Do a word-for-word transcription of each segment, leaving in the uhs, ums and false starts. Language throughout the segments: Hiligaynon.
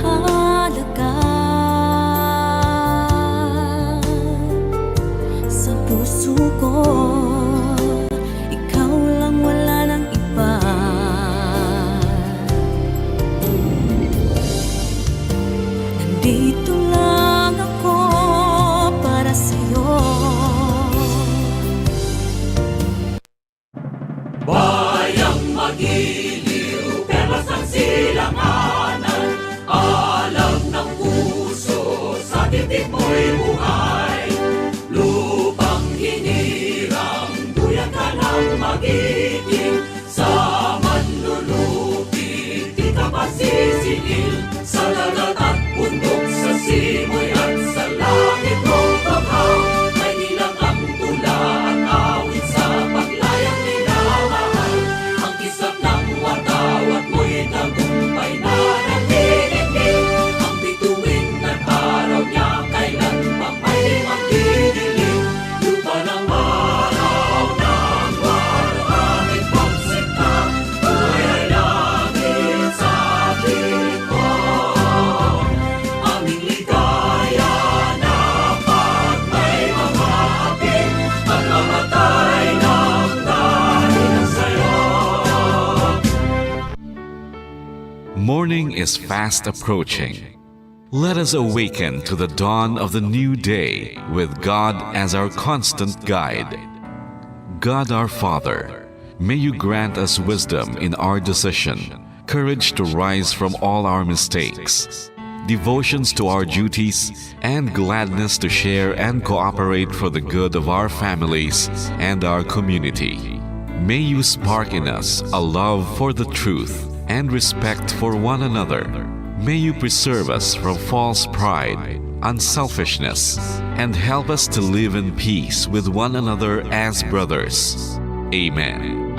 Halaga sa puso ko, ikaw lang, wala nang iba. Nandito lang ako para sa'yo. Bayang magiliw, perlas ng silanganan, alam ng puso, sa dibdib mo'y buhay. Lupang hinirang, duyan ka ng magiting, sa manlulupig, di ka masisingil. Sa dagat at bundok, sa simoy at sa langit mong bughaw, may nilagang tula at awit sa paglayang minamahal. Ang kislap ng watawat mo'y tagumpay na naniningil. Ang bituin ng araw niya kailan pang may magdidilim. Lupa ng araw ng maraming pagsikap, buhay langit sa atin. Aming ligaya na pagmay mga api, pagmamatay ng dahil sa'yo. Morning is fast approaching. Let us awaken to the dawn of the new day with God as our constant guide. God our Father, may you grant us wisdom in our decision, courage to rise from all our mistakes, devotions to our duties, and gladness to share and cooperate for the good of our families and our community. May you spark in us a love for the truth and respect for one another. May you preserve us from false pride, unselfishness, and help us to live in peace with one another as brothers. Amen.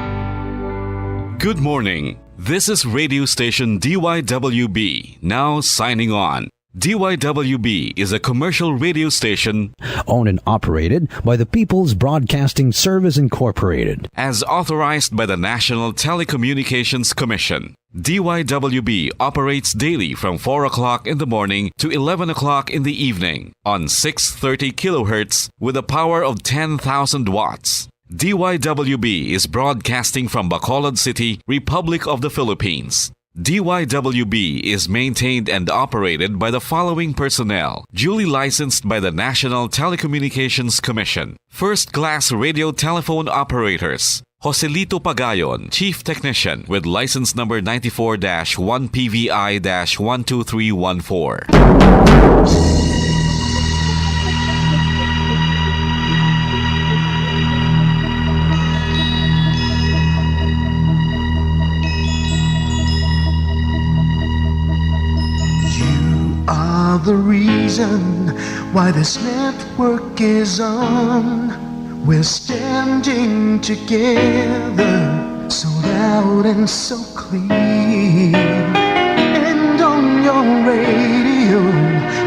Good morning. This is radio station D Y W B, now signing on. D Y W B is a commercial radio station owned and operated by the People's Broadcasting Service Incorporated. As authorized by the National Telecommunications Commission. D Y W B operates daily from four o'clock in the morning to eleven o'clock in the evening on six thirty kilohertz with a power of ten thousand watts. D Y W B is broadcasting from Bacolod City, Republic of the Philippines. D Y W B is maintained and operated by the following personnel, duly licensed by the National Telecommunications Commission. First class radio telephone operators, Joselito Pagayon, Chief Technician, with license number ninety-four dash one P V I dash one two three one four. You are the reason why this network is on. We're standing together, so loud and so clear. And on your radio,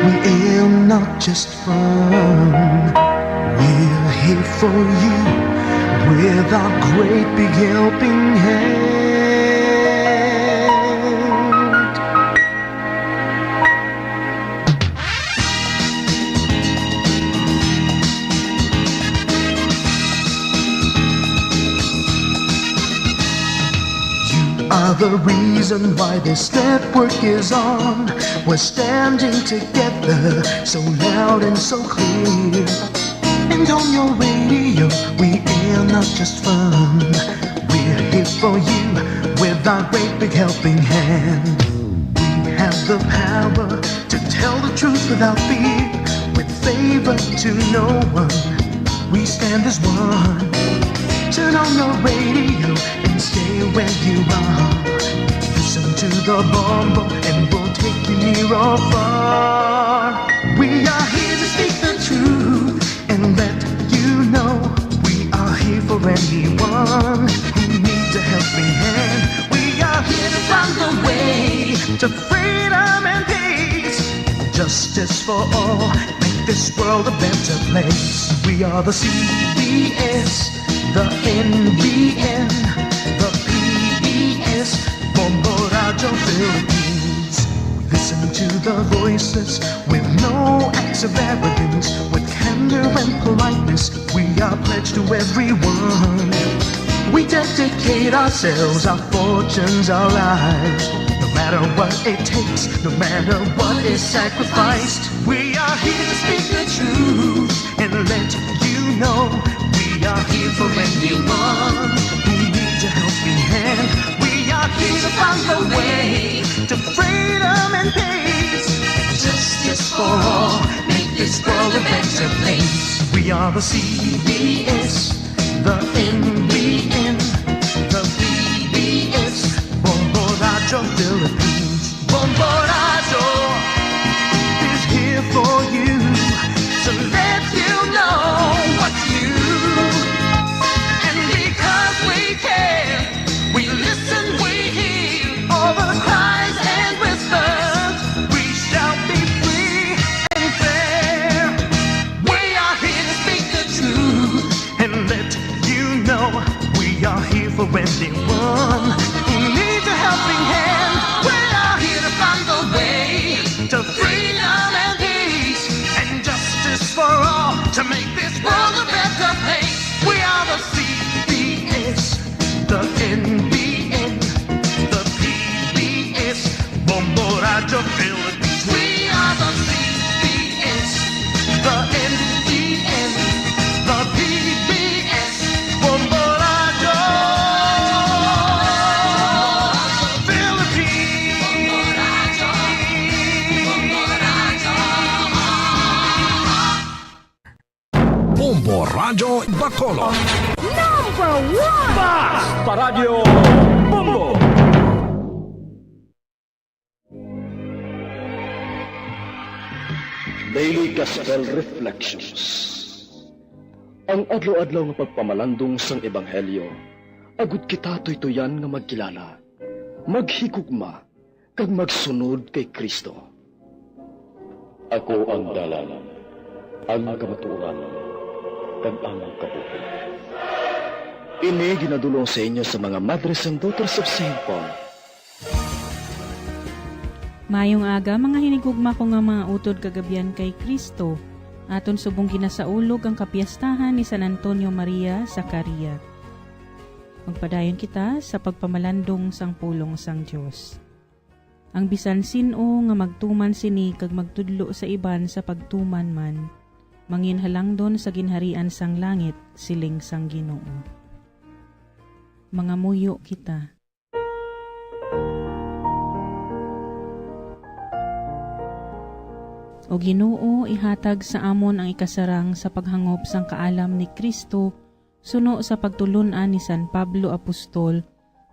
we aim not just fun. We're here for you with our great big helping hand. You are the reason why this network is on. We're standing together, so loud and so clear. And on your radio, we air not just fun. We're here for you with our great big helping hand. We have the power to tell the truth without fear, with favor to no one. We stand as one. Turn on your radio and stay where you are. Listen to the bombo and we'll take you near or far. We are here to speak the truth and let you know we are here for anyone who needs a helping hand. We are here to find the way to freedom and peace. Justice for all, make this world a better place. We are the C B S, the N B N, the P B S, Bombo Radio Philippines. We listen to The voiceless, with no acts of arrogance, with candor and politeness, we are pledged to everyone. We dedicate ourselves, our fortunes, our lives. No matter what it takes, no matter what is sacrificed, we are here to speak the truth and let you know we are here for anyone who needs a helping hand. We are here to find a way to freedom and peace and justice for all. Make this world a better place. We are the C B S, the N B N, the P B S, Bombo Radyo Philippines. Bombo Radyo is here for you to let you know what's new. And because we care, we listen, we hear all the cries and whispers. We shall be free and fair. We are here to speak the truth and let you know we are here for anyone who needs a helping hand. We are here to find the way to freedom and peace and justice for all, to make this world a better place. We are the C B S, the N B N, the P B S, Bombo Radyo Philippines. We are the C B S, the N B N, the P B S, Bombo Radyo Philippines. Bombo Radyo Bacolod. Number one! Bas pa Radyo Bombo! Daily Gospel Reflections. Ang adlaw-adlaw nga pagpamalandong sang Ebanghelyo, agud kita tuytoyan nga magkilala, maghigugma, kag magsunod kay Cristo. Ako ang dalan, ang kamatuoran, kag ang kabuhi. Ini ginadul-ong sa inyo sa mga Madres and Daughters of Saint Paul. Maayong aga, mga hinigugma ko nga mga utod kag abyan kay Cristo. Aton subong ginasaulog ang kapiyastahan ni San Antonio Maria Zacaria. Magpadayon kita sa pagpamalandong sang pulong sang Dios. Ang bisan sin-o nga magtuman sini kag magtudlo sa iban sa pagtuman man, manginhalangdon sa ginharian sang langit, siling sang Ginoo. Mangamuyo kita. O Ginoo, ihatag sa amon ang ikasarang sa paghangop sang kaalam ni Cristo, suno sa pagtulon-an ni San Pablo Apostol,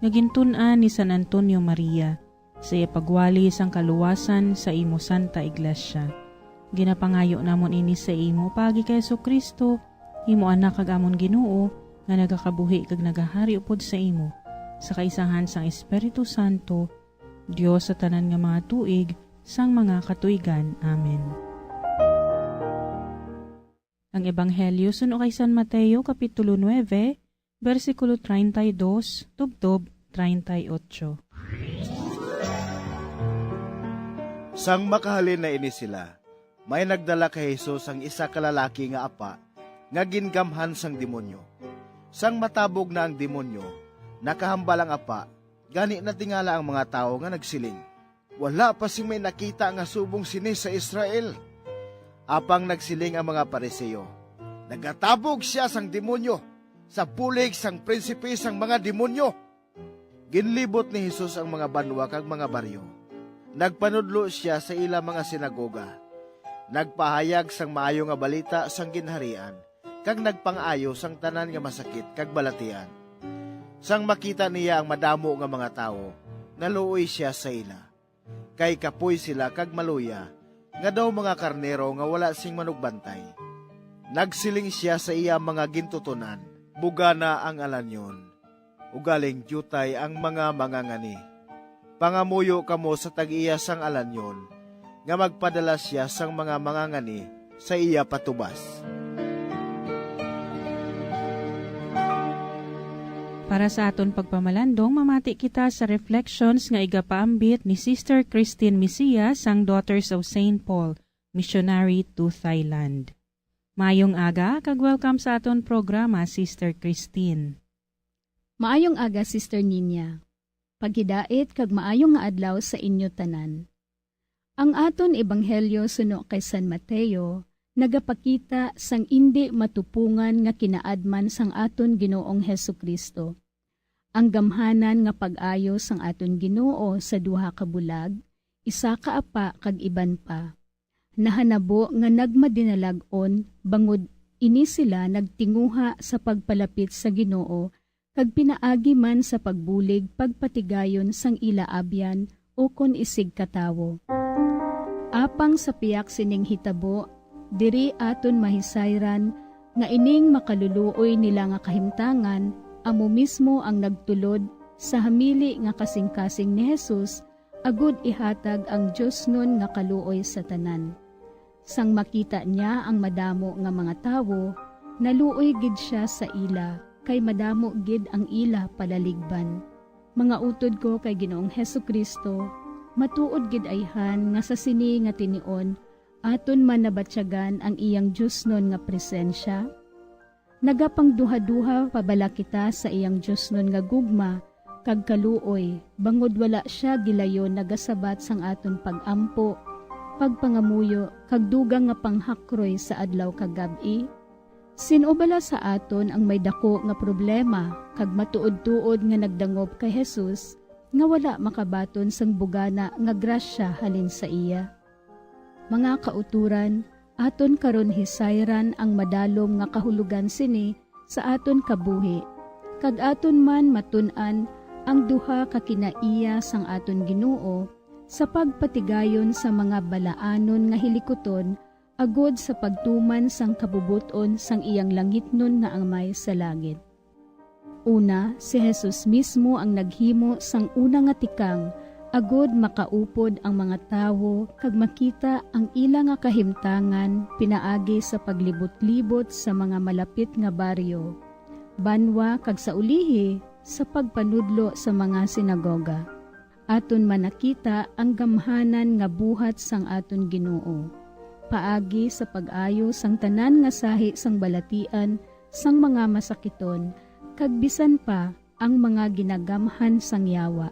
nga gintun-an ni San Antonio Maria, sa iya pagwali sang kaluwasan sa imo Santa Iglesia. Ginapangayo namon ini sa imo paagi kay Jesu-Cristo, imo Anak kag amon Ginoo, nga nagakabuhi kag nagahari upod sa imo, sa kaisahan sang Espiritu Santo, Dios sa tanan nga mga tuig, sang mga katuigan. Amen. Ang Ebanghelyo suno kay San Mateo, Kapitulo nuebe, bersikulo treinta y dos tubtob treinta y ocho. Sang makahalin na ini sila, may nagdala kay Jesus ang isa ka lalaki nga apa nga gingamhan sang demonyo. Sang matabog na ang demonyo, nakahambal ang apa, gani natingala ang mga tawo nga nagsiling, "Wala pa sing may nakita nga subong sini sa Israel." Apang nagsiling ang mga Pariseo, "Nagatabog sia sang demonyo sa bulig sang prinsipe sang mga demonyo." Ginlibot ni Jesus ang mga banwa kag mga baryo. Nagpanudlo sia sa ila mga sinagoga. Nagpahayag sang maayo nga balita sang Ginharian, kag nagpang-ayo sang tanan nga masakit kag balatian. Sang makita niya ang madamo nga mga tawo, naluoy sia sa ila, kay kapoy sila kag maluya, nga daw mga karnero nga wala sing manugbantay. Nagsiling sia sa iya mga gintuton-an, "Bugana ang alanyon, ugaling diutay ang mga mangangani. Pangamuyo kamo sa tag-iya sang alanyon, nga magpadala sia sang mga mangangani sa iya patubas." Para sa aton pagpamalandong, mamati kita sa reflections nga igapaambit ni Sister Christine Misia sang Daughters of Saint Paul, Missionary to Thailand. Mayong aga, kag welcome sa aton programa, Sister Christine. Maayong aga, Sister Ninya. Paghidait kag maayong nga adlaw sa inyo tanan. Ang aton ebanghelyo suno kay San Mateo nagapakita sang indi matupongan nga kinaadman sang aton Ginoong Jesu-Cristo. Ang gamhanan nga pag-ayo sang aton Ginoo sa duha ka bulag, isa ka apa kag iban pa, nahanabo nga nagmadinalag-on, bangod ini sila nagtinguha sa pagpalapit sa Ginoo kag pinaagi man sa pagbulig pagpatigayon sang ila abyan ukon isigkatawo. Apang sa pihak sining hitabo, diri aton mahisayran nga ining makaluluoy nila nga kahimtangan amo mismo ang nagtulod sa hamili nga kasingkasing ni Jesus, agud ihatag ang diosnon nga kaluoy sa tanan. Sang makita niya ang madamo nga mga tawo, naluoy gid sia sa ila, kay madamo gid ang ila palaligban. Mga utod ko kay Ginoong Jesu-Cristo, matuod gid ayhan nga sa sini nga tinion aton man nabatyagan ang iyang diosnon nga presensya? Nagapangduhaduha pa bala kita sa iyang diosnon nga gugma kag kaluoy, bangod wala sia gilayon nagasabat sang aton pag-ampo, pagpangamuyo, kag dugang nga panghakroy sa adlaw kag gab-i? Sin-o bala sa aton ang may daku nga problema kag matuod-tuod nga nagdangop kay Jesus nga wala makabaton sang bugana nga grasya halin sa iya? Mga kautoran, aton karon hisayran ang madalom nga kahulogan sini sa aton kabuhi, kag aton man matun-an ang duha ka kinaiya sang aton Ginoo sa pagpatigayon sa mga balaanon nga hilikuton agud sa pagtuman sang kabubot-on sang iyang langitnon nga Amay sa langit. Una, si Jesus mismo ang naghimo sang una nga tikang, agud makaupod ang mga tawo kag makita ang ila nga kahimtangan pinaagi sa paglibot-libot sa mga malapit nga baryo, banwa, kag sa ulihi sa pagpanudlo sa mga sinagoga. Aton man nakita ang gamhanan nga buhat sang aton Ginoo, paagi sa pag-ayo sang tanan nga sahi sang balatian sang mga masakiton, kag bisan pa ang mga ginagamhan sang yawa.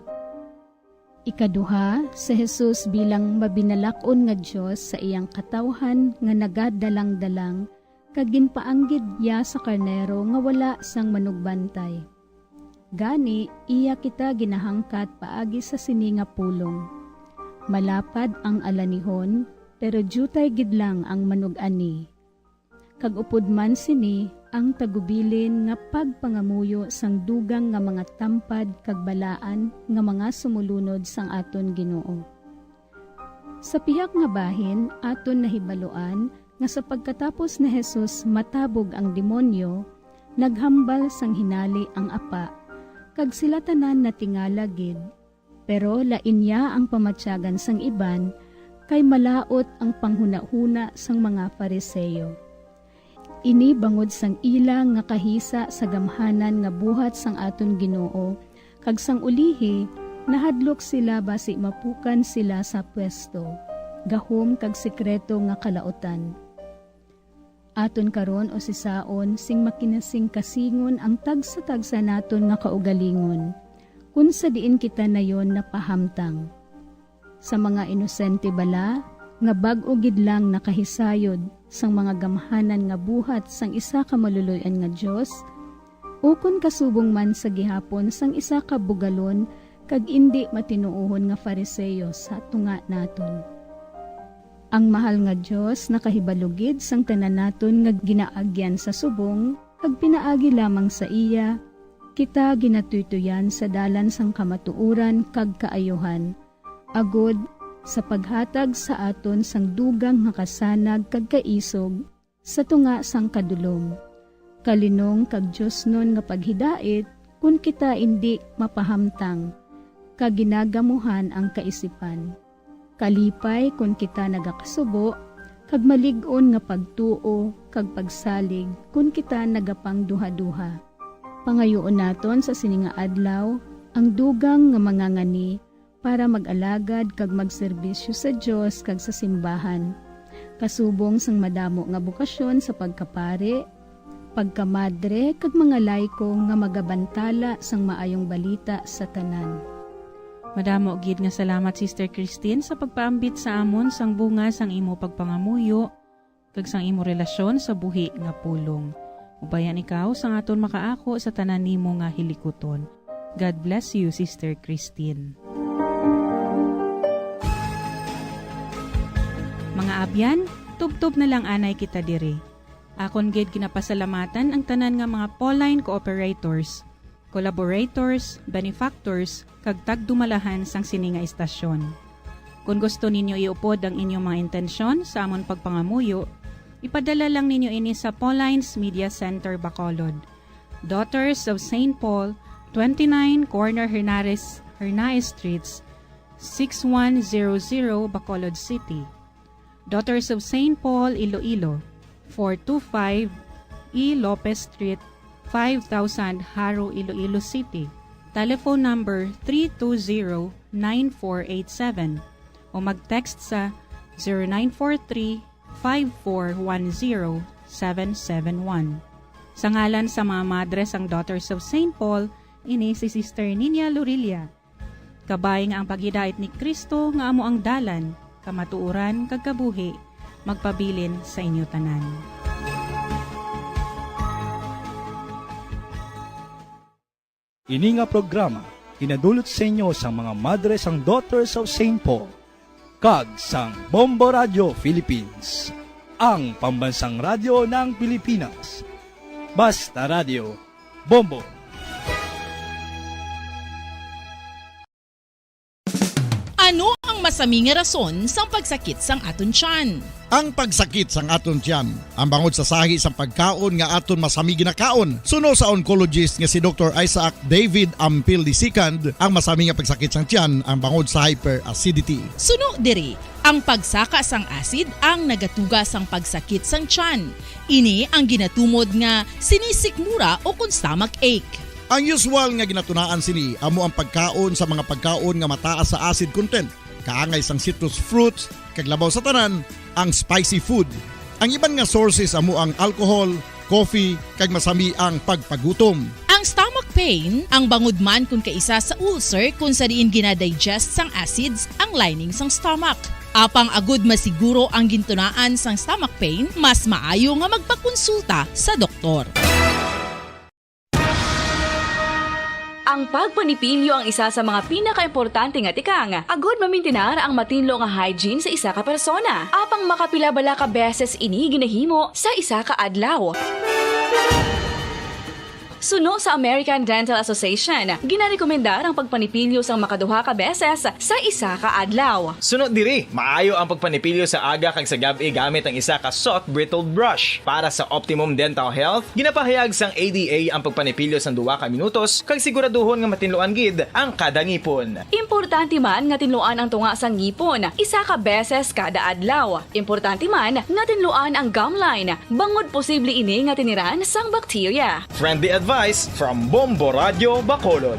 Ikaduha, si Jesus bilang mabinalak-on nga Dios sa iyang katawhan nga nagadalang-dalang, kag ginpaanggid iya sa karnero nga wala sang manugbantay. Gani, iya kita ginahangkat paagi sa sini nga pulong. Malapad ang alanihon, pero diutay gid lang ang manug-ani. Kag upod man sini ang tagubilin nga pagpangamuyo sang dugang nga mga tampad kag balaan nga mga sumulunod sang aton Ginoo. Sa pihak nga bahin, aton nahibaluan nga sa pagkatapos ni Jesus matabog ang demonyo, naghambal sang hinali ang apa, kag sila tanan natingala gid. Pero lain niya ang pamatyagan sang iban, kay malaut ang panghunahuna sang mga Fariseo. Ini bangod sang ila nga kahisa sa gamhanan nga buhat sang aton Ginoo, kag sang ulihi, nahadlok sila basi mapukan sila sa pwesto, gahom kag sekreto nga kalautan. Aton karon usisaon sing makinasingkasingon ang tagsa-tagsa naton nga kaugalingon, kon sa diin kita nayon napahamtang. Sa mga inosente bala nga bag-o gid lang nakahisayod sang mga gamhanan nga buhat sang isa ka maluloy-an nga Dios, ukon kasubong man sa gihapon sang isa ka bugalon kag indi matinuohon nga Fariseo sa tunga naton. Ang mahal nga Dios nakahibalo gid sang tanan naton nga ginaagyan sa subong, kag pinaagi lamang sa iya, kita ginatuytoyan sa dalan sang kamatuoran kag kaayuhan, agod sa paghatag sa aton sang dugang nga kasanag kag kaisog sa tunga sang kadulom, kalinong kag diosnon nga paghidait, kon kita indi mapahamtang, kag ginagamuhan ang kaisipan. Kalipay kon kita nagakasubo, kag malig-on nga pagtuo kag pagsalig kon kita nagapangduhaduha. Pangayuon naton sa sini nga adlaw ang dugang nga mga ngani para mag-alagad kag magserbisyo sa Dios kag sa simbahan, kasubong sang madamo nga bokasyon sa pagkapari, pagkamadre, kag mga layko nga magabantala sang maayong balita sa tanan. Madamo gid nga salamat, Sister Christine, sa pagpaambit sa amon sang bunga sang imo pagpangamuyo kag sang imo relasyon sa buhi nga pulong. Ubayan ikaw sang aton makaako sa tanan nimo nga hilikuton. God bless you, Sister Christine. Mga abyan, tubtob na lang anay kita diri. Akon gid ginapasalamatan ang tanan nga mga Pauline cooperators, collaborators, benefactors, kag tagdumalahan sang sini nga istasyon. Kon gusto ninyo iupod ang inyong mga intensyon sa amon pagpangamuyo, ipadala lang ninyo ini sa Pauline's Media Center, Bacolod, Daughters of Saint Paul, twenty-nine Corner Hernares, Hernaez Streets, six one zero zero, Bacolod City. Daughters of Saint Paul, Iloilo, four two five E Lopez Street, five thousand, Jaro, Iloilo City. Telephone number three two zero, nine four eight seven o mag-text sa zero nine four three, five four one zero, seven seven one. Sa ngalan sa mga madre sang Daughters of Saint Paul, ini si Sister Niña Lorilla. Kabay nga ang paghidait ni Cristo nga amo ang dalan, kamatuoran, kag kabuhi, magpabilin sa inyo tanan. Ini nga programa ginadulot sa inyo sang mga madre sang Daughters of Saint Paul kag sang Bombo Radio Philippines, ang pambansang radyo ng Pilipinas. Basta Radio, Bombo. Ano ang masami nga rason sang pagsakit sang aton tiyan? Ang pagsakit sang aton tiyan, ang bangod sa sahi sang pagkaon nga aton masami ginakaon. Suno sa oncologist nga si Doktor Isaac David Ampil the second, ang masami nga pagsakit sang tiyan ang bangod sa hyperacidity. Suno diri, ang pagsaka sang acid ang nagatuga sang pagsakit sang tiyan. Ini ang ginatumod nga sinisikmura o kon stomach ache. Ang usual nga ginatunaan sini amo ang pagkaon sa mga pagkaon nga mataas sa acid content, kaangay sang citrus fruits, kag labaw sa tanan, ang spicy food. Ang iban nga sources amo ang alcohol, coffee, kag masami ang pagpagutom. Ang stomach pain, ang bangod man kon kaisa sa ulcer kon sa diin ginadigest sang acids ang lining sang stomach. Apang agud masiguro ang gintunaan sang stomach pain, mas maayo nga magpakonsulta sa doktor. Ang pagpanipilyo ang isa sa mga pinakaimportante nga tikang agud mamintinar ang matinlo nga hygiene sa isa ka persona. Apang makapila bala ka beses ini ginahimo sa isa ka adlaw? Suno sa American Dental Association, ginarekomendar ang pagpanipilyo sang makaduha ka beses sa isa ka adlaw. Suno diri, maayo ang pagpanipilyo sa aga kag sa gab-i gamit ang isa ka soft bristled brush. Para sa optimum dental health, ginapahayag sang A D A ang pagpanipilyo sang duha ka minutos kag siguraduhon nga matinluan gid ang kada ngipon. Importante man nga tinluan ang tunga sang ngipon isa ka beses kada adlaw. Importante man nga tinluan ang gum line, bangod posible ini nga tiniran sang bakterya. Friendly advice from Bombo Radio Bacolod.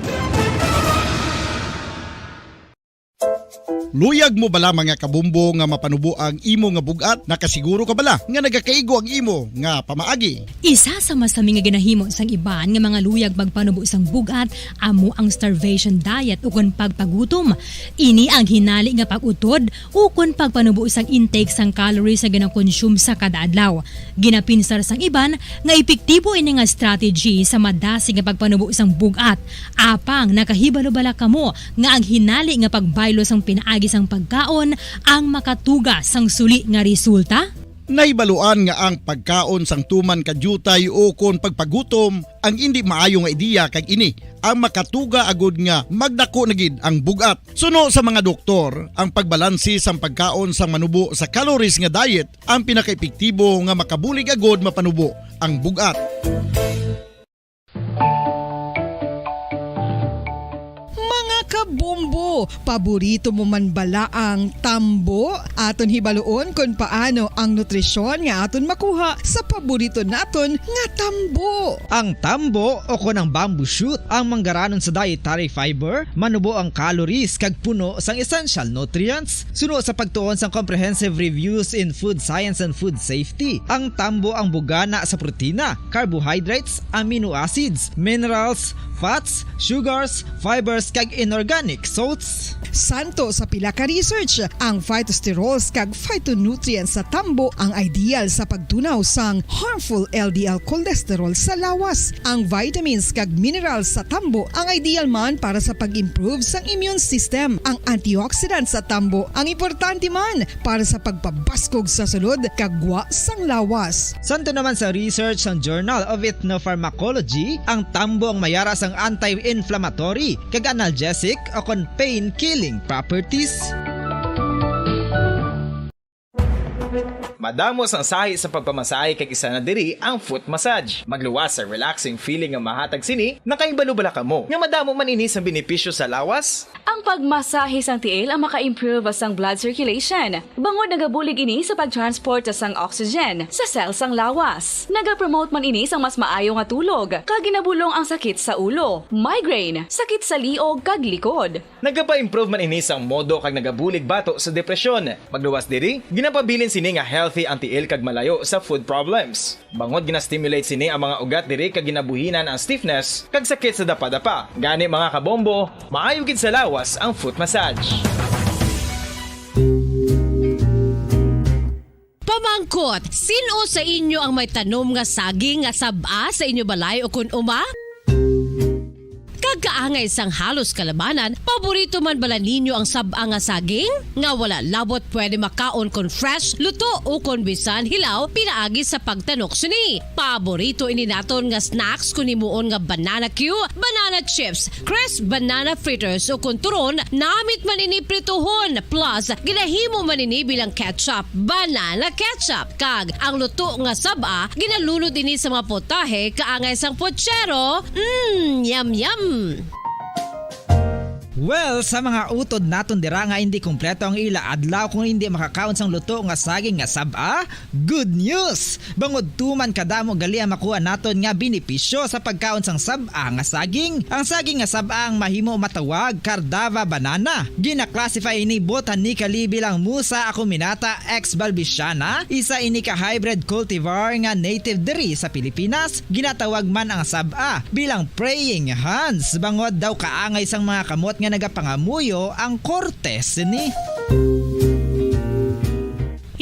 Luyag mo bala, mga kabombo, nga mapanubo ang imo nga bug-at? Nakasiguro ka bala nga nagakaigo ang imo nga pamaagi? Isa sa masami nga ginahimo sang iban nga mga luyag pagpanubo sang bug-at amo ang starvation diet ukon pagpagutom. Ini ang hinali nga pag-utod ukon pagpanubo sang intake sang calories nga ginakonsume sa kada adlaw. Ginapinsar sang iban nga epektibo ini nga strategy sa madasig nga pagpanubo sang bug-at. Apang nakahibalo bala kamo nga ang hinali nga pagbaylo sang pinaagi sang pagkaon ang makatuga sang suli nga resulta? Nahibaluan nga ang pagkaon sang tuman ka diutay ukon pagpagutom ang indi maayo nga ideya, kag ini ang makatuga agud nga magdako na gid ang bug-at. Suno sa mga doktor, ang pagbalanse sang pagkaon sang manubo sa calories nga diet ang pinakaepektibo nga makabulig agud mapanubo ang bug-at. Mga Bombo, paborito mo man bala ang tambo? Aton hibaluon kon paano ang nutrisyon nga aton makuha sa paborito naton nga tambo. Ang tambo o kon ang bamboo shoot ang manggaranon sa dietary fiber, manubo ang calories kag puno sang essential nutrients. Suno sa pagtuon sang comprehensive reviews in food science and food safety, ang tambo ang bugana sa protina, carbohydrates, amino acids, minerals, fats, sugars, fibers, kag inorganic salts. Santo sa pila ka research, ang phytosterols kag phytonutrients sa tambo ang ideal sa pagtunaw sang harmful L D L cholesterol sa lawas. Ang vitamins kag minerals sa tambo ang ideal man para sa pag-improve sang immune system. Ang antioxidants sa tambo ang importante man para sa pagpabaskog sa sulod kag gwa sang lawas. Santo naman sa research sang Journal of Ethnopharmacology, ang tambo ang mayara sang anti-inflammatory kag analgesic o kon pain-killing properties. Madamo sang sahi sa pagpamasahe kag isa na diri ang foot massage. Magluwas sa relaxing feeling nga mahatag sini. Nakahibalo bala kamo nga madamo man ini sang benepisyo sa lawas? Ang pagmasahe sang tiil ang maka-improve sang blood circulation, bangod nagabulig ini sa pag-transport sang oxygen sa cell sang lawas. Nagapromote man ini sang mas maayo nga tulog, kag ginabulong ang sakit sa ulo, migraine, sakit sa liog, kag likod. Nagapa-improve man ini sang modo kag nagabulig bato sa depresyon. Magluwas diri, ginapabilin sini nga healthy ang tiil kag malayo sa foot problems. Bangod gina-stimulate sini ang mga ugat diri kag ginabuhinan ang stiffness kag sakit sa dapadapa. Gani, mga kabombo, maayo gid sa lawas ang foot massage. Pamangkot, sin-o sa inyo ang may tanom nga saging nga sab-a sa inyo balay o kun uma? Kag kaangay sang halos kalabanan, paborito man bala ninyo ang sab-a nga saging? Nga wala labot pwede makaon kon fresh, luto, o kon bisan hilaw pinaagi sa pagtanok sini. Paborito ini naton nga snacks kon himuon nga banana cue, banana chips, crisp banana fritters, o kon turon, namit man ini prituhon, plus ginahimo man ini bilang ketchup, banana ketchup. Kag ang luto nga sab-a, ginalunod ini sa mga putahe kaangay sang puchero. Mm, yum, yum! Well, sa mga utod naton dira nga hindi kompleto ang ila adlaw kung hindi makakaon sang luto nga saging nga sab-a, good news! Bangod tuman kadamo gali ang makuha naton nga benepisyo sa pagkaon sang sab-a nga saging. Ang saging nga sab-a ang mahimo matawag Cardava banana. Gina-classify ini botanically bilang Musa acuminata ex balbisiana, isa ini ka hybrid cultivar nga native diri sa Pilipinas. Ginatawag man ang sab-a bilang praying hands, bangod daw kaangay sang mga kamot nga nagapangamuyo ang korte sini.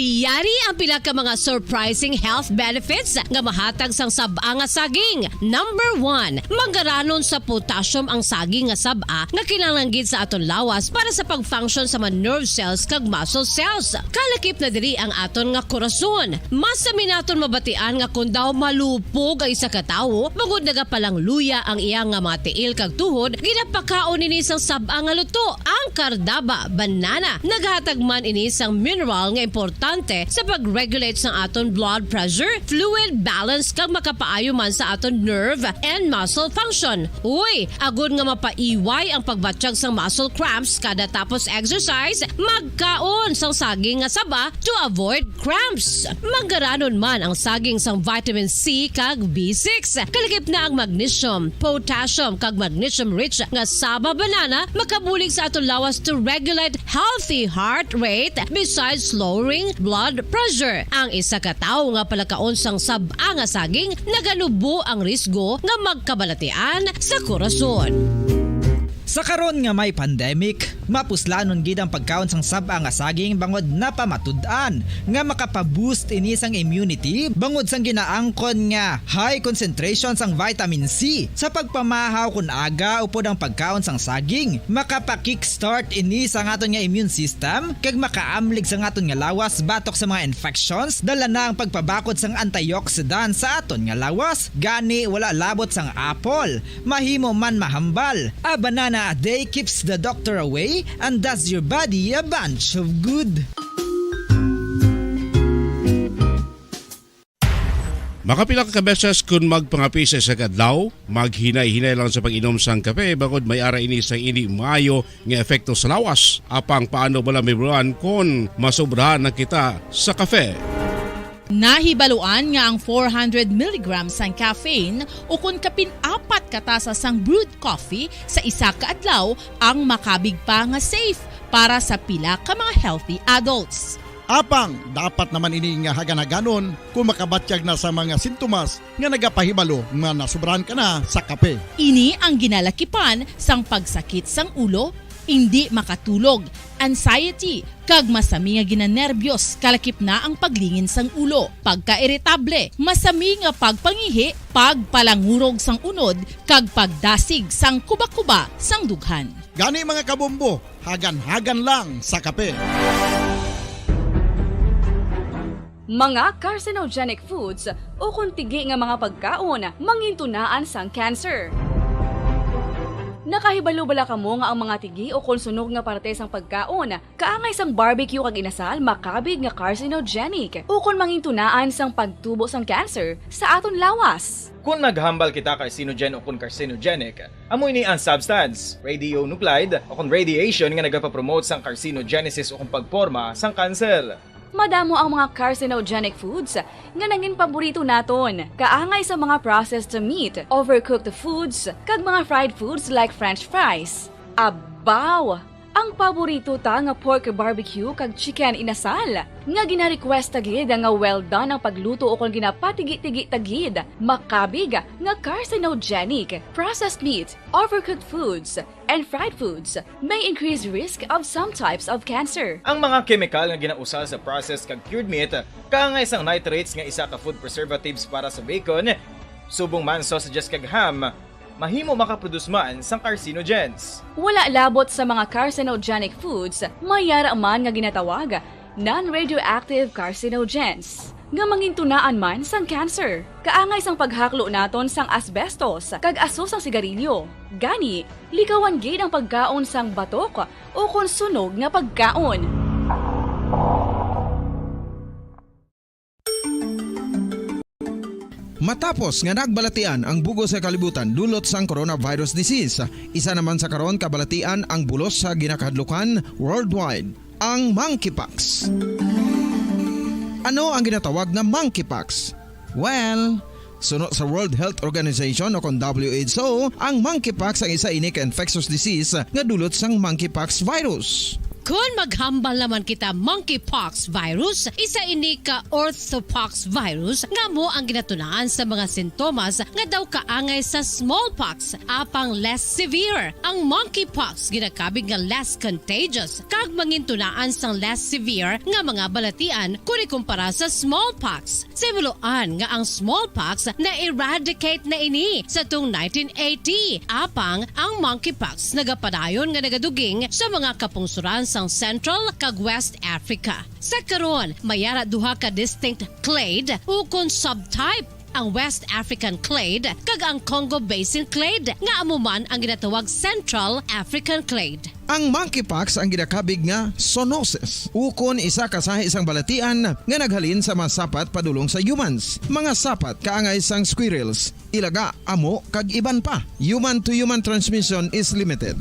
Yari ang pila ka mga surprising health benefits nga mahatag sang sab-a nga saging. Number one, manggaranon sa potassium ang saging nga sab-a nga kinahanglan gid sa aton lawas para sa pag-function sa mga nerve cells kag muscle cells. Kalakip na diri ang aton nga korason. Mas sami naton mabatian nga kon daw malupog ang isa ka tawo, bangod nagapalangluya ang iya nga mga tiil kag tuhod, ginapakaon ini sang sab-a nga luto, ang Cardava banana. Naghatag man ini sang mineral nga importante sa pag-regulate sang aton blood pressure, fluid balance, kag makapaayo man sa aton nerve and muscle function. Uy, agod nga mapaiway ang pagbatyag sang muscle cramps kada tapos exercise, magkaon sang saging nga saba to avoid cramps. Manggaranon man ang saging sang vitamin C kag B six. Kalakip na ang magnesium, potassium, kag magnesium-rich nga saba banana makabulig sa aton lawas to regulate healthy heart rate besides lowering blood pressure. Ang isa ka tawo nga palakaon sang sab-a nga saging naganubo ang risgo nga magkabalatian sa korason. Sa karon nga may pandemic, mapuslanon gid ang pagkaon sang sab-a nga saging bangod napamatud-an nga makapa-boost ini sang immunity bangod sang ginaangkon nga high concentration sang vitamin C. Sa pagpamahaw kon aga upod ang pagkaon sang saging, makapa-kickstart ini sa aton nga immune system kag makaamlig sa aton nga lawas batok sa mga infections, dala na ang pagpabakod sang antioxidant sa aton nga lawas. Gani, wala labot sang apple, mahimo man mahambal. A banana a day keeps the doctor away and does your body a bunch of good. Makapila ka beses kun magpangape sa isa ka adlaw, maghinay-hinay lang sa pag-inom sang kape, bangod may ara ini sang indi maayo nga epekto sa lawas. Apang paano bala mahibaluan kon masobrahan na kita sa kape? Nahibaluan nga ang four hundred milligrams sang caffeine ukon kapin apat ka tasa sang brewed coffee sa isa ka adlaw ang makabig pa nga safe para sa pila ka mga healthy adults. Apang dapat naman ini nga hagan-haganon kung makabatyag na sa mga sintomas nga nagapahibalo nga nasubrahan ka na sa kape. Ini ang ginalakipan sang pagsakit sang ulo, indi makatulog, anxiety, kag masami nga ginanerbiyos, kalakip na ang paglingin sang ulo, pagkairitable, masami nga pagpangihi, pagpalangurog sang unod, kag pagdasig sang kuba-kuba sang dughan. Gani, mga kabombo, hagan-hagan lang sa kape. Mga carcinogenic foods ukon tigi nga mga pagkaon mangintunaan sang cancer. Nakahibalo bala kamo nga ang mga tigi ukon sunog nga parte sang pagkaon, kaangay sang barbecue kag inasal, makabig nga carcinogenic ukon mangintunaan sang pagtubo sang cancer sa aton lawas? Kon maghambal kita carcinogen ukon carcinogenic, amo ini ang substance, radionuclide, ukon radiation nga nagapapromote sang carcinogenesis ukon pagporma sang cancer. Madamo ang mga carcinogenic foods nga nangin paborito naton, kaangay sa mga processed meat, overcooked foods, kag mga fried foods like French fries. Abaw! Ang paborito ta nga pork barbecue kag chicken inasal, nga gina-request ta gid nga well done ang pagluto ukon ginapatigi-tigi ta gid, makabig nga carcinogenic. Processed meat, overcooked foods, and fried foods may increase risk of some types of cancer. Ang mga kemikal nga ginausal sa processed kag cured meat, kaangay sang nitrates nga isa ka food preservatives para sa bacon, subong man sausages kag ham, mahimo makaproduce man sang carcinogens. Wala labot sa mga carcinogenic foods, may yara man nga ginatawag non-radioactive carcinogens, nga mangintunaan man sang cancer. Kaangay sang paghaklo naton sang asbestos kag aso sang sigarilyo. Gani, likawan gid ang pagkaon sang batok ukon sunog nga pagkaon. Matapos nga nagbalatian ang bug-os nga kalibutan dulot sang coronavirus disease, isa naman sa karon kabalatian ang bulos sa ginakahadlukan worldwide, ang monkeypox. Ano ang ginatawag nga monkeypox? Well, suno sa World Health Organization o kon W H O, ang monkeypox ang isa ini ka infectious disease nga dulot sang monkeypox virus. Kon maghambal naman kita monkeypox virus, isa ini ka orthopox virus nga amo ang ginatunaan sa mga sintomas nga daw kaangay sa smallpox, apang less severe. Ang monkeypox ginakabig nga less contagious kag mangintunaan sang less severe nga mga balatian kon ikumpara sa smallpox. Sa hibaluan nga ang smallpox na-eradicate na ini sa tuong nineteen eighty, apang ang monkeypox nagapadayon nga nagaduging sa mga kapungsoran sang Central kag West Africa. Sa karon, may ara duha ka distinct clade ukon subtype, ang West African clade kag ang Congo Basin clade, nga amo man ang ginatawag Central African clade. Ang monkeypox ang ginakabig nga zoonosis, ukon isa ka sahi sang balatian nga naghalin sa mga sapat padulong sa humans, mga sapat kaangay sang squirrels, ilaga, amo, kag iban pa. Human to human transmission is limited.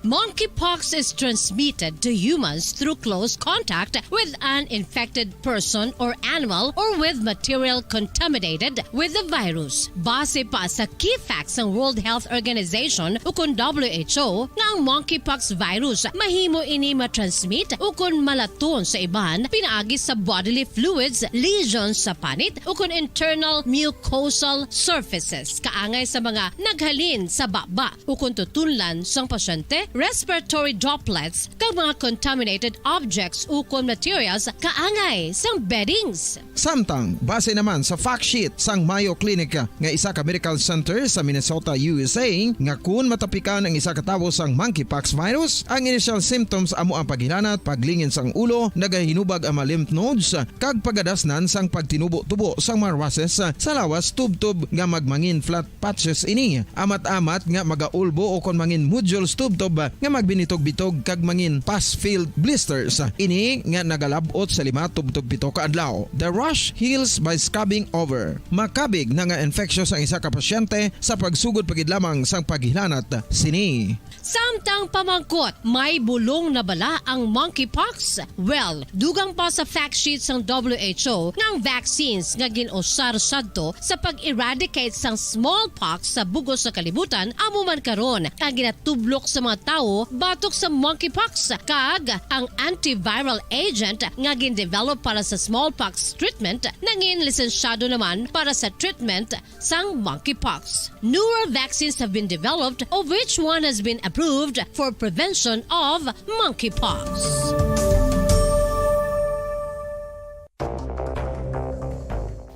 Monkeypox is transmitted to humans through close contact with an infected person or animal or with material contaminated with the virus. Base pa sa key facts sang World Health Organization ukon W H O nga ang monkeypox virus mahimo ini matransmit ukon malaton sa iban pinaagi sa bodily fluids, lesions sa panit ukon internal mucosal surfaces kaangay sa mga naghalin sa baba ukon tutunlan sang pasyente, respiratory droplets, kag mga contaminated objects ukon materials kaangay sang beddings. Samtang, base naman sa fact sheet sang Mayo Clinic nga isa ka medical center sa Minnesota, U S A, nga kun matapikan ang isa ka tawo sang monkeypox virus, ang initial symptoms amo ang paghilanat, paglingin sang ulo, nagahinubag ang mga lymph nodes, kag pagadasnan sang pagtinubo-tubo sang mga rushes sa lawas tubtob nga magmangin flat patches ini, amat-amat nga magaulbo ukon mangin nodules tubtob nga magbinitog-bitog kag mangin pus-filled blisters. Ini nga nagalab-ot sa lima tubtob pito ka adlaw. The rash heals by scrubbing over. Makabig na nga infectious ang isa ka pasyente sa pagsugod pa gid lamang sang paghilanat sini. Samtang pamangkot, may bulong na bala ang monkeypox? Well, dugang pa sa fact sheet sang W H O nga ang vaccines nga gin-usar sadto sa pag-eradicate sang smallpox sa bug-os nga kalibutan amo man karon ang ginatublok sa mga tawo batok sa monkeypox, kag ang antiviral agent nga gin-develop para sa smallpox treatment nangin lisensyado naman para sa treatment sang monkeypox. Newer vaccines have been developed, of which one has been approved for prevention of monkeypox.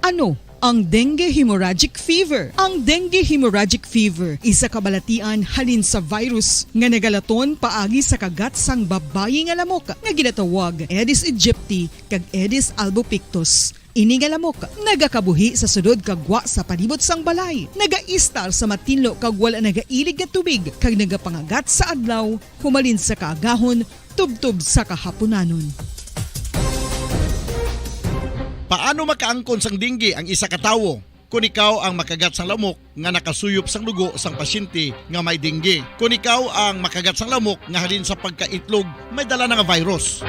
Ano ang dengue hemorrhagic fever? Ang dengue hemorrhagic fever isa ka balatian halin sa virus nga nagalaton paagi sa kagat sang babayi nga lamok nga ginatawag Aedes aegypti kag Aedes albopictus. Ini nga lamok nagakabuhi sa sulod kag gwa sa palibot sang balay, nagaistar sa matinlo kag wala nagailig nga tubig, kag nagapangagat sa adlaw humalin sa kaagahon tubtob sa kahapunanon. Paano makaangkon sang dengue ang isa ka tawo? Kon ikaw ang makagat sang lamok nga nakasuyop sang dugo sang pasyente nga may dengue. Kon ikaw ang makagat sang lamok nga halin sa pagkaitlog may dala na nga virus.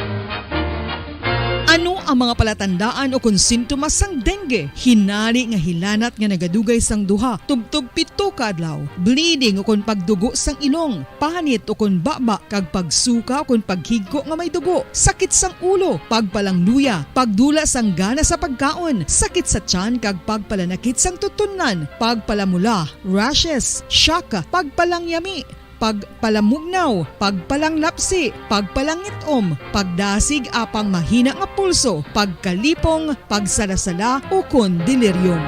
Ano ang mga palatandaan o kon sintomas sang dengue? Hinari nga hilanat nga nagadugay sang duha tubtob pito ka adlaw, bleeding o kon pagdugo sang ilong, panit o kon baba, kag pagsuka o kon paghigko nga may dugo, sakit sang ulo, pagpalangluya, pagdula sang gana sa pagkaon, sakit sa tiyan kag pagpalanakit sang tutunlan, pagpalamula, rashes, shock, pagpalangyami, pagpalamugnaw, pagpalanglapsi, pagpalangit-om, pagdasig apang mahina nga pulso, pagkalipong, pagsalasala, ukon delirium.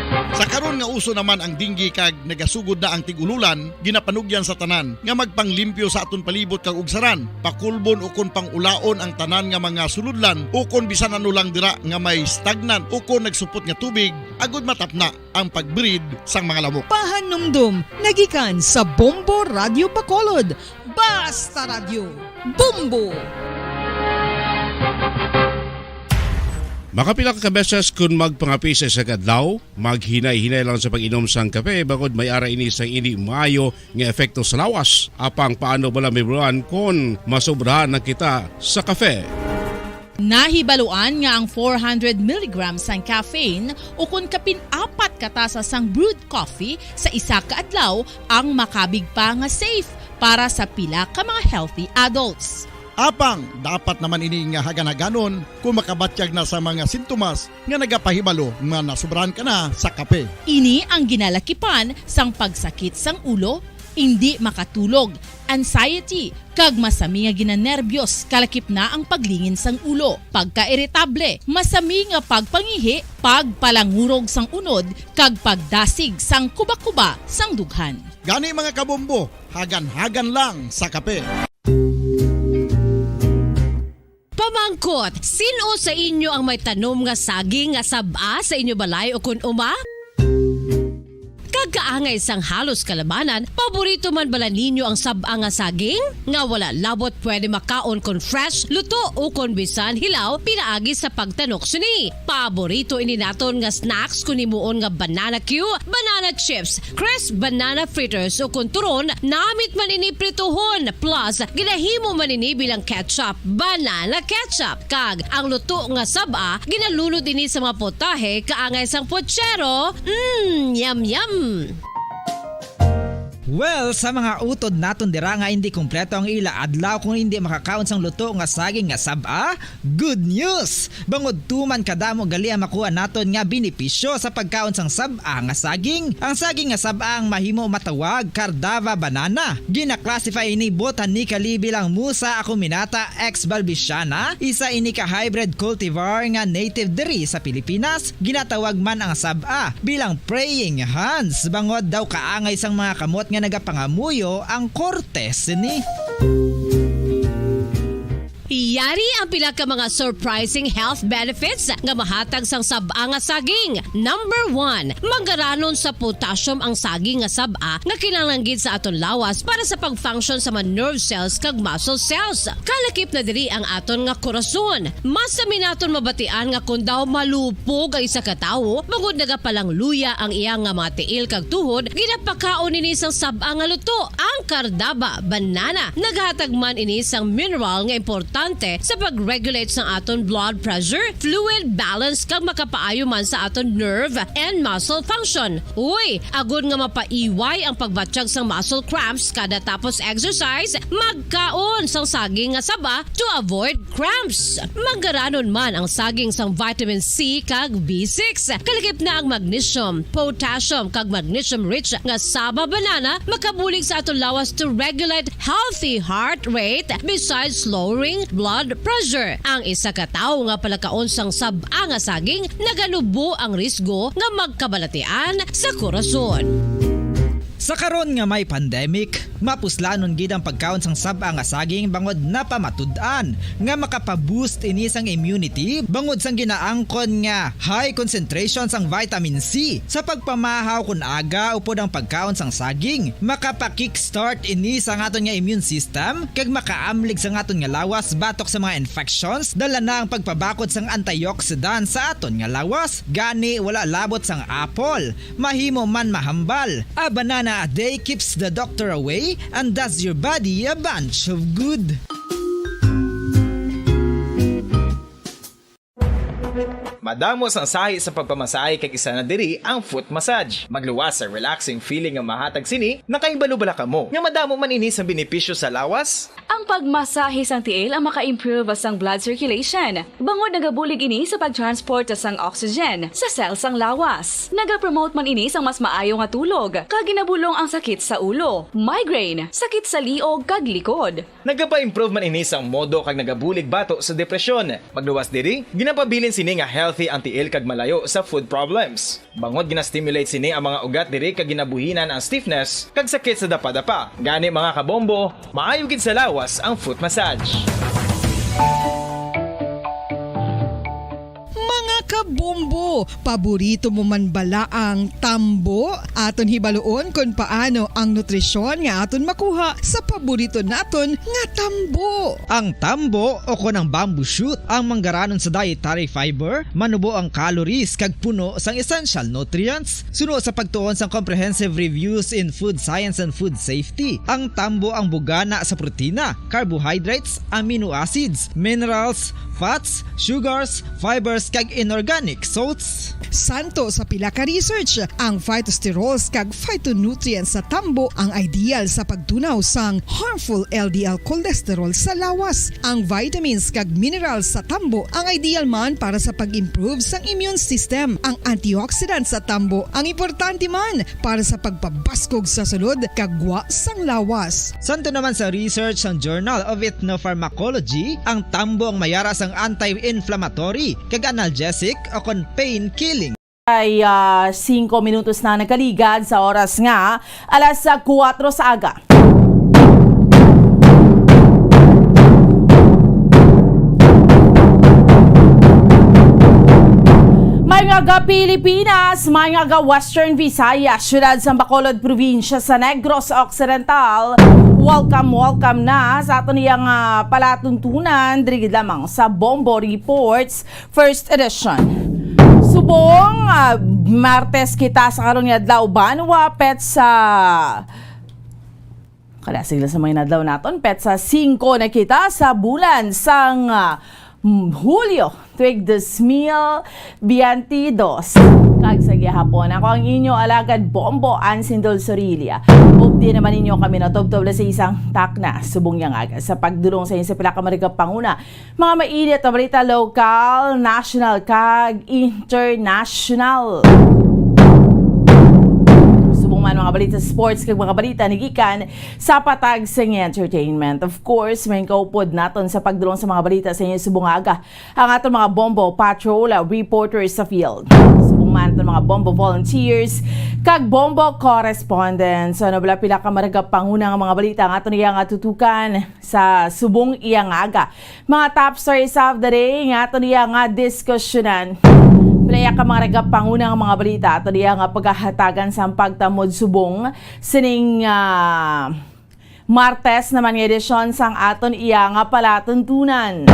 Sa karon nga uso naman ang dengue kag nagasugod na ang tig-ululan, ginapanugyan sa tanan nga magpanglimpyo sa aton palibot kag ugsaran, pakulbon ukon pang-ulaon ang tanan nga mga sulodlan ukon bisan ano lang dira nga may stagnant ukon nagsupot nga tubig, agud matapna ang pag-breed sang mga lamok. Pahanumdom nagikan sa Bombo Radio Bacolod, Basta Radyo, Bombo! Makapila ka beses kon magpangape sa isa ka adlaw, maghinay-hinay lang sa pag-inom sang kape, bangod may ara ini sang indi maayo nga epekto sa lawas. Apang paano bala mahibaluan kon masobrahan na kita sa kape? Nahibaluan nga ang four hundred milligrams sang caffeine ukon kapin apat ka tasa sang brewed coffee sa isa ka adlaw ang makabig pa nga safe para sa pila ka mga healthy adults. Apang dapat naman ini nga hagan-haganon kon makabatyag na sa mga sintomas nga nagapahibalo nga nasobrahan ka na sa kape. Ini ang ginalakipan sang pagsakit sang ulo, indi makatulog, anxiety, kag masami nga ginanerbyos, kalakip na ang paglingin sang ulo, pagkairitable, masami nga pagpangihi, pagpalangurog sang unod, kag pagdasig sang kubakuba sang dughan. Gani, mga kabombo, hagan-hagan lang sa kape. Pamangkot, sin-o sa inyo ang may tanom nga saging nga sab-a sa inyo balay ukon uma? Kag kaangay sang halos kalabanan, paborito man bala ninyo ang sab-a nga saging? Nga wala labot pwede makaon kon fresh, luto, ukon bisan hilaw pinaagi sa pagtanok sini. Paborito ini naton nga snacks kon himuon nga banana cue, banana chips, crisp banana fritters, ukon turon, namit man ini prituhon, plus ginahimo man ini bilang ketchup, banana ketchup, kag ang luto nga sab-a ginalunod ini sa mga potahe kaangay sang pochero. Mm, yum, yum! Well, sa mga utod naton dira nga indi kompleto ang ila adlaw kung indi makakaon sang luto nga saging nga sab-a, good news! Bangod tuman kadamo gali ang makuha naton nga benepisyo sa pagkaon sang sab-a nga saging. Ang saging nga sab-a ang mahimo matawag Cardava banana. Gina-classify ini botanically bilang Musa acuminata ex balbisiana, isa ini ka hybrid cultivar nga native diri sa Pilipinas. Ginatawag man ang sab-a bilang praying hands, bangod daw kaangay sang mga kamot nga nagapangamuyo ang korte sini. Yari ang pila ka mga surprising health benefits nga mahatag sang sab-a nga saging. Number one, manggaranon sa potassium ang saging nga sab-a nga kinahanglan gid sa aton lawas para sa pag-function sa mga nerve cells kag muscle cells. Kalakip na diri ang aton nga korason. Mas sami naton mabatian nga kon daw malupog ang isa ka tawo, bangod nagapalangluya ang iya nga mga tiil kag tuhod, ginapakaon ini sang sab-a nga luto. Ang kardaba, banana, naghatag man ini sang mineral nga importante sa pag-regulate sang aton blood pressure, fluid balance, kag makapaayo man sa aton nerve and muscle function. Uy, agod nga mapaiway ang pagbatyag sang muscle cramps kada tapos exercise, magkaon sang saging nga saba to avoid cramps. Manggaranon man ang saging sang vitamin C kag B six. Kalakip na ang magnesium, potassium, kag magnesium-rich nga saba banana makabulig sa aton lawas to regulate healthy heart rate besides lowering blood pressure. Ang isa ka tawo nga palakaon sang sab-a nga saging naganubo ang risgo nga magkabalatian sa korason. Sa karon nga may pandemic, mapuslanon gid ang pagkaon sang sab-a nga saging bangod napamatud-an nga makapa-boost ini sang immunity bangod sang ginaangkon nga high concentration sang vitamin C. Sa pagpamahaw kon aga upod ang pagkaon sang saging, makapa-kickstart ini sang aton nga immune system kag makaamlig sang aton nga lawas batok sa mga infections. Dala na ang pagpabakod sang antioxidant sa aton nga lawas, gani wala labot sang apple. Mahimo man mahambal. A banana a day keeps the doctor away and does your body a bunch of good. Madamo sang sahi sa pagpamasahe kag isa na diri ang foot massage. Magluwas sa relaxing feeling nga mahatag sini. Nakahibalo bala kamo nga madamo man ini sang benepisyo sa lawas? Ang pagmasahe sang tiil ang maka-improve sang blood circulation, bangod nagabulig ini sa pag-transport sang oxygen sa cell sang lawas. Nagapromote man ini sang mas maayo nga tulog, kag ginabulong ang sakit sa ulo, migraine, sakit sa liog, kag likod. Nagapa-improve man ini sang modo kag nagabulig bato sa depresyon. Magluwas diri, ginapabilin sini nga healthy ang tiil kag malayo sa foot problems. Bangod gina-stimulate sini ang mga ugat diri kag ginabuhinan ang stiffness kag sakit sa dapadapa. Gani, mga kabombo, maayo gid sa lawas ang foot massage. Mga kabombo, paborito mo man bala ang tambo? Aton hibaluon kon paano ang nutrisyon nga aton makuha sa paborito naton nga tambo. Ang tambo o kon ang bamboo shoot ang manggaranon sa dietary fiber, manubo ang calories kag puno sang essential nutrients. Suno sa pagtuon sang Comprehensive Reviews in Food Science and Food Safety, ang tambo ang bugana sa protina, carbohydrates, amino acids, minerals, fats, sugars, fibers, kag inorganic salts. Santo sa pila ka research, ang phytosterols kag phytonutrients sa tambo ang ideal sa pagtunaw sang harmful L D L cholesterol sa lawas. Ang vitamins kag minerals sa tambo ang ideal man para sa pag-improve sang immune system. Ang antioxidants sa tambo ang importante man para sa pagpabaskog sa sulod kag gwa sang lawas. Santo naman sa research sang Journal of Ethnopharmacology, ang tambo ang mayara sang anti-inflammatory kag analgesic o kon pain killing. Ay, ah, singko minutos na nagkaligad sa oras nga alas, ah, kuwatro sa aga. May nga ga Pilipinas, may nga ga Western Visayas, siyudad sa Bacolod, probinsya sa Negros Occidental. Welcome, welcome na sa aton iyang, ah, palatuntunan diri gid lamang sa Bombo Reports First Edition. Subong, ah, Martes kita sa karon nga adlaw, banwa, petsa, kada sigla sa mga inadlaw naton, petsa singko na kita sa bulan sang, ah, mm, Hulyo, tuig dos mil biyentidos. Kag sa gihapon, ako ang inyo alagad Bombo, Ansindol Sorilla. Updi naman ninyo kami natubtob sa isang takna subong yang aga sa pagdulong sa inyo sa pila ka mga panguna. Mga mainit nga balita, lokal, national, kag international. Subong man mga balita sa sports kag mga balita nagikan sa patag sa entertainment. Of course, may kaupod naton sa pagdulong sa mga balita sa inyo subong nga aga ang aton mga Bombo Patrol, ah, reporters sa field. Subong Man, aton mga Bombo volunteers kag Bombo correspondents. So, ano bala, pila ka maragapanguna nga mga balita ang aton iya nga tutukan sa subong iya nga aga. Mga top stories of the day nga aton iya nga diskusyonan. Pila ka maragapanguna nga mga balita aton iya nga pagahatagan sa pagtamod subong sining, ah, Martes naman nga edisyon sang aton iya nga palatuntunan.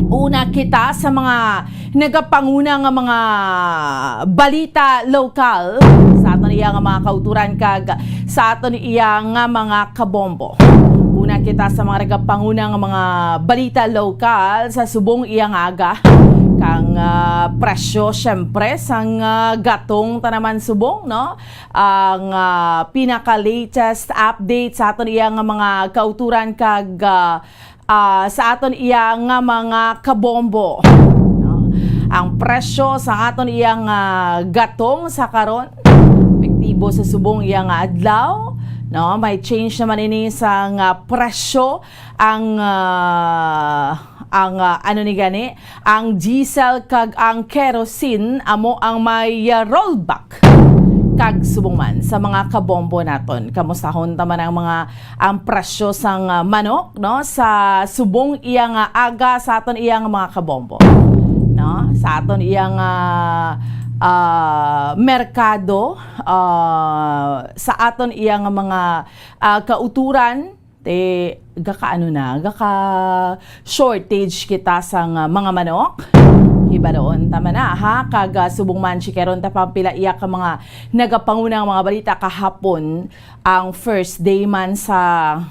Una kita sa mga nagapanguna nga mga balita lokal sa aton iya nga mga kauturan kag sa aton iya nga mga kabombo. Una kita sa mga nagapanguna nga mga balita lokal sa subong iya nga aga, kang, ah, presyo, syempre, sang, ah, gatong ta naman subong, no? Ang, ah, pinaka-latest update sa aton iya nga mga kauturan kag, ah, ah, sa aton iya nga mga kabombo, no? Ang presyo sa aton iya nga gatong sa karon, epektibo sa subong iya nga adlaw, no? May change naman ini sa nga presyo ang, ah, ang, ah, ano ni gani, ang diesel kag ang kerosene amo ang may, ah, rollback. Kag subong man sa mga kabombo naton, kamustahon ta man ang mga, ang presyo sang, ah, manok, no, sa subong iya nga aga sa aton iya nga mga kabombo, no, sa aton iya nga, ah, merkado, ah, sa aton iya nga mga, ah, kauturan. Te, gaka-ano na, gaka-shortage kita sang, ah, mga manok. Hibaluon ta man na, ha? Kag, ah, subong man, chikaron ta pa ang pila iya ka mga nagapanguna nga mga balita kahapon, ang first day man sa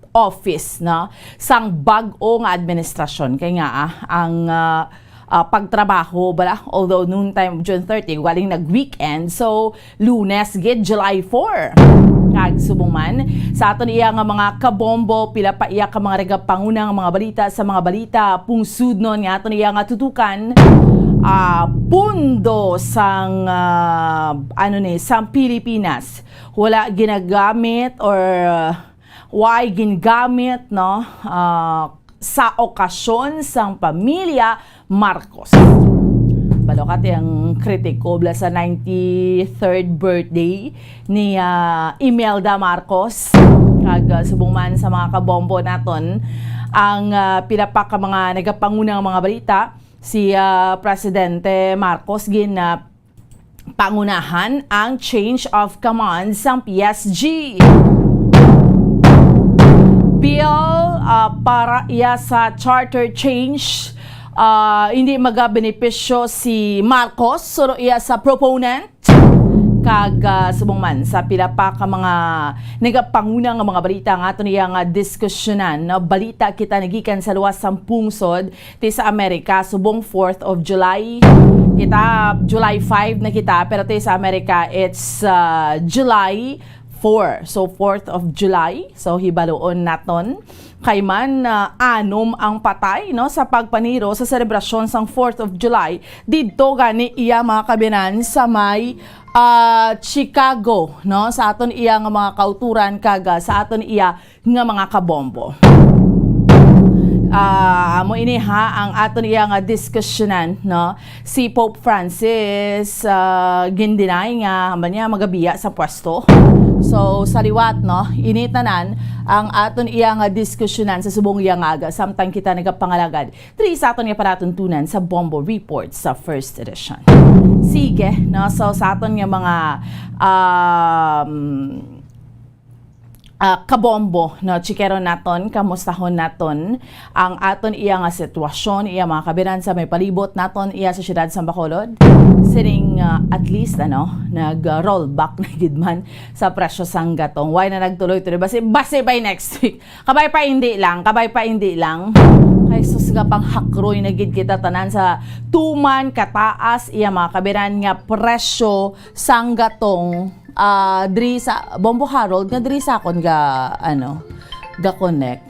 office, no, sang bag-o nga administrasyon. Kay nga, ah, ang, ah, ah, pagtrabaho bala, although noontime June thirty, galing nag-weekend, so Lunes gid, July four. Kag subong man, sa aton iya nga mga kabombo, pila pa iya ka mga nagapanguna nga mga balita sa mga balita pungsudnon nga aton iya nga tutukan, ah, pundo sang, ah, ano ni, sang Pilipinas. Wala ginagamit or, ah, way gingamit, no? Ah, sa okasyon sang pamilya Marcos. Balo ka ti ang kritiko bala sa ninety-third birthday ni, ah, Imelda Marcos. Kag, ah, subong man sa mga kabombo naton, ang, ah, pila pa ka mga nagapanguna nga mga balita, si, ah, Presidente Marcos gin, ah, pangunahan ang change of command sang P S G. Bill, ah, para iya sa charter change, ah, hindi magabenepisyo si Marcos, suno iya sa proponent. Kag, ah, subong man sa pila pa ka mga nagapanguna nga mga balita nga aton iya nga diskusyonan, no? Balita kita nagikan sa luwas sang pungsod ti sa Amerika, subong fourth of July. Kita, July five na kita, pero ti sa Amerika, it's, ah, July four. So, fourth of July. So, hibaluon naton. Kay man, ah, anom ang patay, no, sa pagpaniro sa selebrasyon sang fourth of July didto gani iya mga kabinan sa may, ah, Chicago, no, sa aton iya nga mga kauturan kag, ah, sa aton iya nga mga kabombo. Ah, amo ini ha ang aton iya nga diskusyonan, no? Si Pope Francis, ah, gindinay nga man niya magabiya sa pwesto. So, sa liwat, no, ini tanan ang aton iya nga diskusyonan sa subong iya nga aga, samtang kita nagapangalagad diri sa aton nga palatuntunan sa Bombo Report sa first edition. Sige, no? So, sa aton nga mga, um, ah, kabombo, no? Chikeron naton, kamustahon naton ang aton iya nga sitwasyon, iya mga kabiran sa may palibot naton, iya sa siyudad sa Bacolod. Sining, ah, at least, ano, nag-roll back na gid man sa presyo sang gatong. Why na nagtuloy-tuloy? Basi, basi by next week. Kabay pa hindi lang, kabay pa hindi lang. Kay sus, nga panghakroy na gid kita tanan sa tuman kataas iya mga kabiran nga presyo sang gatong, ah, diri sa Bombo Harold nga diri sa akon ga, ano, ga connect.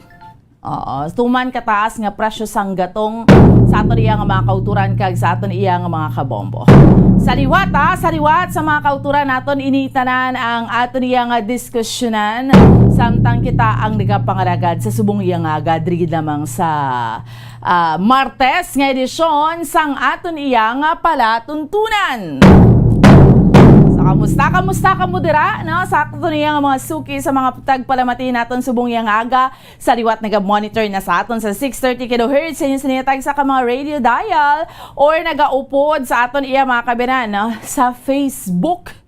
Oo, tuman kataas nga presyo sang gatong sa aton iya nga mga kauturan kag sa aton iya nga mga kabombo. Sa liwat, ah, sa liwat sa mga kauturan naton, ini tanan ang aton iya nga diskusyonan, samtang kita ang nagapangalagad sa subong iya nga aga diri lamang sa ah, Martes nga edisyon sang aton iya nga palatuntunan. So, kamusta, kamusta kamo dira, no? Sa aton iya nga mga suki, sa mga tagpalamati naton subong iya nga aga, sa liwat naga-monitor na sa aton sa six thirty kilohertz, sa inyo sa tagsa ka mga radio dial, or nagaupod sa aton iya mga kabinan, no? Sa Facebook.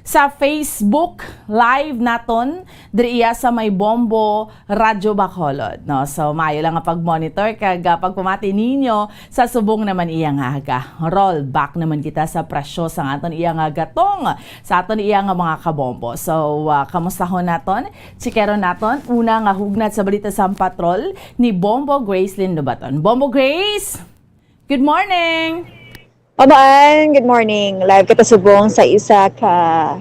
Sa Facebook Live naton, diri iya sa may Bombo Radyo Bacolod, no? So, maayo lang nga pag-monitor kag, ah, pagpamati ninyo sa subong naman iya nga aga. Roll back naman kita sa presyo sang aton iya nga gatong, sa aton iya nga mga kabombo. So, ah, kamustahon naton, chikeron naton, una nga hugnat sa balita sang patrol ni Bombo Grace Lindobaton. Bombo Grace, good morning! Pabaan, good morning. Live kita subong sa isa ka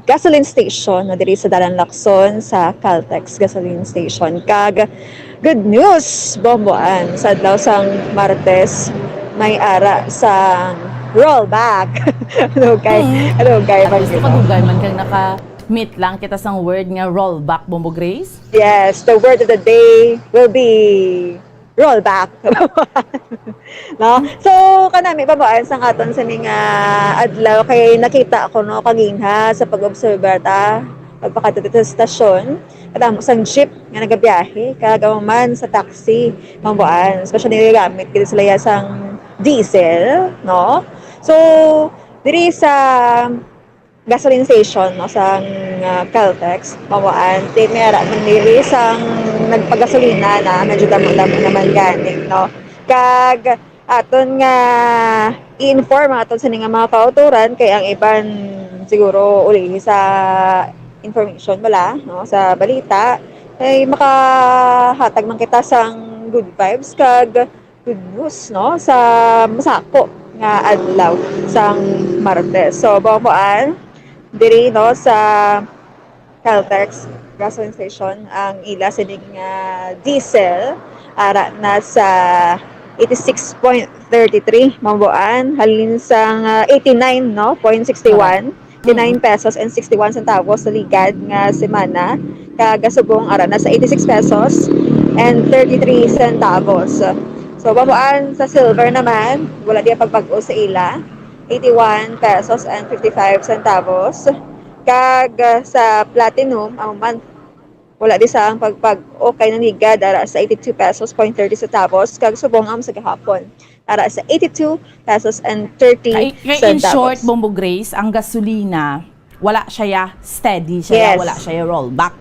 gasoline station, no, diri sa Dalan Lacson sa Caltex gasoline station. Kag good news, Bomboan, sa adlaw sang Martes, may ara sang rollback. Ano kay, Mm. ano kay At least, magdugay man kang naka-meet lang kita sang word nga rollback, Bombo Grace? Yes, the word of the day will be rollback. No? So, kanami, Bomboan, sang aton sini nga adlaw, kay nakita ko, no, kaginha sa pag-obserbar ta, pagpakadto sa stasyon, kadamo sang jeep nga nagabiyahe, kag amo man sa taxi, Bomboan, especially gamit gid sila ya sang diesel, no? So, diri sa gasoline station, no, sang, ah, Caltex, Bomboan, ti may ara man diri sang nagpagasolina na, medyo damo-damo naman gani, no. Kag aton nga i-inform aton sini nga mga kautoran, kay ang iban siguro uli sa information bala, no, sa balita, ay makahatag man kita sang good vibes kag good news, no, sa masako nga adlaw sang Martes. So, Bomboan, diri, no, sa Caltex gasoline station, ang ila sining, ah, diesel ara na sa eighty-six point thirty-three, Bomboan, halin sang, ah, eighty-nine, no, point six one. Correct. Eighty-nine pesos and sixty-one centavos sa ligad nga semana, kag gasubong ara na sa eighty-six pesos and thirty-three centavos. So, Bomboan, sa silver naman, wala diya pagbag-o sa ila, eighty-one pesos and fifty-five centavos. Kag, ah, sa platinum, amo man, wala di sa ang pagbag-o kay nanigad ara sa eighty-two pesos point thirty centavos, kag subong amo sa gahapon, ara sa eighty-two pesos and thirty centavos. Kay, kay in short, Bombo Grace, ang gasolina, wala siya ya steady siya ya, Yes. wala siya ya rollback.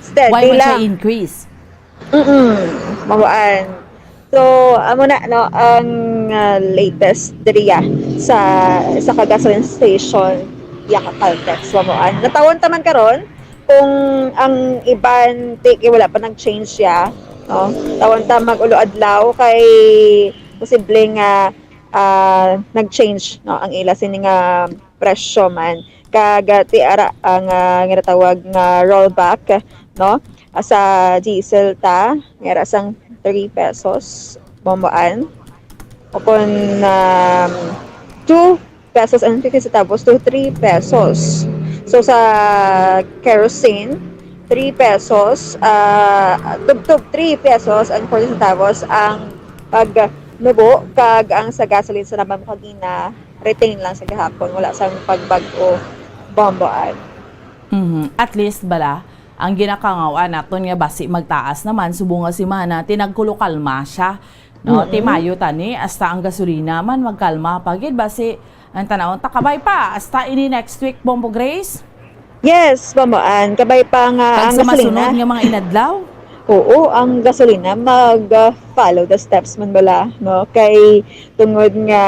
Steady Why man siya lang. increase? Mm-mm. Mawaan. So, amo na, no, ang, ah, latest diriya sa, sa ka gasoline station, ya ka Caltex, mawaan. Natawon ta man karon kung ang iban, ti, kay wala pa nag-change siya, no? Tawon ta mag-ulo adlaw kay posible nga, ah, nag-change, no, ang ila sini nga presyo man. Kag, ah, ti ara ang, ah, ginatawag nga rollback, no? Ah, sa diesel ta, nga ara sang three pesos, Bomboan. O kon, um, two pesos and fifty centavos to three pesos. So, sa kerosene, three pesos, ah, tubtob three pesos and forty centavos ang pagnubo, kag ang sa gasoline sa naman mo kagina, retain lang sa gahapon, wala sang pagbag-o, Bomboan. Mhm. At least bala, ang ginakangaw-an naton nga basi magtaas naman subong nga semana, ti nagkulokalma siya, no? Mm-mm. Ti mayo tani, hasta ang gasolina man magkalma pa gid, basi ang tanawon ta kabay pa hasta ini next week, Bombo Grace? Yes, Bomboan, kabay pa nga Kag ang sa gasolina. masunod nga mga inadlaw? Oo, ang gasolina mag, ah, follow the steps man bala, no? Kay tungod nga,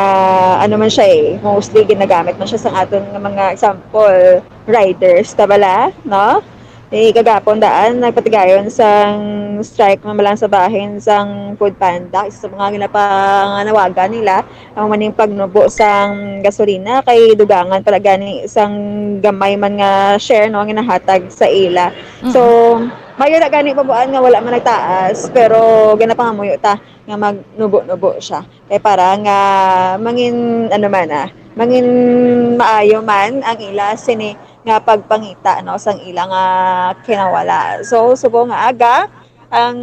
ano man siya eh, mostly ginagamit man siya sa aton nga mga example, riders, ta bala, no? Eh, kagapon daan, nagpatigayon sang strike man lang sa bahin sang Food Panda, isa sa mga ginapanganawagan nila, ang maning pagnubo sang gasolina, kay dugangan pala gani sang gamay man nga share, no, ang ginahatag sa ila. Mm. So, mayo na gani, Bomboan, nga wala man nagtaas, pero ginapangamuyo ta nga magnubo-nubo siya. Kay para nga mangin, ano man, ah, mangin maayo man ang ila sini nga pagpangita, no, sang ila nga kinawala. So, subong nga aga, ang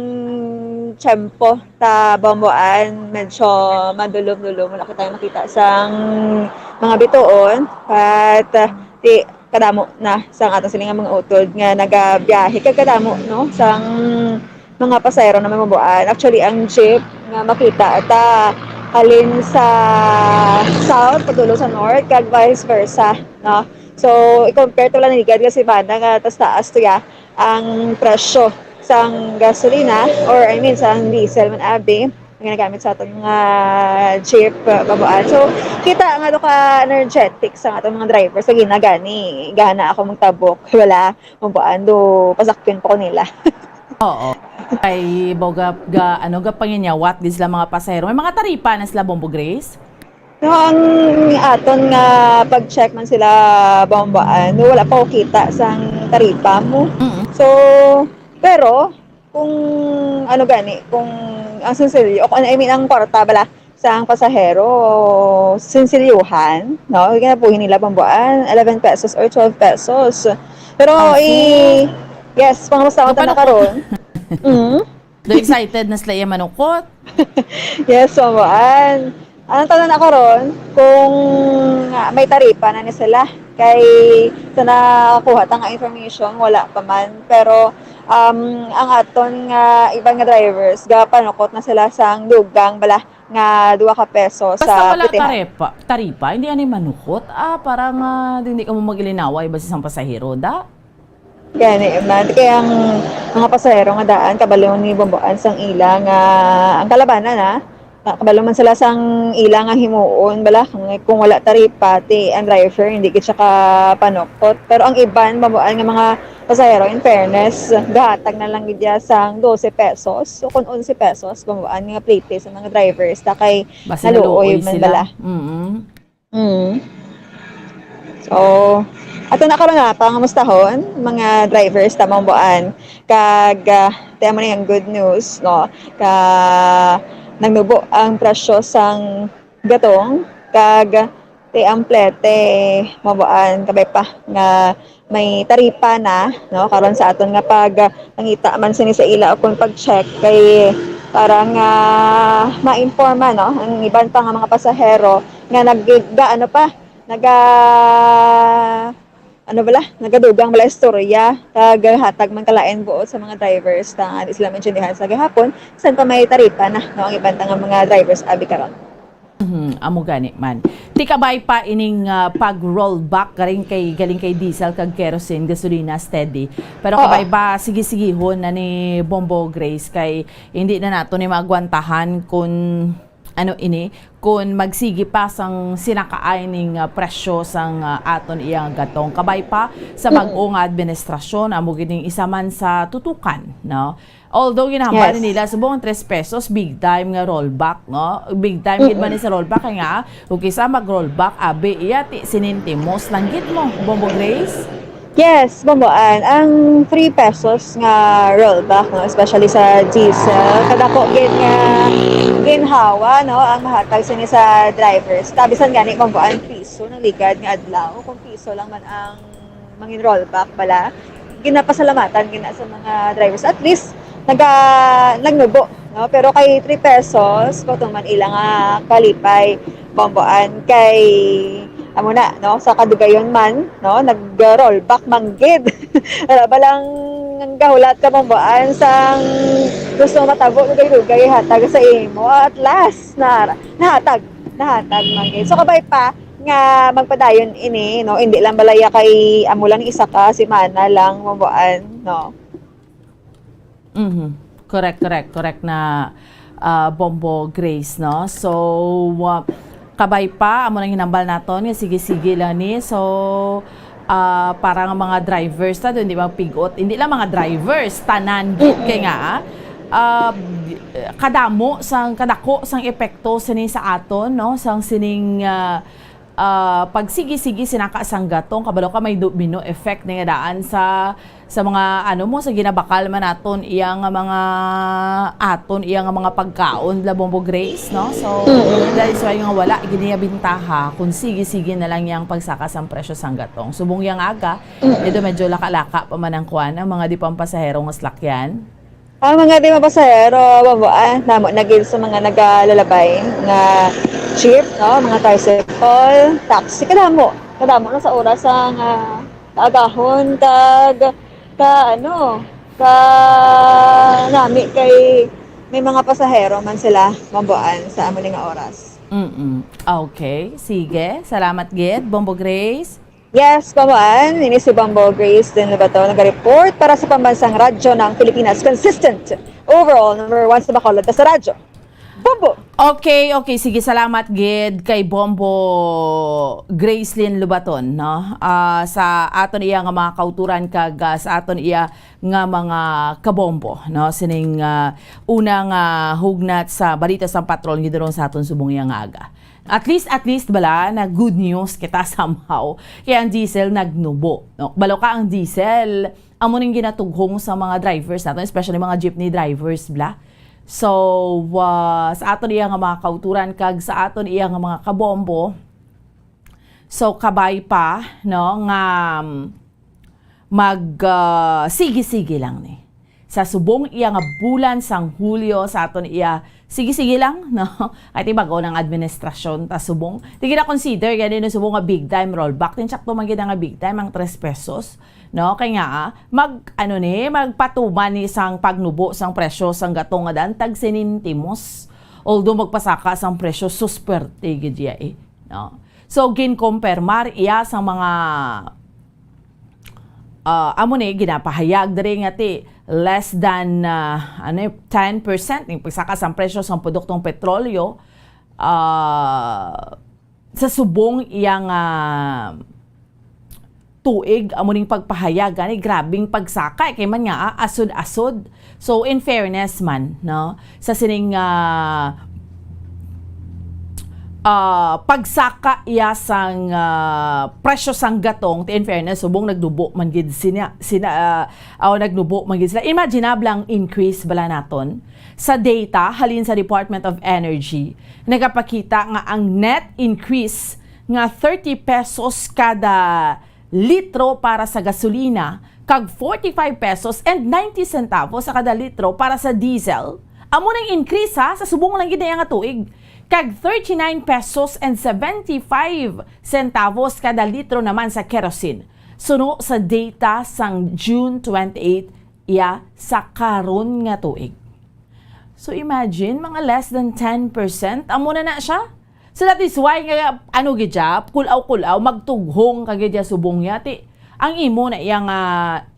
tiyempo ta Bomboan, medyo madulom-dulom. Wala ko tayo makita sang mga bituon. But, uh, di, kadamo na sang aton sini nga mga utod nga nagabiyahe. Kag kadamo, no, sang mga pasahero na may Bomboan. Actually, ang jeep nga makita ta halin sa south, padulong sa north, kag vice versa, no? So, i-compare to lang ni Gad nga si Banda nga tas taas to ya ang presyo sang gasolina, or I mean, sang diesel man abi, ang ginagamit sa aton mga jeep, uh, Bomboan. So, kita nga do ka energetic sa aton mga drivers sa ginagani. Gana ako magtabok, wala, Bomboan, do pasakyon pa ko nila. Oo. Kay boga ga, ano, ga panginyawat di sila mga pasahero. May mga taripa na sila, Bombo Grace? No, ang aton nga pag-check man sila, Bomboan, wala pa ko kita sang taripa mo. Mm. So, pero kung ano gani, kung ang sinsilyo, o kung, I mean, ang kwarta bala sang pasahero, sinsilyuhan, no? Ginabuhi nila, Bomboan, eleven pesos or twelve pesos. Pero, I see. I-, yes, pangamusta ang Mapalukot. Tana karon? Mm. Do excited na sila iya manukot? Yes, Bomboan. Ang tanong na karon, kung, ah, may taripa na ni sila. Kay sa nakuha ta nga information, wala pa man. Pero, um, ang aton nga iban nga drivers, gapanukot na sila sang dugang bala nga duha ka peso. Basta sa wala pitihan. Taripa, taripa, hindi ani manukot. Ah, para nga hindi ka mo mag-ilinaway ba sa isang pasahero, da? Gani man. Kaya ang mga pasahero nga daan, kabalo ni Bomboan sang ila nga, ang kalabanan, ha? Ah, kabalo man sila sang ila nga himuon, bala, kung, kung wala taripa, ti ang driver, hindi gid siya kapanukot. Pero ang iban, Bomboan, nga mga pasahero, in fairness, gahatag na lang gid ya sang dose pesos o kung onse pesos, Bomboan, nga plete sa mga drivers, ta kay Basi naluoy naluoy man sila. Bala. Mm. Mm. So, ato na karon nga pangamustahon, mga drivers ta, Bomboan. Kag, ah, ti amo na yung good news, no? Ka nagnubo ang presyo sang gatong, kag ti ang plete, Bomboan, kabay pa nga may taripa na, no? Karon sa aton nga pag, ah, pangita man sini sa ila o kung pag-check kay para nga ma-informa, no, ang iban pa nga mga pasahero nga nag-, ga-, ano pa, naga-, ano bala, nagadugang bala istorya, kag hatag man kalain buot sa mga drivers ta nga di sila maintindihan sa gihapon, san pa may taripa na, no, ang iban ta nga mga drivers abi karon. Mhm, amo gani man. Ti kabay pa ining, ah, pag-rollback galing kay, galing kay diesel kag kerosene, gasolina, steady. Pero Oo. Kabay pa, sige-sigihon na ni Bombo Grace kay hindi na nato ni maagwantahan kun ano ini, kun magsigi pa sang sinakaay ning, ah, presyo sang, ah, aton iyang gatong. Kabay pa sa Mm. bag-o nga administrasyon, amo gid ning isa man sa tutukan, no? Although ginahambal Yes. ni nila subong ang tres pesos, big time nga rollback, no? Big time gid man Mm-mm. ni sa rollback, kay nga, kung kisa mag-rollback, abi, iya, ti, sinintimos lang gid mo, Bombo Grace? Yes, Bomboan. Ang three pesos nga rollback, no, especially sa diesel, kadako gid nga ginhawa, no, ang mahatag sini sa drivers. Tabisan gani, Bomboan, piso nang ligad nga adlaw, kung piso lang man ang mangin rollback bala. Ginapasalamatan gina sa mga drivers. At least, naga-, nagnubo, no? Pero kay three pesos, kung man ila nga kalipay, Bomboan, kay, amo na, no? Sa kadugayon man, no? Nag-rollback man gid. Wala ba lang ang gahulat ka, Bomboan, sang gusto matabo, dugay-dugay, hatag sa imo. At last, na, nahatag, nahatag man gid. So, kabay pa, nga magpadayon ini, no? Hindi lang balaya kay amo lang isa ka semana lang, Bomboan, no? Mhm. Correct, correct, correct na, ah, Bombo Grace, no? So, ah, kabay pa, amo nang hinambal naton nga sige-sige lang ni. So, ah, para nga mga drivers ta, hindi magpigot. Hindi lang mga drivers, tanan gid kay nga, ah, kadamo sang, kadako sang epekto sini sa aton, no? Sang sining, ah, ah, pagsigi-sigi sinaka sang gatong, kabalo ka may domino effect ni nga daan sa, sa mga, ano mo, sa ginabakal man naton iya nga mga, aton iya nga mga pagkaon, bala, Bombo Grace, no? So, Mm. dahil sa nga wala gid niya bintaha kung sige-sige na lang yang pagsaka sang presyo sang gatong. Subong yang aga, Mm. ito medyo laka-laka pa man ang kuan, ang mga di pampasahero nga salakyan. Ang mga di mapasahero, mabuan namo na gid sa mga nagalalabay nga jeep, no, mga tricycle, taxi, kadamo, kadamo na sa oras ang ah, kaagahon kag ka ano, ka nami kay may mga pasahero man sila mabuan sa amo ni nga oras. Mm-mm. Okay, sige. Salamat gid, Bombo Grace. Yes, pamuan, ini si Bombo Grace din Lobato nag-report para sa pambansang radyo ng Pilipinas, consistent, overall number one sa Bacolod sa radyo. Bombo! Okay, okay. Sige, salamat gid kay Bombo Gracelyn Lubaton, no? Ah, sa aton iya nga mga kauturan kag ah, sa aton iya nga mga kabombo, no? Sining ah, unang ah, hugnat sa balita sang patrol nga gidulong sa aton subong iya nga aga. At least, at least bala na good news kita somehow. Kaya ang diesel nagnubo, no? Balo ka ang diesel, amo ning ginatughong sa mga drivers naton, especially mga jeepney drivers bla. So, ah, sa aton iya nga mga kauturan kag sa aton iya nga mga kabombo, so kabay pa, no, nga um, mag ah, sige-sige lang ni. Sa subong iya nga bulan sang Hulyo, sa aton iya sige-sige lang, no? Ay, ti bag-o nang administrasyon ta subong. Ti gina-consider gani no subong nga big time rollback. Tin sakto man gid nga big time ang tres pesos, no? Kay nga ah, mag ano ni, magpatuman ni sang pagnubo sang presyo sang gatong nga daan tag senintimos. Although magpasaka sang presyo, susperte gid iya eh, no? So ginkompermar iya sang mga ah, amo ni ginapahayag diri nga ti less than ah, ano, ten percent ning pagsaka sang presyo sang produktong petrolyo ah, sa subong iya nga tuig. Amo ning pagpahayag gani, grabing pagsaka eh, kay man nga ah, asod-asod. So in fairness man, no, sa sining ah, ah, pagsaka iya sang ah, presyo sang gatong, ti in fairness, subong nagnubo man gid sina, sina ah, aw nagnubo man gid sila. Imaginable ang increase bala naton. Sa data halin sa Department of Energy, nagapakita nga ang net increase nga thirty pesos kada litro para sa gasolina kag forty-five pesos and ninety centavos sa kada litro para sa diesel. Amo nang increase ha, sa subong lang gid na iya nga tuig, kag thirty-nine pesos and seventy-five centavos kada litro naman sa kerosene. Suno sa data sang June twenty-eight iya sa karon nga tuig. So imagine, mga less than ten percent amo na na siya. So that is why nga ano gid siya, kulaw-kulaw, magtughong ka gid siya subong niya. Ti, ang imo na iya nga,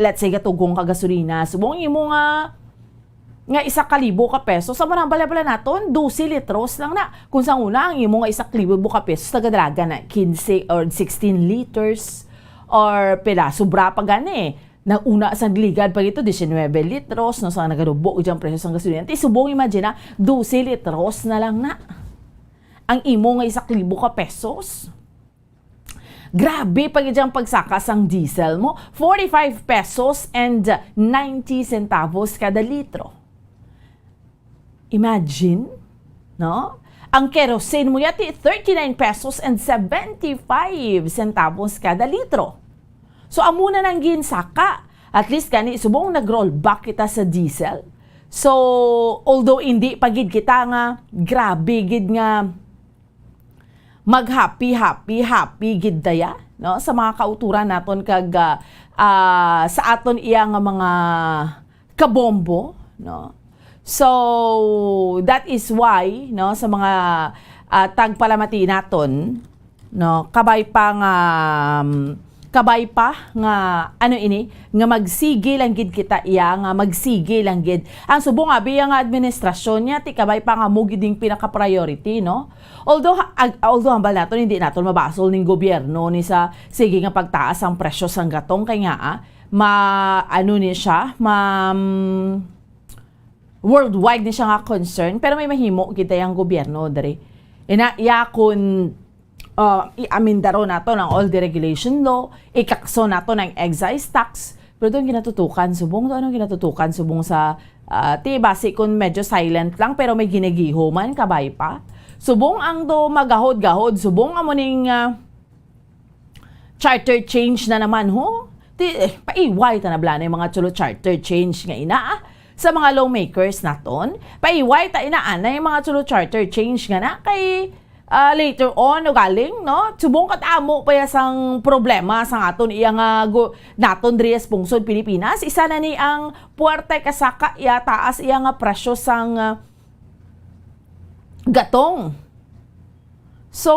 let's say, gatughong ka gasolina, subong ang imo nga nga isa ka libo ka pesos, sa mga bala-bala naton, dose litros lang na. Kung sa una, ang imo nga isa ka libo ka pesos, nagadalagan na quince or sixteen liters, or pila, sobra pa gani. Nag-una sang ligad pa gito, diecinuebe litros, no, sa nagarubo gid ang presyo sang gasolina. Ti subong, imagine na, dose litros na lang na. Ang imo nga isa ka libo ka pesos. Grabe pa gid ang pagsaka sang diesel mo, forty-five pesos and ninety centavos kada litro. Imagine, no? Ang kerosene mo yati, thirty-nine pesos and seventy-five centavos kada litro. So, amo na nang ginsaka. At least gani, subong nag-roll back kita sa diesel. So, although hindi pa gid kita nga grabe gid nga mag-happy, happy, happy gid daya, no? Sa mga kauturan naton kag ah, ah, sa aton iya nga mga kabombo, no? So, that is why, no, sa mga ah, tagpalamati naton, no, kabay pa nga um, kabay pa nga ano ini nga magsige lang gid kita iya nga magsige lang gid ang subong abi nga administrasyon niya ti kabay pa nga mo gid ding pinaka priority, no? Although ha- ag- although hambal naton hindi naton mabasol ning gobyerno ni sa sige nga pagtaas ang presyo sang gatong kay nga ah, ma ano ni siya ma mm, worldwide ni siya nga concern, pero may mahimo kita yang gobyerno diri. Ina iya kun uh, i-amendaro naton ang all deregulation law, ikakso naton ang excise tax, pero doon ginatutukan subong, doon ang ginatutukan subong sa uh, ti basi kun medyo silent lang pero may ginagiho man kabay pa. Subong ang do magahod-gahod, subong amo ning uh, charter change na naman ho. Ti eh, paiway ta na bala na yung mga chulo charter change nga ina. Ah. sa mga lawmakers naton, paiway ta inaanay ang mga tulo charter change nga na kay, ah, later on, ugaling, no? Subong kadamo pa ya sang problema sang aton iya nga gu-, naton diri sa pungsod Pilipinas. Isa na ni ang puwerte kasaka iya taas iya nga presyo sang, ah, gatong. So,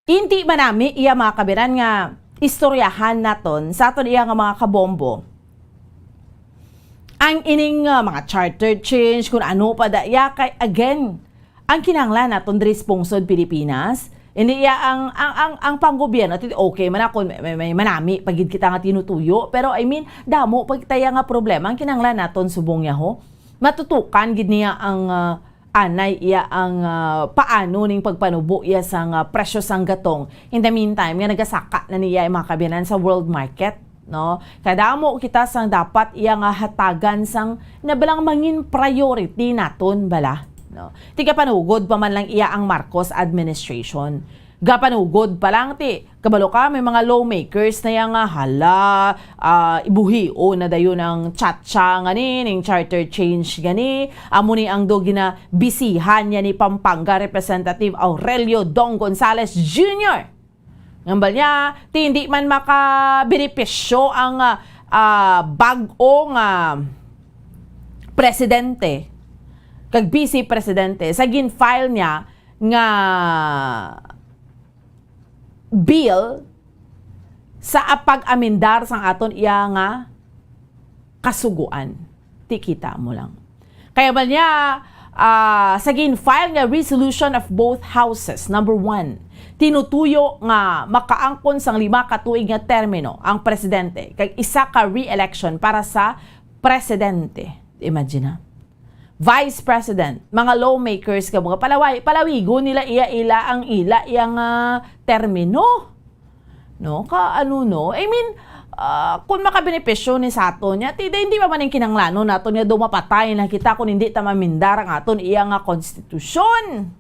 Indi manami iya mga kabiran nga istoryahan naton sa aton iya nga mga kabombo. Ang ining, ah, mga charter change, kung ano pa da iya, kay again, ang kinahanglan naton diri sa pungsod Pilipinas, hindi iya ang, ang, ang, ang panggobyerno, ti-, okay man ako, may, may, may manami pa gid kita nga tinutuyo, pero I mean, damo pa kita iya nga problema, ang kinahanglan naton subong niya ho, matutukan gid niya ang, ah, anay iya ang, ah, paano ning pagpanubo iya sang, ah, presyo sang gatong. In the meantime, nga nagasaka na niya ang mga kabiyanan sa world market, no? Kadamo kita sang dapat iya nga hatagan sang nabalang mangin priority naton bala, no? Tigapanugod pa man lang iya ang Marcos administration. Gapanugod pa lang ti, kabalo ka, may mga lawmakers na yang, ah, hala, ah, ibuhion na dayon ang chacha nga ni, ning charter change gani. Amo ni ang do ginabisihan niya ni Pampanga Representative Aurelio Dong Gonzales Junior. Ngambal niya, ti hindi man makabenepisyo ang, ah, ah, bag-o nga presidente kag vice presidente sa gin-file niya nga bill sa pag-amendar sang aton iya nga kasugoan. Ti kita mo lang. Kaya ba niya, ah, sa gin-file nga resolution of both houses, number one, tinutuyo nga makaangkon sang lima ka tuig nga termino ang presidente kag isa ka re-election para sa presidente. Imagine na. Vice President, mga lawmakers ka mga palaway, palawigon nila iya, ila ang ila iya nga termino. No? Ka ano, no? I mean, ah, kung makabenepisyo ni sa aton niya, ti, hindi pa man ang kinanglanon naton nga dumapatay na kita kung hindi ta mamindar ang aton iya nga konstitusyon.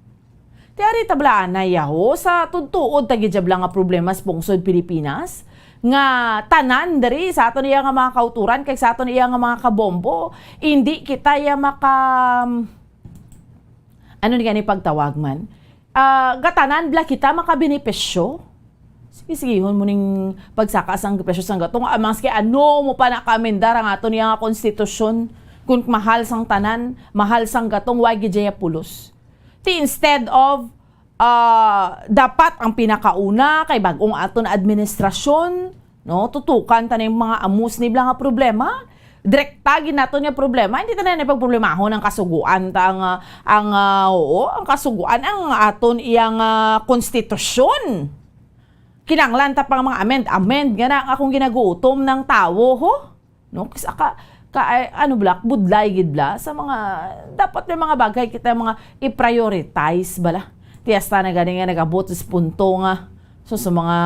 Ti ari tablaan na yaho sa tutuod tagi jabla nga problema sa pungsod Pilipinas nga tanan diri sa aton iya nga mga kauturan kag sa aton iya nga mga kabombo, hindi kita ya maka, ano ni gani pagtawag man? Ah, gatanan bla kita makabenepisyo? Sige, sigihon mo ning pagsaka sang presyo sang gatong. Ah, maski ano mo pa nakaamendar ang aton iya nga konstitusyon, kung mahal sang tanan, mahal sang gatong, why gid dya pulos? Ti instead of, ah, dapat ang pinakauna kay bag-ong aton administrasyon, no, tutukan ta ning mga amos ni bla nga problema. Direkta gid naton nga problema, hindi ta na ipagproblemahon ang kasuguan ta ang, ah, ang, ah, oo, ang kasuguan ang aton iyang, ah, konstitusyon. Kinanglan ta pang mga amend, amend nga na ang akong ginagutom ng tawo, ho? No? Kasi ka, ka, ay, ano bla, budlay gid bla sa mga, dapat may mga bagay kita mga i-prioritize bala. Ti hasta na gani nga nag-abot sa punto nga, so, sa mga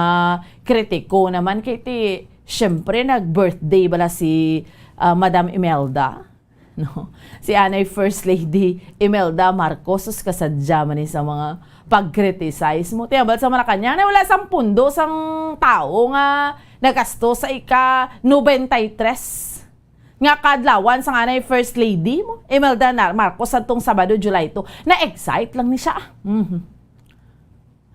kritiko naman, kay ti, syempre, nag-birthday bala si, ah, Madam Imelda. No? Si anay First Lady Imelda Marcos, sus, kasadya man ni sa mga pag-criticize mo. Ti hambal sa Malacañang na wala sang pundo sang tawo nga nagasto sa ika nobenta y tres nga kaadlawan sang anay First Lady mo, Imelda Nar-, Marcos, sadtong Sabado, July two. Na-excite lang ni siya. Mhm.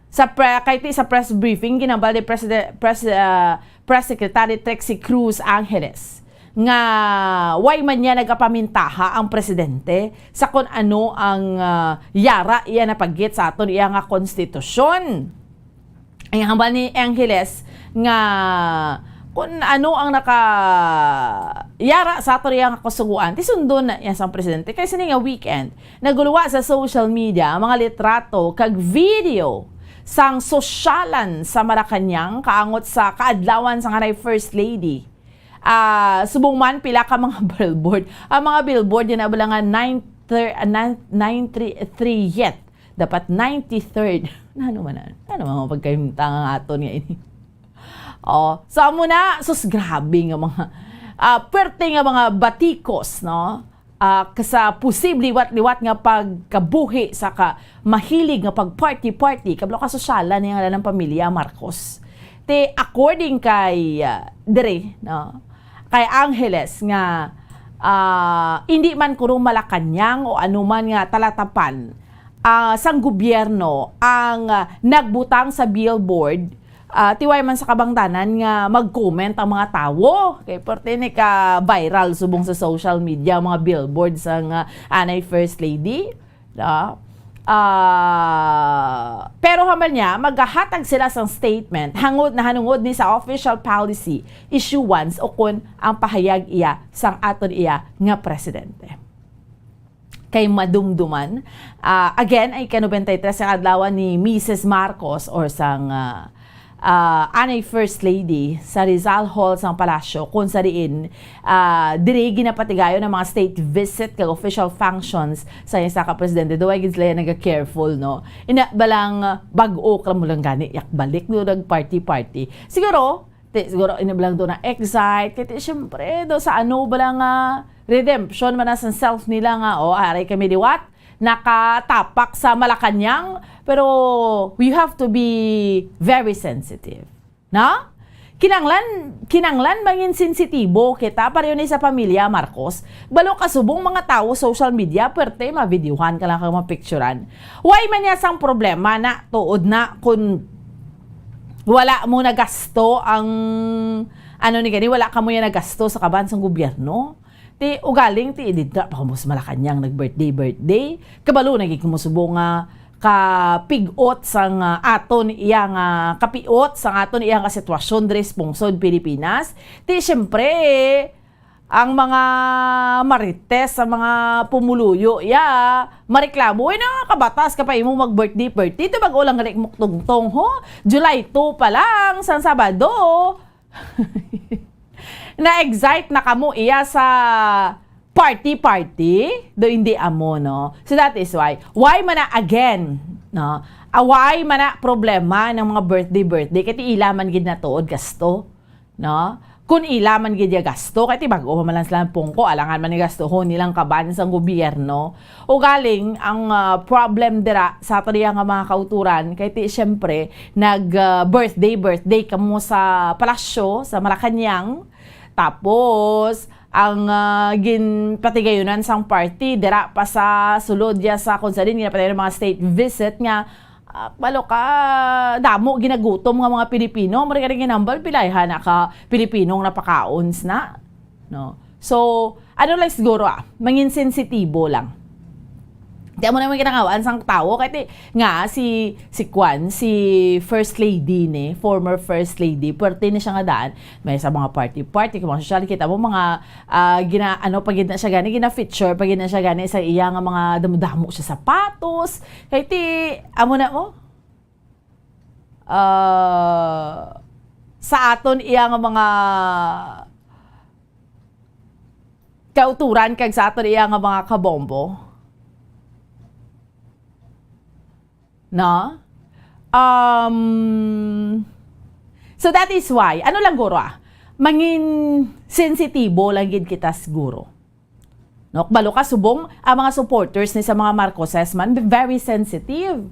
Sa pre-, kay ti sa press briefing, ginhambal ni Preside-, Pres-, ah, Press Secretary Trixie Cruz Angeles nga way man niya nagapamintaha ang presidente sa kon ano ang, ah, yara iya napagit sa aton iya nga konstitusyon. Ang hambal ni Angeles nga kun ano ang naka yara sa aton iya nga kasugoan, ti sundon na iya sang presidente. Kay sini nga weekend, naguluwa sa social media ang mga litrato kag video sang sosyalan sa Malacañang kaangot sa kaadlawan sang anay First Lady. Ah, subong man pila ka mga billboard. Ang mga billboard, yan na bala nga nine thir-, ah, nine, nine three three yet. Dapat ninety-third. Ano man na? Ano man ang pagkahimtang ang aton nga ini? Oh, so amo na, sus, grabe nga mga, ah, pwerte nga mga batikos, no? Ah, sa posible liwat-liwat nga pagkabuhi sa ka mahilig nga pag-party-party, kablo ka sosyala niya nga lang pamilya Marcos. Te, according kay, ah, dire, no? kay Angeles nga, ah, indi man kuno Malacañang o anuman nga talatapan, ah, sang gobyerno ang, ah, nagbutang sa billboard, ah, ti way man sa kabangdanan nga mag-comment ang mga tawo. Kay parte ni ka viral subong sa social media ang mga billboard sang, ah, anay First Lady. No? Ah, pero hambal niya, magahatag sila sang statement hangod, nahanungod ni sa official policy issuance o kun ang pahayag iya sang aton iya nga presidente. Kay madumduman, ah, again, ay ka-nobenta y tres nga adlaw ni Misis Marcos or sang, ah, ah, anay First Lady sa Rizal Hall sang Palasyo, kung sa diin, ah, diri ginapatigayon ang mga state visit kag official functions sa isa ka presidente. Duway gid sila naga-careful, no? Ina ba lang, ah, bag-o ka mo lang gani, yak balik do nag-party-party. Siguro, ti, siguro ina ba lang do na excite, kay ti, syempre, do sa ano ba lang, ah, redemption man na sa self nila nga, oh, aray kami liwat, nakatapak sa Malacañang, pero you have to be very sensitive. Na? Kinanglan, kinanglan mangin sensitibo kita, pareho ni sa pamilya Marcos. Balo ka subong mga tawo social media, perte mavideohan ka lang kag mapicturan. Why man niya sang problema na tuod na kun wala mo nagasto ang, ano ni gani, wala ka mo yan nagasto sa kaban sang gobyerno? Ti ugaling ti didto pa kamo sa Malacañang nag-birthday, birthday. Kabalo na gid kamo subong nga kapig-ot sang, ah, aton iya nga kapiot sang aton iya nga sitwasyon diri sa pungsod Pilipinas. Ti siyempre, ang mga marites, ang mga pumuluyo, ya, mareklamo, "Uy, nakakabatas ka pa imo mag-birthday, birthday. Ito bag-o lang gali mo tungtong, ho? July two pa lang, sang Sabado." Na-excite na kamo iya sa party-party, do hindi amo, no? So that is why. Why man na again, no? Ah, why man na problema ng mga birthday-birthday? Kay ti ila man gid na tuod gasto, no? Kung ila man gid ya gasto, kay ti bag-o man lang sila pungko, alangan man ni gastuhon nilang kaban sang gobyerno. Ugaling ang, ah, problem dira sa ato diya nga mga kauturan, kay ti siyempre nag, ah, birthday, birthday kamo sa palasyo, sa Malacañang. Tapos, ang, ah, ginpatigayunan sang party, dira pa sa sulod ya sa kung sa din, ginapatigayon mga state visit nga, ah, balo ka, damo ginagutom nga mga Pilipino, mari ka rin ginambal, pilayhan na ka Pilipinong napakaon na, no? So, ano lang siguro, ah, mangin sensitibo lang. Di mo naman kinakawaan sang tawo, kay ti, nga si, si Kwan, si First Lady ni, former First Lady, pwerte ni siya nga daan, may sa mga party-party, kung mga social, kita mo mga, ah, gina, ano, pag na siya gani, gina-feature, pag na siya gani, sa iya nga mga damo-damo siya sapatos, kay ti, amo na mo, ah, sa aton iya nga mga kauturan kag sa aton iya nga mga kabombo. No? Um, so that is why, ano lang guro ah, mangin sensitibo lang gid kita siguro. No, balo ka subong ang mga supporters ni sa mga Marcoses man, very sensitive.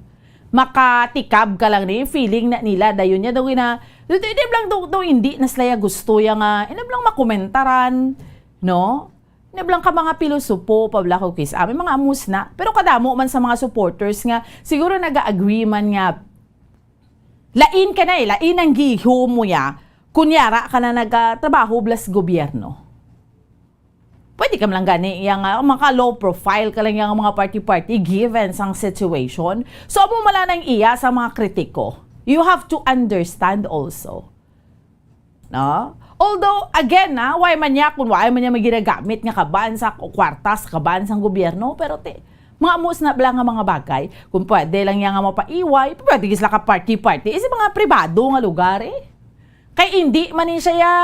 Makatikab ka lang ni, feeling na nila dayon niya daw ina, di, di, di lang daw, daw hindi na sila gusto ya nga, ina lang makomentaran, no? Ina lang ka mga pilosopo, pabla ko kis, ah, may mga amus na. Pero kadamo man sa mga supporters nga, siguro nag-agree man nga, lain ka na eh, lain ang giho mo ya, kunyara ka na nagtrabaho blas gobyerno. Pwede ka man lang gani iya nga, maka low profile ka lang iya nga mga party-party given sang situation. So, amo mala nang iya sa mga kritiko. You have to understand also. No? Although, again, na, why man niya, kung why man niya may ginagamit nga kaban sa kwarta, sa kaban sang gobyerno, pero ti, mga amos na bala nga mga bagay, kung pwede lang niya nga mapaiway, pwede gid sila ka party-party, is mga pribado nga lugar, eh. Kay indi man ni siya ya,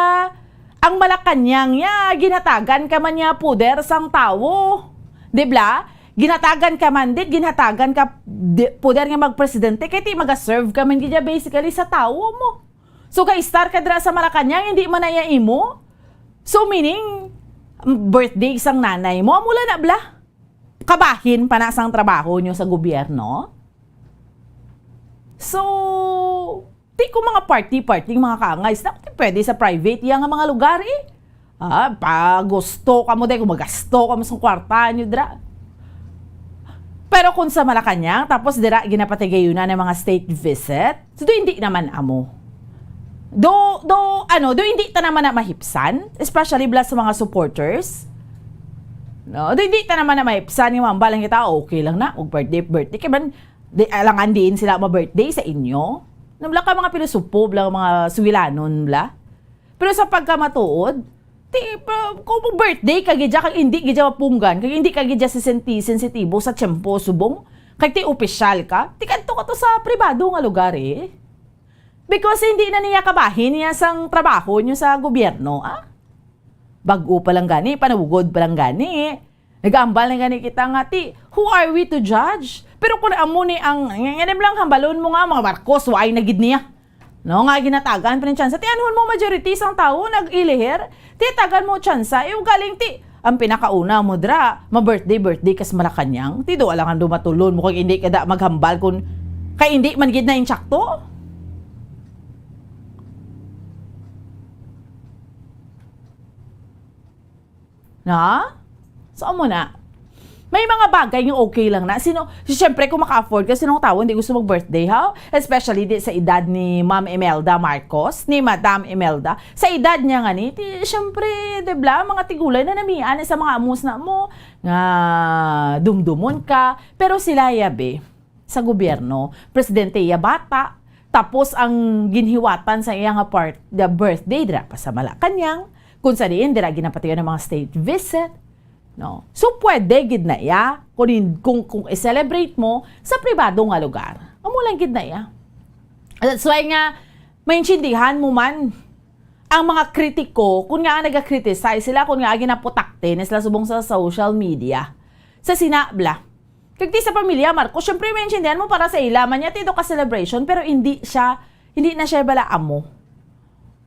ang Malacañang ya, ginhatagan ka man niya puder sang tawo. Di bla? Ginhatagan ka man, di, ginhatagan ka di, puder nga magpresidente, kay ti maga-serve ka man gid ya basically sa tawo mo. So, kay star ka dira sa Malacañang, hindi man na ya imo. So, meaning, birthday sang nanay mo, amo lang na bla? Kabahin pa na sang trabaho nyo sa gobyerno? So, ti ko mga party-party, mga kaangay, sa, ti pwede sa private, iya nga mga lugar, eh. Ah, pa gusto ka mo, day, kung magasto ka mo sa kwarta nyo, dira. Pero kung sa Malacañang, tapos dira, ginapatigayunan ng mga state visit, so, do hindi naman amo. Do, do, ano, do hindi ta naman na mahipsan, especially bala sa mga supporters. No, do hindi ta naman na mahipsan yung mambal lang kita, okay lang na, mag birthday, birthday. Kaya man, di, alangan diin sila ma-birthday sa inyo. Nabla ka mga pilosopo, bala mga suwilanon, bala. Pero sa pagkamatuod, ti, pa, kung mo birthday ka gidya, kag hindi gidya mapunggan, kag hindi ka gidya sisenti-, sensitibo sa tiyempo, subong, kag ti opisyal ka, ti kadto ka to sa pribado nga lugar, eh. Because hindi na niya kabahin niya sang trabaho niyo sa gobyerno, ah. Bag-o pa lang gani, panugod pa lang gani. Nag-ambal na gani kita nga, ti, who are we to judge? Pero kung amo ni ang, ng-, ng-, lang hambalon mo nga, mga Marcos, waay na gid niya. No, nga ginatagan pa ning tsansa. Ti, anhon mo majority sang tawo nag-ilihir? Ti, tagan mo tsansa. Eh, ugaling, ti, ang pinakauna mo dra, ma-birthday, birthday kas Malacañang. Ti, do, alangan dumatulon mo kung hindi ka da maghambal kung kay hindi man gid na insakto. Na? So, amo na. May mga bagay nga okay lang na. Sino, siyempre, kung maka-afford ka, sinong tawo hindi gusto mag-birthday, ha? Especially di sa edad ni Ma'am Imelda Marcos, ni Madam Imelda. Sa edad niya nga ni, ti, siyempre, di ba, mga tigulang na namian sa mga amos na mo, nga dumdumon ka. Pero sila, yabi, sa gobyerno, presidente iya bata, tapos ang ginhiwatan sa iya nga part, the birthday, dira pa sa Malacañang, kung sa diin, dira ginapatiyon ang mga state visit, no? So, pwede gid na iya, kung, in-, kung, kung i-celebrate mo sa pribado nga lugar. Amo lang gid na iya. That's why nga, maintindihan mo man ang mga kritiko, kung nga nag-criticize sila, kung nga ginaputakte na sila subong sa social media. Sa sinabla, Kag ti sa pamilya Marcos, syempre, maintindihan mo para sa ila man niya, ti do ka celebration, pero hindi siya, hindi na siya bala amo.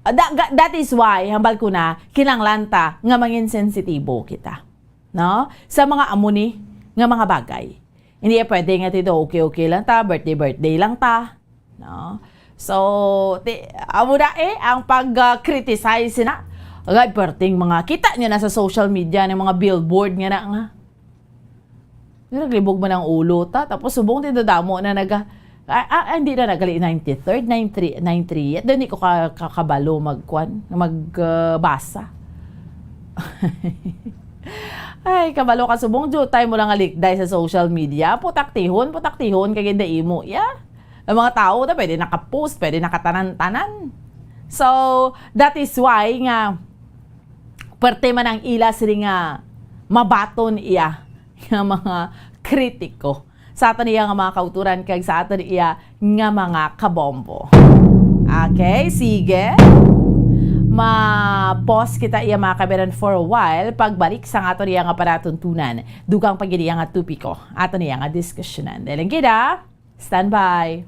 Ah, da-, ga-, that is why, hambal ko na, kinahanglan ta nga mangin sensitibo kita. No? Sa mga amo ni nga mga bagay. Hindi ya pwede nga ti do, okay-okay lang ta, birthday-birthday lang ta. No? So, ti, amo na eh, ang pag, ah, criticize na. Agay, perting mga, kita niyo na sa social media ng mga billboard nga na nga. Naglibog man ang ulo ta. Tapos subong din damo na naga, ah, ah, hindi na nagali ninety-third, nine three, nine three. At doon ko ka, kakabalo magkwan, magbasa. Ay, kabalo ka subong, jutay mo lang alikday sa social media. Putaktihon, putaktihon, kay ganda imo. Yeah. Ang mga tao, ta, pwede naka-post, pwede nakatanan-tanan. So, that is why nga, pwerte man ang ila sini nga mabaton iya nga mga kritiko sa aton iya nga mga kauturan kag sa aton iya nga mga kabombo. Okay, sige. Ma-pause kita iya, mga kabiran, for a while. Pagbalik sa aton iya nga panatuntunan, dugang pa gid iya nga topiko, aton iya nga diskusyonan. Dahil lang gid, ah. Stand by.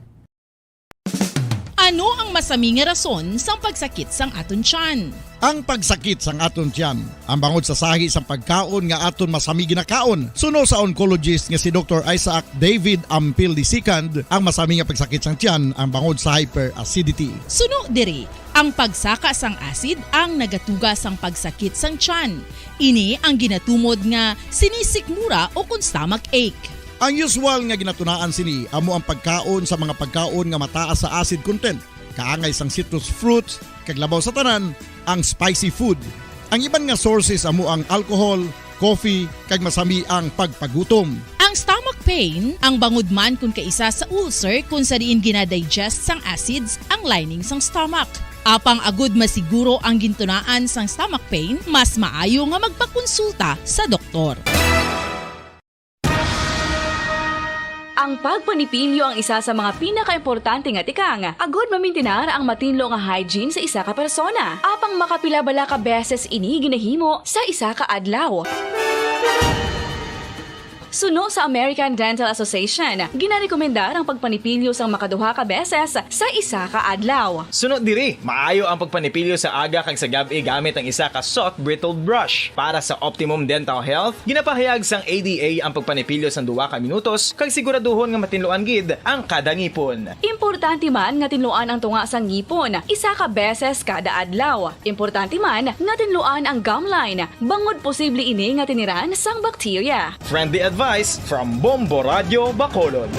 Ano ang masami nga rason sang pagsakit sang aton tiyan? Ang pagsakit sang aton tiyan, ang bangod sa sahi sang pagkaon nga aton masami ginakaon. Suno sa oncologist nga si Doktor Isaac David Ampil the second, ang masami nga pagsakit sang tiyan ang bangod sa hyperacidity. Suno diri, ang pagsaka sang acid ang nagatuga sang pagsakit sang tiyan. Ini ang ginatumod nga sinisikmura o kon stomach ache. Ang usual nga ginatunaan sini amo ang pagkaon sa mga pagkaon nga mataas sa acid content, kaangay sang citrus fruits, kag labaw sa tanan, ang spicy food. Ang iban nga sources amo ang alcohol, coffee, kag masami ang pagpagutom. Ang stomach pain, ang bangod man kon kaisa sa ulcer kon sa diin ginadigest sang acids ang lining sang stomach. Apang agud masiguro ang gintunaan sang stomach pain, mas maayo nga magpakonsulta sa doktor. Ang pagpanipilyo ang isa sa mga pinakaimportante nga tikang agud mamintinar ang matinlo nga hygiene sa isa ka persona. Apang makapila bala ka beses ini ginahimo sa isa ka adlaw? Suno sa American Dental Association, ginarekomendar ang pagpanipilyo sang makaduha ka beses sa isa ka adlaw. Suno diri, maayo ang pagpanipilyo sa aga kag sa gab-i gamit ang isa ka soft bristled brush. Para sa optimum dental health, ginapahayag sang A D A ang pagpanipilyo sang duha ka minutos kag siguraduhon nga matinluan gid ang kada ngipon. Importante man nga tinluan ang tunga sang ngipon isa ka beses kada adlaw. Importante man nga tinluan ang gum line, bangod posible ini nga tiniran sang bakterya. Friendly advice from Bombo Radio Bacolod.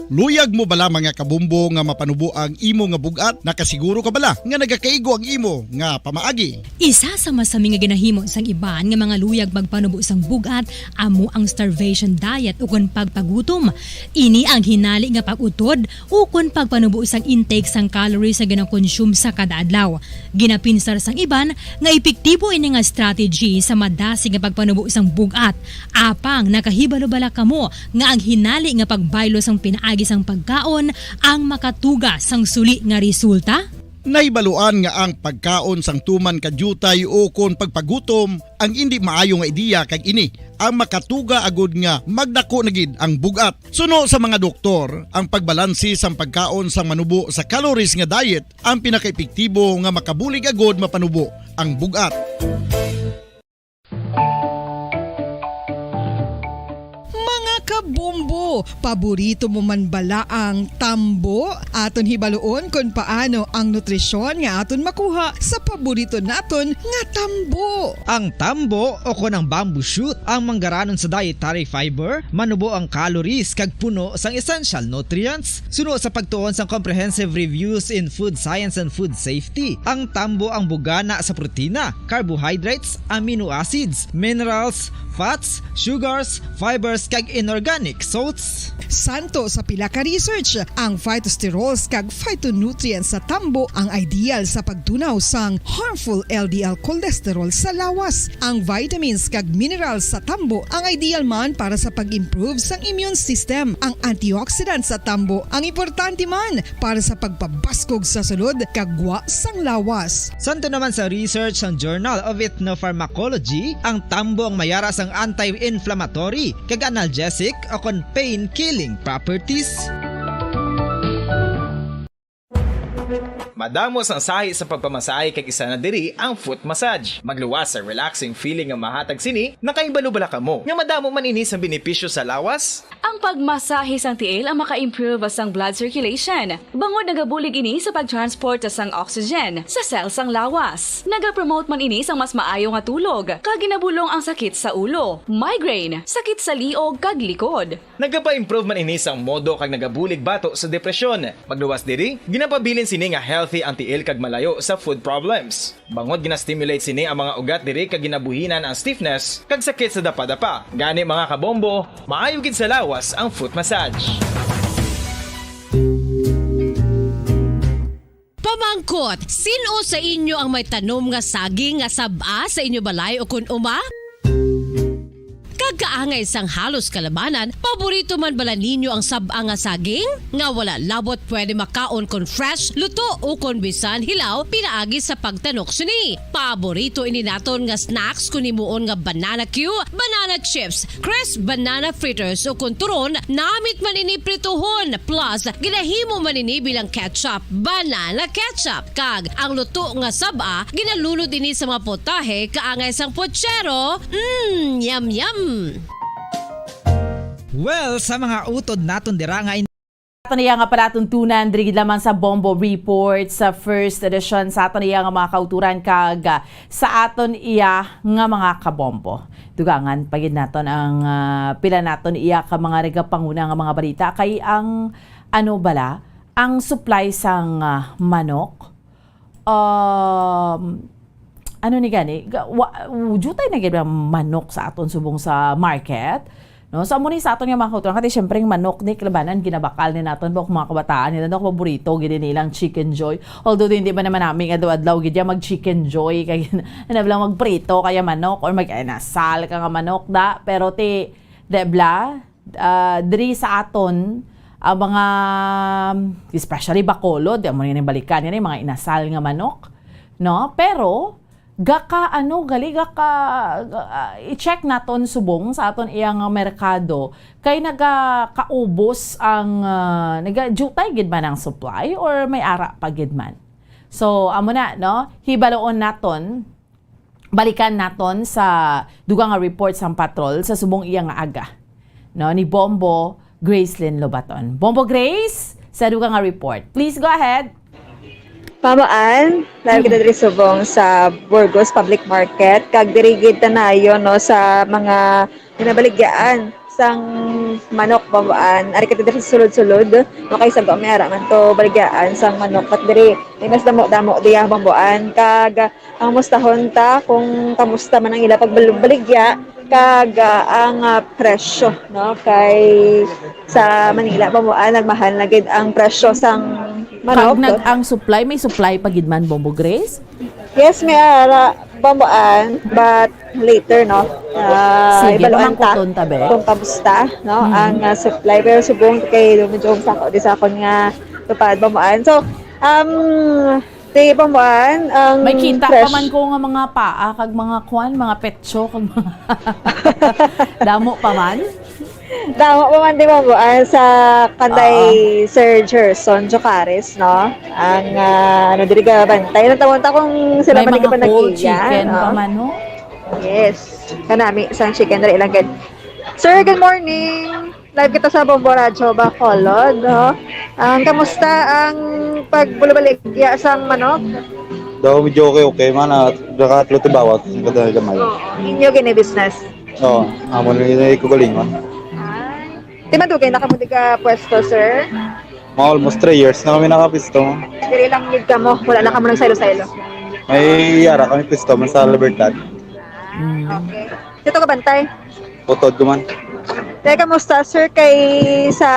Luyag mo bala, mga kabombo, nga mapanubo ang imo nga bug-at? Nakasiguro ka bala nga nagakaigo ang imo nga pamaagi? Isa sa masami nga ginahimo sang iban nga mga luyag magpanubo sang bug-at amo ang starvation diet ukon pagpagutom. Ini ang hinali nga pag-utod ukon pagpanubo sang intake sang calories nga ginakonsume sa kada adlaw. Ginapinsar sang iban nga epektibo ini nga strategy sa madasig nga pagpanubo sang bug-at. Apang nakahibalo bala kamo nga ang hinali nga pagbaylo sang pinaagi sang pagkaon ang makatuga sang suli nga resulta? Nahibaluan nga ang pagkaon sang tuman ka diutay ukon pagpagutom ang indi maayo nga ideya, kag ini ang makatuga agud nga magdako na gid ang bug-at. Suno sa mga doktor, ang pagbalanse sang pagkaon sang manubo sa calories nga diet ang pinakaepektibo nga makabulig agud mapanubo ang bug-at. Mga kabombo, paborito mo man bala ang tambo? Aton hibaluon kon paano ang nutrisyon nga aton makuha sa paborito naton nga tambo. Ang tambo, o kon ang bamboo shoot, ang manggaranon sa dietary fiber, manubo ang calories kag puno sang essential nutrients. Suno sa pagtuon sang Comprehensive Reviews in Food Science and Food Safety, ang tambo ang bugana sa protina, carbohydrates, amino acids, minerals, fats, sugars, fibers, kag inorganic salts. Santo sa pila ka research, ang phytosterols kag phytonutrients sa tambo ang ideal sa pagtunaw sang harmful L D L cholesterol sa lawas. Ang vitamins kag minerals sa tambo ang ideal man para sa pag-improve sang immune system. Ang antioxidants sa tambo ang importante man para sa pagpabaskog sa sulod kag gwa sang lawas. Santo naman sa research sang Journal of Ethnopharmacology, ang tambo ang mayara sang anti-inflammatory kag analgesic o kon pain-killing properties. Madamo sang sahi sa pagpamasahe, kag isa na diri ang foot massage. Magluwas sa relaxing feeling nga mahatag sini. Nakahibalo bala kamo nga madamo man ini sang benepisyo sa lawas? Ang pagmasahe sang tiil ang maka-improve sang blood circulation, bangod nagabulig ini sa pag-transport sang oxygen sa cell sang lawas. Nagapromote man ini sang mas maayo nga tulog, kag ginabulong ang sakit sa ulo, migraine, sakit sa liog kag likod. Nagapa-improve man ini sang modo kag nagabulig bato sa depresyon. Magluwas diri, ginapabilin sini nga healthy ang tiil kag malayo sa food problems. Bangod gina-stimulate sini ang mga ugat diri kag ginabuhinan ang stiffness kag sakit sa dapadapa. Gani, mga kabombo, maayo gid sa lawas ang foot massage. Pamangkot, sin-o sa inyo ang may tanom nga saging nga sab-a sa inyo balay o kun uma? Kag kaangay sang halos kalabanan, paborito man bala ninyo ang sab-a nga saging? Nga wala labot pwede makaon kon fresh, luto, o kon bisan hilaw pinaagi sa pagtanok sini. Paborito ini naton nga snacks kon himuon nga banana cue, banana chips, crisp banana fritters, o kon turon, namit man ini prituhon, plus ginahimo man ini bilang ketchup, banana ketchup. Kag ang luto nga sab-a, ginalunod ini sa mga potahe kaangay sang pochero. Mm, yum, yum! Well, sa mga utod naton dira nga in- Aton iya nga palatuntunan diri gid lamang sa Bombo Report sa first edition sa aton iya nga mga kauturan kag, ah, sa aton iya nga mga kabombo. Dugangan pa gid naton ang, ah, pila naton iya ka mga nagapanguna nga mga balita, kay ang, ano bala, ang supply sang, ah, manok, um, ano ni gani, ga-, wa-, jutay na gid ang manok sa aton subong sa market. No, sa amo ni sa aton nga mga kauturan, kay syempre ang manok ni kalabanan, ginabakal ni naton ba, mga kabataan ni, ano, paborito gid nilang Chicken Joy. Although hindi man naman nami nga adlaw-adlaw gid ya mag Chicken Joy, kay na lang magprito kaya manok or mag-inasal ka nga manok da, pero ti, di bala, ah, diri sa aton, ah, mga, especially Bacolod, di mo rin balikan yan, eh, mga inasal nga manok, no? Pero, gaka, ano, gali, gaka, ah, i-check naton subong sa aton iya nga merkado, kay nagakaubos ang, ah, nagajutay gid man ang supply or may ara pa gid man? So, amo na, no? Hibaloon naton, balikan naton sa dugang nga report sang patrol sa subong iya nga aga, no, ni Bombo Gracelyn Lobaton. Bombo Grace, sa dugang nga report. Please go ahead. Mama Ann, live kita diri subong sa Burgos Public Market. Kag diri gid tanayon, no, sa mga ginabaligyaan sang manok, Mama Ann. Ari kita diri sa sulod-sulod. No, kay sa may ara man to baligyaan sang manok. But diri, may mas damo-damo diya, Mama Ann. Kag ang mustahon ta kung kamusta man ang ila pagbaligya kag, ah, ang, ah, presyo, no? Kay sa Manila, Mama Ann, nagmahal na gid ang presyo sang manok. Kag nag ang supply, may supply pa gid man, Bombo Grace? Yes, may ara, Mama Ann, but later, no? Ah, Sige, ibaluan ta pamangkuton ta, be. Kung kamusta, no? Mm. Ang, ah, supply. Pero subong kay medyo sa ako, di sa akon nga tupad, Mama Ann. So, um, di, Mama Ann, ang May kita fresh pa man ko nga mga paa, kag mga kwan, mga petso, kag mga damo pa man. Damo pa man, di, Mama Ann, sa kanday Sir Gerson Jocares, no? Ang, ah, ano, diri ka bantay. Nang tawon ta kung sila May man mga ka pa whole nag-iya, chicken no? pa man, no? Yes. Kanami, isang chicken diri lang gid. Sir, good morning. Live kita sa Bombo Radyo Bacolod, no? Ang kamusta ang pagbulabaligya sang manok? Daw medyo okay-okay man, ah, nakatlo ti bawat, kada gamay. Oo, inyo gini business. Oo, amo na yung kugalingon. Ay. Di madugay na kamo di ka pwesto, sir? Mga almost three years na kami nakapisto. Diri lang gid kamo, wala na kamo nagsaylo-saylo. May yara kami pisto man sa Libertad. Ah, okay. Dito ka bantay? Utod ko man. Teka, kamusta, sir, kay sa,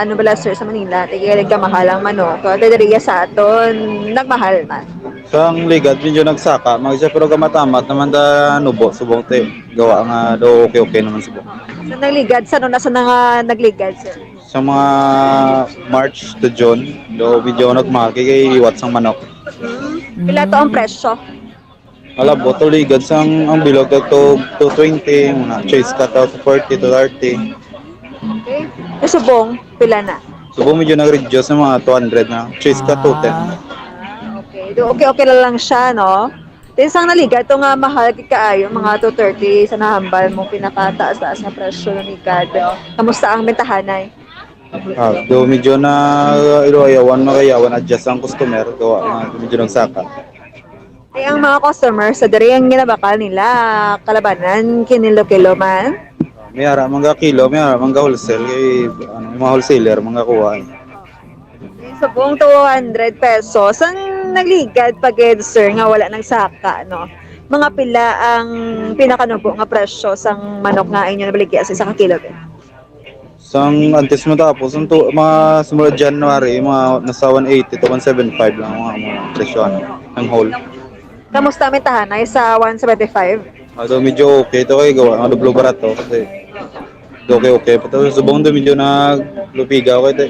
ano bala, sir, sa Manila? Tigil ka mahal ang manok. Kaya diriya sa aton, nagmahal man. Sang ligad, medyo nagsaka. Mag siya, pero gamatamat naman da nubo, subong te. Gawa nga do okay-okay naman subong. So, nagligad, sa ano na sa nga nagligad, sir? Sa mga March to June, do medyo nagmahal kay iwat sang manok. Hmm? Pila to ang presyo? Alabot, to ligad sang ang bilog to two twenty, muna chase ka to forty to thirty. Okay. Yung subong, pila na? Subong medyo nag-reduce sa mga two hundred na. Chase ka two ten. Ah, okay. Do, okay, okay na lang siya, no? Then sang naliga, ito nga mahal gid kaayo, mga two thirty sa nahambal mo, pinakataas-taas nga presyo ng ligad. Kamusta ang bentahanay? Ah, do medyo na iluyawan, magayawan, adjust ang customer, gawa nga medyo nagsaka. Ay, ang mga customer sa diri ang ginabakal nila, kalabanan, kinilo-kilo man. May ara man ga kilo, may ara man ga wholesale, kay ano, yung mga wholesaler man ga kuha. Eh. Subong two hundred pesos. Ang nagligad pa gid, sir, nga wala nagsaka, no? Mga pila ang pinakanubo nga presyo sang manok nga inyo nabaligya sa isa ka kilo, sir? Sang antes matapos, ang tu, mga simula January, mga nasa one eighty to one seventy-five lang ang mga presyo, ano, ang whole. Kamusta may tahanay sa one seventy-five? Ato medyo okay to kay gawa nga dublo barato kasi okay okay pa to. Subong do medyo naglupiga okay to.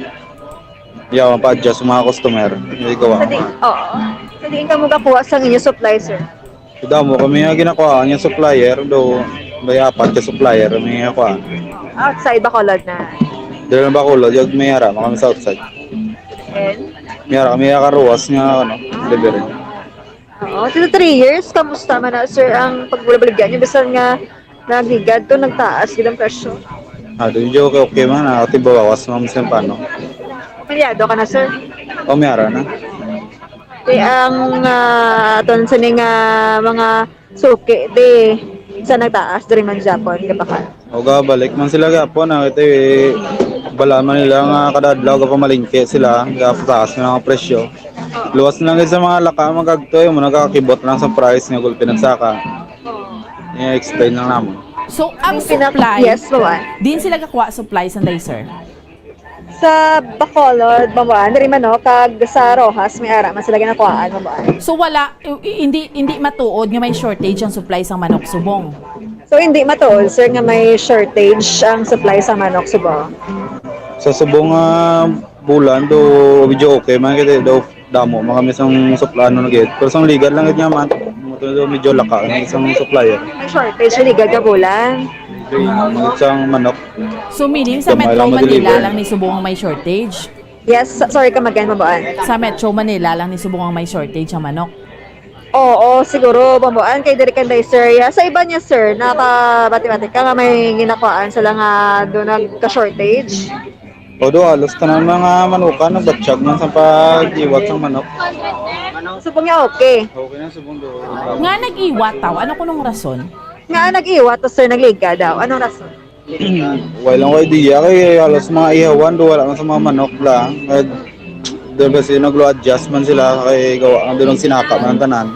Yawa pa adjust sa mga customer. Hindi gawa. Sa di, oo. Sa diin ka mo gakuha sa inyo supply, sir? Damo kami nga ginakuha niya supplier do may apat ka supplier may ginakuha. Outside Bacolod na. Dahil ang Bacolod, yung may ara, kami sa outside. And, May ara, may karuwas nga ano, delivery. Oo, two to three years, kamusta man na, sir, ang pagbulabaligyan niyo? Bisan nga nagligad to, nagtaas gid ang presyo. Ah, do medyo okay, okay man, ah, ati bawas man sa paano. Pamilyado ka na, sir? O may ara na. Kay ang, ah, aton sa ning, ah, mga suki, di, sa nagtaas, diri man Japon, kapakal. O ga balik man sila gapon, ah, ito eh, bala man nila nga kada adlaw gapamalingke sila, gapataas na nga presyo. Luwas na lang sa mga laka magagto, eh, mo nagakakibot lang sa price nga gulpi nagsaka. I-explain lang namon. So, ang Yung pinak- supply, Yes, Mama Ann. Din sila gakuha supply sa day, sir? Sa Bacolod, Mama Ann, diri man, no, kag sa Roxas, may ara man sila ginakuhaan, Mama Ann. So, wala, i- i- hindi hindi matuod nga may shortage ang supply sang manok subong. So, hindi matuod, sir, nga may shortage ang supply sa manok subong. Sa subong nga bulan, do medyo okay man, kasi do damo man kami sang supply, ano, nag-, pero sang ligad lang gid nga man. Pero medyo laka ang isang supplier. May shortage, ligad ka bulan. Yung isang manok. So meaning sa Gamay Metro lang Manila madeliver. Lang ni subong ang may shortage? Yes, sa- sorry ka again, Bamboan. Sa Metro Manila lang ni subong ang may shortage ang manok? Oo, siguro, Bamboan, kay diri kanday, sir. Ya, sa iba niya, sir, nakabati-bati ka nga may ginakuhaan sila nga doon nagka-shortage. Although halos tanan mga manukan nagbatsyag man sa pag-iwat sang manok. Subong niya, okay. Okay na, subong do. Nga nag-iwat taw, ano kunong rason? Nga nag-iwat to, sir, nagliga daw. Anong rason? Wala lang ko idea kay halos mga ihawan do wala man sa mga manok lang. Kag doon kasi naglo-adjust man sila kay gawa nga doon ang sinaka man ang tanan.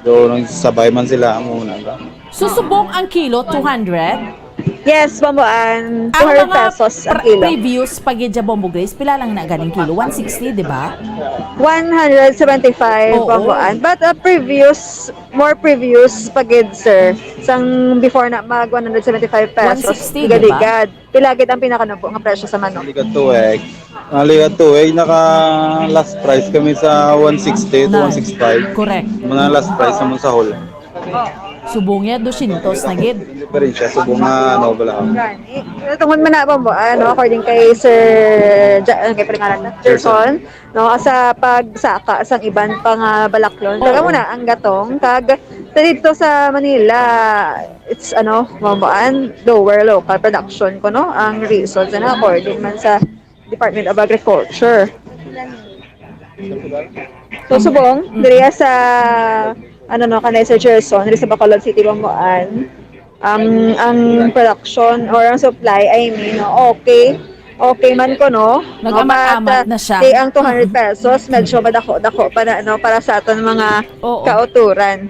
Doon ang sabay man sila ang una lang. So subong ang kilo two hundred? Yes, Bamboan. Ang two hundred mga pesos ang pre- kilo. Previous pa gid siya, Bombo Grace, pila lang na ganing kilo? One sixty, di ba? One hundred seventy-five, Oo. Bamboan. But uh, previous, more previous pa gid, sir. Sang before na mag one hundred seventy-five pesos. One sixty, di ba? Ligad-ligad. Pila gid ang pinakanubo nga presyo sa manok? Ligat tuig. Ang ligat tuig, naka last price kami sa one sixty to Na. One sixty-five. Correct. Mga last price naman sa hall. Subong niya, dosyentos na gid. Ang diferensya, subong nga ano, bala. Gani. Tungod man na, Bamboan, no, according kay Sir Ja- ano kay pangalan na? Gerson, no, sa pagsaka sang iban pa nga balaklon. Taga Oo. mo na ang gatong kag sa dito sa Manila, it's ano, Bamboan, lower local production ko, no, ang reason sa according man sa Department of Agriculture. So, subong, diriya sa, ano no, kanay sa Gerson, diri sa Bacolod City, Bamboan, um, ang production or ang supply, I mean, no, okay. Okay man ko, no? Nag-amat-amat But, uh, na siya. Di ang two hundred pesos, medyo madako-dako pa na, no, para sa aton mga Oo. Kauturan.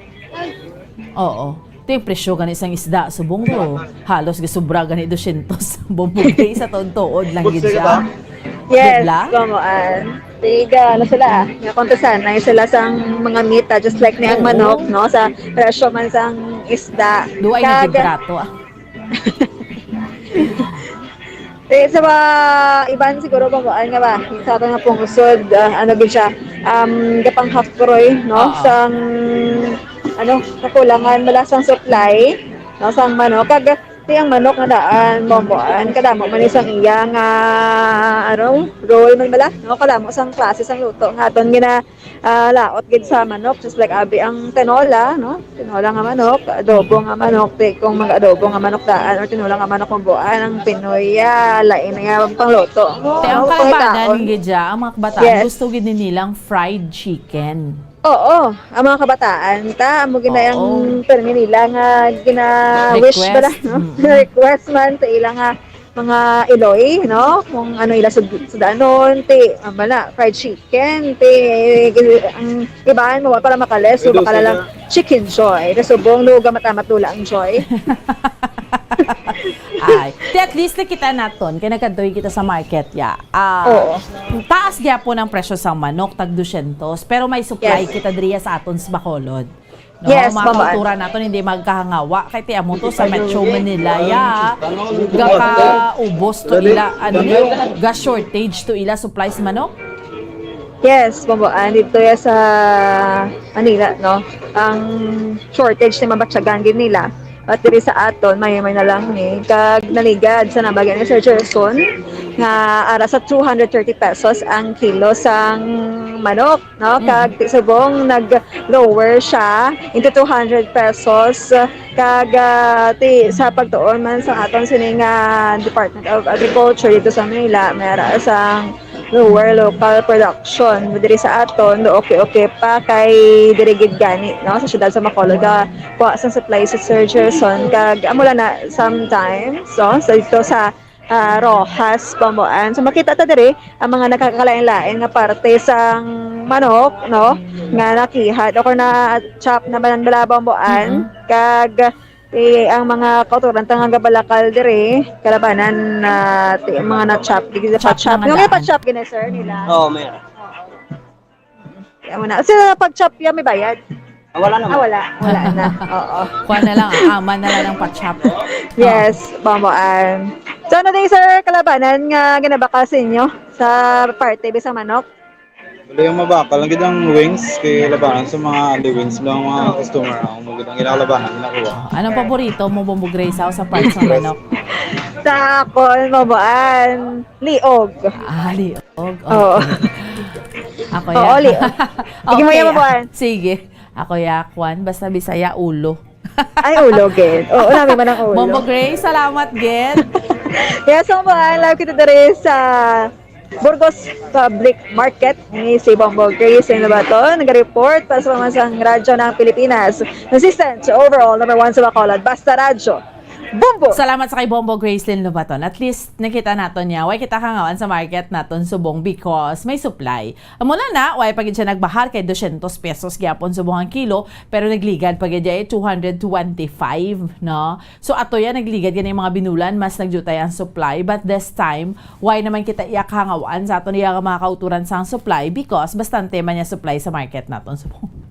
Oo. Ito yung presyo gani sang isda, subong do. Halos gasubra gani dosyentos. Bombo Grace, sa tuod-tuod lang gid siya. Yes, Gid lang? Bamboan. Tiga, ano sila, ah? Nga kontesanay sila sang mga mita, just like ni ang Oo. Manok, no? Sa presyo man sang isda. Duay Kag- nga kontrato, ah. Eh, sa mga iban siguro, Bamboan, nga ba? Yung sa aton nga pungsod, ah, ano gid siya, um, gapanghakroy, no? Oo. Sang, ano, kakulangan, wala sang supply, no? Sang manok. Kag, di ang manok nga daan, Bamboan, kadamo man isang iya nga, ano, role man bala, no? Kadamo sang klase sang luto nga aton gina, ah, laot gid sa manok, just like abi ang tinola, no? Tinola nga manok, adobo nga manok, ti kung mag-adobo nga manok daan or tinola nga manok, Bamboan, ang Pinoy, ah, lain nga pangluto. Te, ang Ano, kalabanan pangitaon. Gid siya, ang mga kabataan, Yes. Gusto gid nilang fried chicken. Oo, ang mga kabataan, ta, amo gid na ang Oo. permi nila nga gina-wish Request. bala, no? Mm. Request man sa ila nga mga iloy, no? Kung ano ila sud- sudanon, ti, ang bala, fried chicken, ti, ang ibahan mo, para makales, so baka lang chicken joy. Kasi subong, no, gamat-amat lula ang joy. Ay, ti at least nakita naton kay nagkadtoy kita sa market ya. Ah, Oo. Taas gyapon ang presyo sa manok, tag dosyentos, pero may supply Yes. Kita diriya sa aton sa Bacolod. No, Yes, mga Bamboan. Kauturan nato hindi magkahangawa kay ti amo to sa Metro Manila ya. Gakaubos to ila, ano ni, ga shortage to ila supplies manok. Yes, Bamboan, dito ya sa Manila, no? Ang shortage ni mabatyagan gid nila. At diri sa aton, may may na lang ni. Kag naligad sa nabagyan ni Sir Gerson nga ara sa two hundred thirty pesos ang kilo sang manok, no? Kag ti subong nag-lower siya into two hundred pesos. Kag ah, ti sa pagtuon man sa aton sini nga Department of Agriculture dito sa Manila, may ara sang lower local production diri sa aton, do okay-okay pa kay diri gid gani, no, sa siyudad sa Bacolod ka kuha sang supply sa Sir Gerson. Kag amo lang na sometimes, no, sa dito sa ah, Roxas, Bamboan. So makita ta diri ang mga nagkakalain-lain nga parte sang manok, no, nga nakihad o kung na-chop na man bala, Bamboan. Kag eh, ang mga kauturan ta nga gabalakal diri, kalabanan na ti, mga na-chop, di gid Chop pa-chop. na nga Yung daan. Pa-chop gini, sir, nila. Oo, meron. Kaya mo na. Sa pag-chop yan, may bayad? Ah, wala Ah, naman. wala. Wala na. Oo. Kuha na lang, ah, aman na lang ang pa-chop. Yes, Bamboan. So, ano din, sir, kalabanan nga ginabakal sa inyo sa parte bisang manok? Wala yung mabakal lang gid ang wings kay labanan sa mga only wings lang mga customer ang mo gid ang ginalabanan na kuha. Anong paborito mo, Bombo Grace, sa parts ng manok? Sa akon, mabuan, liog. Ah, liog. Oo. Ako Oo, ya. liog. Sige mo Okay. yan, mabuan. Sige. Ako ya, kwan. Basta Bisaya, ulo. Ay, ulo, gid. Oo, namin man ang ulo. Bombo Grace, salamat, gid. Yes, mabuan, live kita diri sa Burgos Public Market. Ni si Bombo Grace Lobaton, nag-report para sa pamansang radyo ng Pilipinas. Assistant to overall number one sa Bacolod, Basta Radyo. Bombo! Salamat sa kay Bombo Gracelyn Lobaton. At least, nakita naton niya. Why kita kangawaan sa market naton subong because may supply. Amo na na, why pa gid siya nagbahar kay dosyentos pesos gyapon subong ang kilo, pero nagligad pa gid ay two hundred twenty-five, no? So, ato yan, nagligad gani mga binulan, mas nagjutay ang supply. But this time, why naman kita iya kangawaan sa aton iya nga mga kauturan sang supply? Because bastante man niya supply sa market naton subong.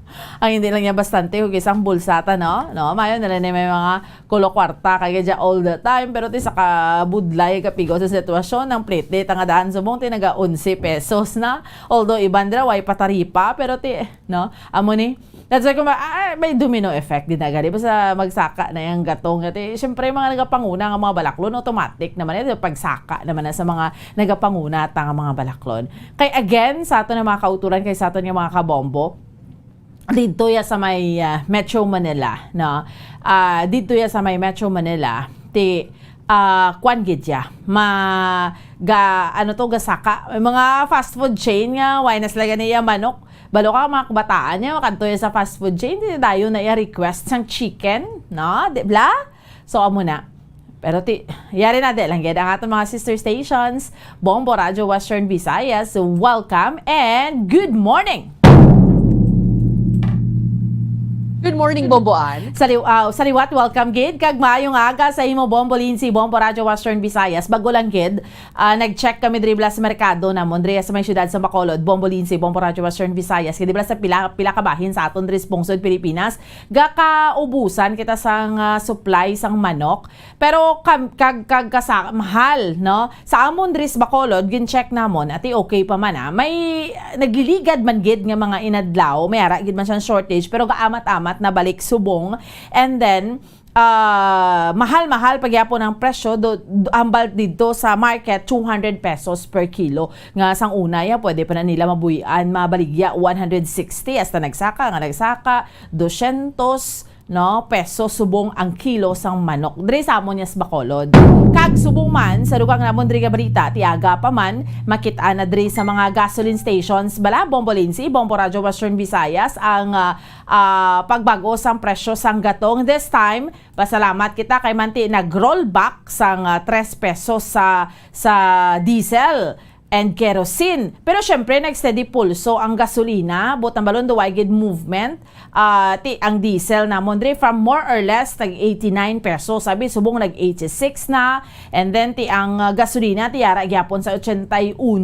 Ang hindi lang niya bastante, kung isang bulsa ta, no? No, mayo na lang ni may mga kulo kwarta kay gadya all the time, pero ti sa kabudlay kapigaw sa sitwasyon, ang plete tangadahan subong ti naga onse pesos na. Although iban dira way pataripa, pero ti, no, amo ni. That's why kung ma- ah, may domino effect din na gani. Basta magsaka na yung gatong. Ati, siyempre, mga nagapanguna nga mga balaklon, automatic naman eh, pagsaka naman na sa mga nagapanguna ta nga mga balaklon. Kay again, sa aton nga mga kauturan, kay sa aton nga mga kabombo, dito ya sa may ah, Metro Manila, no? Ah, dito ya sa may Metro Manila, ti ah kwan gid ya. Ma ga ano to, gasaka. May mga fast food chain nga why na sila gani ya manok. Balo ka, mga kabataan niya, makanto ya sa fast food chain, ti dayon na iya request sang chicken, no? Di bla? So amo na. Pero ti, yari na di lang gid ang aton mga sister stations, Bombo Radyo Western Visayas. Welcome and good morning. Good morning, Bombo Ann. Sa, liw- ah, sa liwat, welcome gid. Kag maayong aga sa imo, Bombo Lindsay, Bombo Radyo Western Visayas. Bago lang gid, ah, nag-check kami diri bala sa merkado namon, diri sa may siyudad sa Bacolod, Bombo Lindsay, Bombo Radyo Western Visayas. Kay di bala sa pila, pila ka bahin sa aton diri sa pungsod Pilipinas, gakaubusan kita sang ah, supply sang manok. Pero kam, kag, kag kasa, mahal, no? Sa amon diri sa Bacolod, gin-check namon, ati okay pa man ah. May ah, nagliligad man gid nga mga inadlaw, may ara gid man siyang shortage, pero gaamat-amat na balik subong. And then, ah, mahal-mahal pagyapon ang presyo do, do- hambal dito sa market, two hundred pesos per kilo. Nga sang una ya, pwede pa na nila mabuhian, mabaligya one hundred sixty, hasta nagsaka nga nagsaka dosyentos, no, peso subong ang kilo sang manok diri sa amon ya sa Bacolod. Kag subong man sa dugang namon diri nga balita, ti aga pa man makit-an na diri sa mga gasoline stations bala, Bombo Lindsay, Bombo Radyo Western Visayas, ang ah, ah, pagbag-o sang presyo sang gatong. This time, pasalamat kita kay manti nag-rollback sang ah, tres pesos sa sa diesel and kerosene. Pero syempre, nag-steady pulso ang gasolina, but ang balon daw ay gid movement. Ah, ti ang diesel namon diri from more or less tag eighty-nine pesos, sabi subong nag eighty-six na. And then ti ang ah, gasolina ti yara gyapon sa eighty-one,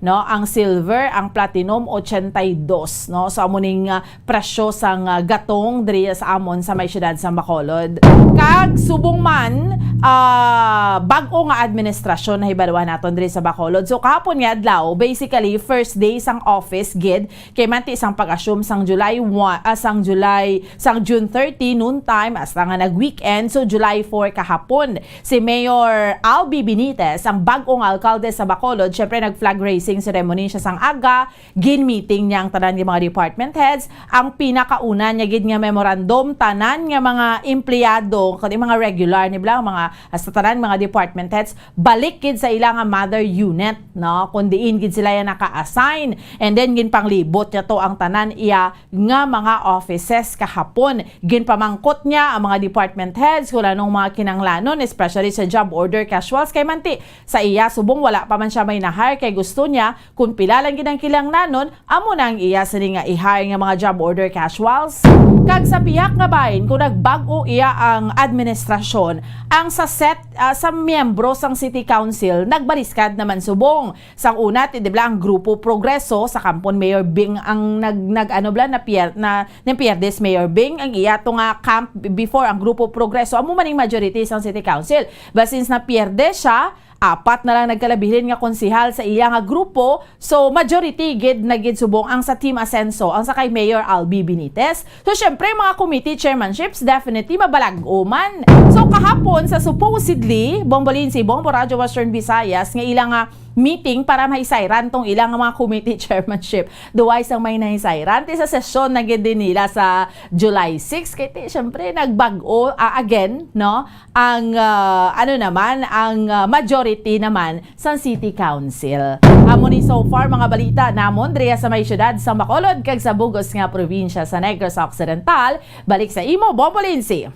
no, ang silver, ang platinum eighty-two, no. So amo ning ah, presyo sang ah, gatong diri sa amon sa may siyudad sa Bacolod. Kag subong man, ah, bag-o nga administrasyon na hibaluan naton diri sa Bacolod. So kahapon nga adlaw, basically first day sang office gid kay manti sang pag-assume sang July one, ah, sang July, sang June thirty noontime hasta nga nag-weekend. So July four kahapon, si Mayor Albi Benitez, ang bag-ong alkalde sa Bacolod, syempre nag-flag raising ceremony siya sang aga, gin-meeting niya ang tanan nga mga department heads. Ang pinakauna niya gid nga memorandum, tanan nga mga empleyado, kundi mga regular ni bala, mga hasta tanan mga department heads, balik gid sa ila nga mother unit, no? Kung diin gid sila ya naka-assign. And then ginpanglibot niya to ang tanan iya nga mga offices kahapon. Ginpamangkot niya ang mga department heads kung anong mga kinanglanon, especially sa job order casuals, kay manti sa iya subong wala pa man siya may na-hire, kay gusto niya kung pila lang gid ang kinahanglanon, amo na ang iya sini nga i-hire nga mga job order casuals. Kag sa pihak nga bahin, kung nagbag-o iya ang administrasyon, ang sa set ah, sa miyembro sang City Council nagbaliskad naman subong. Sang una, ti di bala ang Grupo Progreso sa kampon Mayor Bing ang nag, nag ano bala na pier, na, na pierde si Mayor Bing, ang iya to nga camp before ang Grupo Progreso amo man ning majority sang City Council. But since na pierde siya, apat na lang nagkalabilin nga konsehal sa iya nga grupo. So, majority gid na gid subong ang sa Team Asenso, ang sa kay Mayor Albi Benitez. So, syempre, mga committee chairmanships, definitely, mabalag-o man. So, kahapon, sa supposedly, Bombo Lindsay, Bombo Radyo Western Visayas, nga ilang, ah, meeting para mahisayran tong ilang mga committee chairmanship. Duway sang may nahisayran. Ti sa sesyon na gid din nila sa July six. Kay ti, syempre, nagbag-o, ah, again, no? Ang, ah, ano naman, ang, ah, majority naman sa City Council. Amo ni so far mga balita namon diri sa may siyudad sa Bacolod kag sa bugos nga probinsya sa Negros Occidental. Balik sa imo, Bombo Lindsay.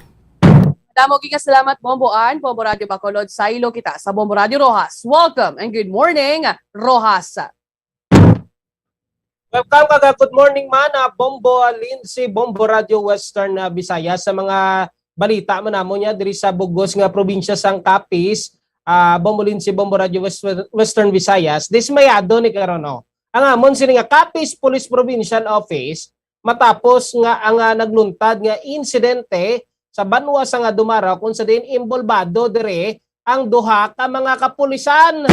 Damo gid nga salamat, Bombo Ann, Bombo Radyo Bacolod, saylo kita sa Bombo Radyo Roxas. Welcome and good morning, Roxas. Welcome kag good morning man, ah, Bombo, ah, Lindsay, Bombo Radyo Western, ah, Visayas, sa mga balita man namo niya diri sa bugos nga probinsya sang Capiz, ah, Bombo Lindsay, Bombo Radyo West-, Western Visayas. Dismayado ni karon, oh, ang amon sini nga Capiz Police Provincial Office matapos nga ang, ah, nagluntad nga insidente sa banwa sa nga Dumaraw, kung sa diin inbolbado diri ang duha ka mga kapulisan.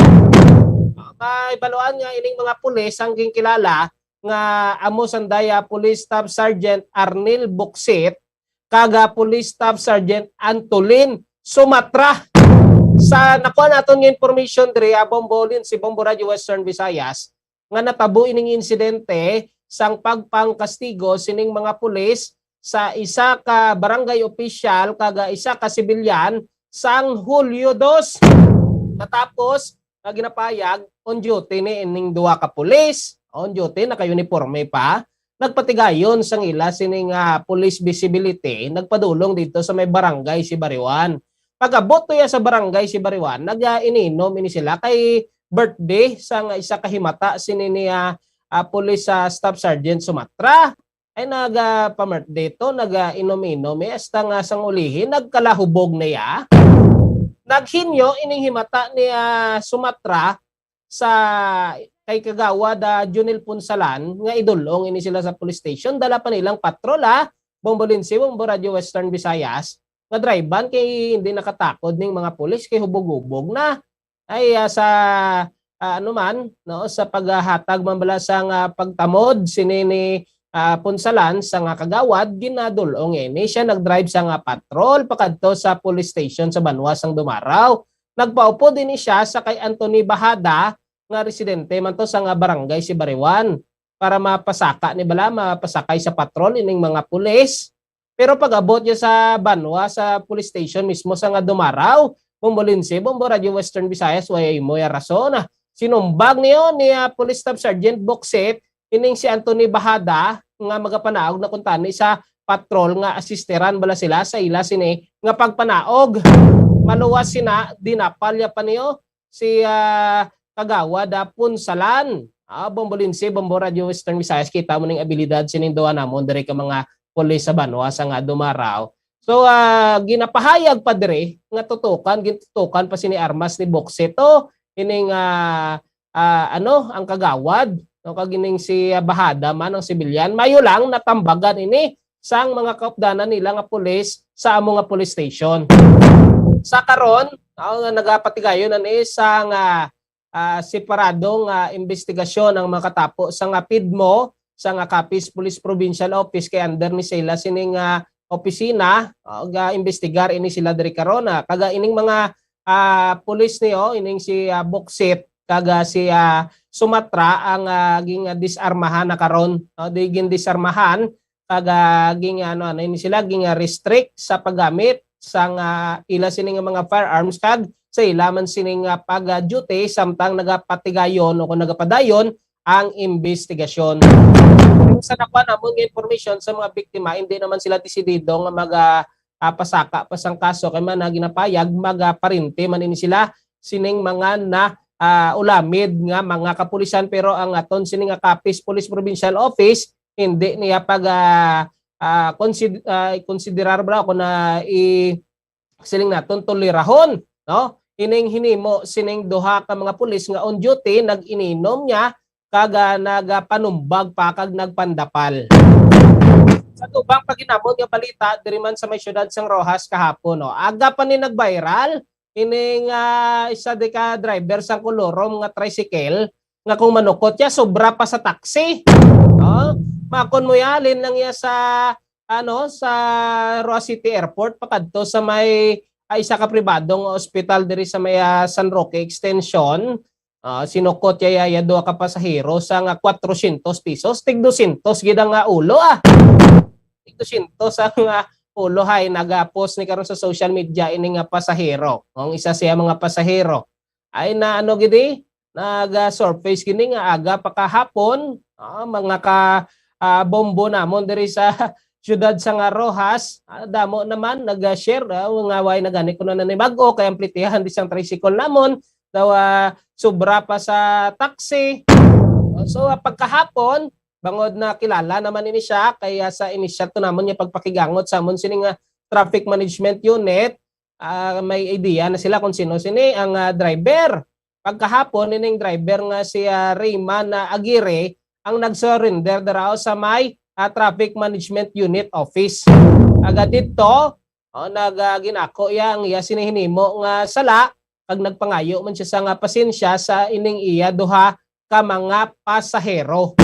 May baluan nga ining mga pulis ang ginkilala nga amo sang daya Police Staff Sergeant Arnel Buksit kag, ah, Police Staff Sergeant Antolin Sumatra. Sa nakuha naton nga information diri, ah, Bombo Lindsay, Bombo Radyo Western Visayas, nga natabo ining insidente sang pagpangkastigo sining mga pulis sa isa ka barangay opisyal kag isa ka sibilyan sang Hulyo dos. Matapos nga ginapahayag, on duty ni ining duha ka pulis. On duty, naka-uniforme pa. Nagpatigayon sang ila sining, ah, police visibility, nagpadulong dito sa may barangay Sibariwan. Pag-abot to ya sa barangay Sibariwan, nag-ininom ini sila kay birthday sa nga isa ka himata sini ni, ah, ah, Police, ah, Staff Sergeant Sumatra. Ay, naga pa-birthday to, naga-inom-inom, eh, hasta nga sang ulihi, nagkalahubog na ya. Naghinyo ining himata ni, ah, Sumatra sa kay Kagawad, ah, Junel Punsalan nga idul-ong ini sila sa police station. Dala pa nilang patrol, ah, Bombo Lindsay, Bombo Radyo Western Visayas, nga drive-an kay hindi nakatakod ning mga pulis kay hubog-hubog na. Ay, ah, sa, ah, ano man, no, sa paghatag man bala sa nga pagtamod sini ni, ah, Punsalan sa nga kagawad, ginadul-ong ini siya nag-drive sa nga patrol pakadto sa police station sa banwa sang Dumaraw. Nagpaupod ini siya sa kay Anthony Bahada nga residente man to sa nga barangay Sibariwan para mapasaka ni bala, mapasakay sa patrol ining mga pulis. Pero pag-abot niya sa banwa, sa police station mismo sa nga Dumaraw, Bombo Lindsay, Bombo Radyo Western Visayas, way mo ya rason. Sinumbag niyo ni, ah, Police Staff Sergeant Boksit, ining si Anthony Bahada, nga magapanaog na kuntani sa patrol nga asisteran bala sila sa ila sini nga pagpanaog. Maluwas sina, dinapal ya pa niyo si, ah, Kagawad, ah, Punsalan. Ah, Bombo Lindsay, Bombo Radyo Western Visayas, kita mo ning abilidad sining duha namon diri ka mga pulis sa banwa sa nga Dumaraw. So, ah, ginapahayag pa diri nga tutukan, gintutukan pa sini armas ni Boksit to, ining, ah, ah, ano, ang kagawad, no, kag ining si, ah, Bahada man ang sibilyan. Mayo lang natambagan ini sang mga kaupdanan nila nga pulis sa amo nga police station. Sa karon, ah, nga nagapatigayon na ni sa nga, ah, separado nga investigasyon ang makatapo sa nga PIDMO, sa nga Capiz Police Provincial Office, kay under ni sila sining, ah, opisina, ah, ga-imbestigar ini sila diri karon, ah. Kaga ining mga, ah, pulis ni, oh, ining si, ah, Boksit, kaga si, ah, Sumatra ang, ah, ging, ah, disarmahan na karon, no? Di gindisarmahan, kag, ah, ging, ano, ano, ini sila, ging, ah, restrict sa paggamit sang, ah, ila sini nga mga firearms kag sa ila man sini nga pag, ah, duty samtang nagapatigayon o kung nagapadayon ang investigasyon. Pero sa nakuha namon nga impormasyon sa mga biktima, hindi naman sila desidido nga mag, ah, ah, pasaka pa sang kaso kay man, ah, ginapayag mag, ah, parente man ini sila sining mga na, ah, ulamid nga mga kapulisan, pero ang aton sini nga Capiz Police Provincial Office hindi niya pag, ah, ah, consid-, ah, konsiderar ba o kung na i-, siling naton tolerahon, no? Ining hinimo sining duha ka mga pulis nga on duty, nag-ininom niya kag, ah, nagapanumbag pa kag nagpandapal. Sa tubang paghinamon nga balita diri man sa may siyudad sang Roxas kahapon, no? Aga pa ni nag-viral ining, ah, isa di ka driver sang kolorom nga tricycle, nga kung manukot ya, sobra pa sa taxi. Oh, makon mo ya, halin lang ya sa, ano, sa Roxas City Airport, pakadto sa may, ah, isa ka pribadong ospital diri sa may, ah, San Roque Extension. Ah, sinukot ya, ya, ya duha ka pasahero sa nga kwatrosyentos pesos, tig dosyentos gid ang, ah, ulo, ah. Tig dosyentos ang, ah, ulo, hay, nagapost ni karon sa social media ini nga pasahero. Ang isa siya mga pasahero ay na ano gid, eh, nag, ah, surface gini nga aga pa kahapon, ah, mga ka, ah, bombo namon diri sa siyudad sa nga Roxas, ah, damo naman nag-share, ah, nga way na gani kuno na ni bag-o kay ang plitihan di sang tricycle namon daw, ah, sobra pa sa taxi. So, ah, pagkahapon, bangod na kilala naman ini siya, kaya sa inisyal to namon nga pagpakigangot sa amon sini nga traffic management unit, ah, may idea na sila kung sino sini ang, ah, driver. Pagkahapon, ining driver nga si, ah, Rayman, ah, Aguirre ang nag-surrender dira sa may, ah, traffic management unit office. Aga dito, oh, nag, ah, ginako iya ang iya sini hinimo nga sala, kag nagpangayo man siya sa nga pasensya sa ining iya duha ka mga pasahero.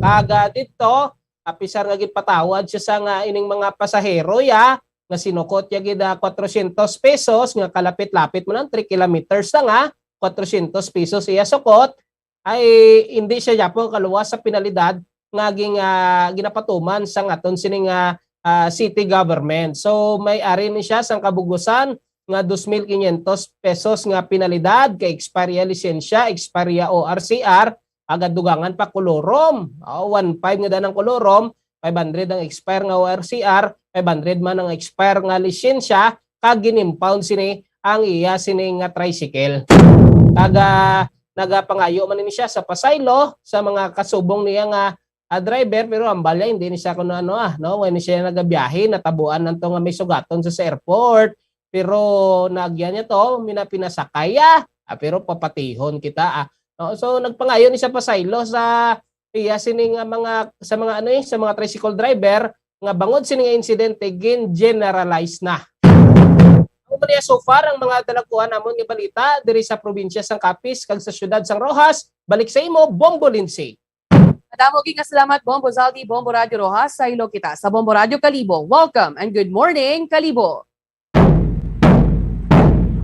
Kag, ah, dito, apisar nga ginpatawad siya sa nga ining mga pasahero ya, nga sinukot ya gid, ah, kwatrosyentos pesos, nga kalapit-lapit man ang three kilometers lang, ah, kwatrosyentos pesos iya sukot, ay hindi siya gyapon kaluwas sa penalidad nga ging-, ah, ginapatuman sang aton sining, ah, ah, city government. So, may ari ni siya sang kabugusan nga dos mil quinientos pesos nga penalidad kay expire lisensya, expire O R C R, aga dugangan pa kolorom. Oh, one five nga danang kolorom, five hundred ang expire nga O R C R, five hundred man ang expire nga lisensya, kag gin-impound sini ang iya sini nga tricycle. Kag, ah, nagapangayo man ini siya sa pasaylo sa mga kasubong niya nga, ah, driver, pero ang balya hindi ni siya kuno ano, ah, no, when siya nagabiyahe, natabuan nanto nga may sugaton sa, sa airport, pero naagyan niya to, mina-, pinasakay, ah, ah, pero papatihon kita, ah. No? So, nagpangayo ni sa pasaylo sa iya sini nga mga, sa mga ano, eh, sa mga tricycle driver nga bangod sini nga insidente, gin-generalize na. Amo man niya so far ang mga dalagkuan namon nga balita diri sa probinsya sang Capiz kag sa siyudad sang Roxas. Balik sa imo, Bombo Lindsay. Madamo gid nga salamat, Bombo Zaldi, Bombo Radyo Roxas. Saylo kita sa Bombo Radyo Kalibo. Welcome and good morning, Kalibo.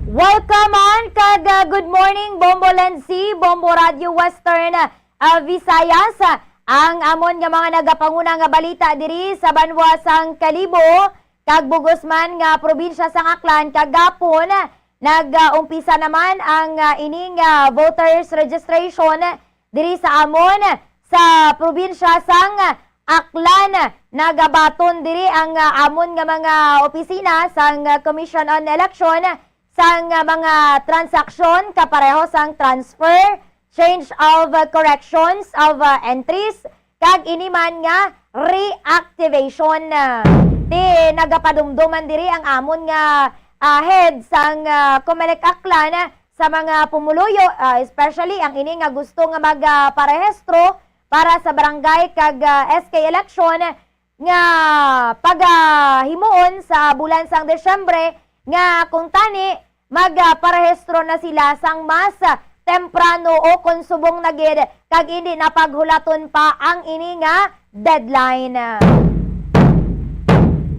Welcome man kag, ah, good morning, Bombo Lenzi, Bombo Radyo Western, ah, Visayas. Ang amon nga mga nagapanguna nga balita diri sa banwa sang Kalibo kag bugos man nga probinsya sang Aklan, kagapon nag-umpisa naman ang, ah, ining, ah, voters registration diri sa amon sa probinsya sang Aklan. Nagabaton diri ang, ah, amon nga mga opisina sang, ah, Commission on Election sang, ah, mga transaksyon kapareho sang transfer, change of, ah, corrections of, ah, entries, kag ini man nga reactivation. Ti nagapadumdom man diri ang amon nga, ah, head sang, ah, Comelec Aklan, sa mga pumuluyo, ah, especially ang ini nga gusto nga mag, ah, parehistro para sa barangay kag, ah, S K election nga pagahimuon sa bulan sang Disyembre, nga kung tani mag, ah, parehistro na sila sang mas, ah, temprano o kon subong na gid kag indi na paghulaton pa ang ini nga deadline.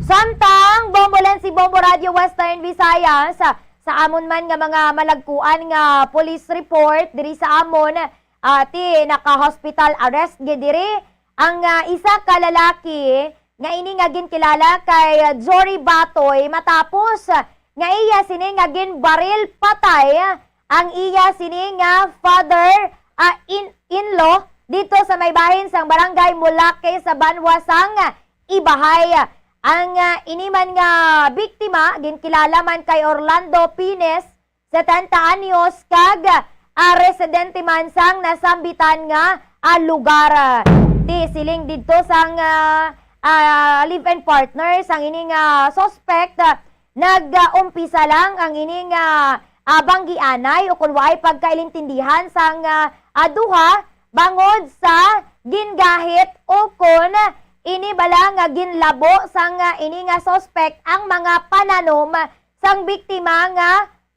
Samtang, Bombo Lenzi, Bombo Radyo Western Visayas, sa amon man nga mga malagkuan nga police report diri sa amon, ah, ti naka-hospital arrest gid diri ang, ah, isa ka lalaki nga ini nga ginkilala kay, ah, Jory Batoy matapos, ah, nga iya sini nga ginbaril patay, ah, ang iya sini nga father, ah, in, in-law dito sa may bahin sang barangay Mulake sa banwa sang Ibahay. Ang, ah, ini man nga biktima ginkilala man kay Orlando Pines, setenta anyos, kag, ah, residente man sang nasambitan nga, ah, lugar. Ti siling didto sang, ah, ah, live-in partner sang ini nga suspect, ah, nag-umpisa lang ang ini nga, ah, banggianay o kon waay pagkailintindihan sang, ah, ah, duha bangod sa gingahit o kon ini bala nga ginlabo sang, ah, ini nga suspect ang mga pananom sang biktima nga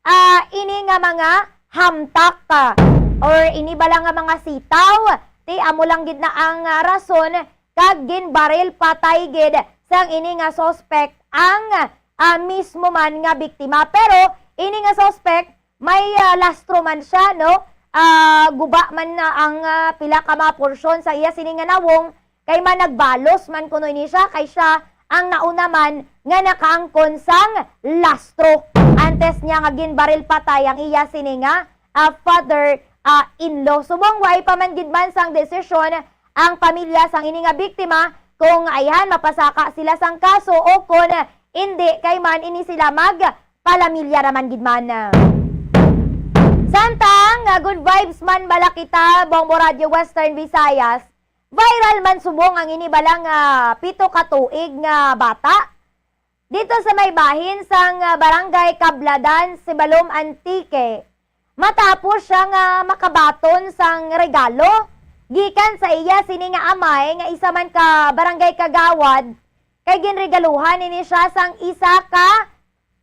ah, ini nga mga hamtak, ah, or ini bala nga mga sitaw, ti amo lang gid na ang, ah, rason kag ginbaril patay gid sang ini nga suspect ang, ah, mismo man nga biktima. Pero ini nga suspect may, ah, lastro man siya, no? Ah, guba man na ang, ah, pila ka mga porsyon sa iya sini nga nawong, kay man nagbalos man kuno ini siya, kay siya ang nauna man nga nakaangkon sang lastro. Antes niya nga ginbaril patay ang iya sini nga, ah, father, ah, in-law. Subong way pa man gid man sang desisyon ang pamilya sang ini nga biktima kung ayhan mapasaka sila sang kaso o kon hindi, kay man ini sila magpalamilya naman gid man. Samtang, ah, good vibes man bala kita, Bombo Radio Western Visayas, viral man subong ang ini bala nga pito ka tuig nga bata dito sa may bahin sang, ah, Barangay Kabladan, Sibalom, Antique, matapos siya nga makabaton sang regalo gikan sa iya sini nga amay nga isa man ka barangay kagawad, kay ginregaluhan ini siya sang isa ka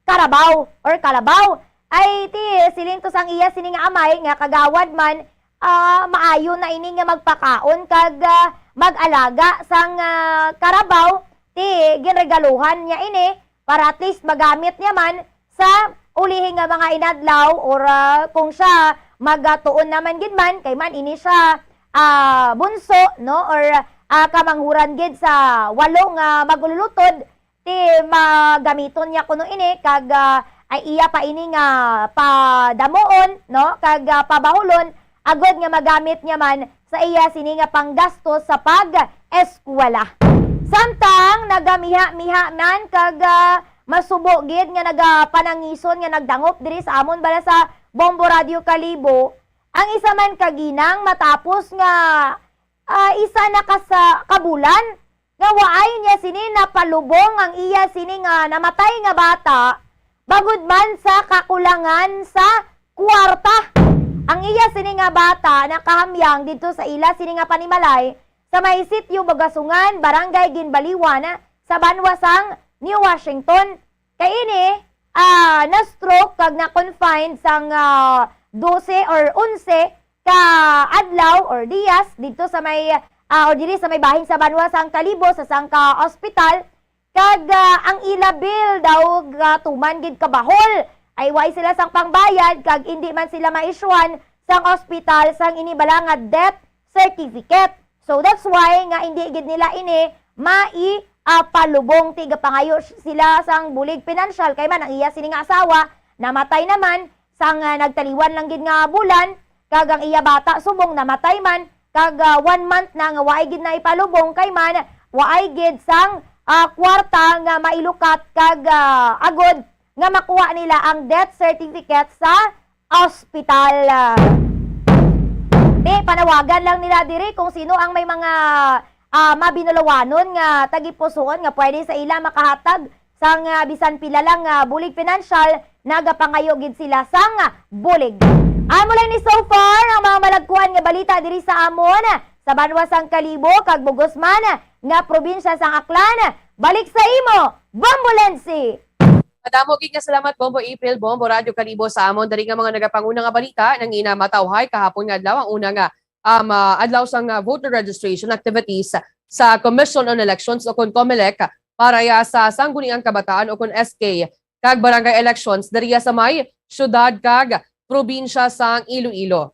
karabaw or kalabaw. Ay, ti, siling to sang iya sini nga amay nga kagawad man, ah, maayo na ini nga magpakaon kag, ah, mag-alaga sang, ah, karabaw, ti ginregaluhan niya ini para at least magamit niya man sa ulihi nga mga inadlaw or, ah, kung siya magatuon naman gid man, kay man ini siya, ah, bunso, no, or, ah, kamanghuran gid sa walo nga mag-ululutod, ti magamiton niya kuno ini kag, ah, ay iya pa ini nga padamuon, no, kag, ah, pabahulon agod nga magamit niya man sa iya sini nga panggastos sa pag-eskwela. Samtang nagamiha-miha man kag, ah, masubo gid nga nagapanangison nga nagdangop diri sa amon bala sa Bombo Radio Kalibo, ang isa man ka ginang matapos nga, ah, isa na ka sa kabulan nga waay niya sini napalubong ang iya sini nga namatay nga bata, bangod man sa kakulangan sa kwarta. Ang iya sini nga bata nakahamyang didto sa ila sini nga panimalay sa may Sitio Bagasungan, Barangay Ginbaliwan, sa banwa sang New Washington. Kay ini, ah, na-stroke kag na-confined sang, ah, dose or onse ka adlaw or diyas didto sa may, ah, or diri sa may bahin sa banwa sang Kalibo sa sangka ospital, kag, ah, ang ila bill daw gatuman gid kabahol, ay way sila sang pangbayad kag indi man sila ma-issuehan sang ospital sang ini bala nga death certificate. So that's why nga indi gid nila ini mai, ah, palubong, ti gapangayo s-, sila sang bulig pinansyal, kay man ang iya sini nga asawa namatay naman sang, ah, nagtaliwan lang gid nga bulan, kag ang iya bata subong namatay man, kag, ah, one month na nga waay gid na ipalubong, kay man waay gid sang, ah, kwarta nga mailukat kag, ah, agod nga makuha nila ang death certificate sa ospital. Ti, panawagan lang nila diri kung sino ang may mga, ah, mabinulawanon nga tagipusoon nga pwede sa ila makahatag sang, ah, bisan pila lang nga bulig pinansyal, nagapangayo gid sila sang bulig. Amo lang ni so far ang mga malagkuan nga balita diri sa amon, sa banwa sang Kalibo kag bugos man nga probinsya sang Aklan. Balik sa imo, Bombolense! Madamo gid nga salamat, Bombo April, Bombo Radyo Kalibo, sa amon dali nga mga nagapanguna nga balita. Nangina matawhay kahapon nga adlaw ang una nga, um, ah, adlaw sang, ah, voter registration activities sa Commission on Elections o kon COMELEC para ya sa Sangguniang Kabataan o kon S K kag barangay elections diriya sa may syudad kag probinsya sang Iloilo.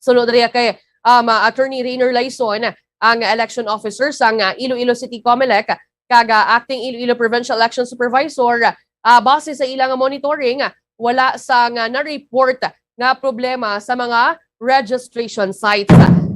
Suno diriya kay, um, ah, Attorney Rainer Laison, ang election officer sang, ah, Iloilo City COMELEC, kag, ah, acting Iloilo Provincial Election Supervisor, ah, base sa ilang monitoring, wala sang, ah, na-report nga problema sa mga registration sites.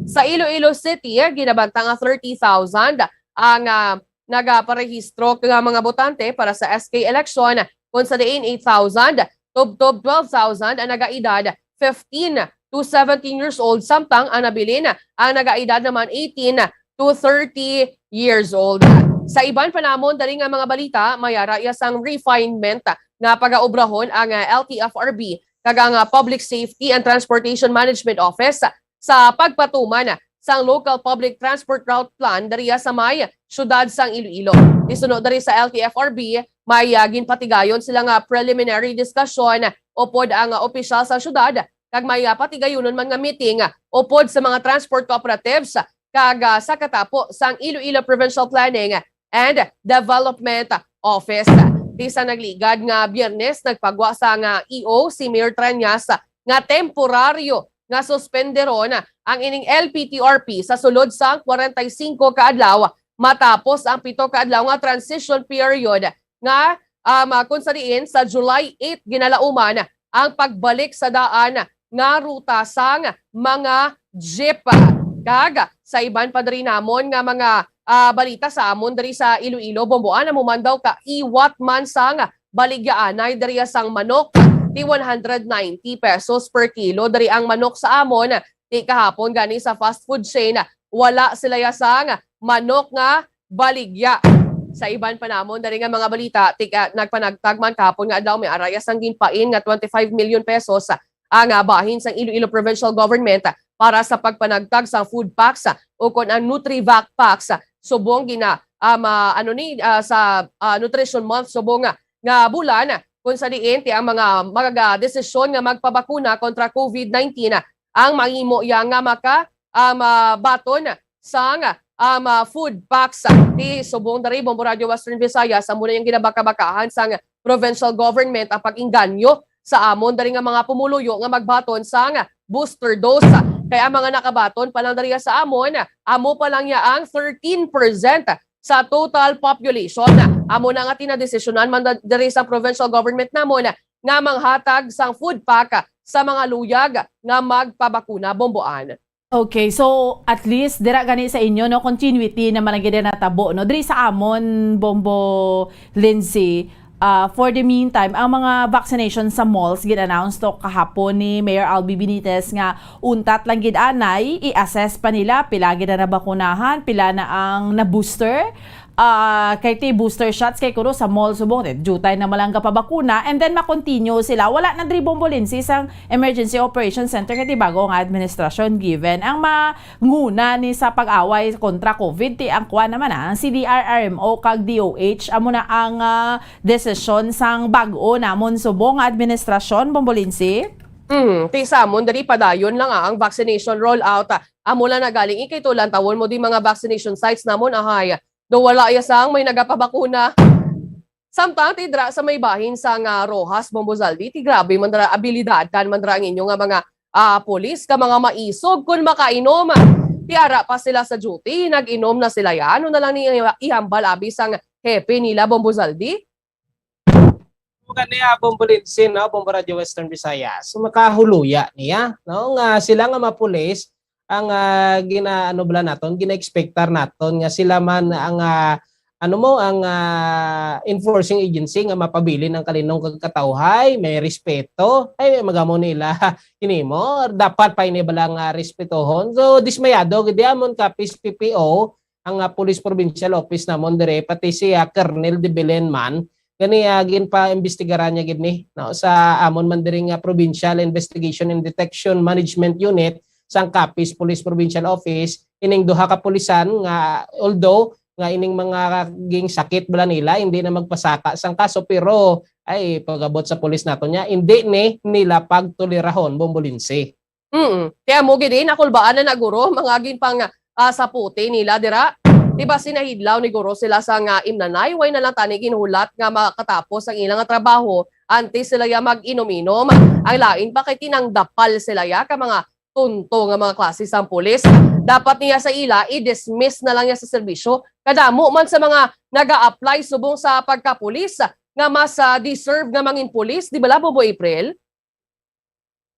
Sa Iloilo City, ginabanta nga thirty thousand ang, ah, nagaparehistro nga mga botante para sa S K election, kung sa diin eight thousand, tubtob twelve thousand ang nagaedad fifteen to seventeen years old, samtang ang nabilin ang nagaedad naman eighteen to thirty years old. Sa iban pa namon dali nga mga balita, may ara iya sang refinement nga pagaobrahon ang, ah, L T F R B kag ang, ah, Public Safety and Transportation Management Office sa pagpatuman sang Local Public Transport Route Plan diriya sa may siyudad sang Iloilo. Ti suno diri sa L T F R B, may, ah, ginpatigayon sila nga preliminary discussion upod ang, ah, opisyal sa siyudad, kag may, ah, patigayunon man nga meeting, ah, upod sa mga transport cooperatives kag, ah, sa katapo sang Iloilo Provincial Planning and Development Office. Ti sa nagligad nga Biyernes, nagpagwa sang E O si Mayor Treñas nga temporaryo nga suspenderon ang ining L P T R P sa sulod sang kwarenta y singko ka adlaw, matapos ang pito ka adlaw nga transition period nga, um, kung sa diin sa July eight ginalauman ang pagbalik sa daan nga ruta sang mga jeep. Kag sa iban pa diri namon nga mga, ah, balita sa amon diri sa Iloilo, Bomboan, amo man daw ka iwat man sang baligyaanay diri sang manok, ti one hundred ninety pesos per kilo diri ang manok sa amon. Ti kahapon gani sa fast food chain, wala sila ya sang manok nga baligya. Sa iban pa namon diri nga mga balita, ti, ah, nagpanagtag man kahapon nga adlaw, may ara ya sang ginpain nga twenty-five million pesos ang, ah, bahin sang Iloilo Provincial Government para sa pagpanagtag sa food packs, ah, ukon ang Nutrivac packs, ah, subong gina-, ah, ma-, ano ni, ah, sa, ah, Nutrition Month subong nga, nga bulan, kung sa diin ti ang mga magdesisyon nga magpabakuna kontra COVID nineteen, ah, ang mahimo ya nga maka, ah, mabaton sang, ah, ma-, food packs. Ti subong diri, Bombo Radio Western Visayas, amo na yang ginabakabakahan sang provincial government ang pag-inganyo sa amon diri nga mga pumuluyo nga magbaton sang booster dose. Kay ang mga nakabaton pa lang diri sa amon, amo pa lang ya ang thirteen percent sa total population. Amo na nga tinadesisyonan man da-, diri sa provincial government namon nga manghatag sang food pack sa mga luyag nga magpabakuna, Bomboan. Okay, so at least dira gani sa inyo, no, continuity naman ang gid natabo, no? Diri sa amon, Bombo Lindsay, ah, for the meantime, ang mga vaccination sa malls gin-announce to kahapon ni Mayor Albee Benitez nga untat lang gid anay, i-assess pa nila pila gid na nabakunahan, pila na ang na-booster. Ah, kay ti booster shots kay kuno sa mall subong, eh, jutay na malangga pa bakuna, and then ma-continue sila. Wala na diri, Bombo Lindsay, sang Emergency Operations Center kay ti bago nga administrasyon, given ang manguna ni sa pag-away kontra COVID, ti ang kuan naman, ah, ang C D R R M O kag D O H, amo na ang, ah, desisyon sang bag-o namon subong nga administrasyon, Bombo Lindsay. Hmm, ti sa amon diri padayon lang, ah, ang vaccination rollout, ah, amo lang na galing ikay to lantawon mo di mga vaccination sites namon, ahay. Do wala ya sang may nagapabakuna. Samtang ti dira sa may bahin sang, ah, Roxas, Bombo Zaldi, ti grabe man dira, abilidadan man dira ang inyo nga mga, ah, pulis ka mga maisog kun makainom. Ti ara pa sila sa duty, nag-inom na sila ya. Ano na lang ni ihambal abi sang hepe nila, Bombo Zaldi? Kani, ah, Bombo Lindsay, no? Bombo Radio Western Visayas. So, makahuluya niya, no? Nga sila nga mapulis, ang, ah, gina-, ano bala naton, gina-expectar naton nga sila man ang, ah, ano mo, ang, ah, enforcing agency nga mapabilin ang kalinong kag katawhay, may respeto. Ay, magamo nila, ini mo, dapat pa ini bala nga respetohon. So, dismayado gid amon ka P S P P O, ang, ah, Police Provincial Office namon dire, pati si, ah, Colonel de Belen man, gani, ah, ginpaimbestigaran niya gid ni, no, sa amon man diri nga Provincial Investigation and Detection Management Unit sang Capiz Police Provincial Office, ining duha ka pulisan nga, although nga ining mga ginsakit bala nila, hindi na magpasaka sang kaso, pero ay pag-abot sa pulis nato niya, hindi ni nila pagtolirahon, Bombo Lindsay. Mm. Kaya mo gid, eh, nakulbaan na na guro, mga ginpang, ah, saputi nila dira. Di ba sinahidlaw ni guro sila sa nga imnanay, way na lang tani ginhulat nga makatapos ang ilang nga trabaho antes sila ya mag-inom-inom. Ang lain pa kay tinanggapal sila ya ka mga tunto nga mga klase sang pulis. Dapat niya sa ila, i-dismiss na lang niya sa serbisyo. Kadamo man sa mga naga-apply subong sa pagkapulis nga mas, ah, deserve nga mangin pulis, di ba, Bombo April?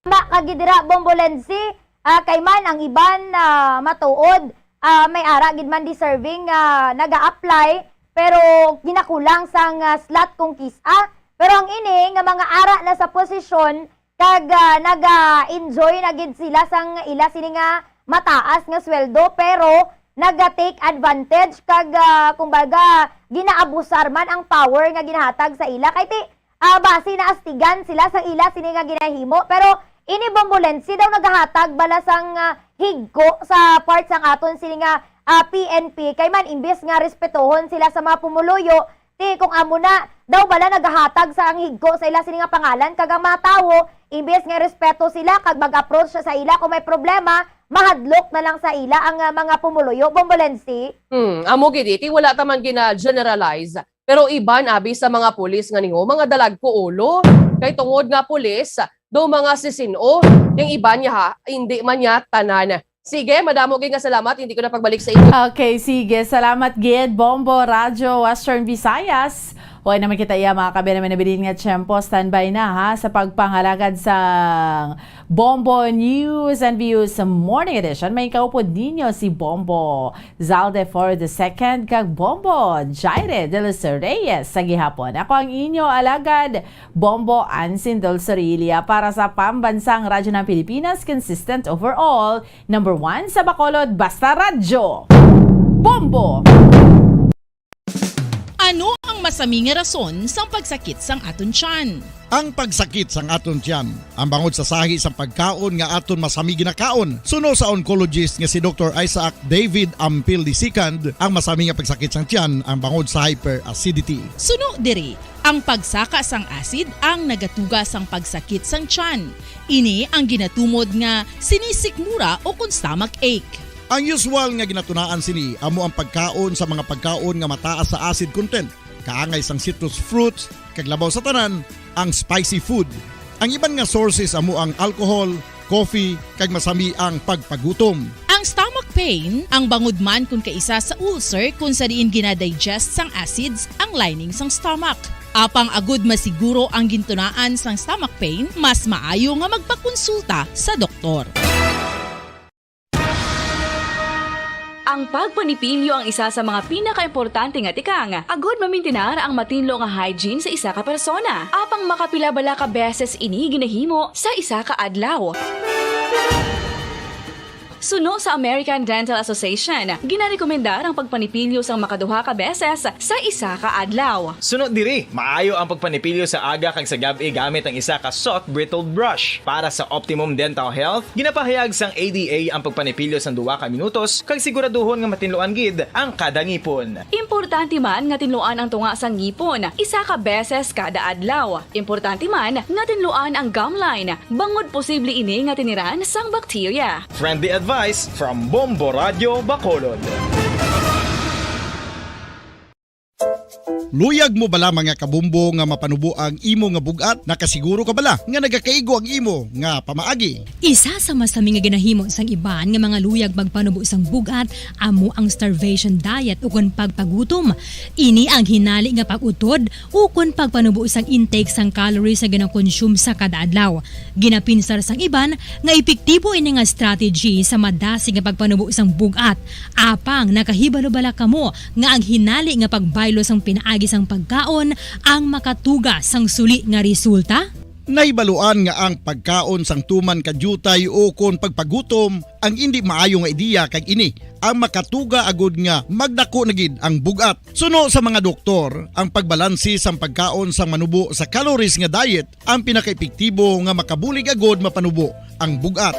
Tama ka gid dira, Bombo Lenzi. Ah, kay man ang iban, ah, matuod, ah, may ara gid man deserving nga naga-apply, pero ginakulang sang, ah, slot kung kis-a. Pero ang ini nga mga ara na sa posisyon kag, ah, naga-enjoy na gid sila sang ila sini nga mataas nga sweldo, pero naga-take advantage kag, ah, kumbaga, ginaabusar man ang power nga ginahatag sa ila. Kay ti, ah, basi naastigan sila sa ila sini nga ginahimo. Pero ini, Bombo Lenzi, daw nagahatag bala sang, ah, higko sa part sang aton sini nga, ah, P N P. Kay man, imbis nga respetuhon sila sa mga pumuluyo, ti kung amo na, daw bala nagahatag sa ang higko sa ila sini nga pangalan, kag ang mga tawo, imbis nga respeto sila kag mag-approach sa ila kung may problema, mahadlok na lang sa ila ang, ah, mga pumuluyo, Bombo Lensi. Hmm, amo gid, ti wala ta man gina-generalize. Pero iban abi sa mga pulis nga niyo, mga dalagko ulo. Kay tungod nga pulis, do mga sisin-o, yung iban niya ha, hindi man niya tanan. Sige, madamo gid nga salamat, hindi ko na pagbalik sa inyo. Okay, sige. Salamat gid, Bombo Radyo Western Visayas. Huwag naman kita iya, mga kabe naman nabilin nga tiyempo. Standby na ha sa pagpangalagad sa Bombo News and Views Morning Edition. May kaupod ninyo si Bombo Zalde for the second kag Bombo Jaire de los Reyes sa gihapon. Ako ang inyo alagad, Bombo Ansin Dulceria para sa Pambansang Radyo ng Pilipinas, consistent overall, number one sa Bacolod, basta radyo. Bombo! Ano ang masami nga rason sang pagsakit sang aton tiyan? Ang pagsakit sang aton tiyan, ang bangod sa sahi sang pagkaon nga aton masami ginakaon. Suno sa oncologist nga si Doktor Isaac David Ampil the second, ang masami nga pagsakit sang tiyan ang bangod sa hyperacidity. Suno diri, ang pagsaka sang acid ang nagatuga sang pagsakit sang tiyan. Ini ang ginatumod nga sinisikmura o kon stomach ache. Ang usual nga ginatunaan sini amo ang pagkaon sa mga pagkaon nga mataas sa acid content, kaangay sang citrus fruits, kag labaw sa tanan, ang spicy food. Ang iban nga sources amo ang alcohol, coffee, kag masami ang pagpagutom. Ang stomach pain, ang bangod man kon kaisa sa ulcer kon sa diin ginadigest sang acids ang lining sang stomach. Apang agud masiguro ang gintunaan sang stomach pain, mas maayo nga magpakonsulta sa doktor. Ang pagpanipilyo ang isa sa mga pinakaimportante nga tikang agud mamintinar ang matinlo nga hygiene sa isa ka persona. Apang makapila bala ka beses ini ginahimo sa isa ka adlaw? Suno sa American Dental Association, ginarekomendar ang pagpanipilyo sang makaduha ka beses sa isa ka adlaw. Suno diri, maayo ang pagpanipilyo sa aga kag sa gab-i gamit ang isa ka soft bristled brush. Para sa optimum dental health, ginapahayag sang A D A ang pagpanipilyo sang duha ka minutos kag siguraduhon nga matinluan gid ang kada ngipon. Importante man nga tinluan ang tunga sang ngipon isa ka beses kada adlaw. Importante man nga tinluan ang gum line, bangod posible ini nga tiniran sang bakterya. Friendly advice from Bombo Radyo Bacolod. Luyag mo bala, mga kabombo, nga mapanubo ang imo nga bug-at? Nakasiguro ka bala nga nagakaigo ang imo nga pamaagi? Isa sa masami nga ginahimo sang iban nga mga luyag magpanubo sang bug-at amo ang starvation diet ukon pagpagutom. Ini ang hinali nga pag-utod ukon pagpanubo sang intake sang calories nga ginakonsume sa kada adlaw. Ginapinsar sang iban nga epektibo ini nga strategy sa madasig nga pagpanubo sang bug-at. Apang nakahibalo bala kamo nga ang hinali nga pagbaylo sang pinaagi sang pagkaon ang makatuga sang suli nga resulta? Nahibaluan nga ang pagkaon sang tuman ka diutay ukon pagpagutom ang indi maayo nga ideya, kag ini ang makatuga agud nga magdako na gid ang bug-at. Suno sa mga doktor, ang pagbalanse sang pagkaon sang manubo sa calories nga diet ang pinakaepektibo nga makabulig agud mapanubo ang bug-at.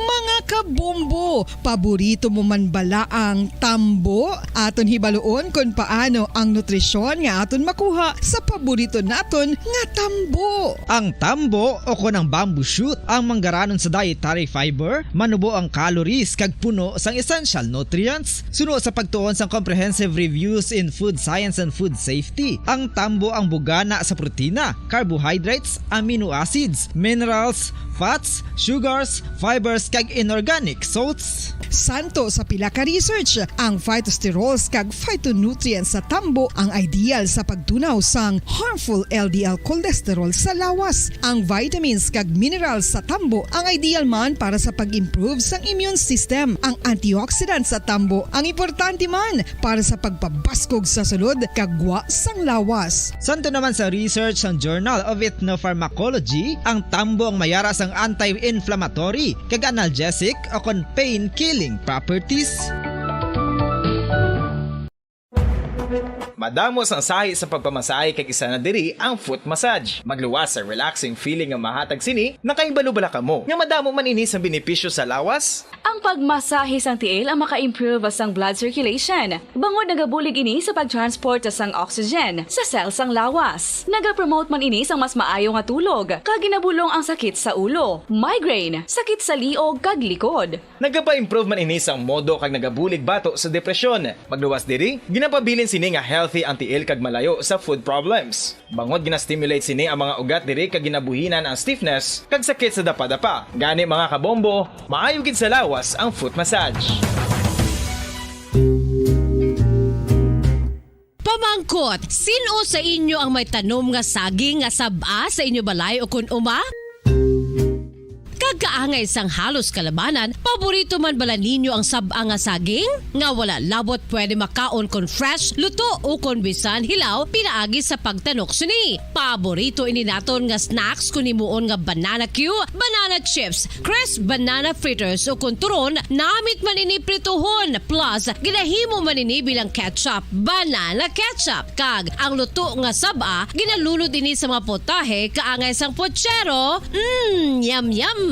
Mga kabombo, paborito mo man bala ang tambo? Aton hibaluon kon paano ang nutrisyon nga aton makuha sa paborito naton nga tambo. Ang tambo, o kon ang bamboo shoot, ang manggaranon sa dietary fiber, manubo ang calories kag puno sang essential nutrients. Suno sa pagtuon sang Comprehensive Reviews in Food Science and Food Safety, ang tambo ang bugana sa protina, carbohydrates, amino acids, minerals, fats, sugars, fibers, kag inorganic salts. Santo sa pila ka research, ang phytosterols kag phytonutrients sa tambo ang ideal sa pagtunaw sang harmful L D L cholesterol sa lawas. Ang vitamins kag minerals sa tambo ang ideal man para sa pag-improve sang immune system. Ang antioxidants sa tambo ang importante man para sa pagpabaskog sa sulod kag gwa sang lawas. Santo naman sa research sang Journal of Ethnopharmacology, ang tambo ang mayara sang anti-inflammatory kag analgesic o kon pain-killing properties. Madamo sang sahi sa pagpamasahe, kag isa na diri ang foot massage. Magluwas sa relaxing feeling nga mahatag sini. Nakahibalo bala kamo nga madamo man ini sang benepisyo sa lawas? Ang pagmasahe sang tiil ang maka-improve sang blood circulation, bangod nagabulig ini sa pag-transport sang oxygen sa cell sang lawas. Nagapromote man ini sang mas maayo nga tulog, kag ginabulong ang sakit sa ulo, migraine, sakit sa liog, kag likod. Nagapa-improve man ini sang modo kag nagabulig bato sa depresyon. Magluwas diri, ginapabilin sini nga healthy ang tiil kag malayo sa foot problems. Bangod gina-stimulate sini ang mga ugat diri kag ginabuhinan ang stiffness kag sakit sa dapadapa. Gani, mga kabombo, maayo gid sa lawas ang foot massage. Pamangkot, sin-o sa inyo ang may tanom nga saging nga sab-a sa inyo balay ukon uma? Kag kaangay sang halos kalabanan, paborito man bala ninyo ang sab-a nga saging? Nga wala labot pwede makaon kon fresh, luto, ukon bisan hilaw pinaagi sa pagtanok sini. Paborito ini naton nga snacks kon himuon nga banana cue, banana chips, crisp banana fritters, ukon turon, namit man ini prituhon, plus ginahimo man ini bilang ketchup, banana ketchup. Kag ang luto nga sab-a, ginalunod ini sa mga putahe kaangay sang putsero. Mm, yum, yum!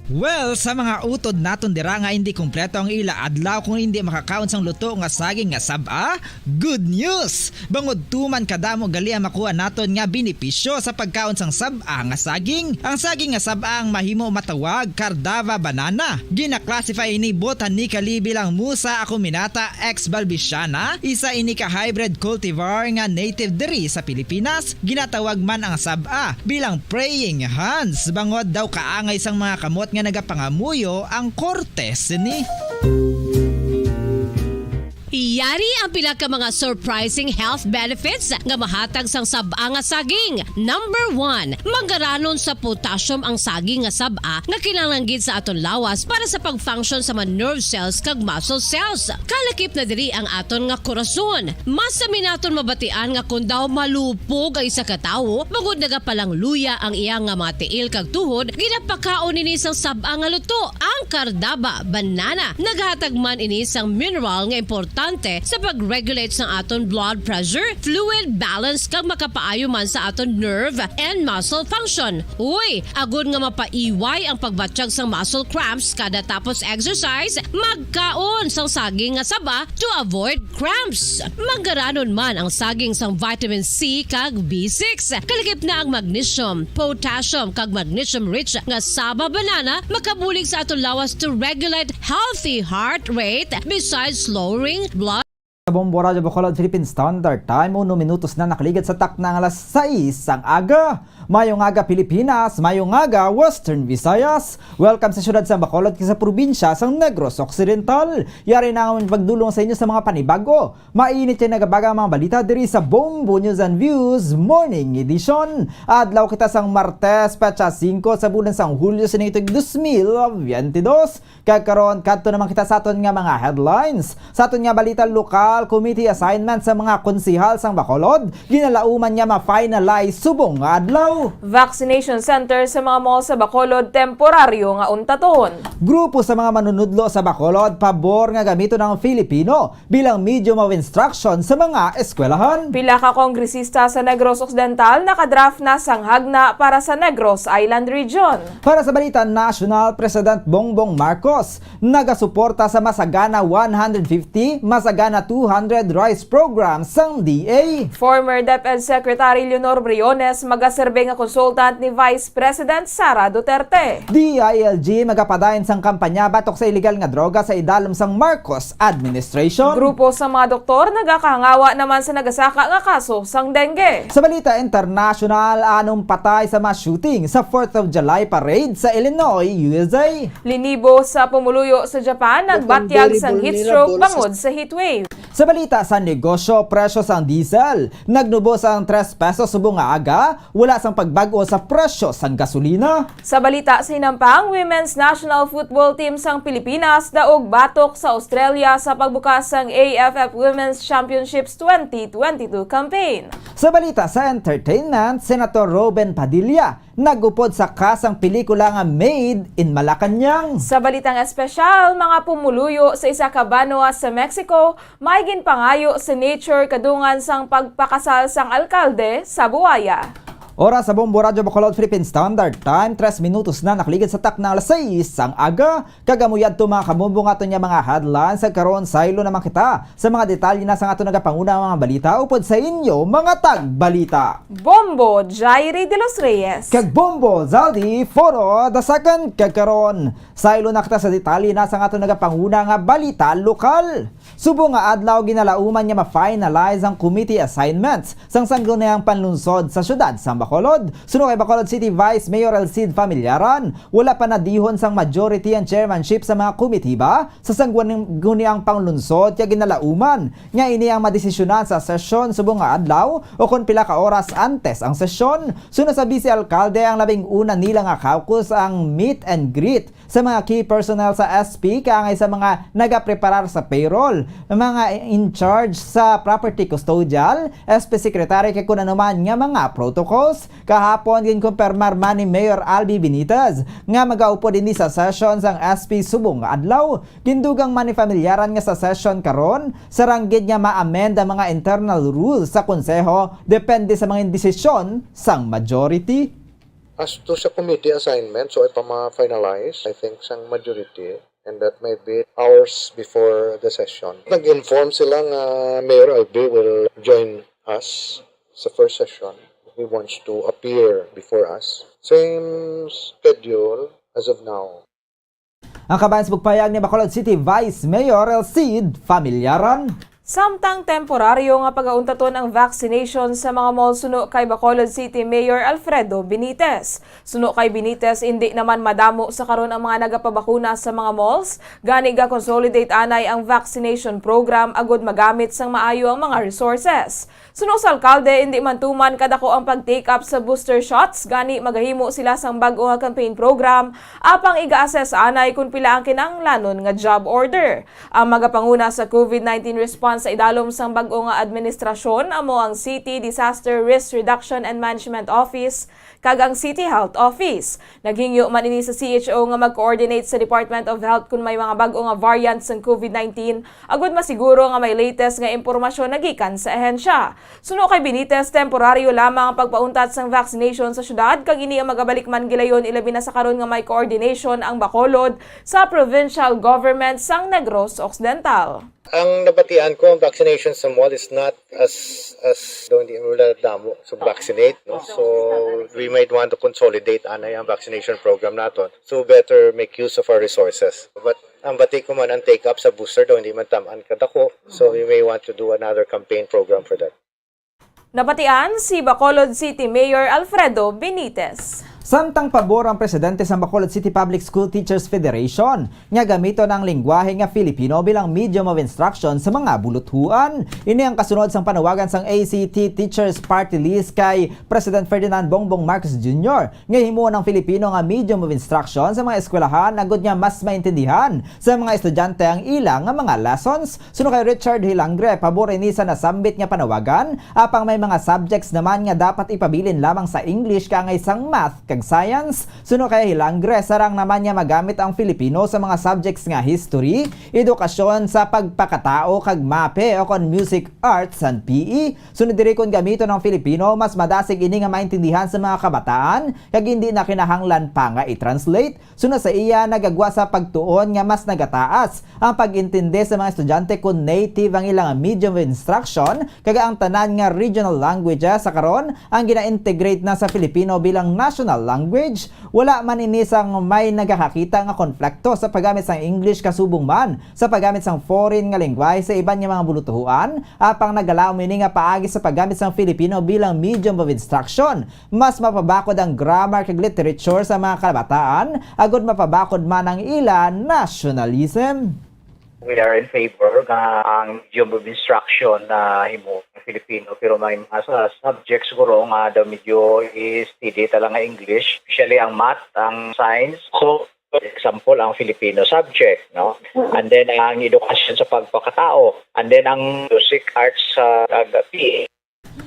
Well, sa mga utod naton dira nga hindi kompleto ang ila adlaw kung hindi makakaon sang luto nga saging nga sab-a, good news! Bangod tuman kadamo gali ang makuha naton nga benepisyo sa pagkaon sang sab-a nga saging. Ang saging nga sab-a ang mahimo matawag Cardava banana. Gina-classify ini botanically bilang Musa acuminata ex balbisiana, isa ini ka hybrid cultivar nga native diri sa Pilipinas. Ginatawag man ang sab-a bilang praying hands, bangod daw kaangay sang mga kamot nga nagapangamuyo ang korte sini. Yari ang pila ka mga surprising health benefits nga mahatag sang sab-a nga saging. Number one, manggaranon sa potassium ang saging nga sab-a nga kinahanglan gid sa aton lawas para sa pag-function sa mga nerve cells kag muscle cells. Kalakip na diri ang aton nga korason. Mas sami naton mabatian nga kon daw malupog ang isa ka tawo, bangod nagapalangluya ang iya nga mga tiil kag tuhod, ginapakaon ini sang sab-a nga luto, ang Cardava banana. Naghatag man ini sang mineral nga importante sa pag-regulate sang aton blood pressure, fluid balance, kag makapaayo man sa aton nerve and muscle function. Uy, agod nga mapaiway ang pagbatyag sang muscle cramps kada tapos exercise, magkaon sang saging nga saba to avoid cramps. Manggaranon man ang saging sang vitamin C kag B six. Kalakip na ang magnesium, potassium, kag magnesium-rich nga saba banana makabulig sa aton lawas to regulate healthy heart rate, besides lowering blood Sa Bombo Radyo Bacolod Philippine Standard Time, uno minutos na nakaligad sa takna nga alas sais sang aga. Mayong aga, Pilipinas. Mayong aga, Western Visayas. Welcome sa siyudad sa Bacolod kag sa probinsya sang Negros Occidental. Yari na ang amon pagdulong sa inyo sa mga panibago. Mainit kag nagabaga ang mga balita diri sa Bombo News and Views Morning Edition. Adlaw kita sang Martes, petsa singko sa bulan sang Hulyo sa tuig dos mil biyente dos. Kag karon, kadto naman kita sa aton nga mga headlines. Sa aton nga balita lokal, committee assignment sa mga konsehal sang Bacolod, ginalauman nga ma-finalize subong nga adlaw. Vaccination center sa mga mall sa Bacolod, temporaryo nga untaton. Grupo sa mga manunudlo sa Bacolod, pabor nga gamiton ang Filipino bilang medium of instruction sa mga eskwelahan. Pila ka kongresista sa Negros Occidental nakadraft na sang hagna para sa Negros Island Region. Para sa balita nasyonal, President Bongbong Marcos nagasuporta sa Masagana one hundred fifty, Masagana two hundred rice program sang D A. Former DepEd Secretary Leonor Briones magaserbi nga consultant ni Vice President Sara Duterte. D I L G magapadayon sang kampanya batok sa iligal nga droga sa idalom sang Marcos administration. Grupo sa mga doktor nagakahangawa naman sa nagasaka nga kaso sang dengue. Sa balita internasyonal, anom patay sa mass shooting sa Fourth of July parade sa Illinois, U S A. Linibo sa pumuluyo sa Japan nagbatyag sang heat stroke bangod sa heat wave. Sa balita sa negosyo, presyo sang diesel nagnubo sang tres pesos subong nga aga, wala sang pagbag-o sa presyo sang gasolina. Sa balita sa hinampang, Women's National Football Team sang Pilipinas daog batok sa Australia sa pagbukas sang A F F Women's Championships twenty twenty-two campaign. Sa balita sa entertainment, Senator Robin Padilla Nag-upod sa kasang pelikula nga Made in Malacañang. Sa balitang espesyal, mga pumuluyo sa isa ka banwa sa Mexico may ginpangayo sa nature kadungan sang pagpakasal sang alkalde sa buaya. Oras sa Bombo Radyo Bacolod Philippine Standard Time, tres minutos na nakaligid sa takna alas sais sang aga. Kag amo yadto, mga kabombo, nga aton nga mga headlines. Sa karon, saylo naman kita sa mga detalye na sang aton nagapanguna nga mga balita upod sa inyo, mga tagbalita. Bombo, Jairi de los Reyes. Kag Bombo, Zaldi Foro the second. Kag karon, saylo na kita sa detalye na sang aton nagapanguna nga balita lokal. Subong nga adlaw, ginalauman nga ma-finalize ang committee assignments sang Sangguniang Panlungsod sa siyudad sang Bacolod. Suno kay Bacolod City Vice Mayor Elcid Familiaran, wala pa nadihon sang majority ang chairmanship sa mga komitiba sa Sangguniang Panlungsod, kag ginalauman nga ini ang madesisyonan sa sesyon subong nga adlaw o kon pila ka oras antes ang sesyon. Suno sa Vice Alkalde, ang labing una nila nga caucus ang meet and greet sa mga key personnel sa S P, kaangay sa mga nagapreparar sa payroll, mga in charge sa property custodial, S P secretary, kag kun ano man nga mga protocols. Kahapon, ginkumpirmar man ni Mayor Albi Benitez nga magaupod ini sa session sang S P subong nga adlaw. Gindugang man ni Familiaran nga sa session karon, sarang gid nga ma-amend ang mga internal rules sa konseho depende sa mga desisyon sang majority. As to sa committee assignment, so ipama-finalize, I think, sang majority, and that might be hours before the session. Nag-inform sila nga Mayor Albi will join us sa first session. He wants to appear before us. Same schedule as of now. Ang kabahin sa pagpayag ni Bacolod City Vice Mayor Elcid Familiaran. Samtang temporaryo nga pagauntaton ang vaccination sa mga mall, suno kay Bacolod City Mayor Alfredo Benitez. Suno kay Benitez, indi naman madamo sa karon ang mga nagapabakuna sa mga malls, gani ga-consolidate anay ang vaccination program agud magamit sang maayo ang mga resources. Suno sa alkalde, indi man tuman kadako ang pag-take up sa booster shots, gani magahimo sila sang bag-o nga campaign program, apang iga-assess anay kon pila ang kinahanglanon nga job order. Ang magapanguna sa COVID nineteen response sa idalom sang bag-o nga administrasyon amo ang City Disaster Risk Reduction and Management Office kag ang City Health Office. Naghingyo man ini sa C H O nga mag-coordinate sa Department of Health kon may mga bag-o nga variant sang COVID nineteen, agud masiguro nga may latest nga impormasyon nagikan sa ahensya. Suno kay Benitez, temporaryo lamang ang pagpauntat sang vaccination sa syudad, kag ini ang magabalik man gilayon, ilabi na sa karon nga may coordination ang Bacolod sa provincial government sang Negros Occidental. Ang nabatian ko, ang vaccination sa mall is not as, as, daw hindi mo damo sa vaccinate, no? So, we might want to consolidate anay ang vaccination program naton. So, better make use of our resources. But ang bati ko man, ang take-up sa booster daw hindi man tam-an kadako. So, we may want to do another campaign program for that. Nabatian si Bacolod City Mayor Alfredo Benitez. Samtang pabor ang presidente sang Bacolod City Public School Teachers Federation nga gamiton ang lengguwahe nga Filipino bilang medium of instruction sa mga buluthuan. Ini ang kasunod sang panawagan sang A C T Teachers Party List kay President Ferdinand Bongbong Marcos Junior nga himuon ang Filipino nga medium of instruction sa mga eskwelahan, agud nga mas maintindihan sa mga estudyante ang ila nga mga lessons. Suno kay Richard Hilangre, pabor ini sa nasambit nga panawagan, apang may mga subjects naman nga dapat ipabilin lamang sa English kaangay sang math kag science. Suno kay Hilangre, sarang naman nga magamit ang Filipino sa mga subjects nga history, edukasyon sa pagpakatao kag mape, o kon music, arts, and P E. Sunod diri, kon gamiton ang Filipino, mas madasig ini nga maintindihan sa mga kabataan, kag hindi na kinahanglan pa nga i-translate. Suno sa iya, nagagwa sa pagtuon nga mas nagataas ang pag-intindi sa mga estudyante kon native ang ilang medium of instruction, kag ang tanan nga regional languages sa karon ang gina-integrate na sa Filipino bilang national language. Wala man ini sang may nagakakita nga konflikto sa paggamit sang English kasubong man sa paggamit sang foreign nga lengguwahe sa iban nga mga bulutuhoan, apang nagalaom ini nga paagi sa paggamit sang Filipino bilang medium of instruction. Mas mapabakod ang grammar kag literature sa mga kabataan, agud mapabakod man ang ila nationalism. We are in favor nga ang medium of instruction na himo ang Filipino, pero may mga sa subjects siguro nga daw medyo i-steady talaga nga English, especially ang math, ang science. So, for example, ang Filipino subject, no? And then ang edukasyon sa pagpakatao, and then ang music, arts, sa kag P E.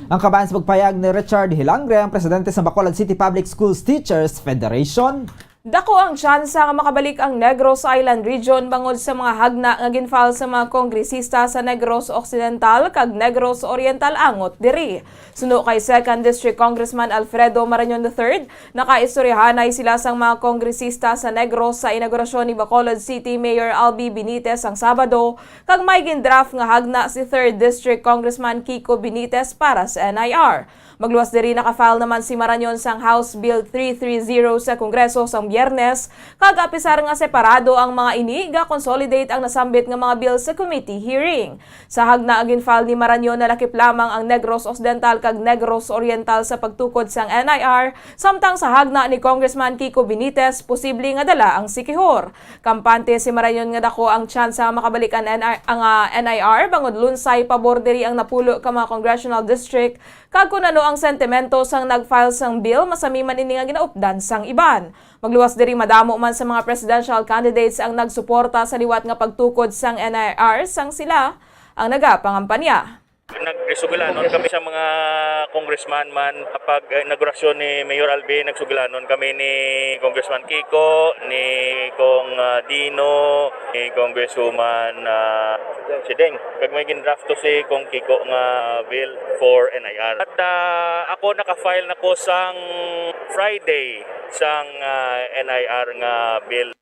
Ang kabahin sa pagpayag ni Richard Hilangre, ang presidente sa Bacolod City Public Schools Teachers Federation. Dako ang tsansa nga makabalik ang Negros Island Region bangod sa mga hagna nga ginfile sa mga kongresista sa Negros Occidental kag Negros Oriental angot diri. Suno kay Second District Congressman Alfredo Marañon the third, nakaistoryahanay sila sang mga kongresista sa Negros sa inaugurasyon ni Bacolod City Mayor Albi Benitez ang Sabado, kag may gindraft nga hagna si Third District Congressman Kiko Benitez para sa N I R. Magluwas diri, naka-file naman si Marañon sang House Bill three three zero sa Kongreso sang Biyernes, kag apisar nga separado ang mga ini, ga-consolidate ang nasambit nga mga bill sa committee hearing. Sa hagna nga gin-file ni Marañon, nalakip lamang ang Negros Occidental kag Negros Oriental sa pagtukod sang N I R, samtang sa hagna ni Congressman Kiko Benitez, posible nga dala ang Siquijor. Kampante si Marañon nga dako ang tsansa nga makabalik ang N I R, ang, ah, N I R, bangod lunsay pabor diri ang napulo ka mga congressional district, kag kon ano ang sentimento sang nag-file sang bill, masami man ini nga ginaupdan sang iban. Magluwas diri, madamo man sa mga presidential candidates ang nagsuporta sa liwat nga pagtukod sang N I R sang sila ang nagapangampanya. Nagsugalanon kami sa mga congressman man. Pag, eh, inaugurasyon ni Mayor Albi, nagsugalanon kami ni Congressman Kiko, ni Cong, ah, Dino, ni Congresswoman, ah, Sideng. Kag may gindraft to si Cong Kiko nga bill for N I R. At, ah, ako naka-file na ko sang Friday sang, ah, N I R nga bill.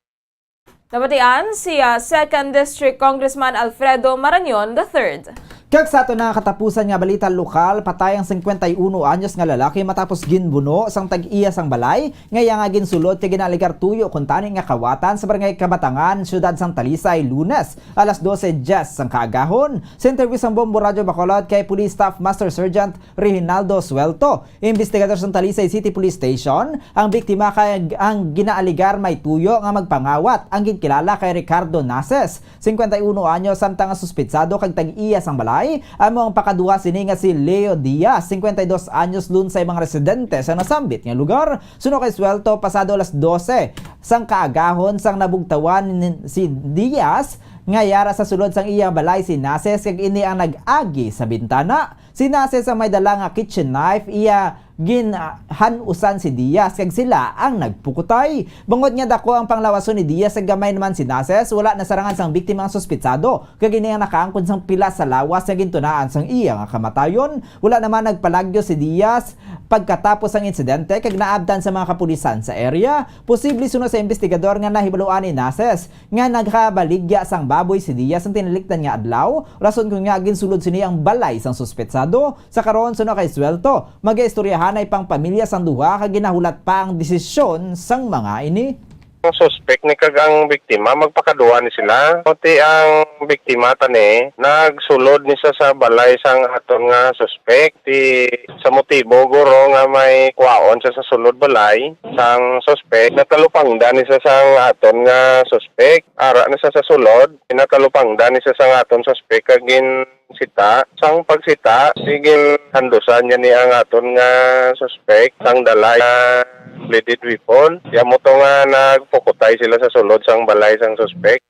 Nabatian si, ah, Second District Congressman Alfredo Marañon the third. Kag sa aton nga katapusan nga balita lokal, patay ang singkwenta y uno anyos nga lalaki matapos ginbuno sang tag-iya sang balay nga iya nga ginsulod kag ginaaligar tuyo kuntani nga kawatan sa Barangay Kabatangan, Siyudad sang Talisay, Lunes, alas dose dyes sang kaagahon. Sa interview sang Bombo Radyo Bacolod kay Police Staff Master Sergeant Reginaldo Suelto, investigador sang Talisay City Police Station, ang biktima kag ang ginaaligar may tuyo nga magpangawat, ang ginkilala kay Ricardo Nases, singkwenta y uno anyos, samtang ang suspitsado kag tag-iya sang balay amo ang pakaduha sini nga si Leo Diaz, singkwenta y dos anyos, lunsay mga residente sa nasambit nga lugar. Suno kay Suelto, pasado alas dose sang kaagahon sang nabugtawan ni, si Diaz, nga yara sa sulod sang iya balay si Nases, kag ini ang nag-agi sa bintana. Si Nases ang may dala nga kitchen knife, iya ginhanusan si Diaz, kag sila ang nagpukutay. Bangod nga dako ang panglawason ni Diaz kag gamay naman si Nases, wala nasarangan sang biktima ang suspitsado, kag ini ang nakaangkon sang pila sa lawas nga gintunaan sang iya nga kamatayon. Wala naman nagpalagyo si Diaz pagkatapos sang insidente kag naabtan sa mga kapulisan sa area. Posible, suno sa investigador, nga nahibaluan ni Nases nga nagabaligya sang baboy si Diaz sang tinalikdan nga adlaw, rason kon ngaa ginsulod sini ang balay sang suspetsado. Sa karon, suno kay Suelto, magaistoryahanay pa ang pamilya sang duha kag ginahulat pa ang desisyon sang mga ini. Ang suspek ni kag ang biktima, magpakaduha ni sila. Pati ang biktima tani, nagsulod ni siya sa balay sang aton nga suspek. Ti sa motibo, guro, nga may kwaon siya sa sulod balay sang suspek, natalupangdan ni siya sang aton nga suspek. Ara na siya sa sulod, natalupangdan ni siya sang aton suspek kag ginsita. Sang pagsita, sige, handusan niya ni ang aton nga suspek sang dala nga bladed weapon. Amo to nga nagpukutay sila sa sulod sang balay sang suspek.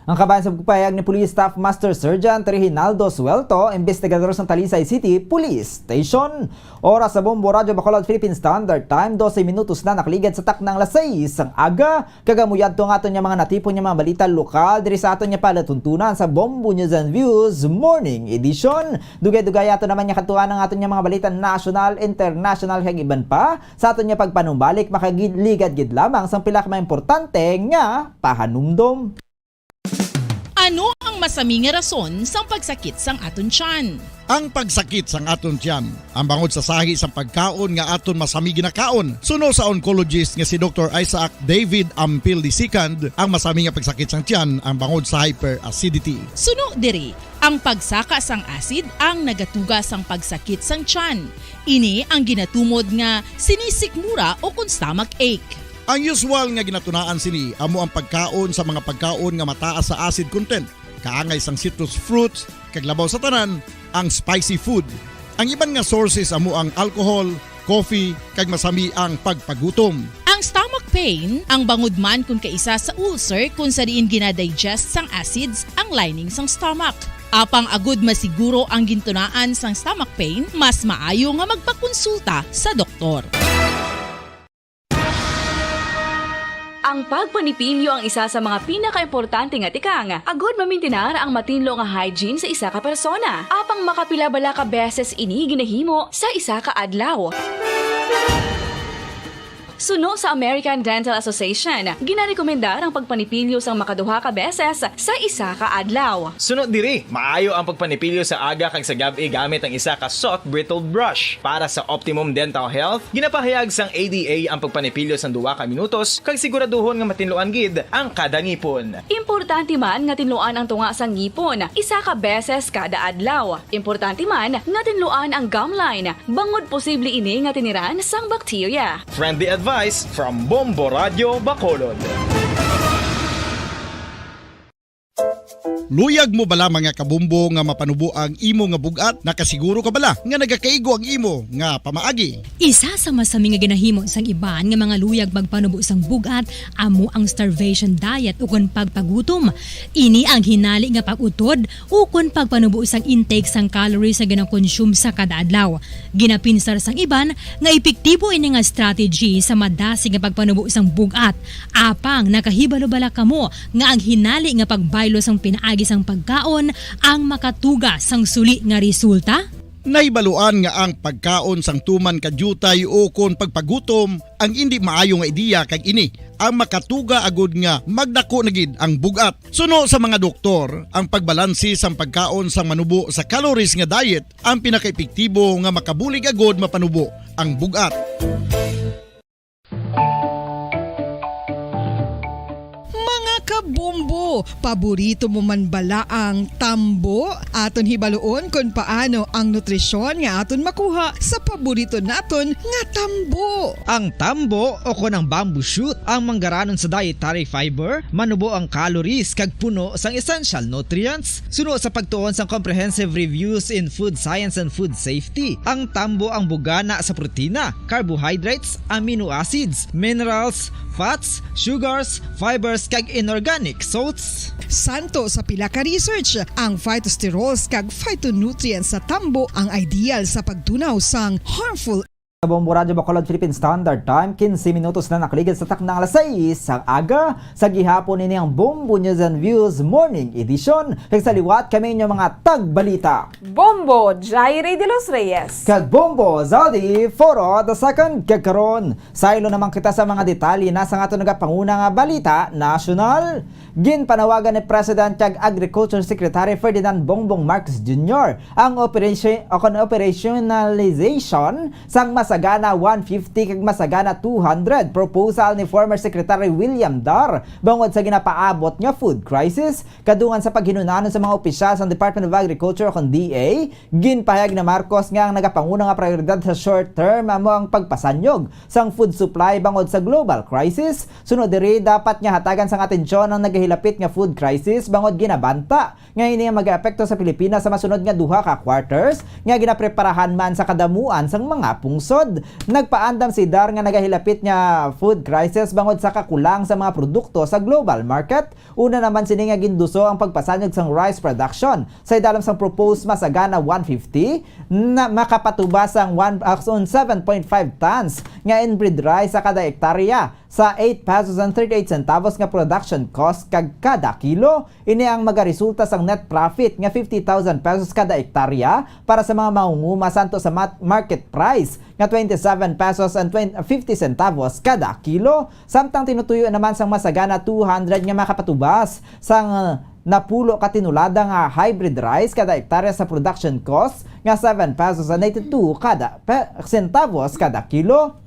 Ang kabahin sa pagpahayag ni Police Staff Master Sergeant Reginaldo Suelto, investigador sa Talisay City Police Station. Oras sa Bombo Radyo Bacolod Philippine Standard Time, dose minutos na nakaligad sa taknang alas sais sang aga. Kag amo yadto ang aton nga mga natipon nga mga balita lokal diri sa aton nga palatuntunan sa Bombo News and Views Morning Edition. Dugay-dugay ato naman nga katuan ang aton nga mga balita national, international, kag iban pa. Sa aton nga pagpanumbalik, makaligad gid lamang sang pila ka mga importante nga pahanumdom. Ano ang masami nga rason sang pagsakit sang aton tiyan? Ang pagsakit sang aton tiyan, ang bangod sa sahi sang pagkaon nga aton masami ginakaon. Suno sa oncologist nga si Doktor Isaac David Ampil the second, ang masami nga pagsakit sang tiyan ang bangod sa hyperacidity. Suno diri, ang pagsaka sang acid ang nagatuga sang pagsakit sang tiyan. Ini ang ginatumod nga sinisikmura o kon stomach ache. Ang usual nga ginatunaan sini amo ang pagkaon sa mga pagkaon nga mataas sa acid content, kaangay sang citrus fruits, kag labaw sa tanan, ang spicy food. Ang iban nga sources amo ang alcohol, coffee, kag masami ang pagpagutom. Ang stomach pain ang bangod man kon kaisa sa ulcer, kon sa diin ginadigest sang acids ang lining sang stomach. Apang agud masiguro ang gintunaan sang stomach pain, mas maayo nga magpakonsulta sa doktor. Ang pagpanipilyo ang isa sa mga pinakaimportante nga tikang agud mamintinar ang matinlo nga hygiene sa isa ka persona. Apang makapila bala ka beses ini ginahimo sa isa ka adlaw? Suno sa American Dental Association, ginarekomendar ang pagpanipilyo sang makaduha ka beses sa isa ka adlaw. Suno diri, maayo ang pagpanipilyo sa aga kag sa gab-i gamit ang isa ka soft bristled brush. Para sa optimum dental health, ginapahayag sang A D A ang pagpanipilyo sang duha ka minutos kag siguraduhon nga matinluan gid ang kada ngipon. Importante man nga tinluan ang tunga sang ngipon isa ka beses kada adlaw. Importante man nga tinluan ang gum line, bangod posible ini nga tiniran sang bakterya. Friendly advice from Bombo Radio Bacolod. Luyag mo bala, mga kabombo, nga mapanubo ang imo nga bug-at? Nakasiguro ka bala nga nagakaigo ang imo nga pamaagi? Isa sa masami nga ginahimo sang iban nga mga luyag magpanubo sang bug-at amo ang starvation diet ukon pagpagutom. Ini ang hinali nga pag-utod ukon pagpanubo sang intake sang calories nga ginakonsume sa kada adlaw. Ginapinsar sang iban nga epektibo ini nga strategy sa madasig nga pagpanubo sang bug-at. Apang nakahibalo bala kamo nga ang hinali nga pagbaylo sang pinaagi sang pagkaon ang makatuga sang suli nga resulta? Nahibaluan nga ang pagkaon sang tuman ka diutay ukon pagpagutom ang indi maayo nga ideya, kag ini ang makatuga agud nga magdako na gid ang bug-at. Suno sa mga doktor, ang pagbalanse sang pagkaon sang manubo sa calories nga diet ang pinakaepektibo nga makabulig agud mapanubo ang bug-at. Mga kabombo, paborito mo man bala ang tambo? Aton hibaluon kon paano ang nutrisyon nga aton makuha sa paborito naton nga tambo. Ang tambo, o kon ang bamboo shoot, ang manggaranon sa dietary fiber, manubo ang calories kag puno sang essential nutrients. Suno sa pagtuon sang Comprehensive Reviews in Food Science and Food Safety, ang tambo ang bugana sa protina, carbohydrates, amino acids, minerals, fats, sugars, fibers, kag inorganic salts. Santo sa pila ka research, ang phytosterols kag phytonutrients sa tambo ang ideal sa pagtunaw sang harmful. Sa Bombo Radyo Bacolod, Philippine Standard Time, quince minutos na nakaligid sa takna nga alas sais sang aga. Sa gihapon, ini ang Bombo News and Views Morning Edition. Kag sa liwat, kami inyo mga tagbalita, Bombo Jaire de los Reyes kag Bombo Zaldi Foro the second. Kag karon, saylo naman kita sa mga detalye na sa aton nagapanguna nga balita nasyonal. Ginpanawagan ni President kag Agriculture Secretary Ferdinand Bongbong Marcos Junior ang operation, o kon operationalization sang Masagana one fifty kag Masagana two hundred proposal ni former Secretary William Dar bangod sa ginapaabot nga food crisis. Kadungan sa paghinunanon sa mga opisyal sang Department of Agriculture, o kon D A, ginpahayag ni Marcos nga ang nagapanguna nga prioridad sa short term amo ang pagpasanyog sang food supply bangod sa global crisis. Suno diri, dapat nga hatagan sang atensyon ang nagahilapit nga food crisis bangod ginabanta nga ini ang mag-aapekto sa Pilipinas sa masunod nga duha ka quarters nga ginapreparahan man sa kadamuan sang mga pungsod. Nagpaandam si Dar nga nagahilapit nga food crisis bangod sa kakulang sa mga produkto sa global market. Una naman sini nga ginduso ang pagpasanyog sang rice production sa idalom sang proposed Masagana one fifty na makapatubas sang one, ah, seven point five tons nga inbred rice sa kada hektarya sa eight pesos and thirty-eight centavos nga production cost kag kada kilo. Ini ang magaresulta sang net profit nga fifty thousand pesos kada hektarya para sa mga mangunguma, santo sa mat-, market price nga twenty-seven pesos and twenty, fifty centavos kada kilo. Samtang tinutuyo naman sang Masagana two hundred nga makapatubas sang, uh, napulo ka tinulada nga hybrid rice kada hektarya sa production cost nga seven pesos and eighty-two kada pe-, centavos kada kilo.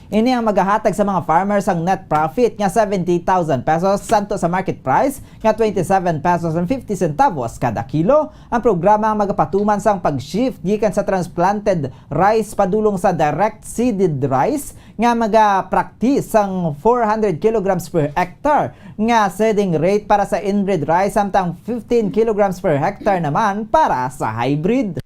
Ini ang magahatag sa mga farmers sang net profit nga seventy thousand pesos, santo sa market price nga twenty-seven pesos and fifty centavos kada kilo. Ang programa ang magapatuman sang pag-shift gikan sa transplanted rice padulong sa direct seeded rice nga maga-practice sang four hundred kilograms per hectare nga seeding rate para sa inbred rice, samtang fifteen kilograms per hectare naman para sa hybrid.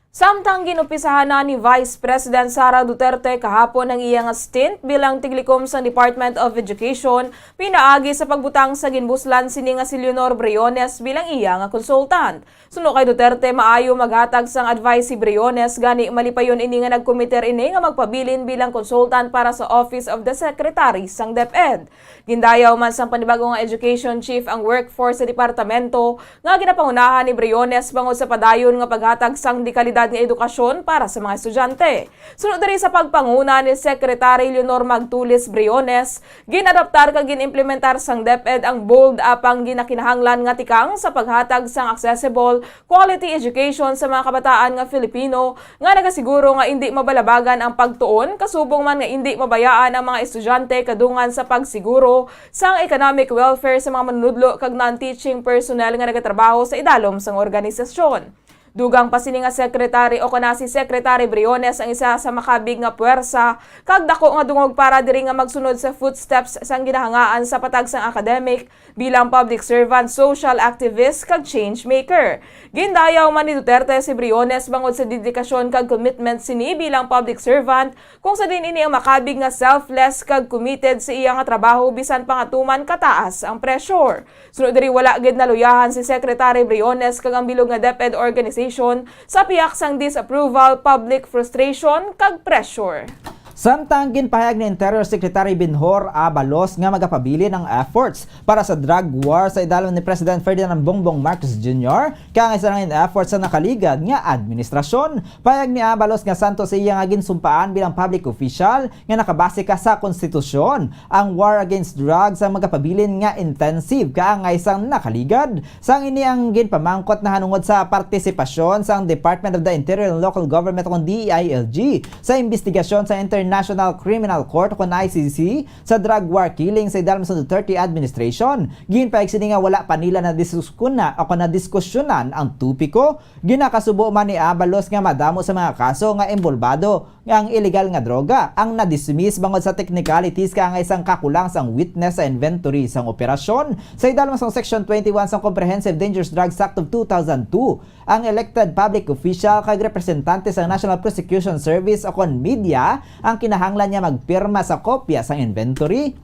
Samtang ginumpisahan na ni Vice President Sara Duterte kahapon ang iya nga stint bilang tiglikom sang Department of Education, pinaagi sa pagbutang sa ginbuslan sini nga si Leonor Briones bilang iya nga consultant. Suno kay Duterte, maayo maghatag sang advice si Briones, gani malipayon ini nga nagkomiter ini nga magpabilin bilang consultant para sa Office of the Secretary sang DepEd. Gindayaw man sang panibag-o nga education chief ang workforce sa departamento nga ginapangunahan ni Briones bangod sa padayon nga paghatag sang dekalidad nga edukasyon para sa mga estudyante. Suno diri sa pagpanguna ni Secretary Leonor Magtulis Briones, gin-adaptar kag gin-implementar sang DepEd ang BOLD apang ginakinahanglan nga tikang sa paghatag sang accessible quality education sa mga kabataan nga Filipino nga nagasiguro nga indi mabalabagan ang pagtuon, kasubong man nga indi mabayaan ang mga estudyante kadungan sa pagsiguro sang economic welfare sa mga manunudlo kag non-teaching personnel nga nagatrabaho sa idalom sang organisasyon. Dugang pa sini nga sekretary o kana si Secretary Briones ang isa sa makabig nga puwersa kag dako nga dungog para diri nga magsunod sa footsteps sang ginahangaan sa patag sang academic bilang public servant, social activist, kag change maker. Gindayaw man ni Duterte si Briones bangod sa dedikasyon kag commitment sini bilang public servant, kung sa diin ini ang makabig nga selfless kag committed sa iya nga trabaho bisan pa nga tuman kataas ang pressure. Suno diri, wala gid naluyahan si Secretary Briones kag ang bilog nga DepEd organization sa pihak sang disapproval, public frustration, kag pressure. Samtang ginpahayag ni Interior Secretary Benhur Abalos nga magapabilin ang efforts para sa drug war sa idalom ni President Ferdinand Bongbong Marcos Junior, kag ang isa nga effort sa nakaligad nga administrasyon. Pahayag ni Abalos nga santo sa iya nga ginsumpaan bilang public official nga nakabase ka sa konstitusyon, ang war against drugs ang magapabilin nga intensive kaangay sang nakaligad. Sang ini ang ginpamangkot nahanungod sa partisipasyon sang Department of the Interior and Local Government o D I L G sa imbestigasyon sa International Criminal Court o I C C sa drug war killing sa idalom sa Duterte administration. Ginpahayag sini nga wala pa nila nadiskusyona o nadiskusyonan ang topiko. Ginakasubo man ni Abalos nga madamo sa mga kaso nga inbolbado nga ang iligal nga droga ang na-dismiss bangod sa technicalities kaangay sang kakulang sang witness sa inventory sang operasyon. Sa idalom sang Section twenty-one sang Comprehensive Dangerous Drugs Act of two thousand two, ang elected public official kag representante sang National Prosecution Service o kon media ang kinahanglan nga magpirma sa kopya sang inventory.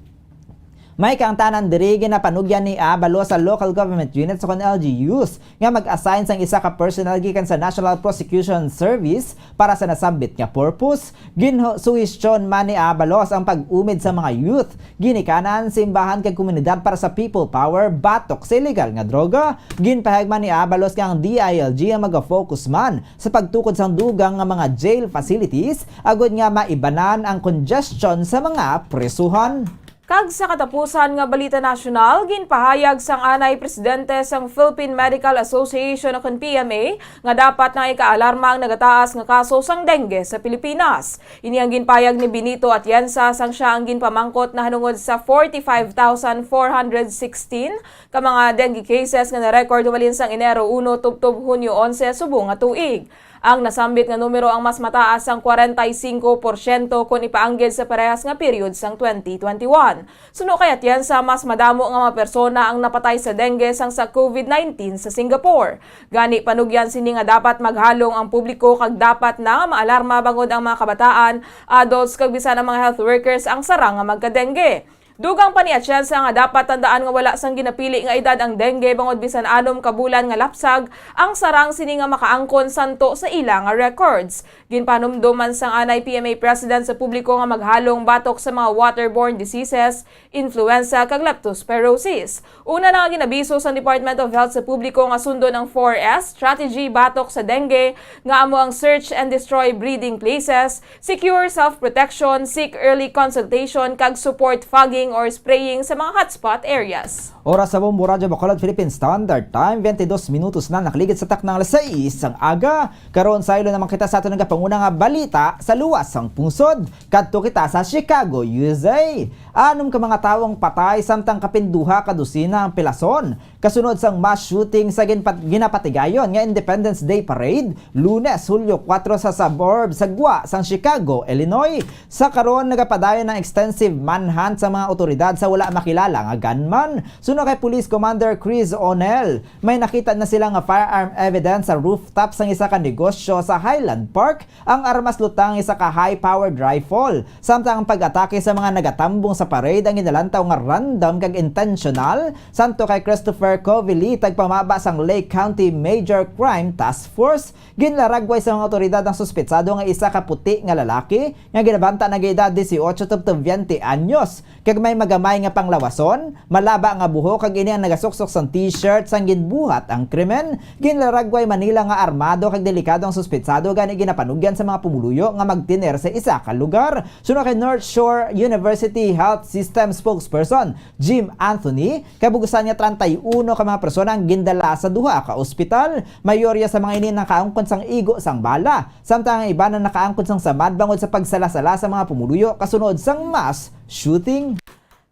May kaangtanan diri, ginapanugyan ni Abalos sa local government units o kon L G Us nga mag-assign sang isa ka personnel gikan sa National Prosecution Service para sa nasambit nga purpose. Ginsuhestyon man ni Abalos ang pag-umid sa mga youth, ginikanan, simbahan kag komunidad para sa people power batok sa iligal nga droga. Ginpahayag man ni Abalos nga ang D I L G ang maga-focus man sa pagtukod sang dugang nga mga jail facilities agod nga maibanan ang congestion sa mga prisuhan. Kag sa katapusan nga balita nasyonal, ginpahayag sang anay presidente sang Philippine Medical Association o kon P M A nga dapat na ikaalarma ang nagataas nga kaso sang dengue sa Pilipinas. Ini ang ginpahayag ni Benito Atienza sang siya ang ginpamangkot nahanungod sa forty-five thousand four hundred sixteen ka mga dengue cases nga na-record humalin sang Enero uno tubtob Hunyo onse subong nga tuig. Ang nasambit nga numero ang mas mataas sang kwarenta y singko porsyento kon ipaanggid sa parehas nga period sang twenty twenty-one. Suno kay Atienza, mas madamo nga mga persona ang napatay sa dengue sang sa COVID nineteen sa Singapore. Gani, panugyan sini nga dapat maghalong ang publiko kag dapat na nga maalarma bangod ang mga kabataan, adults, kag bisan ang mga health workers ang sarang nga magka-dengue. Dugang pa ni Atienza nga dapat tandaan nga wala sang ginapili nga edad ang dengue, bangod bisan anom ka bulan nga lapsag ang sarang sini nga makaangkon santo sa ila nga records. Ginpanumdom man sang anay P M A president sa publiko nga maghalong batok sa mga waterborne diseases, influenza, kag leptospirosis. Una na nga ginabiso sang Department of Health sa publiko nga sundon ang four S strategy batok sa dengue, nga amo ang search and destroy breeding places, secure self-protection, seek early consultation, kag support fogging or spraying sa mga hotspot areas. Oras sa Bombo Radyo Bacolod, Philippine Standard Time, twenty-dos minutos na nakaligid sa taknang alas sais sang aga. Karon, saylo naman kita sa aton nagapanguna nga balita sa luwas sang pungsod. Kadto kita sa Chicago, U S A. Anom ka mga tawo ang patay, samtang kapin duha ka dosina ang pilason. kasunod sang mass shooting sa ginpat-, ginapatigayon nga Independence Day Parade, Lunes, Hulyo kuwatro, sa suburb sa gwa sang Chicago, Illinois. Sa karon, nagapadayon ang extensive manhunt sa mga awtoridad sa wala makilala nga gunman. Suno kay Police Commander Chris O'Neill, may nakita na sila nga firearm evidence sa rooftop sang isa ka negosyo sa Highland Park. Ang armas lutang, isa ka high-powered rifle. Samtang ang pag-atake sa mga nagatambong sa parade ang ginalantaw nga random kag intentional. Suno kay Christopher Covili, tagpamaba sang Lake County Major Crime Task Force, ginlaragway sa mga awtoridad ang suspetsado nga isa ka puti nga lalaki nga ginabanta nagaedad dieciocho to twenty anyos, kag may magamay nga panglawason, malaba nga buhok, kag ini ang nagasuksok sang T-shirt sang ginbuhat ang krimen. Ginlaragway man nila nga armado kag delikado ang suspetsado, gani ginapanugyan sa mga pumuluyo nga magtener sa isa ka lugar. Suno kay North Shore University Health System spokesperson Jim Anthony, kabugusan nga treinta y uno ka mga persona ang gindala sa duha ka ospital. Mayorya sa mga ini nakaangkon sang igo sang bala, samtang ang iban nakaangkon sang samad bangod sa pagsala-sala sa mga pumuluyo kasunod sang mass shooting.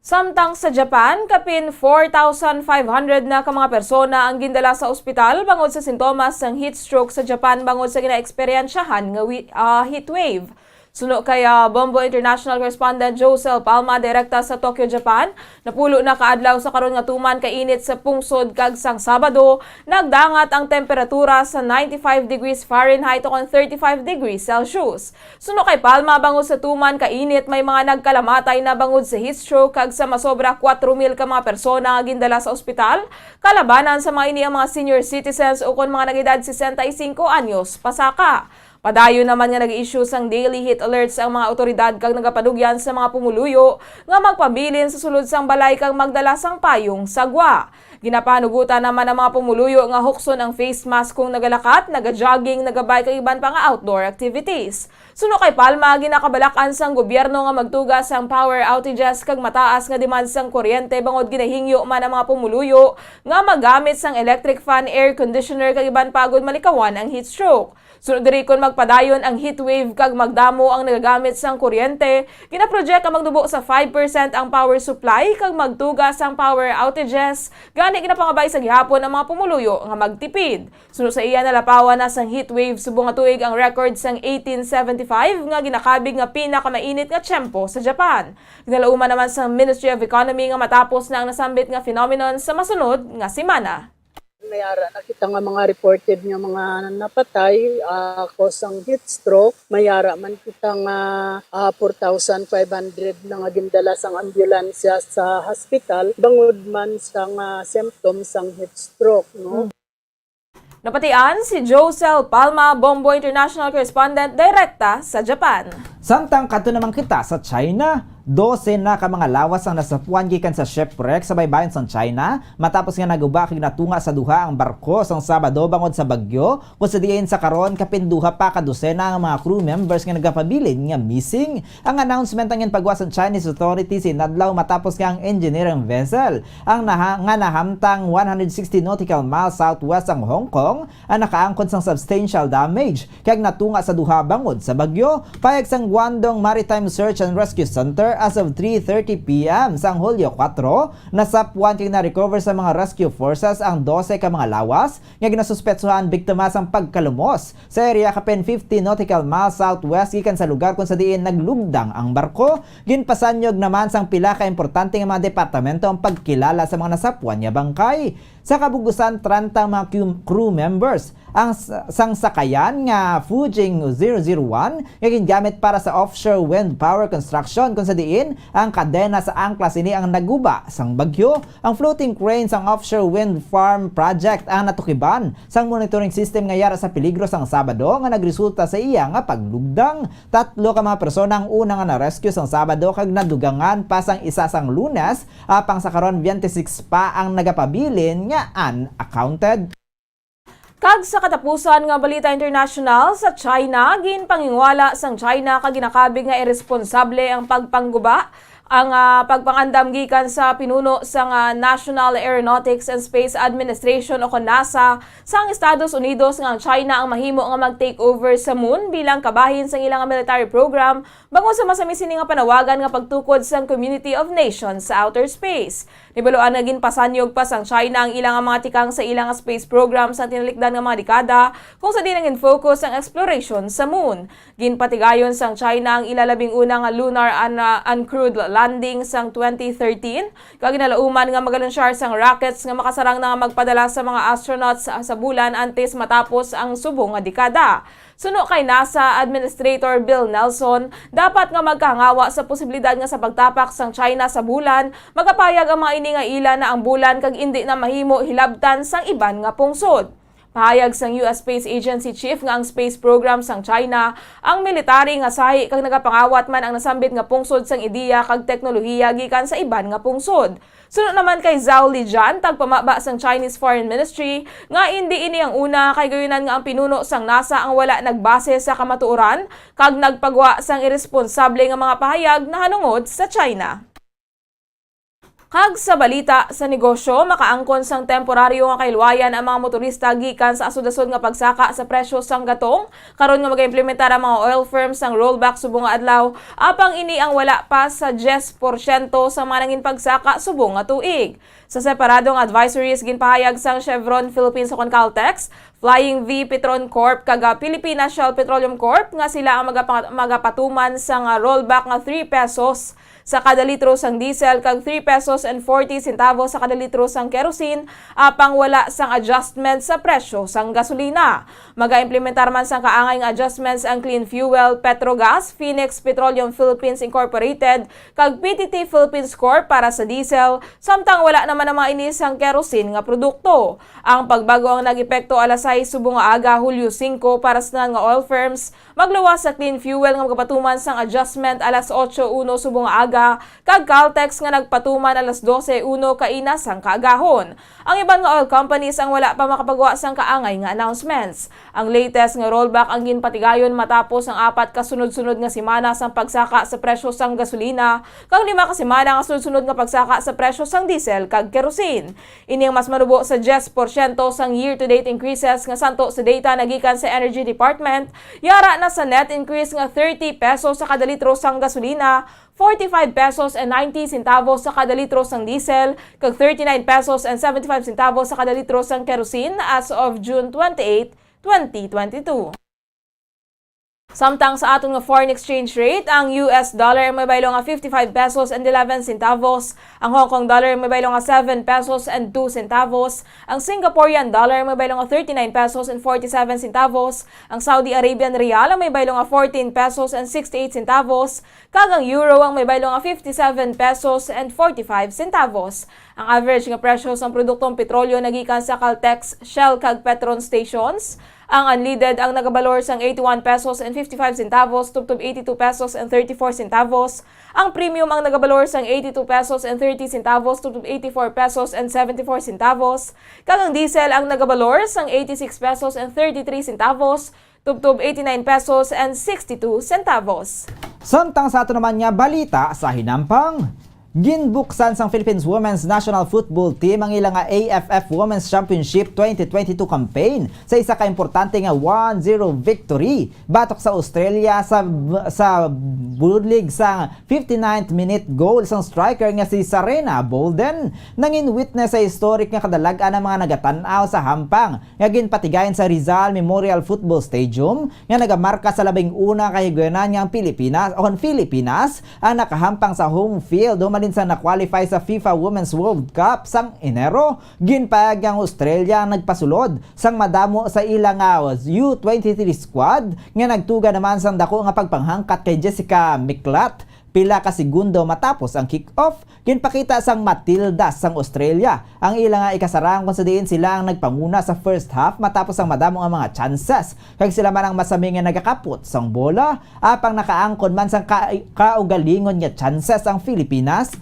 Samtang sa Japan, kapin four thousand five hundred na ka mga persona ang gindala sa ospital bangod sa sintomas sang heat stroke sa Japan bangod sa ginaeksperyensyahan nga wi-, ah, heat wave. Suno kay, ah, Bombo International Correspondent Josel Palma, direkta sa Tokyo, Japan, napulo na ka adlaw sa karon nga tuman ka init sa pungsod, kag sang Sabado, nagdangat ang temperatura sa ninety-five degrees Fahrenheit o kon thirty-five degrees Celsius. Suno kay Palma, bangod sa tuman ka init, may mga nagkalamatay na bangod sa heat stroke, kag sa masobra kuwatro mil ka mga persona nga gindala sa ospital, kalabanan sa mga ini ang mga senior citizens ukon mga nag-edad sesenta y cinco anyos pasaka. Padayon naman nga nag-issue sang daily heat alerts ang mga awtoridad kag nagapanugyan sa mga pumuluyo nga magpabilin sa sulod sang balay kag magdala sang payong sa gwa. Ginapanugutan naman ang mga pumuluyo nga hukson ang face mask kung nagalakat, nagajogging, nagabike kag iban pa nga outdoor activities. Suno kay Palma, ginakabalak-an sang gobyerno nga magtuga sang power outages kag mataas nga demand sang kuryente bangod ginahingyo man ang mga pumuluyo nga magamit sang electric fan, air conditioner kag iban pa agud malikawan ang heat stroke. Suno diri, kon magpadayon ang heat wave kag magdamo ang nagagamit sang kuryente, ginaproject nga magnubo sa five percent ang power supply kag magtuga sang power outages. Gani, ginapangabay sa gihapon ang mga pumuluyo nga magtipid. Suno sa iya, nalapawan na sang heat wave subong nga tuig ang record sang eighteen seventy-five nga ginakabig nga pinakamainit nga tiyempo sa Japan. Ginalauman naman sang Ministry of Economy nga matapos na ang nasambit nga phenomenon sa masunod nga semana. May ara na kita nga mga reported nga mga napatay, ah, cause sang heat stroke. May ara man kita nga, ah, four thousand five hundred na nga gindala sang ambulansya sa hospital bangod man sa nga symptoms sang heat stroke, no? Mm. Napatian si Josel Palma, Bombo International Correspondent, direkta sa Japan. Samtang kadto naman kita sa China, dose na ka mga lawas ang nasapuan gikan sa shipwreck sa baybayon sang China, matapos nga naguba kag natunga sa duha ang barko sang Sabado bangod sa bagyo, kung sa diin sa karon kapin duha pa ka dosena ang mga crew members nga nagapabilin nga missing. Ang announcement ang ginpagwa sang Chinese authorities inadlaw matapos nga ang engineering vessel ang naha-, nga nahamtang one hundred sixty nautical miles southwest sang Hong Kong ang nakaangkon sang substantial damage kag natunga sa duha bangod sa bagyo. Pahayag sang Guangdong Maritime Search and Rescue Center, as of three thirty P M sang Hulyo kuwatro, nasapuan kag na-recover sa mga rescue forces ang dose ka mga lawas nga ginasuspetsuhan biktima sang pagkalumos sa area kapin fifty nautical miles southwest gikan sa lugar kung sa diin naglugdang ang barko. Ginpasanyog naman sang pila ka importante nga mga departamento ang pagkilala sa mga nasapuan nga bangkay. Sa kabugusan, treinta ang mga crew, crew members ang s-, sang sakayan nga Fujian zero zero one nga gingamit para sa offshore wind power construction, kung sa diin ang kadena sa angkla sini ang naguba sang bagyo. Ang floating crane sang offshore wind farm project ang natukiban sang monitoring system nga yara sa peligro sang Sabado nga nagresulta sa iya nga paglugdang. Tatlo ka mga persona ang una nga na-rescue sang Sabado kag nadugangan pa sang isa sang Lunes, apang sa karon, twenty-six pa ang nagapabilin nga unaccounted. Kag sa katapusan nga balita international, sa China, ginpanginwala sang China kag ginakabig nga iresponsable ang pagpangguba Ang, ah, pagpangandam gikan sa pinuno sang, ah, National Aeronautics and Space Administration o kon NASA sang Estados Unidos nga ang China ang mahimo nga mag-takeover sa moon bilang kabahin sang ilang military program, bangod sa masami sini nga panawagan nga pagtukod sang Community of Nations sa outer space. Nibaloan nga ginpasanyog pa sang China ang ilang mga tikang sa ilang space program sa tinalikdan nga mga dekada, kung sa diin ang focus ang exploration sa moon. Ginpatigayon sang China ang ila labing una nga lunar un-, uncrewed landing sang twenty thirteen, kag ginalauman nga magalunsyar sang rockets nga makasarang na nga magpadala sa mga astronauts sa, sa bulan antes matapos ang subong nga dekada. Suno kay NASA Administrator Bill Nelson, dapat nga magkahangawa sa posibilidad nga sa pagtapak sang China sa bulan, magapayag ang mga ini nga ila na ang bulan kag indi na mahimo hilabtan sang iban nga pungsod. Pahayag sang U S Space Agency Chief nga ang space program sang China ang military nga sahi kag nagapangawat man ang nasambit nga pungsod sang ideya kag teknolohiya gikan sa iban nga pungsod. Suno naman kay Zhao Lijian, tagpamaba sang Chinese Foreign Ministry, nga indi ini ang una, kay gayunan nga ang pinuno sang NASA ang wala nagbase sa kamatuoran kag nagpagwa sang iresponsable nga mga pahayag nahanungod sa China. Kag sa balita sa negosyo, makaangkon sang temporaryo nga kahilwayan ang mga motorista gikan sa asod-asod nga pagsaka sa presyo sang gatong, karon nga mag-implementar ang mga oil firms sang rollback subong nga adlaw, apang ini ang wala pa sa diyes porsyento sa mga nangin pagsaka subong nga tuig. Sa separado nga advisories, ginpahayag sang Chevron Philippines ukon Caltex, Flying V Petron Corp, kag, ah, Pilipinas Shell Petroleum Corp nga sila ang magapa-, magapatuman sang, ah, rollback nga three pesos sa kada litro sang diesel kag three pesos and forty centavos sa kada litro sang kerosene, apang wala sang adjustment sa presyo sang gasolina. Maga-implementar man sang kaangay nga adjustments ang Clean Fuel, Petrogas, Phoenix Petroleum Philippines Incorporated, kag P T T Philippines Corp para sa diesel, samtang wala naman ang mga ini sang kerosene nga produkto. Ang pagbago ang nag-epekto alas sais subong nga aga, Hulyo singko, para sa tanan nga oil firms, magluwas sa Clean Fuel nga magapatuman sang adjustment alas otso uno subong nga aga, kag Caltex nga nagpatuman alas dose uno kaina sang kaagahon. Ang iban nga oil companies ang wala pa makapagawa sang kaangay nga announcements. Ang latest nga rollback ang ginpatigayon matapos ang apat ka sunod-sunod nga semana sang pagsaka sa presyo sang gasolina, kag lima ka semana nga sunod-sunod nga pagsaka sa presyo sang diesel kag kerosene. Ini ang mas manubo sa diyes porsyento sang year-to-date increases nga santo sa data nagikan sa Energy Department, yara na sa net increase nga thirty pesos sa kada litro sang gasolina, forty-five pesos and ninety centavos sa kada litro sang diesel, kag thirty-nine pesos and seventy-five centavos sa kada litro sang kerosene as of June twenty-eight, twenty twenty-two. Samtang sa aton nga foreign exchange rate, ang U S dollar ang may baylo nga fifty-five pesos and eleven centavos, ang Hong Kong dollar ang may baylo nga seven pesos and two centavos, ang Singaporean dollar ang may baylo nga thirty-nine pesos and forty-seven centavos, ang Saudi Arabian rial ang may baylo nga fourteen pesos and sixty-eight centavos, kag ang euro ang may baylo nga fifty-seven pesos and forty-five centavos. Ang average nga presyo sang produktong petrolyo nagikan sa Caltex, Shell, kag Petron stations. Ang unleaded ang nagabalor sang eighty-one pesos and fifty-five centavos tubtob eighty-two pesos and thirty-four centavos. Ang premium ang nagabalor sang eighty-two pesos and thirty centavos tubtob eighty-four pesos and seventy-four centavos. Kag ang diesel ang nagabalor sang eighty-six pesos and thirty-three centavos tubtob eighty-nine pesos and sixty-two centavos. Samtang sa ato naman nga balita sa hinampang, ginbuksan sang Philippines Women's National Football Team ang ila nga A F F Women's Championship twenty twenty-two campaign sa isa ka importante nga one zero victory batok sa Australia sa, sa bulig sa fifty-ninth minute goal sang striker nga si Sarena Bolden. Nangin witness sa historic nga kadalag-an ang mga nagatan-aw sa hampang nga ginpatigayon sa Rizal Memorial Football Stadium nga nagamarka sa labing una ka higayunan nga ang Pilipinas, o ang Filipinas, ang nakahampang sa home field humalin sa na-qualify sa FIFA Women's World Cup sang Enero. Ginpayag nga ang Australia ang nagpasulod sang madamo sa ila nga U twenty-three squad nga nagtuga naman sang dako nga pagpanghangkat kay Jessica Miklat pila ka segundo matapos ang kick-off. Ginpakita sang Matildas sang Australia ang ila nga ikasarang, kung sa diin sila ang nagpanguna sa first half matapos ang madamo nga mga chances, kag sila man ang masami nga nagakapot sang bola, apang nakaangkon man sang ka-, kaugalingon nga chances ang Filipinas.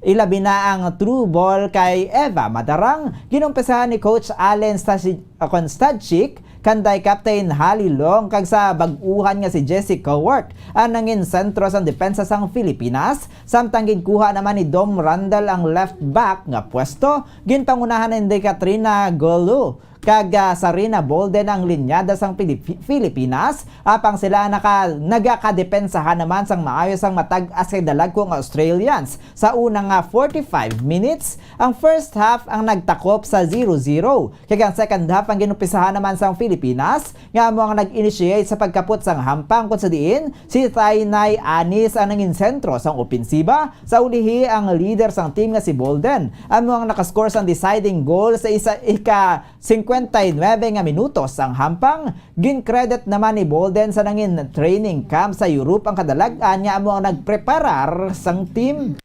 Ilabi na ang through ball kay Eva Madarang. Ginumpisahan ni Coach Allen Stasi-, Konstadchik kanday Captain Hali Long kag sa bag-uhan nga si Jesse Cowart ang nangin sentro sang depensa sang Pilipinas, samtang ginkuha naman ni Dom Randall ang left back nga pwesto. Ginpangunahan ni Katrina Golu kag, ah, Sarina Bolden ang linyada sang Pilip-, Pilipinas, apang sila naka-, nagakadepensahan naman sang maayo sang matag-as kag dalagko nga Australians. Sa una nga forty-five minutes, ang first half ang nagtakop sa zero zero, kag ang second half ang ginumpisahan naman sang Pilipinas, nga amo ang nag-initiate sa pagkapot sang hampang, kung sa diin si Tainay Anis ang nangin sentro sang opensiba. Sa ulihi, ang leader sang team nga si Bolden amo ang nakascore sang deciding goal sa isa, ika singkwenta y nuebe nga minuto sang hampang. Gin-credit naman ni Bolden sa nangin training camp sa Europe ang kadalag-an nga amo ang nagpreparar sang team.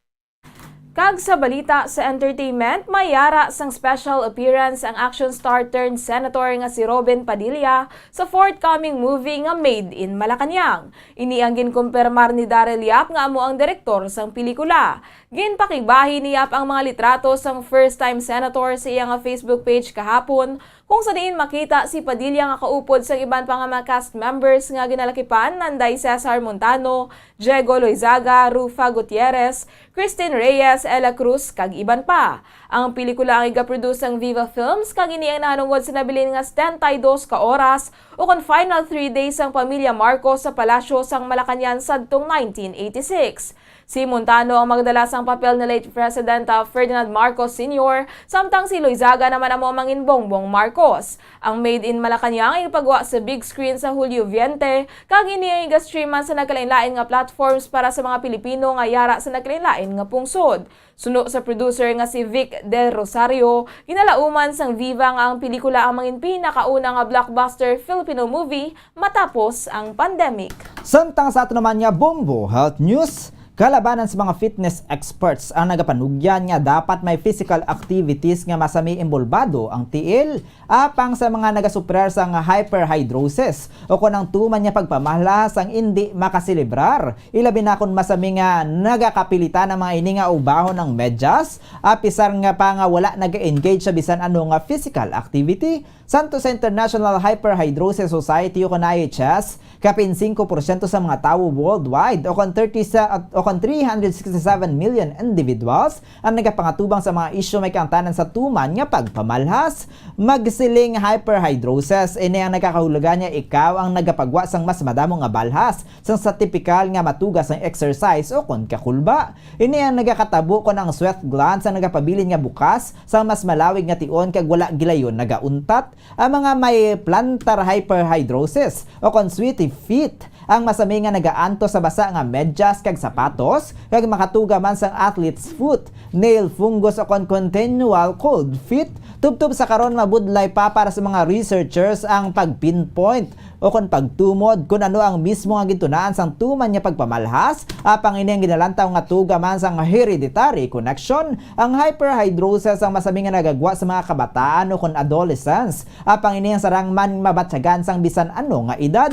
Kag sa balita sa entertainment, may yara sang special appearance ang action star turned senator nga si Robin Padilla sa forthcoming movie nga Made in Malacañang. Ini ang ginkumpirmar ni Daryl Yap nga amo ang direktor sang pelikula. Ginpakigbahin ni Yap ang mga litrato sang first-time senator sa iya nga Facebook page kahapon, kung sa diin makita si Padilla nga kaupod sang iban pa nga mga cast members nga ginalakipan nanday Cesar Montano, Diego Loizaga, Rufa Gutierrez, Christine Reyes, Ella Cruz, kag iban pa. Ang pelikula ang igaproduce sang Viva Films, kag ini ang nahanungod sa nabilin nga setenta y dos ka oras, ukon final three days sang pamilya Marcos sa palasyo sang Malacañang sadtong nineteen eighty-six. Si Montano ang magdala sang papel ni late President, ah, Ferdinand Marcos Senior, samtang si Loizaga naman amo ang mangin Bongbong Marcos. Ang Made in Malacañang ipagwa sa big screen sa Julio veinte, kag ini ang iga-streaman sa nagkalain-lain nga platforms para sa mga Pilipino nga yara sa nagkalain-lain nga pungsod. Suno sa producer nga si Vic Del Rosario, ginalauman sang Viva nga ang pelikula ang mangin pinakauna nga blockbuster Filipino movie matapos ang pandemic. Samtang sa ato naman nga Bombo Health News, kalabanan sa mga fitness experts ang nagapanugyan nga dapat may physical activities nga masami imbolbado ang tiil, apang sa mga nagasuprar sang hyperhidrosis o kon ang tuman nga pagpamalhas ang indi makaselebrar, ilabi na kon masami nga nagakapilitan ang mga ini nga ubahon ang medyas, apisar nga pa nga wala naga-engage sa bisan ano nga physical activity. Samtang sa International Hyperhidrosis Society o kon I H S, kapin singko porsyento sa mga tawo worldwide o kon thirty sa, o kon three hundred sixty-seven million individuals ang nagapangatubang sa mga isyu may kaangtanan sa tuman nga pagpamalhas. Magsiling hyperhidrosis, ini ang nagakahulugan nga ikaw ang nagapagwa sang mas madamo nga balhas sang sa tipikal nga matuga sang exercise o kon kakulba. Ini ang nagakatabo kon ang sweat glands ang nagapabilin nga bukas sang mas malawig nga tion kag wala gilayon nagauntat. Ang mga may plantar hyperhidrosis o kon sweaty feet ang masami nga nagaantos sa basa nga medyas kag sapatos, kag makatuga man sang athlete's foot, nail fungus o kon continual cold feet. Tubtob sa karon, mabudlay pa para sa mga researchers ang pag-pinpoint o kon pagtumod kon ano ang mismo nga gintunaan sang tuman nga pagpamalhas, apang ini ang ginalantaw nga tuga man sang hereditary connection. Ang hyperhidrosis ang masami nga nagagwa sa mga kabataan o kon adolescents, apang ini ang sarang man mabatyagan sang bisan ano nga edad.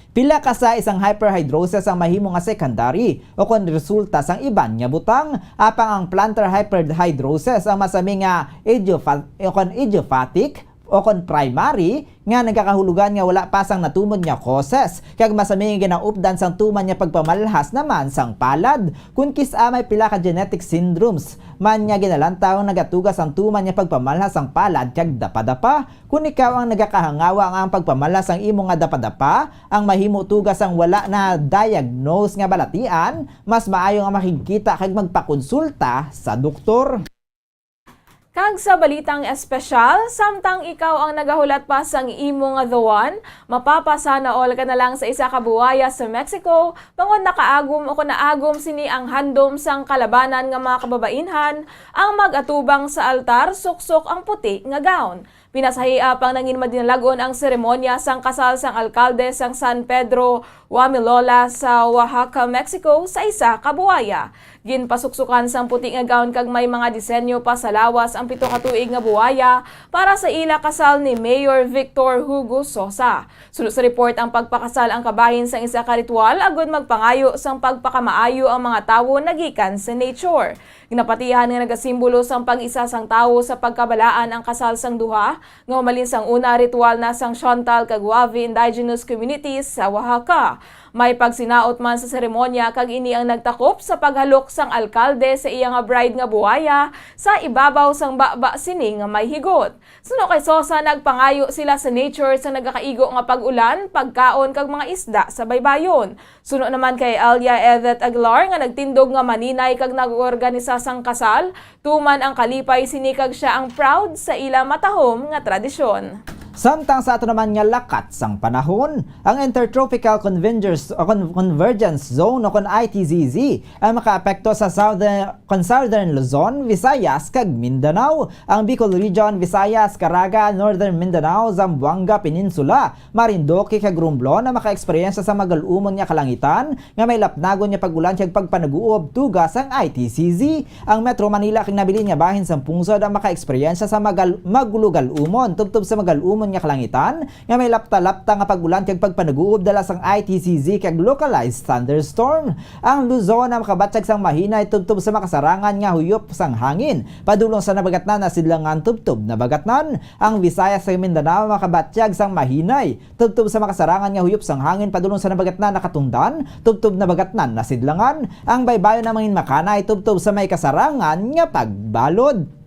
Pila ka sa isang hyperhidrosis ang mahimo nga secondary o kon resulta sang iban nga butang, apang ang plantar hyperhidrosis ang masami nga idiopha-, o kon idiopathic o kon primary nga nagakahulugan nga wala pa sang natumod nga causes, kag masami nga ginaupdan sang tuman nga pagpamalhas naman sang palad. Kon kis-a may pila ka genetic syndromes man nga ginalantaw nagatuga sang tuman nga pagpamalhas sang palad kag dapadapa. Kon ikaw ang nagakahangawa nga ang pagpamalhas sang imo nga dapadapa ang mahimo tuga sang wala na diagnose nga balatian, mas maayo nga makigkita kag magpakonsulta sa doktor. Kag sa balitang espesyal, samtang ikaw ang nagahulat pa sang imo nga The One, mapapa-Sana All ka na lang sa isa ka buwaya sa Mexico, bangod nakaagom o kon naagom sini ang handom sang kalabanan nga mga kababainhan, ang mag-atubang sa altar suksok ang puti nga gown. Pinasahia pang nangin madinalag-on ang seremonya sang kasal sang alkalde sang San Pedro Huamilola sa Oaxaca, Mexico, sa isa ka buwaya. Ginpasuksukan sang puti nga gown kag may mga disenyo pa sa lawas ang pito ka tuig nga buaya para sa ila kasal ni Mayor Victor Hugo Sosa. Suno sa report, ang pagpakasal ang kabahin sang isa ka ritual agud magpangayo sang pagpakamaayo ang mga tawo nagikan sa nature. Ginapatihan nga nagasimbolo sang pag-isa sang tawo sa pagkabalaan ang kasal sang duha, nga umalin sang una ritual na sang Chontal kag Huave indigenous communities sa Oaxaca. May pagsinaot man sa seremonya kag ini ang nagtakop sa paghalok sang alkalde sa iya nga bride nga buaya sa ibabaw sang baba sini nga may higot. Suno kay Sosa, nagpangayo sila sa nature sa nagakaigo nga pag-ulan, pagkaon kag mga isda sa baybayon. Suno naman kay Elia Edith Aguilar nga nagtindog nga maninay kag nag-organisa sang kasal, tuman ang kalipay sini kag sia ang proud sa ila matahom nga tradisyon. Samtang sa ato naman nga lakat sang panahon, ang Intertropical Convergence, o Con-, Convergence Zone o kon I T Z Z ang makaapekto sa Southern, kon Southern Luzon, Visayas, kag Mindanao. Ang Bicol Region, Visayas, Caraga, Northern Mindanao, Zamboanga Peninsula, Marinduque kag Romblon ang maka-eksperyensya sa magal-umon nga kalangitan nga may lapnagon nga pag-ulan kag pagpanaguob tuga sang I T C Z. Ang Metro Manila kag nabilin nga bahin sang pungsod ang maka-eksperyensya sa magal-, maglugal-umon tubtob sa magal-umon nga kalangitan nga may lapta-lapta nga pag-ulan kag pagpanaguob dala sang I T C Z kag localized thunderstorm. Ang Luzon ang makabatyag sang mahinay tubtob sa makasarangan nga huyop sang hangin padulong sa nabagatnan nga sidlangan tubtob nabagatnan. Ang Visayas kag Mindanao makabatyag sang mahinay tubtob sa makasarangan nga huyop sang hangin padulong sa nabagatnan nga katungdan tubtob nabagatnan nga sidlangan. Ang baybayon ang mangin makanay tubtob sa may kasarangan nga pagbalod.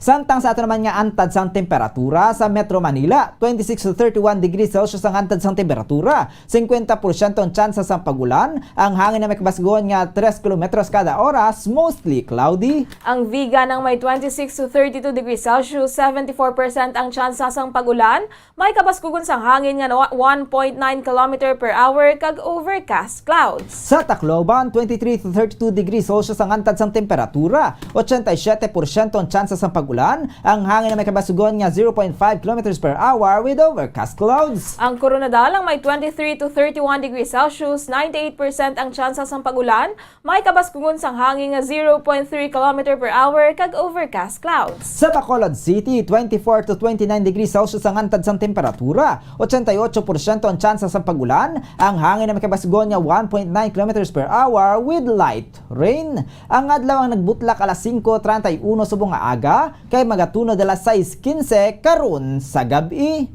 Samtang sa ato naman nga antad sang temperatura sa Metro Manila, twenty-six to thirty-one degrees Celsius ang antad sang temperatura, singkwenta porsyento ang tsansa sang pag-ulan, ang hangin na may kabasgon nga tres kilometros kada oras, mostly cloudy. Ang Vigan ang may twenty-six to thirty-two degrees Celsius, seventy-four percent ang tsansa sang pag-ulan, may kabaskugon sang hangin nga no-, one point nine kilometer per hour kag overcast clouds. Sa Tacloban, twenty-three to thirty-two degrees Celsius ang antad sang temperatura, ochenta y siete porsyento ang tsansa sang pag-ulan, ang hangin na may kabaskugon nga zero point five kilometers per hour with overcast clouds. Ang Koronadal ang may twenty-three to thirty-one degrees Celsius, ninety-eight percent ang tsansa sang pag-ulan, may kabaskugon sang hangin nga zero point three kilometer per hour kag overcast clouds. Sa Bacolod City, twenty-four to twenty-nine degrees Celsius ang antad sang temperatura, ochenta y ocho porsyento ang tsansa sang pag-ulan, ang hangin na may kabasgon nga one point nine kilometers per hour with light rain. Ang adlaw ang nagbutlak alas singko treinta y uno subong nga aga, kay magatunod alas sais quince karon sa gab-i.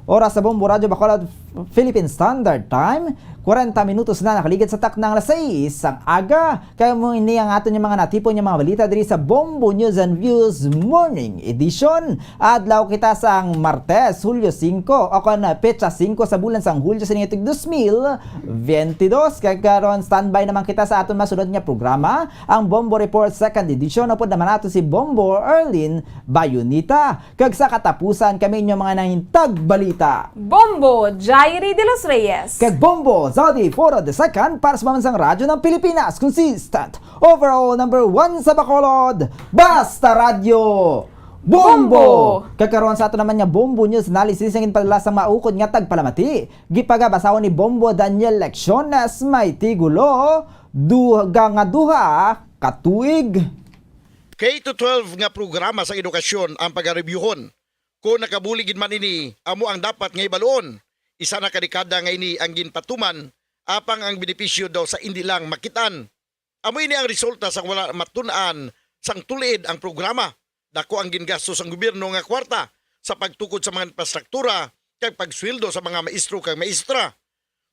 Oras sa Bombo Radyo Bacolod, Philippine Standard Time, kwarenta minutos na nakaligid sa takna nga alas sais sang aga. Kay amo ini ang aton nga mga natipon nga mga balita diri sa Bombo News and Views Morning Edition. Adlaw kita sang Martes, Hulyo singko, o kon petsa singko sa bulan sang Hulyo sa tingog dos mil veintidós. Kay karon, standby naman kita sa aton masunod nga programa, ang Bombo Report Second Edition. Upod naman nato si Bombo Erlin Bayonita. Kag sa katapusan, kami inyo mga nangintag balita, Bombo Jairi de los Reyes. Kag Bombo Zodi Foro the Second para sa Pambansang Radyo ng Pilipinas, consistent, overall number one sa Bacolod, Basta Radyo, Bombo! Bombo! Kag karon sa ato naman nga Bombo News Analysis ang ginpadala sang maukod nga tagpalamati. Gipagabasahon ni Bombo Daniel Lecciones, may tigulo, Duha nga duha ka tuig. K to twelve nga programa sa edukasyon ang pagarebyuhon. Kon nakabulig gid man ini, amo ang dapat nga hibaluon. Isa na ka dekada nga ini ang ginpatuman, apang ang benepisyo daw sa indi lang makit-an. Amo ini ang resulta sa wala matun-an sang tul-id ang programa. Dako ang gingasto sang gobyerno nga kwarta sa pagtukod sa mga infrastruktura kag pagsweldo sa mga maestro kag maestra.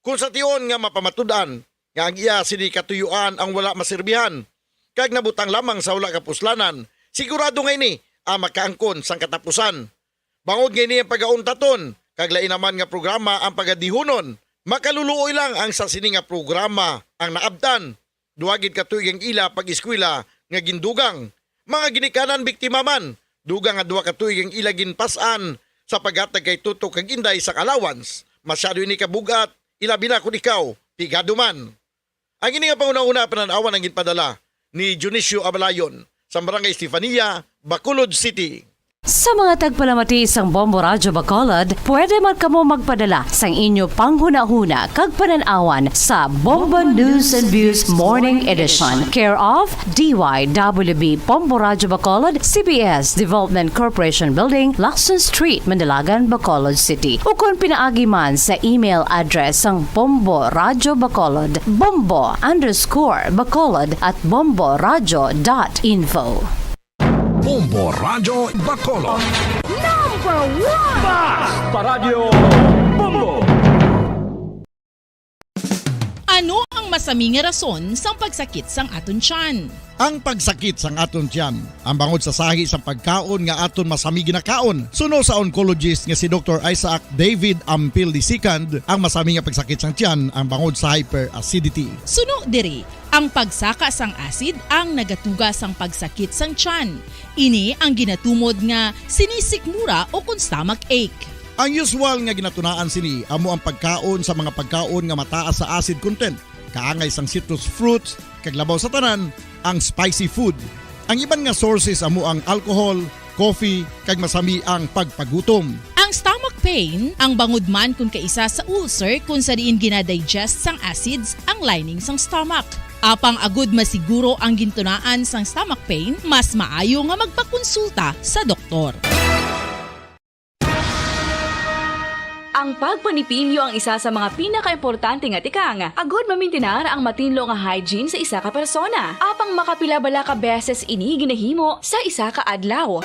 Kon sa tion nga mapamatud-an nga ang iya sini katuyuan ang wala maserbihan kag nabutang lamang sa wala kapuslanan, sigurado nga ini ang makaangkon sang katapusan. Bangod nga ini ang pagauntaton kag lain naman nga programa ang pagadihunon, makaluluoy lang ang sa sini nga programa ang naabtan. Duha gid ka tuig ang ila pag-eskwela nga gindugang. Mga ginikanan biktima man, dugang nga duha ka tuig ang ila ginpas-an sa paghatag kay Toto kag Inday sang allowance. Masyado ini kabug-at, ilabi na kon ikaw pigado man. Ang ini nga panghunahuna panan-awan ang ginpadala ni Dionisio Abalayon sa Barangay Estefania, Bacolod City. Sa mga tagpalamati sang Bombo Radyo Bacolod, pwede man kamo magpadala sang inyo panghunahuna kag panan-awan sa Bombo News and Views Morning Edition, care of D Y W B Bombo Radyo Bacolod, C B S Development Corporation Building, Lacson Street, Mandalagan, Bacolod City. Ukon pinaagi man sa email address sang Bombo Radyo Bacolod, bombo underscore bacolod at bombo radyo dot info. Bombo Radyo Bacolod. Number one! Basta Radyo Bombo! Ano ang masami nga rason sang pagsakit sang aton tiyan? Ang pagsakit sang aton tiyan, ang bangod sa sahi sang pagkaon nga aton masami ginakaon. Suno sa oncologist nga si Doktor Isaac David Ampil the second, ang masami nga pagsakit sang tiyan ang bangod sa hyperacidity. Suno diri, ang pagsaka sang acid ang nagatuga sang pagsakit sang tiyan. Ini ang ginatumod nga sinisikmura o kon stomach ache. Ang usual nga ginatunaan sini amo ang pagkaon sa mga pagkaon nga mataas sa acid content, kaangay sang citrus fruits, kag labaw sa tanan, ang spicy food. Ang iban nga sources amo ang alcohol, coffee, kag masami ang pagpagutom. Ang stomach pain, ang bangod man kon kaisa sa ulcer kon sa diin ginadigest sang acids ang lining sang stomach. Apang agud masiguro ang gintunaan sang stomach pain, mas maayo nga magpakonsulta sa doktor. Ang pagpanipilyo ang isa sa mga pinakaimportante nga tikang agud mamintinar ang matinlo nga hygiene sa isa ka persona. Apang makapila bala ka beses ini ginahimo sa isa ka adlaw?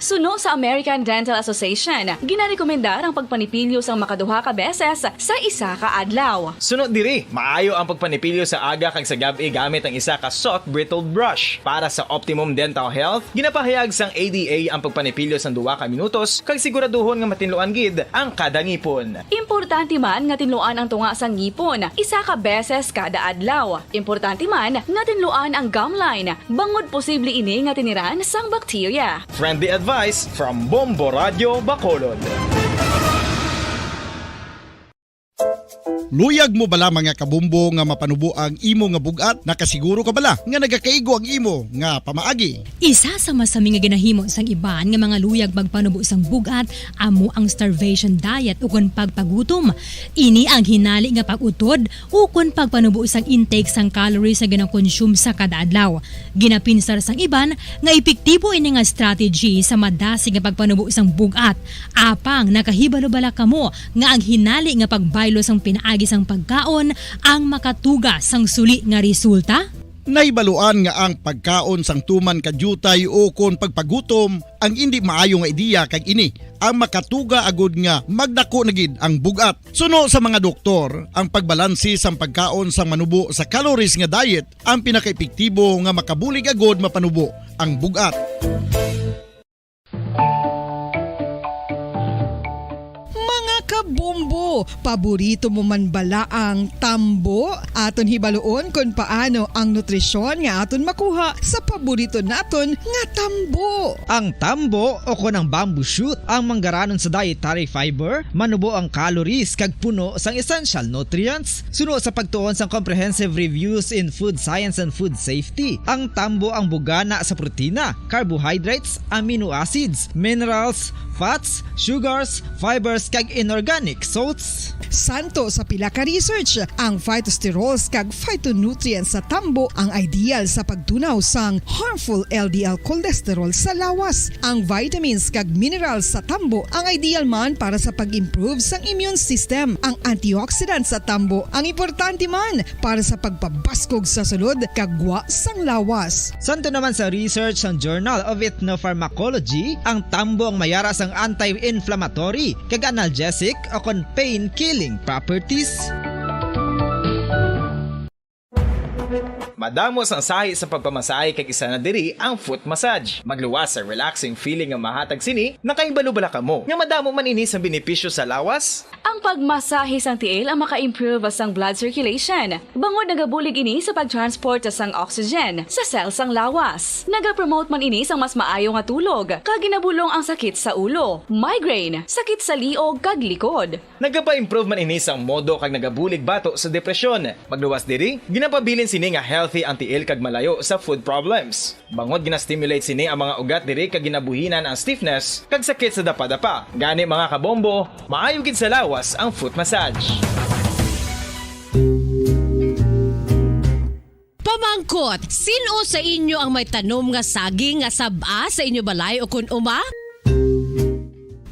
Suno sa American Dental Association, ginarekomendar ang pagpanipilyo sang makaduha ka beses sa isa ka adlaw. Suno diri, maayo ang pagpanipilyo sa aga kag sa gab-i gamit ang isa ka soft bristle brush. Para sa optimum dental health, ginapahayag sang A D A ang pagpanipilyo sang duha ka minutos kag siguraduhon nga matinluan gid ang kada ngipon. Importante man nga tinluan ang tunga sang ngipon isa ka beses kada adlaw. Importante man nga tinluan ang gum line, bangod posible ini nga tiniran sang bakterya. Friendly advice from Bombo Radyo Bacolod. Luyag mo bala, mga kabombo, nga mapanubo ang imo nga bug-at? Nakasiguro ka bala nga nagakaigo ang imo nga pamaagi? Isa sa masami nga ginahimo sang iban nga mga luyag magpanubo sang bug-at amo ang starvation diet ukon pagpagutom. Ini ang hinali nga pag-utod ukon pagpanubo sang intake sang calories nga ginakonsume sa kada adlaw. Ginapinsar sang iban nga epektibo ini nga strategy sa madasig nga pagpanubo sang bug-at. Apang nakahibalo bala kamo nga ang hinali nga pagbaylo sang pinaagi sang pagkaon ang makatuga sang suli nga resulta? Nahibaluan nga ang pagkaon sang tuman ka diutay ukon pagpagutom ang indi maayo nga ideya, kag ini ang makatuga agud nga magdako na gid ang bug-at. Suno sa mga doktor, ang pagbalanse sang pagkaon sang manubo sa calories nga diet ang pinakaepektibo nga makabulig agud mapanubo ang bug-at. Mga kabombo, paborito mo man bala ang tambo? Aton hibaluon kon paano ang nutrisyon nga aton makuha sa paborito naton nga tambo. Ang tambo, o kon ang bamboo shoot, ang manggaranon sa dietary fiber, manubo ang calories kag puno sang essential nutrients. Suno sa pagtuon sang Comprehensive Reviews in Food Science and Food Safety, ang tambo ang bugana sa protina, carbohydrates, amino acids, minerals, fats, sugars, fibers, kag inorganic salts. Santo sa pila ka research, ang phytosterols kag phytonutrients sa tambo ang ideal sa pagtunaw sang harmful L D L cholesterol sa lawas. Ang vitamins kag minerals sa tambo ang ideal man para sa pag-improve sang immune system. Ang antioxidants sa tambo ang importante man para sa pagpabaskog sa sulod kag gwa sang lawas. Santo naman sa research sang Journal of Ethnopharmacology, ang tambo ang mayara sang anti-inflammatory kag analgesic o kon pain-killing properties. Madamo sang sahi sa pagpamasahe, kag isa na diri ang foot massage. Magluwas sa relaxing feeling nga mahatag sini. Nakahibalo bala kamo nga madamo man ini sang benepisyo sa lawas? Ang pagmasahe sang tiil ang maka-improve sang blood circulation, bangod nagabulig ini sa pag-transport sang oxygen sa cell sang lawas. Nagapromote man ini sang mas maayo nga tulog, kag ginabulong ang sakit sa ulo, migraine, sakit sa liog, kag likod. Nagapa-improve man ini sang modo kag nagabulig bato sa depresyon. Magluwas diri, ginapabilin sini nga health healthy ang tiil kag malayo sa food problems. Bangod gina-stimulate sini ang mga ugat diri kag ginabuhinan ang stiffness kag sakit sa dapadapa. Gani, mga kabombo, maayo gid sa lawas ang foot massage. Pamangkot, sin-o sa inyo ang may tanom nga saging nga sab-a sa inyo balay o kon uma?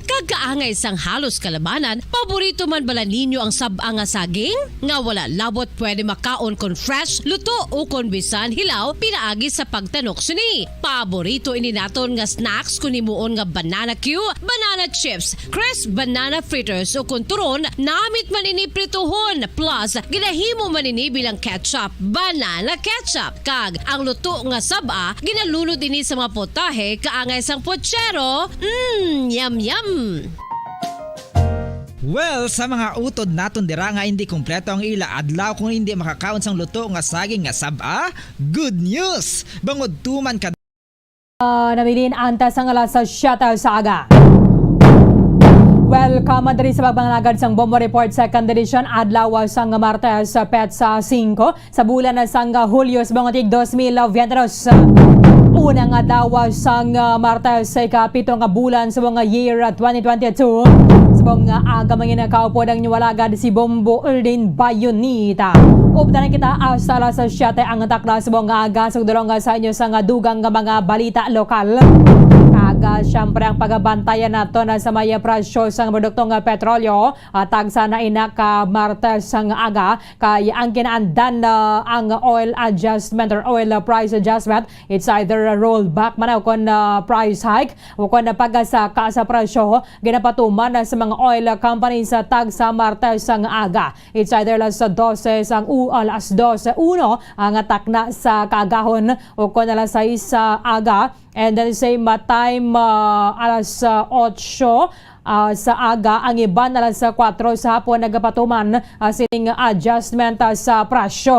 Kag kaangay sang halos kalabanan, paborito man bala ninyo ang sab-a nga saging? Nga wala labot pwede makaon kon fresh, luto, o kon bisan hilaw pinaagi sa pagtanok sini. Paborito ini naton nga snacks kon himuon nga banana cue, banana chips, crisp banana fritters, o kon turon, namit man ini prituhon, plus ginahimo man ini bilang ketchup, banana ketchup. Kag ang luto nga sab-a, ginalunod ini sa mga putahe kaangay sang putsero. Mm, yum, yum! Well, sa mga utod naton dira nga hindi kompleto ang ila adlaw kung hindi makakaon sang luto nga saging nga sab-a, good news! Bangod tuman ka Ah, nabilin antas ang alas siyete sa aga. Welcome diri sa pagpangalagad sang Bombo Report, second edition, adlaw sang Martes, petsa singko sa bulan sang Hulyo sa bangod tig dos mil veintidos. Unang adlaw sang Martes sa ikapito nga bulan sa mga year twenty twenty-two. Sa bong nga aga, mangin nakaupod ang inyong alagad, si Bombo Erlin Bayonita. Updanan kita hasta alas siyete ang takna sa bong nga aga. Sugdulong sa inyo sa nga dugang nga mga balita lokal. Kag, ah, siyempre, ang pagabantayan nato na sa may presyo sang produkto nga petrolyo, ah, tagsa na ina ka Martes sang aga, kay ang kinaandan na ang oil adjustment or oil price adjustment, it's either a rollback man o kon, ah, price hike o kon pagsaka sa presyo, ginapatuman na sa mga oil companies sa tagsa Martes sang aga. It's either alas dose sang u-, alas dose uno ang takna sa kaagahon o kon alas sais sa aga. And then same, uh, time, uh, alas, uh, otso, uh, sa aga, ang iban alas kuwatro sa hapon nagapatuman, uh, sining adjustment, uh, sa presyo.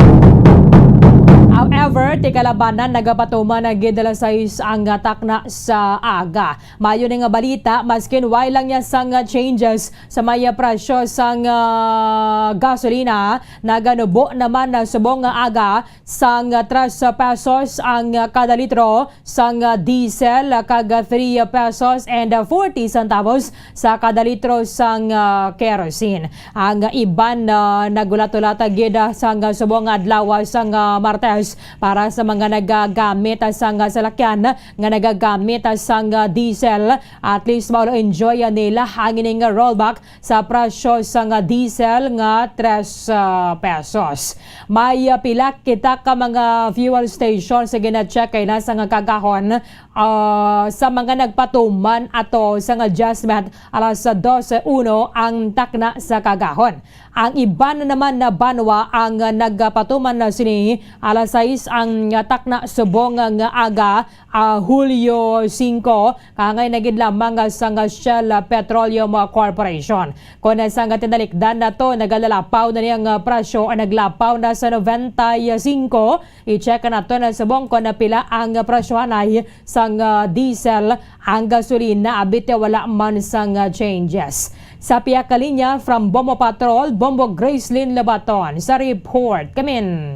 However, ti kalabanan nagapatuman na gid alas sais ang, uh, takna sa aga. Mayo ni nga balita, maskin way lang niya sang, uh, changes sa may, uh, presyo sang, uh, gasolina, naganubo naman na subong nga aga sang tres pesos ang kada litro sang diesel kag three pesos and forty centavos sa kada litro sang kerosene. Ang iban, ah, nagulat-ulat gid sang subong nga adlaw sang Martes para sa mga nagagamit sang salakyan nga nagagamit sang diesel. At least mao enjoy nila ang ining rollback sa presyo sang diesel nga tres, ah, pesos. May, ah, pila kita ka mga fuel station sa gina-check kay nasa nga kagahon, ah, sa mga nagpatuman ato sang adjustment alas dose uno ang takna sa kagahon. Ang iban naman na banwa ang nagpatuman na sini alas sais ang takna subong nga aga, ah, Hulyo singko, kaangay na gid lamang, ah, sang Shell, ah, Petroleum, ah, Corporation. Kon sa nga tinalikdan nato, nagalalapaw na niya nga presyo, ah, naglapaw na sa noventa y cinco. I-check nato na subong kon pila ang presyohanay sang, ah, diesel, ang gasolina, abit wala man sang, ah, changes. Sa pihak ka linya, from Bombo Patrol, Bombo Gracelyn Lobaton sa report. Kamin.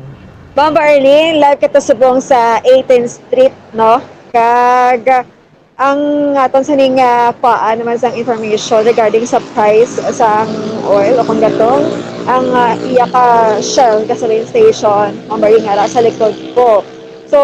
Bombo Arlene, live kita subong sa eighteenth Street, no? Kag ang aton sining, ah, kuhaan naman sang information regarding sa price sang oil o kung gatong ang, ah, iya ka Shell gasoline station, Bombo Arlene, ara sa likod ko. So,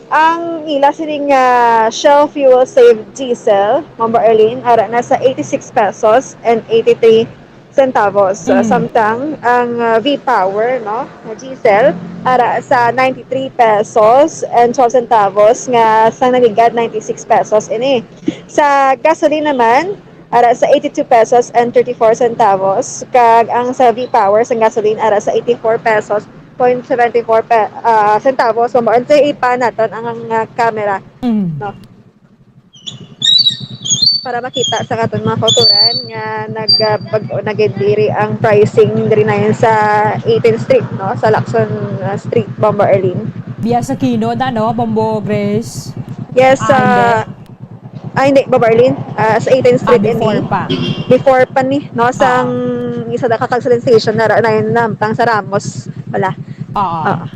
ang ila sining, ah, Shell Fuel Save Diesel, Bombo Arlene, ara na sa eighty-six pesos and eighty-three centavos. Mm. Samtang ang, ah, V-Power, no, na diesel, ara sa ninety-three pesos and twelve centavos, nga sa nagligad ninety-six pesos ini. Sa gasoline naman, ara sa eighty-two pesos and thirty-four centavos, kag ang sa V-Power sa gasoline ara sa eighty-four pesos point seventy-four pe-, ah, centavos. Mao ang sa ipa naton ang, ang, ah, camera. Mm. No? Para makita sa aton mga kauturan nga nag-, ah, bag-o na gid diri ang pricing diri na yun sa eighteenth Street, no? Sa Lacson, ah, Street, Bombo Arlene. Biya sa Kino na, no, Bombo Grace? Yes, ah, ah, hindi. Ah, hindi, Bombo Arlene. Ah, sa eighteenth Street, ah, before ini. Pa. Before pa ni, no? Sang, ah, isa na ka gasoline station na, na yun, namtang sa Ramos. Wala. Oo. Oo.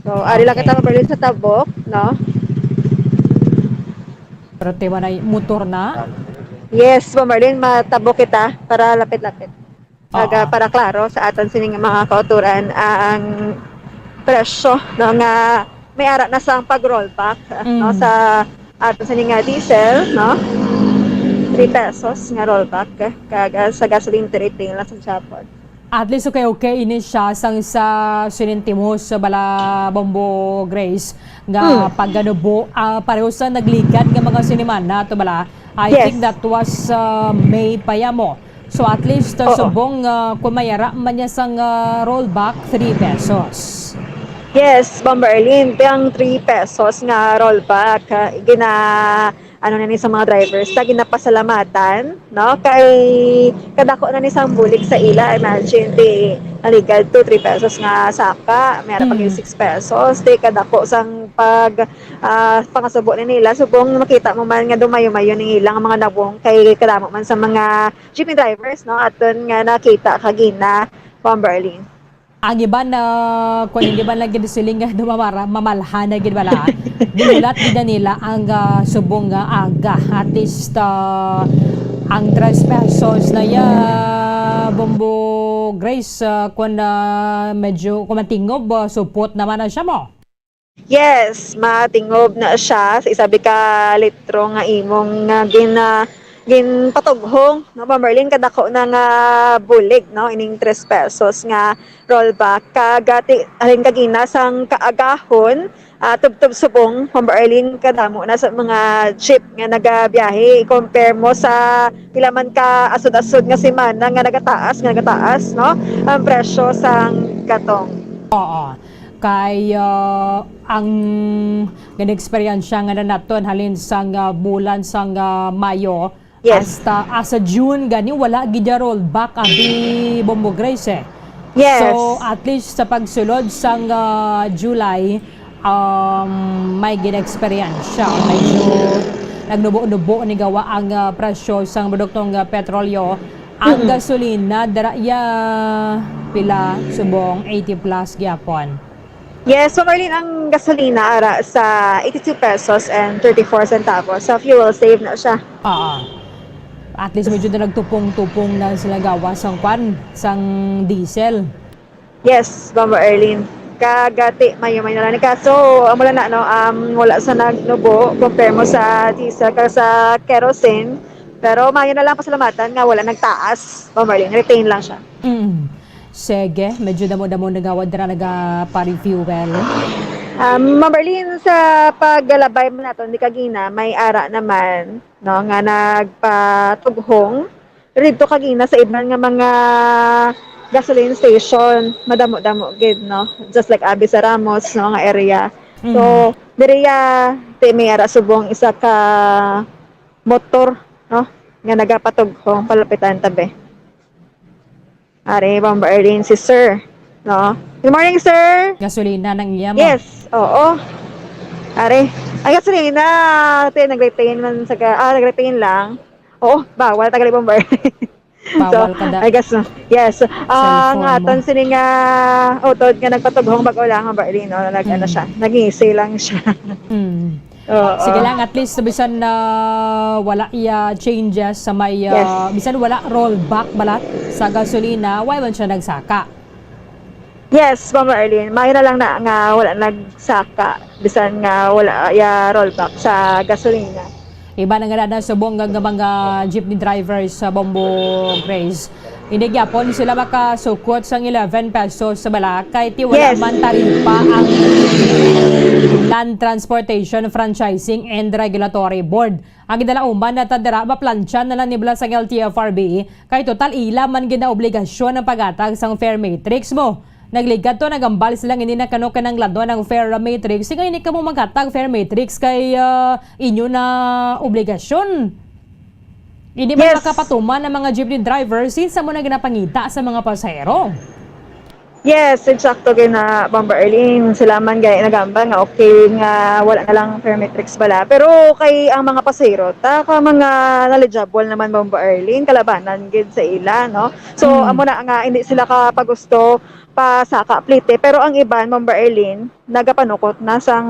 So, ari lang Okay. kita mabalhin sa tabok, no? Pero tiwa na y-, motor na? Yes, Ma'am Marlene, matabok kita para lapit-lapit. Aga, Oo. para klaro sa aton sining mga kauturan ang presyo, no, nga may ara na sang pag-rollback, no, Mm. sa aton sining nga diesel, no? Three pesos nga rollback, kag, ah, sa gasoline, three lang sa Japon. At least okay, okay ini siya sang sa sinintimos sa bala, Bombo Grace, nga Hmm. pagganubo, ah, pareho sa nagligad nga mga sinimana to bala. I Yes. think that was, ah, May pa ya mo. So at least, ah, Oo. subong, ah, kung may ara man niya sang, ah, rollback, three pesos. Yes, Bombo Erlene, ang three pesos nga rollback, ah, gina-, ano na ni sa mga drivers, ta ginapasalamatan, no? Kay kadako na ni sang bulig sa ila. Imagine, di naligad to three pesos nga saka, may ara pa gid Mm. six pesos, di kadako sang pag, ah, pangasubo ni nila. Subong makita mo man nga dumayo-mayo ni ilang mga nawong kay kadamo man sa mga jeepney drivers, no? Aton nga nakita kagina, Bombo Erlene. Ang iban, ah, kung hindi man lang gid siling nga dumamara, mamalhan na gid bala. Ginulat gid na nila ang, ah, subong nga aga. At least, ah, ang tres pesos na ya, Bombo Grace, ah, kung, ah, medyo, kung matingob, ah, supot naman na siya mo. Yes, matingob na siya sa isabi ka litro nga imong, ah, gin-, ah, ginpatughong, no, Ma'am Marlene, kadako na nga bulig, no, ining tres pesos nga rollback. Kag, ah, ti-, halin kagina sang kaagahon, ah, tubtob subong, Ma'am Marlene, kadamo na sa mga jeep nga nagabiyahe. I-compare mo sa pila man ka asod-asod nga semana nga nagataas, nga nagataas, no, ang presyo sang gatong. Oo. Kay, ah, ang gin-eksperyensya nga na naton halin sang, ah, bulan sang, ah, Mayo Yes. hasta, ah, sa June gani wala gid ya rollback, abi, Bombo Grace, eh. Yes. So, at least sa pagsulod sang, ah, July, um, may gin-eksperyensya. Medyo nagnubo-nubo ni gawa ang, ah, presyo sang produktong, ah, petrolyo. Ang Mm-mm. gasolina, dara ya pila, subong eighty plus gyapon. Yes, so Marlene, ang gasolina ara sa eighty-two pesos and thirty-four centavos. Sa fuel, save na siya. Oo. At least medyo na nagtupong-tupong na sila gawas sang kwan, sang diesel. Yes, Ma'am Erlene. Kagati, mayo-mayo na lang. Kaso, amo lang na, no, um, wala sa nagnubo, compare mo sa diesel, kag sa kerosene. Pero mayo na lang pasalamatan nga wala nagtaas, Ma'am Erlene. Retain lang siya. Mm. Sige, medyo damo-damo nagawad dira nagapa-refuel. Um, Ma'am Erlene, sa paglalabay man naton ni kagina, may ara naman, no, nga nagpatughong. Pero dito kagina sa iban nga mga gasoline station, madamo-damo gid, no? Just like abi sa Ramos, no, nga area. So, Mm. diri ya, ti may ara subong isa ka motor, no, nga nagapatughong palapitan tabi. Are, Bombo Erlene, si Sir, no? Good morning, Sir. Gasolina nang iya mo. Yes, oo. Are, ay, gasolina, te, nag-retain man sa ga-, ah, nag-retain lang. Oo, bawal, tagal Bombo Erlene. So, Bawal kada I guess, uh, yes. Ah, cellphone nga mo. Aton sini nga utod nga nagpatughong bag-o lang, Bombo Erlene, no? Nag-, ano Mm. siya, nagngisi lang siya. Mm. Oo. Sige lang, at least bisan na wala iya changes sa may, Yes. ah, bisan wala rollback bala sa gasolina, why man siya nagsaka? Yes, Ma'am Arlene. Maayo na lang na nga wala nagsaka, bisan nga wala iya rollback sa gasolina. Iba na nga na subong nga, nga mga jeepney drivers sa Bombo Grace. Hindi gyapon sila makasukot sang eleven pesos sa bala kay ti wala Yes. man taripa ang Land Transportation Franchising and Regulatory Board. Ang ginalauman na ta dira, maplantsa na lang ni bala sang L T F R B, kay total ila man ginaobligasyon ang paghatag sang fare matrix mo. Nagligad to, nagambal sila nga hindi na kano kinahanglanon ang fare matrix. Sige, hindi kamo maghatag fare matrix kay, ah, inyo na obligasyon. Hindi man Yes. makapatuman ang mga jeepney driver since amo na ginapangita sa mga pasahero. Yes, eksakto gid na, Bombo Arlene. Sila man gani nagambal nga okay nga wala na lang fare matrix bala. Pero kay ang mga pasahero, ta ka mga knowledgeable naman, Bombo Arlene, kalabanan gid sa ila, no? So, Mm. amo na nga, hindi sila kapagusto pasaka plite. Pero ang iban, Bombo Arlene, nagapanukot na sang,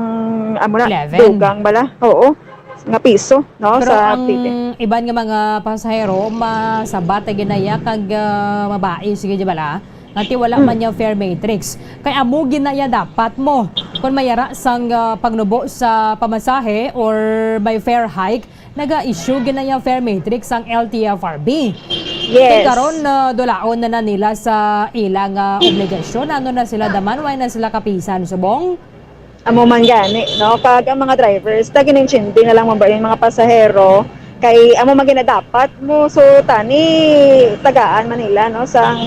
amo na, Eleven. dugang bala. Oo, nga piso, no, Pero sa ang plite. iban nga mga pasahero, masabat na ginaya kag, ah, mabai, sige, di bala? Nga ti wala Mm. man niya fare matrix. Kay amo ginaya dapat mo. Kung may ara sang, ah, pagnubo sa pamasahe or may fare hike, naga-issue ginaya fare matrix ang L T F R B. Yes. Kay karon, ah, dulaon na, na nila sa ilang, ah, obligasyon. Ano na sila daman? Why na sila kapisan, subong? Amo man gani, no? Kag ang mga drivers, ta ginintindi na lang mo ba yung mga pasahero? Kay amo man gina dapat mo, so tani tagaan man nila, no? Sang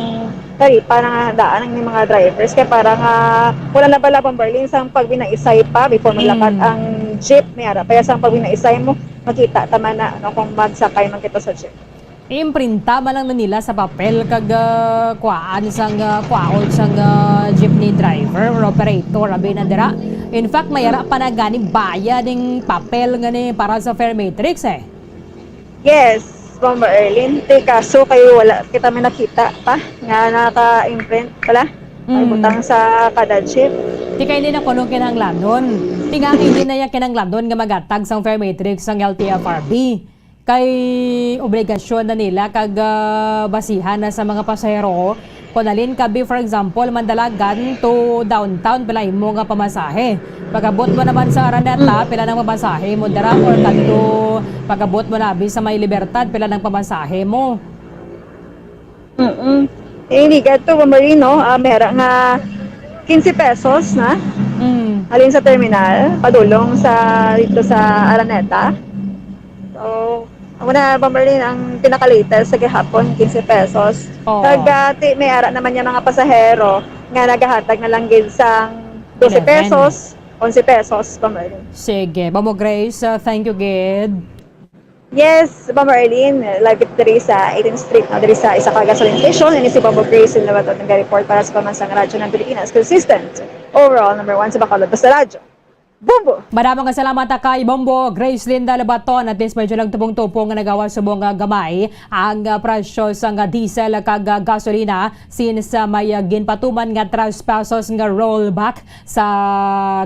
taripa na nga daan ang mga drivers. Kay para nga wala na bala, Bombo Arlene, sang pagbinaisay pa before maglakad Mm. ang jeep, may ara pa ya sang pagbinaisay mo, makita ta man na, no, kung magsakay man kita sa jeep. Imprinta man lang na nila sa papel kag, ah, kuwaan sang, ah, kuwaon sang, ah, jeepney driver or operator, abi na dira. In fact, may ara pa na gani bayad ning papel nga ni para sa fare matrix, eh. Yes, Bombo Arlene. Ti kaso kayo wala kita may nakita pa nga naka-imprint pala. May Mm. butang sa kada jeep. Ti kay hindi na kuno kinahanglanon. Ti nga hindi na ya kinahanglanon nga magatag sang fare matrix sang L T F R B. Kay obligasyon na nila kag, ah, basihan na sa mga pasahero. Kung halin ka, be, for example, Mandalagan to downtown, pila imo nga pamasahe. Pag-abot mo naman sa Araneta, Mm. pila nang pamasahe mo dira? Or kadto, pag-abot mo na, be, sa may Libertad, pila nang pamasahe mo? Mm. Eh, hindi ka to, Bombo Arlene, no? Ah, mera nga quince pesos na. Mm. Halin sa terminal, padulong sa, dito sa Araneta. So, amo na, Bombo Arlene, ang pinaka-latest sa gihapon, quince pesos. Oo. Kag, ah, ti, may ara naman yung mga pasahero nga nagahatag na lang gid sang doce Eleven. pesos, onse pesos, Bombo Arlene. Sige. Bombo Grace, ah, thank you gid. Yes, Bombo Arlene, live kita diri sa eighteenth Street, no, diri sa isa ka gasoline station. Ini si Bombo Grace, yung nabato ng report para sa Pambansang Radyo ng Pilipinas. Consistent, overall, number one sa Bacolod. Basta Radyo. Bombo! Madamo nga salamat kay Bombo Grace Linda Labaton. At least medyo lang tupong-tupong nga nagawa subong nga gamay ang, ah, presyo sang, ah, diesel kag, ah, gasolina since, ah, may, ah, ginpatuman nga tres pesos nga rollback sa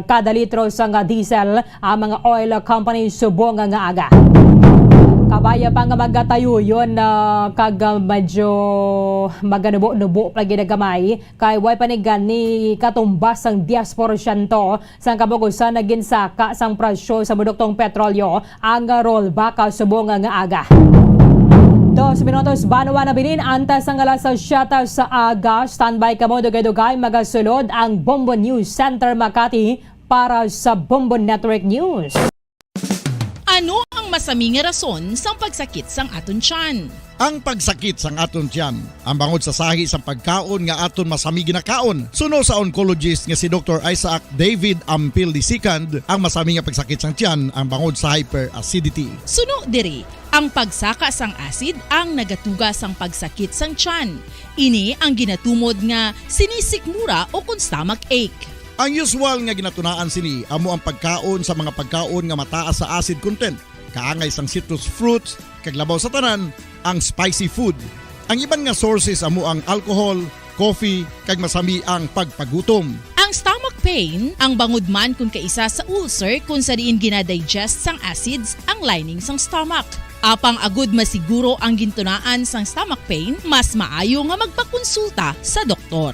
kada litro sang, ah, diesel ang mga oil company subong nga aga. Kabaya pa nga magatayuyon, ah, kag, ah, medyo maganubo-nubo pa gid gamay kay way pa ni gani katumbas sang diyes porsyento sang kabugusan nga ginsaka sang presyo sa produktong petrolyo ang rollback subong nga aga. Dos minutos banwa na binin antes sang alas siyete sa aga. Standby kamo, dugay-dugay magasulod ang Bombo News Center Makati para sa Bombo Network News. Ano ang masami nga rason sang pagsakit sang aton tiyan? Ang pagsakit sang aton tiyan, ang bangod sa sahi sang pagkaon nga aton masami ginakaon. Suno sa oncologist nga si Doktor Isaac David Ampil the second, ang masami nga pagsakit sang tiyan ang bangod sa hyperacidity. Suno diri, ang pagsaka sang acid ang nagatuga sang pagsakit sang tiyan. Ini ang ginatumod nga sinisikmura o kon stomach ache. Ang usual nga ginatunaan sini amo ang pagkaon sa mga pagkaon nga mataas sa acid content, kaangay sang citrus fruits, kag labaw sa tanan, ang spicy food. Ang iban nga sources amo ang alcohol, coffee, kag masami ang pagpagutom. Ang stomach pain, ang bangod man kon kaisa sa ulcer kon sa diin ginadigest sang acids ang lining sang stomach. Apang agud masiguro ang gintunaan sang stomach pain, mas maayo nga magpakonsulta sa doktor.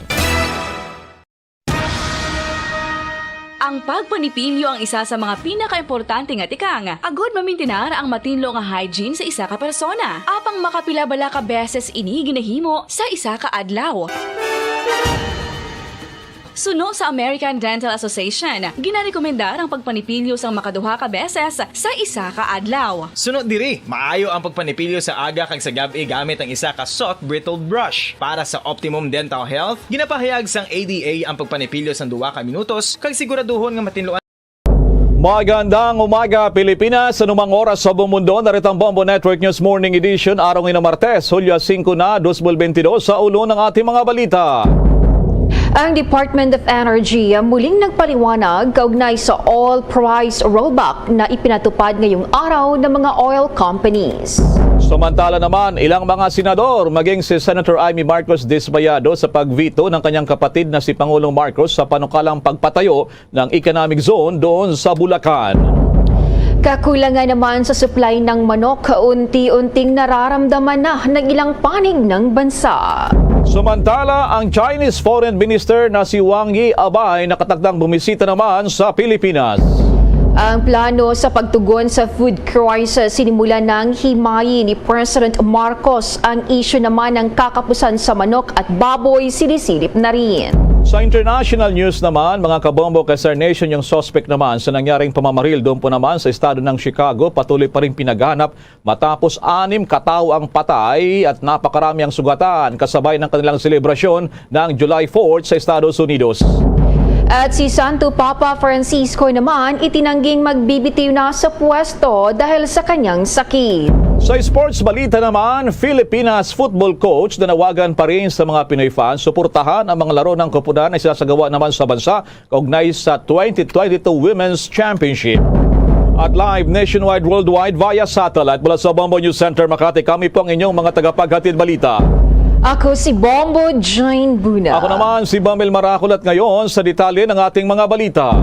Ang pagpanipilyo ang isa sa mga pinakaimportante nga tikang agud mamintinar ang matinlo nga hygiene sa isa ka persona. Apang makapila bala ka beses ini ginahimo sa isa ka adlaw? Suno sa American Dental Association, ginarekomendar ang pagpanipilyo sang makaduha ka beses sa isa ka adlaw. Suno diri, maayo ang pagpanipilyo sa aga kag sa gab-i gamit ang isa ka soft bristled brush. Para sa optimum dental health, ginapahayag sang A D A ang pagpanipilyo sang duha ka minutos kag siguraduhon nga matinluan. Magandang umaga, Pilipinas. Anumang oras sa buong mundo, narito ang Bombo Network News Morning Edition, araw ngayon na Martes, Hulyo singko na, dos mil bentidós. Sa ulo ng ating mga balita. Ang Department of Energy muling nagpaliwanag kaugnay sa oil price rollback na ipinatupad ngayong araw ng mga oil companies. Samantala naman, ilang mga senador, maging si Senator Imee Marcos, dismayado sa pag-veto ng kanyang kapatid na si Pangulong Marcos sa panukalang pagpatayo ng economic zone doon sa Bulacan. Kakulangan naman sa supply ng manok, unti-unting nararamdaman na ng ilang panig ng bansa. Samantala, ang Chinese Foreign Minister na si Wang Yi abay nakatakdang bumisita naman sa Pilipinas. Ang plano sa pagtugon sa food crisis sinimulan ng himay ni President Marcos. Ang isyu naman ng kakapusan sa manok at baboy sinisilip na rin. Sa international news naman, mga kabombo, kay Star Nation, yung suspect naman sa nangyaring pamamaril doon po naman sa estado ng Chicago, patuloy pa rin pinaghanap matapos anim katawo ang patay at napakarami ang sugatan kasabay ng kanilang selebrasyon ng July fourth sa Estados Unidos. At si Santo Papa Francisco naman itinangging magbibitiw na sa pwesto dahil sa kanyang sakit. Sa sports balita naman, Filipinas football coach nanawagan pa rin sa mga Pinoy fans suportahan ang mga laro ng koponan na sinasagawa naman sa bansa kaugnay sa twenty twenty-two Women's Championship. At live nationwide, worldwide via satellite mula sa Bombo News Center Makati, kami po ang inyong mga tagapaghatid balita. Ako si Bombo Jane Buna. Ako naman si Bamil Maracol at ngayon sa detalye ng ating mga balita.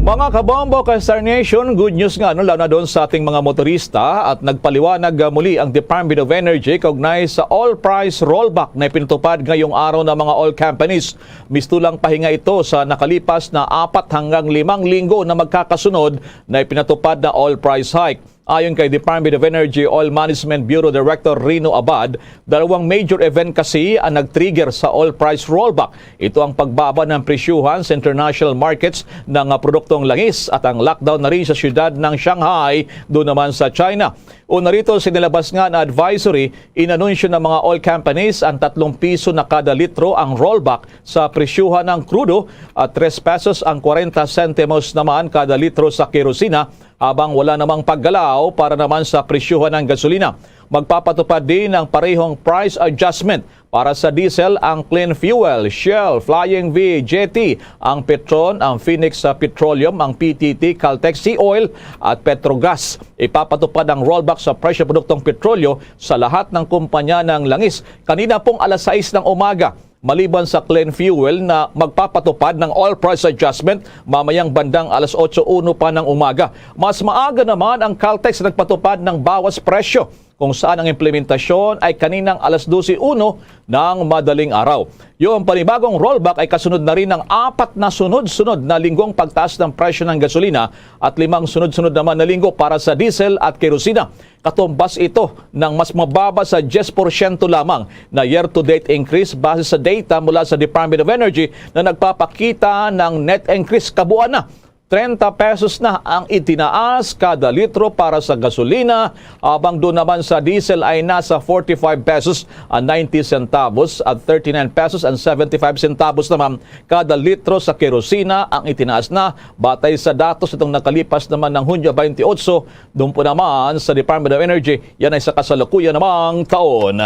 Mga kabombo, kay Star Nation, good news nga, no, lalo na doon sa ating mga motorista, at nagpaliwanag, ah, muli ang Department of Energy kaugnay sa oil price rollback na ipinatupad ngayong araw ng mga oil companies. Mistulang pahinga ito sa nakalipas na apat hanggang limang linggo na magkakasunod na ipinatupad na oil price hike. Ayon kay Department of Energy Oil Management Bureau Director Rino Abad, dalawang major event kasi ang nag-trigger sa oil price rollback. Ito ang pagbaba ng presyuhan sa international markets ng, ah, produktong langis at ang lockdown na rin sa siyudad ng Shanghai, doon naman sa China. Una rito, sinilabas nga na advisory, inanunsyo ng mga oil companies ang tatlong piso na kada litro ang rollback sa presyuhan ng krudo at tres pesos ang kwarenta sentimos naman kada litro sa kerosina, habang wala namang paggalaw para naman sa presyuhan ng gasolina. Magpapatupad din ng parehong price adjustment para sa diesel ang Clean Fuel, Shell, Flying V, Jetty, ang Petron, ang Phoenix, ah, Petroleum, ang P T T, Caltex Sea Oil at Petrogas. Ipapatupad ang rollback sa presyo produktong petrolyo sa lahat ng kumpanya ng langis kanina pong alas sais ng umaga, maliban sa Clean Fuel na magpapatupad ng oil price adjustment mamayang bandang alas otso uno pa ng umaga. Mas maaga naman ang Caltex na nagpatupad ng bawas presyo, kung saan ang implementasyon ay kaninang alas dose uno ng madaling araw. Yung panibagong rollback ay kasunod na rin ng apat na sunod-sunod na linggong pagtaas ng presyo ng gasolina at limang sunod-sunod naman na linggo para sa diesel at kerosina. Katumbas ito ng mas mababa sa diyes porsyento lamang na year-to-date increase base sa data mula sa Department of Energy na nagpapakita ng net increase kabuuan na trenta pesos na ang itinaas kada litro para sa gasolina, habang doon naman sa diesel ay nasa forty-five pesos and ninety centavos at thirty-nine pesos and seventy-five centavos naman kada litro sa kerosina ang itinaas na, batay sa datos itong nakalipas naman ng Hunyo twenty-eight. Doon po naman sa Department of Energy, yan ay sa kasalukuyan namang taon.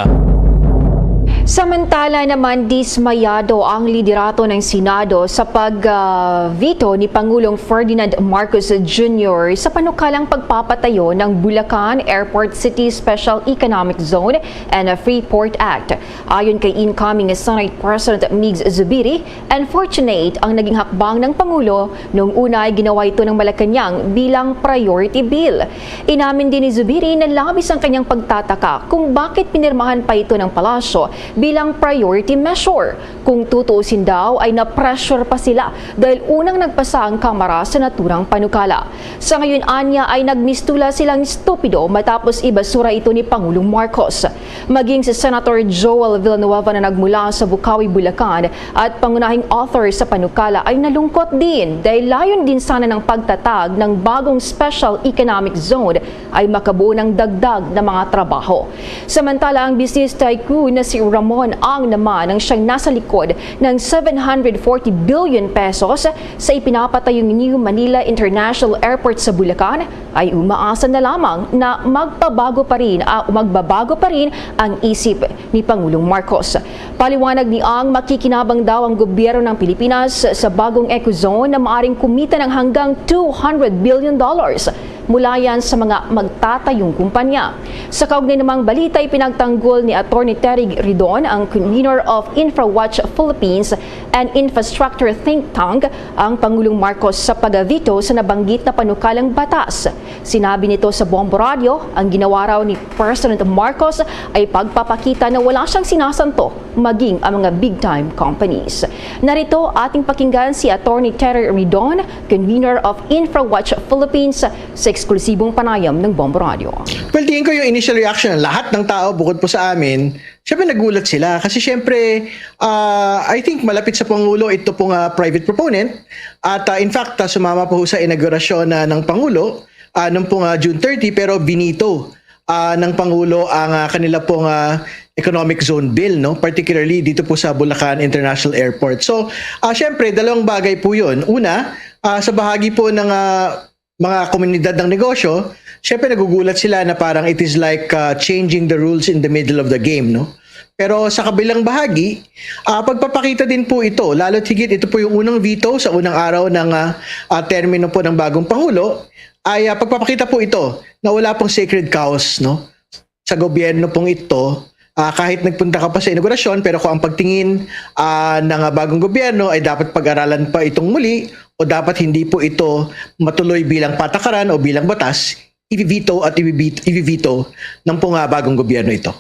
Samantala naman, dismayado ang liderato ng Senado sa pag-veto ni Pangulong Ferdinand Marcos Junior sa panukalang pagpapatayo ng Bulacan Airport City Special Economic Zone and Freeport Act. Ayon kay incoming Senate President Migs Zubiri, unfortunate ang naging hakbang ng Pangulo. Noong una ay ginawa ito ng Malacañang bilang priority bill. Inamin din ni Zubiri na labis ang kanyang pagtataka kung bakit pinirmahan pa ito ng palasyo bilang priority measure. Kung tutuusin daw ay na-pressure pa sila dahil unang nagpasa ang Kamara sa naturang panukala. Sa ngayon, anya, ay nagmistula silang estupido matapos ibasura ito ni Pangulong Marcos. Maging si Senator Joel Villanueva na nagmula sa Bukawi, Bulacan at pangunahing author sa panukala ay nalungkot din dahil layon din sana ng pagtatag ng bagong special economic zone ay makabuo ng dagdag na mga trabaho. Samantala, ang business tycoon na si Ramon Ang naman ang siyang nasa likod ng seven hundred forty billion pesos sa ipinapatayong New Manila International Airport sa Bulacan ay umaasa na lamang na magpabago pa rin, ah, magbabago pa rin ang isip ni Pangulong Marcos. Paliwanag ni Ang, makikinabang daw ang gobyerno ng Pilipinas sa bagong ecozone na maaring kumita ng hanggang two hundred billion dollars. Mula yan sa mga magtatayong kumpanya. Sa kaugnay namang balita, ipinagtanggol ni Attorney Terry Ridon, ang convener of InfraWatch Philippines, an infrastructure think tank, ang Pangulong Marcos sa pag-veto sa nabanggit na panukalang batas. Sinabi nito sa Bombo Radio, ang ginawa raw ni President Marcos ay pagpapakita na wala siyang sinasanto, maging ang mga big-time companies. Narito ating pakinggan si Attorney Terry Ridon, convener of InfraWatch Philippines, sa eksklusibong panayam ng Bombo Radio. Well, tingin ko yung initial reaction ng lahat ng tao bukod po sa amin, syempre nagulat sila. Kasi syempre, ah, I think malapit sa Pangulo ito pong ah, private proponent. At ah, in fact, ah, sumama po sa inaugurasyon na ng Pangulo ah, nung pong ah, June thirty, pero binito ah, ng Pangulo ang ah, kanila pong ah, economic zone bill, no? Particularly dito po sa Bulacan International Airport. So, ah, syempre, dalawang bagay po yun. Una, ah, sa bahagi po ng ah, mga komunidad ng negosyo, syempre nagugulat sila na parang it is like ah, changing the rules in the middle of the game, no? Pero sa kabilang bahagi, ah, pagpapakita din po ito, lalo't higit ito po yung unang veto sa unang araw ng ah, ah, termino po ng bagong Pangulo, ay ah, pagpapakita po ito na wala pong sacred cows, no? Sa gobyerno pong ito, ah, kahit nagpunta ka pa sa inaugurasyon, pero kung ang pagtingin ah, ng ah, bagong gobyerno ay dapat pag-aralan pa itong muli o dapat hindi po ito matuloy bilang patakaran o bilang batas, i-veto at i-veto, i-veto ng pong ah, bagong gobyerno ito.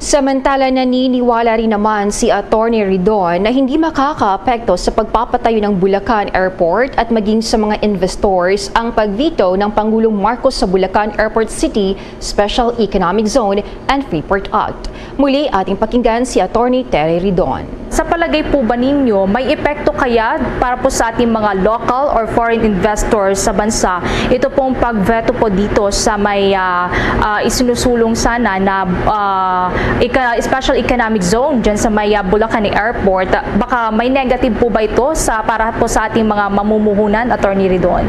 Samantala, naniniwala rin naman si Attorney Ridon na hindi makakaapekto sa pagpapatayo ng Bulacan Airport at maging sa mga investors ang pag-veto ng Pangulong Marcos sa Bulacan Airport City Special Economic Zone and Freeport Act. Muli, ating pakinggan si Attorney Terry Ridon. Sa palagay po ba ninyo, may epekto kaya para po sa ating mga local or foreign investors sa bansa ito pong pag-veto po dito sa may ah, ah, isinusulong sana na ah, eco- special economic zone dyan sa may ah, Bulacan Airport? Baka may negative po ba ito sa para po sa ating mga mamumuhunan, Attorney Ridon?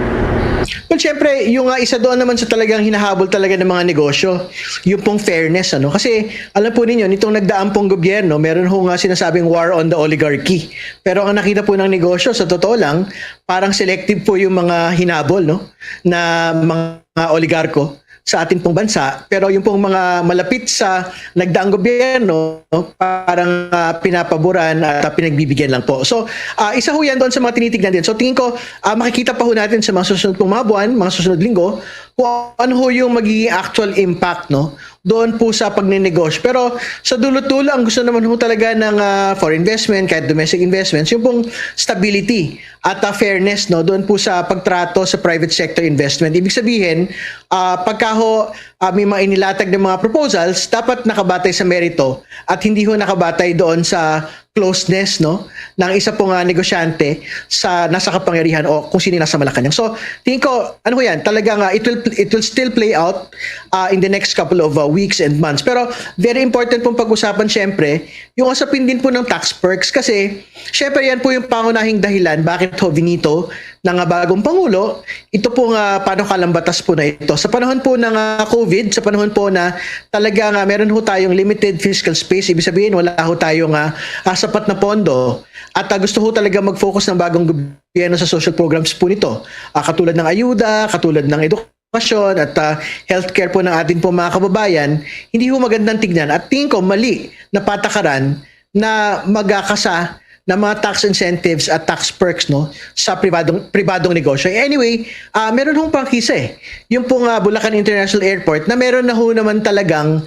Well, syempre, yung uh, isa doon naman sa talagang hinahabol talaga ng mga negosyo, yung pong fairness, ano? Kasi, alam po ninyo, nitong nagdaan pong gobyerno, meron ho nga sinasabing war on the oligarchy. Pero ang nakita po ng negosyo, sa totoo lang, parang selective po yung mga hinabol, no? Na mga oligarko sa atin pong bansa. Pero yung pong mga malapit sa nagdaang gobyerno, parang uh, pinapaboran at uh, pinagbibigyan lang po. So, uh, isa ho yan doon sa mga tinitignan din. So, tingin ko, uh, makikita pa ho natin sa mga susunod pong mga buwan, mga susunod linggo, kung ano ho yung magiging actual impact, no? Doon po sa pagninegosyo. Pero sa dulo-dulo, ang gusto naman ho talaga ng uh, foreign investment, kahit domestic investments, yung pong stability at uh, fairness, no, doon po sa pagtrato sa private sector investment. Ibig sabihin, uh, pagka ho uh, may mga inilatag ng mga proposals, dapat nakabatay sa merito at hindi ho nakabatay doon sa closeness, no, ng isa pong uh, negosyante sa nasa kapangyarihan o kung sino nasa Malacanang. So, tingin ko, ano ko yan, talagang uh, it will it will still play out uh, in the next couple of uh, weeks and months. Pero very important pong pag-usapan, syempre, yung usapin din po ng tax perks kasi syempre yan po yung pangunahing dahilan bakit ho binito ng bagong Pangulo ito pong uh, panukalang batas po na ito. Sa panahon po ng uh, COVID, sa panahon po na talaga nga meron ho tayong limited fiscal space, ibig sabihin wala ho tayong uh, uh, sapat na pondo at uh, gusto ho talaga mag-focus ng bagong gobyerno sa social programs po nito. Uh, katulad ng ayuda, katulad ng edukasyon at uh, healthcare po ng atin po mga kababayan, hindi ho magandang tignan at tingin ko mali na patakaran na magkakasa ng mga tax incentives at tax perks, no, sa pribadong pribadong negosyo. Anyway, uh, meron hong prangkisa eh. Yung pong uh, Bulacan International Airport na meron na ho naman talagang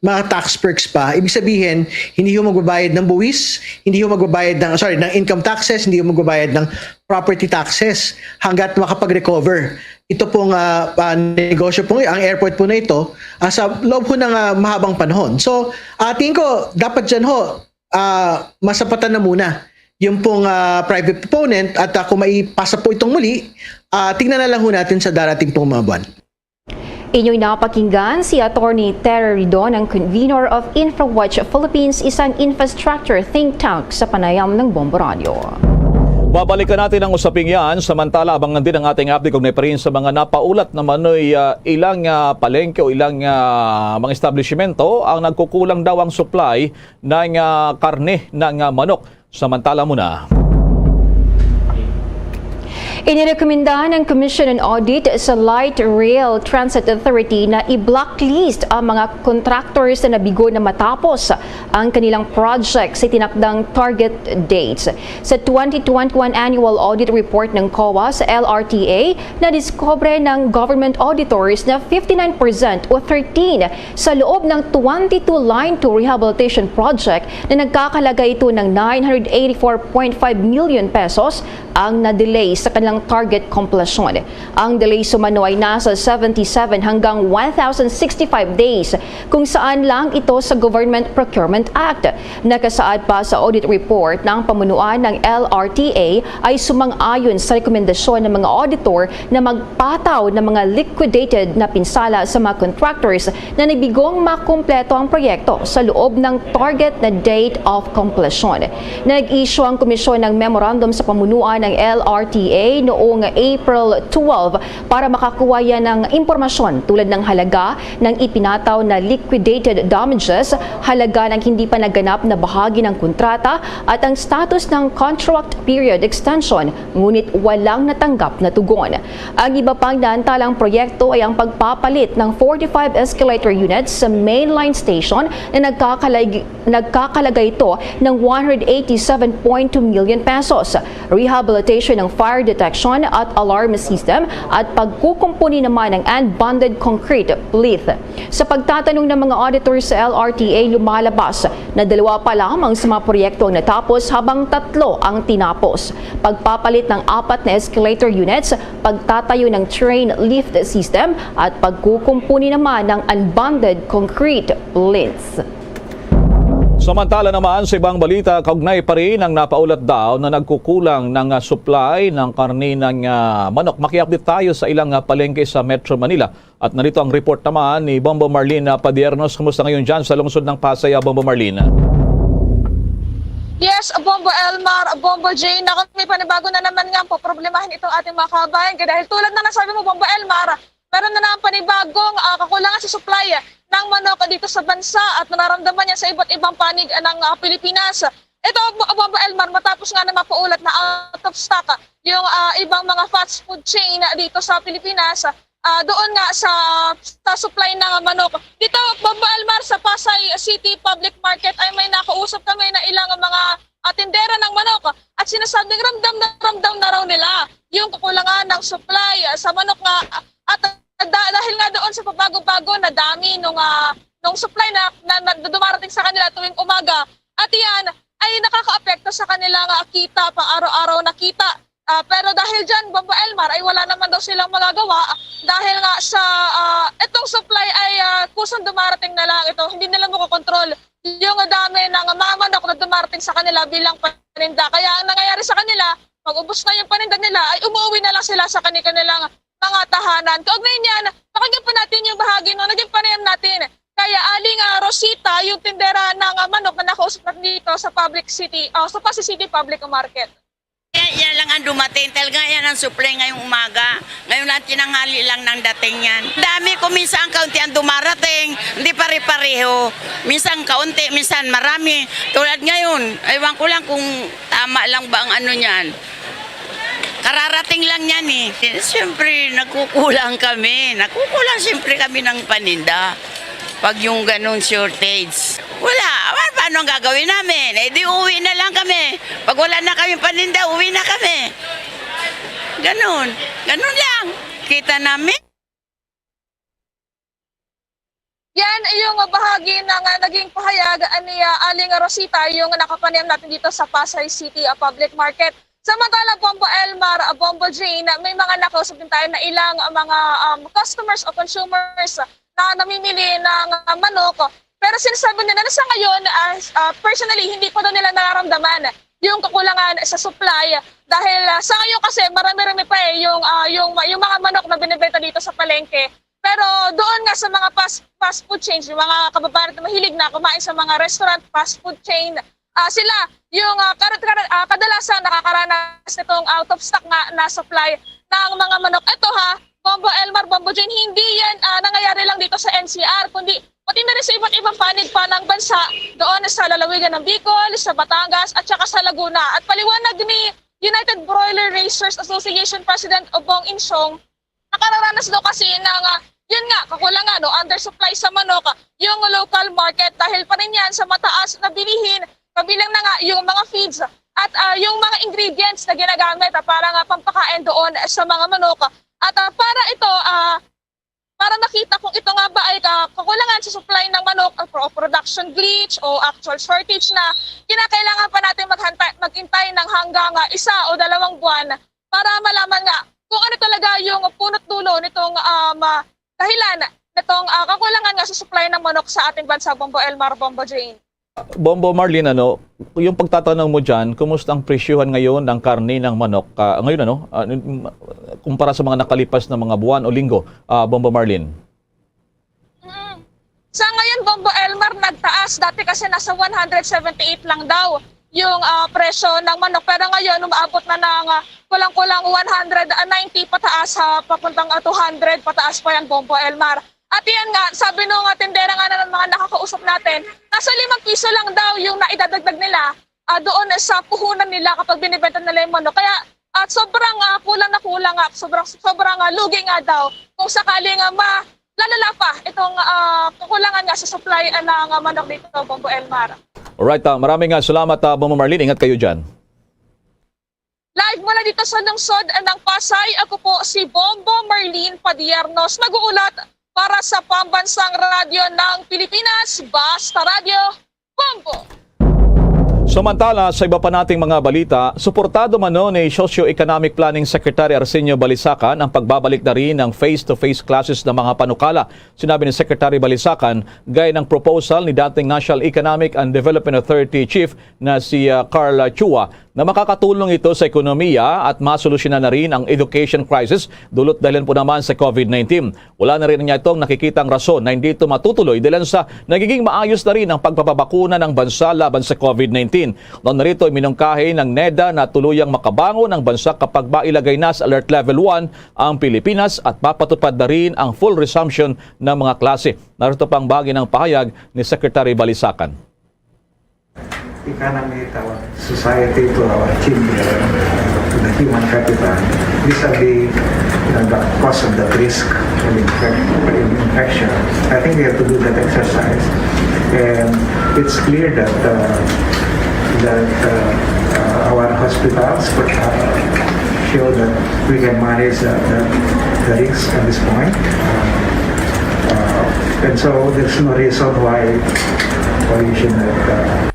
mga tax perks pa. Ibig sabihin, hindi ho magbabayad ng buwis, hindi ho magbabayad ng, sorry, ng income taxes, hindi ho magbabayad ng property taxes hanggat makapag-recover ito pong uh, uh, negosyo po, ang airport po na ito uh, sa loob po ng uh, mahabang panahon. So, uh, tingin ko, dapat dyan ho, uh, masapatan na muna yung pong uh, private proponent at uh, kung maipasa po itong muli, uh, tingnan na lang ho natin sa darating pong mga buwan. Inyong napakinggan si Attorney Terry Ridon, ang convener of InfraWatch Philippines, isang infrastructure think tank sa panayam ng Bombo Radio. Babalikan natin ang usaping yan. Samantala, abangan din ang ating update kaugnay pa rin sa mga napaulat na manoy, ah, ilang, ah, palengke o ilang, ah, mga establishmento ang nagkukulang daw ang supply ng, ah, karne ng, ah, manok. Samantala muna. Inirekomenda ng Commission on Audit sa Light Rail Transit Authority na i-blacklist ang mga contractors na nabigo na matapos ang kanilang project sa tinakdang target dates. Sa twenty twenty-one annual audit report ng COA sa L R T A, nadiskubre ng government auditors na fifty-nine percent o thirteen sa loob ng twenty-two Line two Rehabilitation Project na nagkakalaga ito ng nine hundred eighty-four point five million pesos ang na-delay sa kanilang target completion. Ang delay sumano ay nasa seventy-seven hanggang one thousand sixty-five days, kung saan lang ito sa Government Procurement Act. Nakasaad pa sa audit report na ang pamunuan ng L R T A ay sumang-ayon sa rekomendasyon ng mga auditor na magpataw ng mga liquidated na pinsala sa mga contractors na nabigong makumpleto ang proyekto sa loob ng target na date of completion. Nag-issue ang komisyon ng memorandum sa pamunuan ng L R T A noong April twelve para makakuha yan ng impormasyon tulad ng halaga ng ipinataw na liquidated damages, halaga ng hindi pa naganap na bahagi ng kontrata, at ang status ng contract period extension, ngunit walang natanggap na tugon. Ang iba pang naantalang proyekto ay ang pagpapalit ng forty-five escalator units sa mainline station na nagkakalag-, nagkakalaga ito ng one hundred eighty-seven point two million pesos, rehabilitation ng fire detection at alarm system, at pagkukumpuni naman ng unbonded concrete plinth. Sa pagtatanong ng mga auditor sa L R T A, lumalabas na dalawa pa lamang sa mga proyekto ang natapos, habang tatlo ang tinapos: pagpapalit ng apat na escalator units, pagtatayo ng train lift system, at pagkukumpuni naman ng unbonded concrete plinths. Samantala naman, sa ibang balita, kaugnay pa rin ang napaulat daw na nagkukulang ng, ah, supply ng karne ng, ah, manok. Maki-update tayo sa ilang, ah, palengke sa Metro Manila. At narito ang report naman ni Bombo Marlene Padiernos. Kumusta ngayon dyan sa lungsod ng Pasay, ah, Bombo Marlene? Yes, Bombo Elmar, Bombo Jane, na kami panibago na naman nga ang poproblemahin itong ating mga kabayan. Kaya dahil tulad na nasabi mo, Bombo Elmar, meron na naman panibagong, ah, kakulangan sa supply ng manok dito sa bansa at nararamdaman yan sa iba't ibang panig ng, ah, Pilipinas. Ito, Bo-, Bombo Elmar, matapos nga na mapaulat na out of stock yung, ah, ibang mga fast food chain dito sa Pilipinas, ah, doon nga sa, sa supply ng manok. Dito, Bombo Elmar, sa Pasay City Public Market ay may nakausap kami na ilang mga, ah, tindera ng manok at sinasabing ramdam na ramdam na raw nila yung kakulangan ng supply, ah, sa manok nga, at da-, dahil nga doon sa pabago-bago na dami nung, ah, nung supply na, na, na dumarating sa kanila tuwing umaga, at iyan ay nakakaapekto sa kanilang, ah, kita, pang araw-araw na kita. Ah, pero dahil dyan, Bombo Elmar, ay wala naman daw silang magagawa dahil nga sa, ah, itong supply ay, ah, kusang dumarating na lang ito. Hindi nila makokontrol yung dami ng mga manok na dumarating sa kanila bilang paninda. Kaya ang nangyayari sa kanila, pag ubos na yung paninda nila, ay umuwi na lang sila sa kani-, kanilang mga tahanan. Kaugnay niyan, pakinggan pa natin yung bahagi ng naging panayam natin kay Aling, ah, Rosita, yung tindera ng, ah, manok na nakausap natin dito sa Public City, ah, sa Pasay City Public Market. Yan, yan lang ang dumating. Talaga yan ang supply ngayong umaga. Ngayon lang, tinanghali lang nang dating yan. Dami ko, minsan kaunti ang dumarating. Hindi pare-pareho. Minsan kaunti, minsan marami. Tulad ngayon, ewan ko lang kung tama lang ba ang ano niyan. Kararating lang yan eh. Siyempre, nagkukulang kami. Nagkukulang siyempre kami ng paninda. Pag yung ganong shortage. Wala. Pa-, paano ang gagawin namin? Eh, di uwi na lang kami. Pag wala na kami paninda, uwi na kami. Ganon. Ganon lang. Kita namin. Yan yung bahagi ng, ah, naging pahayag ni, ah, Aling Rosita, yung nakapanayam natin dito sa Pasay City, ah, Public Market. Samantala, Bombo Elmar, ah, Bombo Jane, may mga nakausap din tayo na ilang, ah, mga, um, customers o consumers na namimili ng, ah, manok. Pero sinasabi nila na sa ngayon, ah, ah, personally, hindi pa daw nila nararamdaman yung kakulangan sa supply. Dahil, ah, sa ngayon kasi, marami-rami pa eh yung, ah, yung, yung mga manok na binibenta dito sa palengke. Pero doon nga sa mga fast, fast food chains, yung mga kababayan natin mahilig na kumain sa mga restaurant, fast food chain, ah, sila yung, ah, kar-, kar-, ah, kadalasan nakakaranas nitong out of stock nga na supply ng mga manok. Ito ha, Bombo Elmar, Bombo Jane, hindi yan, ah, nangyayari lang dito sa N C R, kundi pati na rin sa iba't ibang panig pa ng bansa, doon sa lalawigan ng Bicol, sa Batangas, at saka sa Laguna. At paliwanag ni United Broiler Raisers Association President Obong Insong, nakararanas daw kasi ng, ah, yun nga, kakulangan o undersupply sa manok, ah, yung local market dahil pa rin yan sa mataas na bilihin, kabilang na nga yung mga feeds at, ah, yung mga ingredients na ginagamit, ah, para nga pampakain doon sa mga manok. At, ah, para ito, ah, para makita kung ito nga ba ay ka-, kakulangan sa supply ng manok o pro-, production glitch o actual shortage na, kinakailangan pa natin maghantay, maghintay ng hanggang, ah, isa o dalawang buwan para malaman nga kung ano talaga yung punot dulo nitong, um, ah, dahilan nitong, ah, kakulangan nga sa supply ng manok sa ating bansa, Bombo Elmar, Bombo Jane. Bombo Marlene, ano, yung pagtatanong mo dyan, kumusta ang presyuhan ngayon ng karne ng manok, ah, ngayon, ano, ah, n-, m-, kumpara sa mga nakalipas na mga buwan o linggo, ah, Bombo Marlene? Mm. Sa ngayon, Bombo Elmar, nagtaas. Dati kasi nasa one hundred seventy-eight lang daw yung, ah, presyo ng manok. Pero ngayon, umaabot na ng, ah, kulang-kulang one hundred ninety pataas, ha, papuntang, ah, two hundred pataas pa yan, Bombo Elmar. At yan nga, sabi nung, ah, tindera nga na ng mga nakakausap natin, nasa limang piso lang daw yung naidadagdag nila, ah, doon sa puhunan nila kapag binibenta nila yung manok. Kaya, at sobrang, ah, kulang na kulang nga, sobrang, sobrang, ah, lugi nga daw kung sakaling, ah, ma-, lalala pa itong, ah, kakulangan nga sa supply, ah, ng, ah, manok dito, Bombo Elmar. Alright, ah, maraming, ah, salamat, ah, Bombo Marlene. Ingat kayo dyan. Live mula dito sa lungsod ng Pasay, ako po si Bombo Marlene Padiernos, nag-uulat para sa Pambansang Radyo ng Pilipinas, Basta Radyo, Bombo! Samantala, sa iba pa nating mga balita, suportado man ni Socio-Economic Planning Secretary Arsenio Balisacan ang pagbabalik na rin ng face-to-face classes ng mga panukala. Sinabi ni Secretary Balisacan, gaya ng proposal ni dating National Economic and Development Authority Chief na si, ah, Carl Chua, na makakatulong ito sa ekonomiya at masolusyonan na rin ang education crisis dulot dahilan po naman sa COVID nineteen. Wala na rin niya itong nakikitang rason na hindi ito matutuloy dahilan sa nagiging maayos na rin ang pagpapabakuna ng bansa laban sa COVID nineteen. Noon narito, iminungkahi ng neda na tuluyang makabangon ang bansa kapag mailagay na sa Alert Level one ang Pilipinas at mapatupad na rin ang full resumption ng mga klase. Narito pang bahagi ng pahayag ni Secretary Balisacan. Economy to our society, to our children, to the human capital, vis-a-vis, you know, the cost of that risk of infec-, of infection. I think we have to do that exercise. And it's clear that, uh, that, uh, uh, our hospitals, uh, show that we can manage the, the, the risk at this point. Uh, and so there's no reason why, why you should not, uh,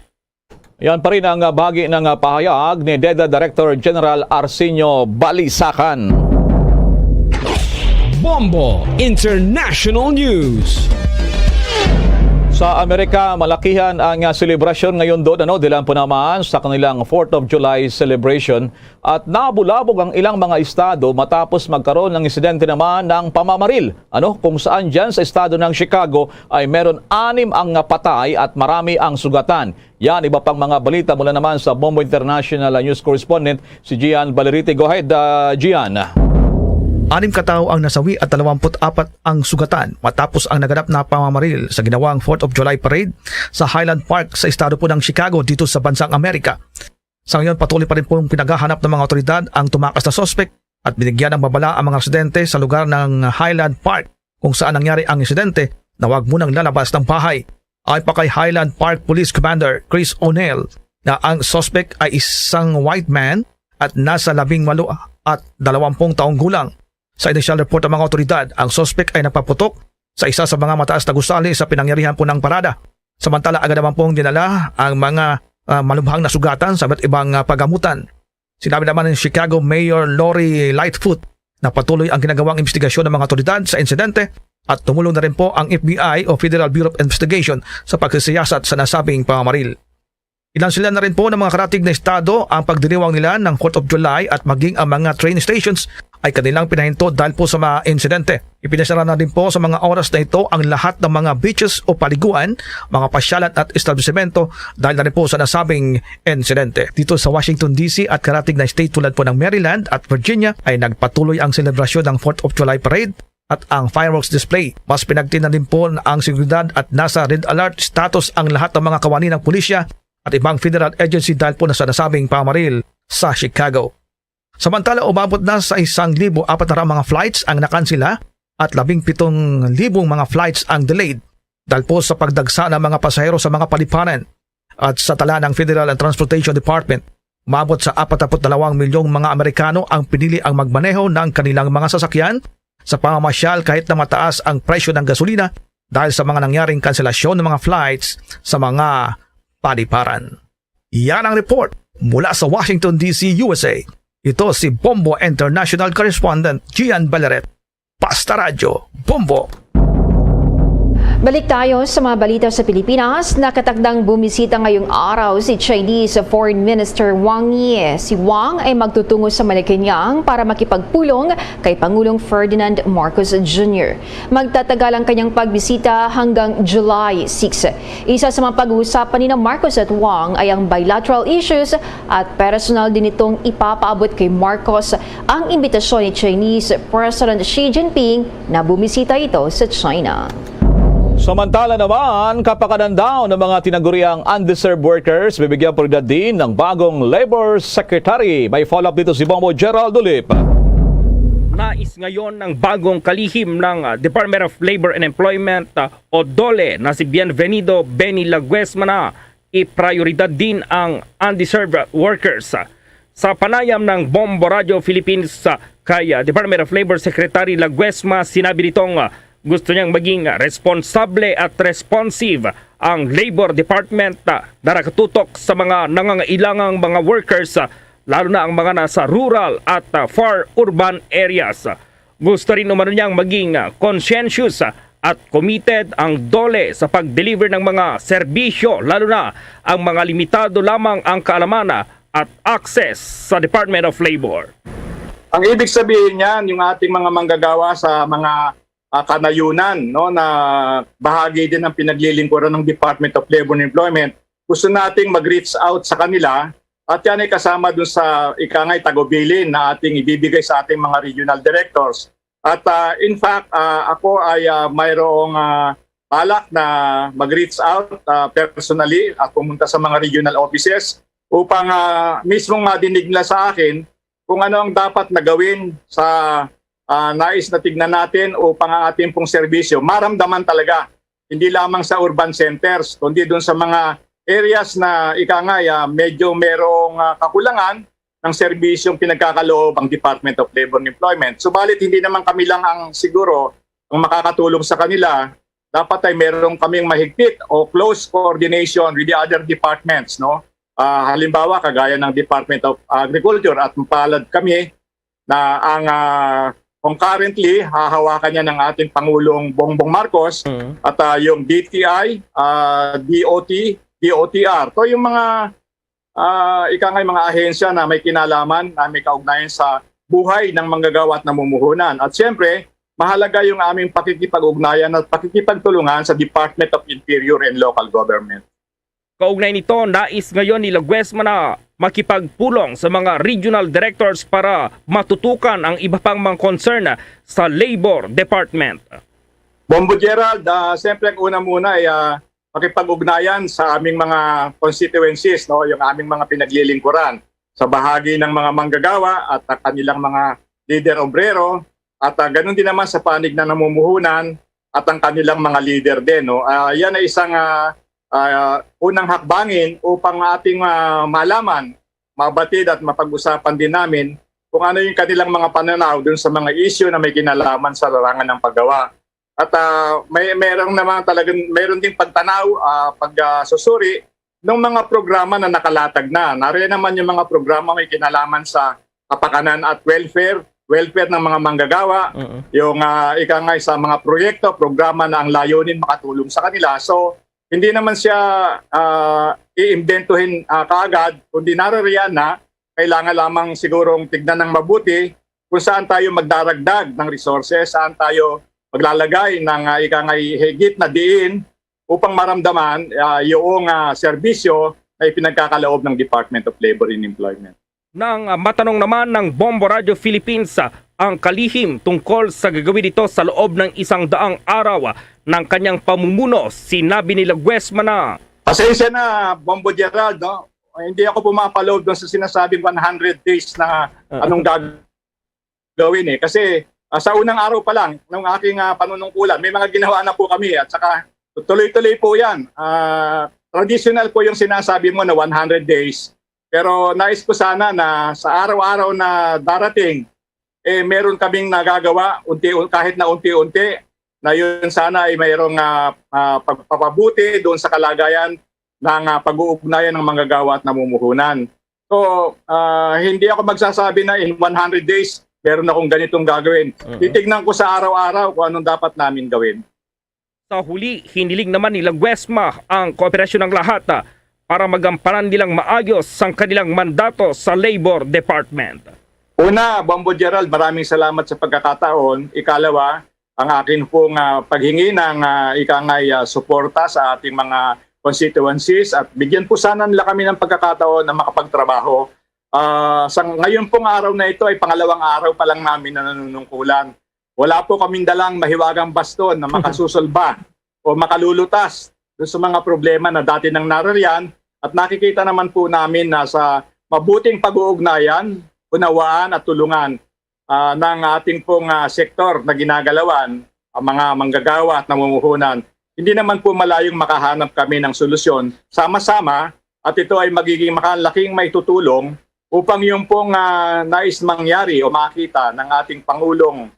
Yan pa rin ang, ah, bahagi ng, ah, pahayag ni deda Director General Arsenio Balisacan. Bombo International News. Sa Amerika, malakihan ang, ah, selebrasyon ngayon doon, ano, dilan po naman sa kanilang Fourth of July celebration at nabulabog ang ilang mga estado matapos magkaroon ng insidente naman ng pamamaril, ano, kung saan dyan sa estado ng Chicago ay meron anim ang patay at marami ang sugatan. Yan, iba pang mga balita mula naman sa Bombo International News Correspondent, si Gian Valerite. Go ahead, ah, Gian. Anim ka tawo ang nasawi at dalawampu't apat ang sugatan matapos ang naganap na pamamaril sa ginawang Fourth of July Parade sa Highland Park sa estado po ng Chicago dito sa bansang Amerika. Sa ngayon, patuloy pa rin pong pinaghahanap ng mga otoridad ang tumakas na suspek at binigyan ng babala ang mga residente sa lugar ng Highland Park kung saan nangyari ang insidente na huwag munang lalabas ng bahay. Ayon pa kay Highland Park Police Commander Chris O'Neill na ang suspek ay isang white man at nasa labing walo at dalawampung taong gulang. Sa inisyal report ng mga otoridad, ang suspek ay nagpaputok sa isa sa mga mataas na gusali sa pinangyarihan po ng parada. Samantala, agad naman pong dinala ang mga, ah, malubhang na sugatan sa iba't ibang, ah, pagamutan. Sinabi naman ni Chicago Mayor Lori Lightfoot na patuloy ang ginagawang investigasyon ng mga otoridad sa insidente at tumulong na rin po ang F B I o Federal Bureau of Investigation sa pagsisiyasat sa nasabing pamamaril. Inanunsyo na rin po ng mga karatig na estado ang pagdiriwang nila ng Fourth of July at maging ang mga train stations ay kanilang pinahinto dahil po sa mga insidente. Ipinasara na rin po sa mga oras na ito ang lahat ng mga beaches o paliguan, mga pasyalan at establisimento dahil na rin po sa nasabing insidente. Dito sa Washington D C at karatig na state tulad po ng Maryland at Virginia ay nagpatuloy ang selebrasyon ng Fourth of July Parade at ang fireworks display. Mas pinagtinan din po ang seguridad at nasa red alert status ang lahat ng mga kawani ng pulisya at ibang federal agency dahil po na sa nasabing pamaril sa Chicago. Samantala, umabot na sa isang libo apat na mga flights ang nakansela at labing pitong libong mga flights ang delayed dahil po sa pagdagsa ng mga pasahero sa mga paliparan. At sa tala ng Federal Transportation Department, umabot sa apat na put dalawang milyong mga Amerikano ang pinili ang magmaneho ng kanilang mga sasakyan sa pamamasyal kahit na mataas ang presyo ng gasolina dahil sa mga nangyaring kanselasyon ng mga flights sa mga paliparan. Yan ang report mula sa Washington, D C, U S A. Ito si Bombo International Correspondent Gian Balaret. Basta Radyo, Bombo. Balik tayo sa mga balita sa Pilipinas. Nakatakdang bumisita ngayong araw si Chinese Foreign Minister Wang Yi. Si Wang ay magtutungo sa Malacañang para makipagpulong kay Pangulong Ferdinand Marcos Junior. Magtatagal ang kanyang pagbisita hanggang July six. Isa sa mga pag-uusapan ni Marcos at Wang ay ang bilateral issues at personal din itong ipapaabot kay Marcos ang imbitasyon ni Chinese President Xi Jinping na bumisita ito sa China. Samantala naman, kapakanan daw ng mga tinaguriang undeserved workers, bibigyan prioridad din ng bagong labor secretary. May follow-up dito si Bombo Gerald Ulip. Nais ngayon ng bagong kalihim ng ah, Department of Labor and Employment ah, o DOLE na si Bienvenido Benny Laguesma na iprioridad din ang undeserved workers. Sa panayam ng Bombo Radio Philippines ah, kay ah, Department of Labor Secretary Laguesma, sinabi nitong ah, gusto niyang maging responsable at responsive ang Labor Department ah, na nakatutok sa mga nangangailangang mga workers, ah, lalo na ang mga nasa rural at ah, far urban areas. Gusto rin umano niyang maging ah, conscientious ah, at committed ang DOLE sa pag-deliver ng mga serbisyo, lalo na ang mga limitado lamang ang kaalaman ah, at access sa Department of Labor. Ang ibig sabihin niyan, yung ating mga manggagawa sa mga ah, kanayunan, no, na bahagi din ng pinaglilingkuran ng Department of Labor and Employment, gusto nating mag-reach out sa kanila at yan ay kasama dun sa ikangay tagubilin na ating ibibigay sa ating mga regional directors. At ah, in fact, ah, ako ay ah, mayroong ah, balak na mag-reach out ah, personally at pumunta sa mga regional offices upang ah, mismong madinig nila sa akin kung ano ang dapat na gawin sa ah, nais na tignan natin upang ang ating pong serbisyo maramdaman talaga, hindi lamang sa urban centers, kundi dun sa mga areas na ika nga ah, medyo merong ah, kakulangan ng serbisyong pinagkakaloob ang Department of Labor and Employment. Subalit hindi naman kami lang ang siguro ang makakatulong sa kanila, dapat ay meron kaming mahigpit o close coordination with the other departments, no? Ah, halimbawa, kagaya ng Department of Agriculture, at mapalad kami na ang ah, concurrently hahawakan niya ng ating Pangulong Bongbong Marcos at ah, yung D T I, ah, D O T, D O T R. So yung mga ah, ika nga mga ahensya na may kinalaman, na may kaugnayan sa buhay ng manggagawa at namumuhunan. At siyempre, mahalaga yung aming pakikipag-ugnayan at pakikipagtulungan sa Department of Interior and Local Government. Kaugnay nito, nais ngayon ni Laguesma na makipagpulong sa mga regional directors para matutukan ang iba pang mga concern sa Labor Department. Bombo Gerald, ah, siyempre ang una muna ay ah, makipag-ugnayan sa aming mga constituencies, no, yung aming mga pinaglilingkuran sa bahagi ng mga manggagawa at ang kanilang mga leader obrero at ah, ganun din naman sa panig na namumuhunan at ang kanilang mga leader din, no. Ah, yan ay isang ah, ah, unang hakbangin upang ating ah, malaman, mabatid at mapag-usapan din namin kung ano yung kanilang mga pananaw dun sa mga issue na may kinalaman sa larangan ng paggawa. At ah, may meron naman talagang meron ding pagtanaw, ah, pagsusuri ng mga programa na nakalatag na. Nariyan naman yung mga programa may kinalaman sa kapakanan at welfare, welfare ng mga manggagawa, yung ah, ika nga sa mga proyekto, programa na ang layunin makatulong sa kanila. So, hindi naman siya ah, iimbentuhin ah, kaagad, kundi naririyan na, kailangan lamang sigurong tignan ng mabuti kung saan tayo magdaragdag ng resources, saan tayo maglalagay ng, ah, ika nga higit na diin upang maramdaman, ah, yung, ah, serbisyo na ipinagkakaloob ng Department of Labor and Employment. Nang, ah, matanong naman ng Bombo Radio Philippines, ah, ang kalihim tungkol sa gagawin nito sa loob ng isang daang araw, ah, ng kanyang pamumuno, sinabi ni Laguesma na, "Pasensya na, Bombo Gerald, no? Hindi ako pumapaloob doon sa sinasabing one hundred days na Ah. anong gagawin eh. Kasi, ah, sa unang araw pa lang ng aking, ah, panunungkulan, may mga ginawa na po kami at saka tuloy-tuloy po yan. Ah, traditional po yung sinasabi mo na one hundred days. Pero nais ko sana na sa araw-araw na darating, eh, meron kaming nagagawa, unti, kahit na unti-unti, na yun sana ay mayroong, ah, ah, pagpapabuti doon sa kalagayan ng, ah, pag-uugnayan ng manggagawa at namumuhunan." So, ah, hindi ako magsasabi na in one hundred days, meron akong ganitong gagawin. Mhm. Titignan ko sa araw-araw kung anong dapat namin gawin. Sa huli, hiniling naman ni Laguesma ang kooperasyon ng lahat, ah, para magampanan nilang maayos ang kanilang mandato sa Labor Department. Una, Bombo Gerald, maraming salamat sa pagkakataon. Ikalawa, ang akin pong, ah, paghingi ng, ah, ikangay, ah, suporta sa ating mga constituencies at bigyan po sana nila kami ng pagkakataon na makapagtrabaho. Ah, sa ngayon pong araw na ito ay pangalawang araw pa lang namin na nanunungkulan. Wala po kaming dalang mahiwagang baston na makasusolba o makalulutas doon sa mga problema na dati nang naririyan at nakikita naman po namin na sa mabuting pag-uugnayan, unawaan at tulungan, ah, ng ating pong, ah, sektor na ginagalawan, ang mga manggagawa at namumuhunan, hindi naman po malayong makahanap kami ng solusyon sama-sama at ito ay magiging makalaking maitutulong upang yung pong, ah, nais mangyari o makita ng ating Pangulong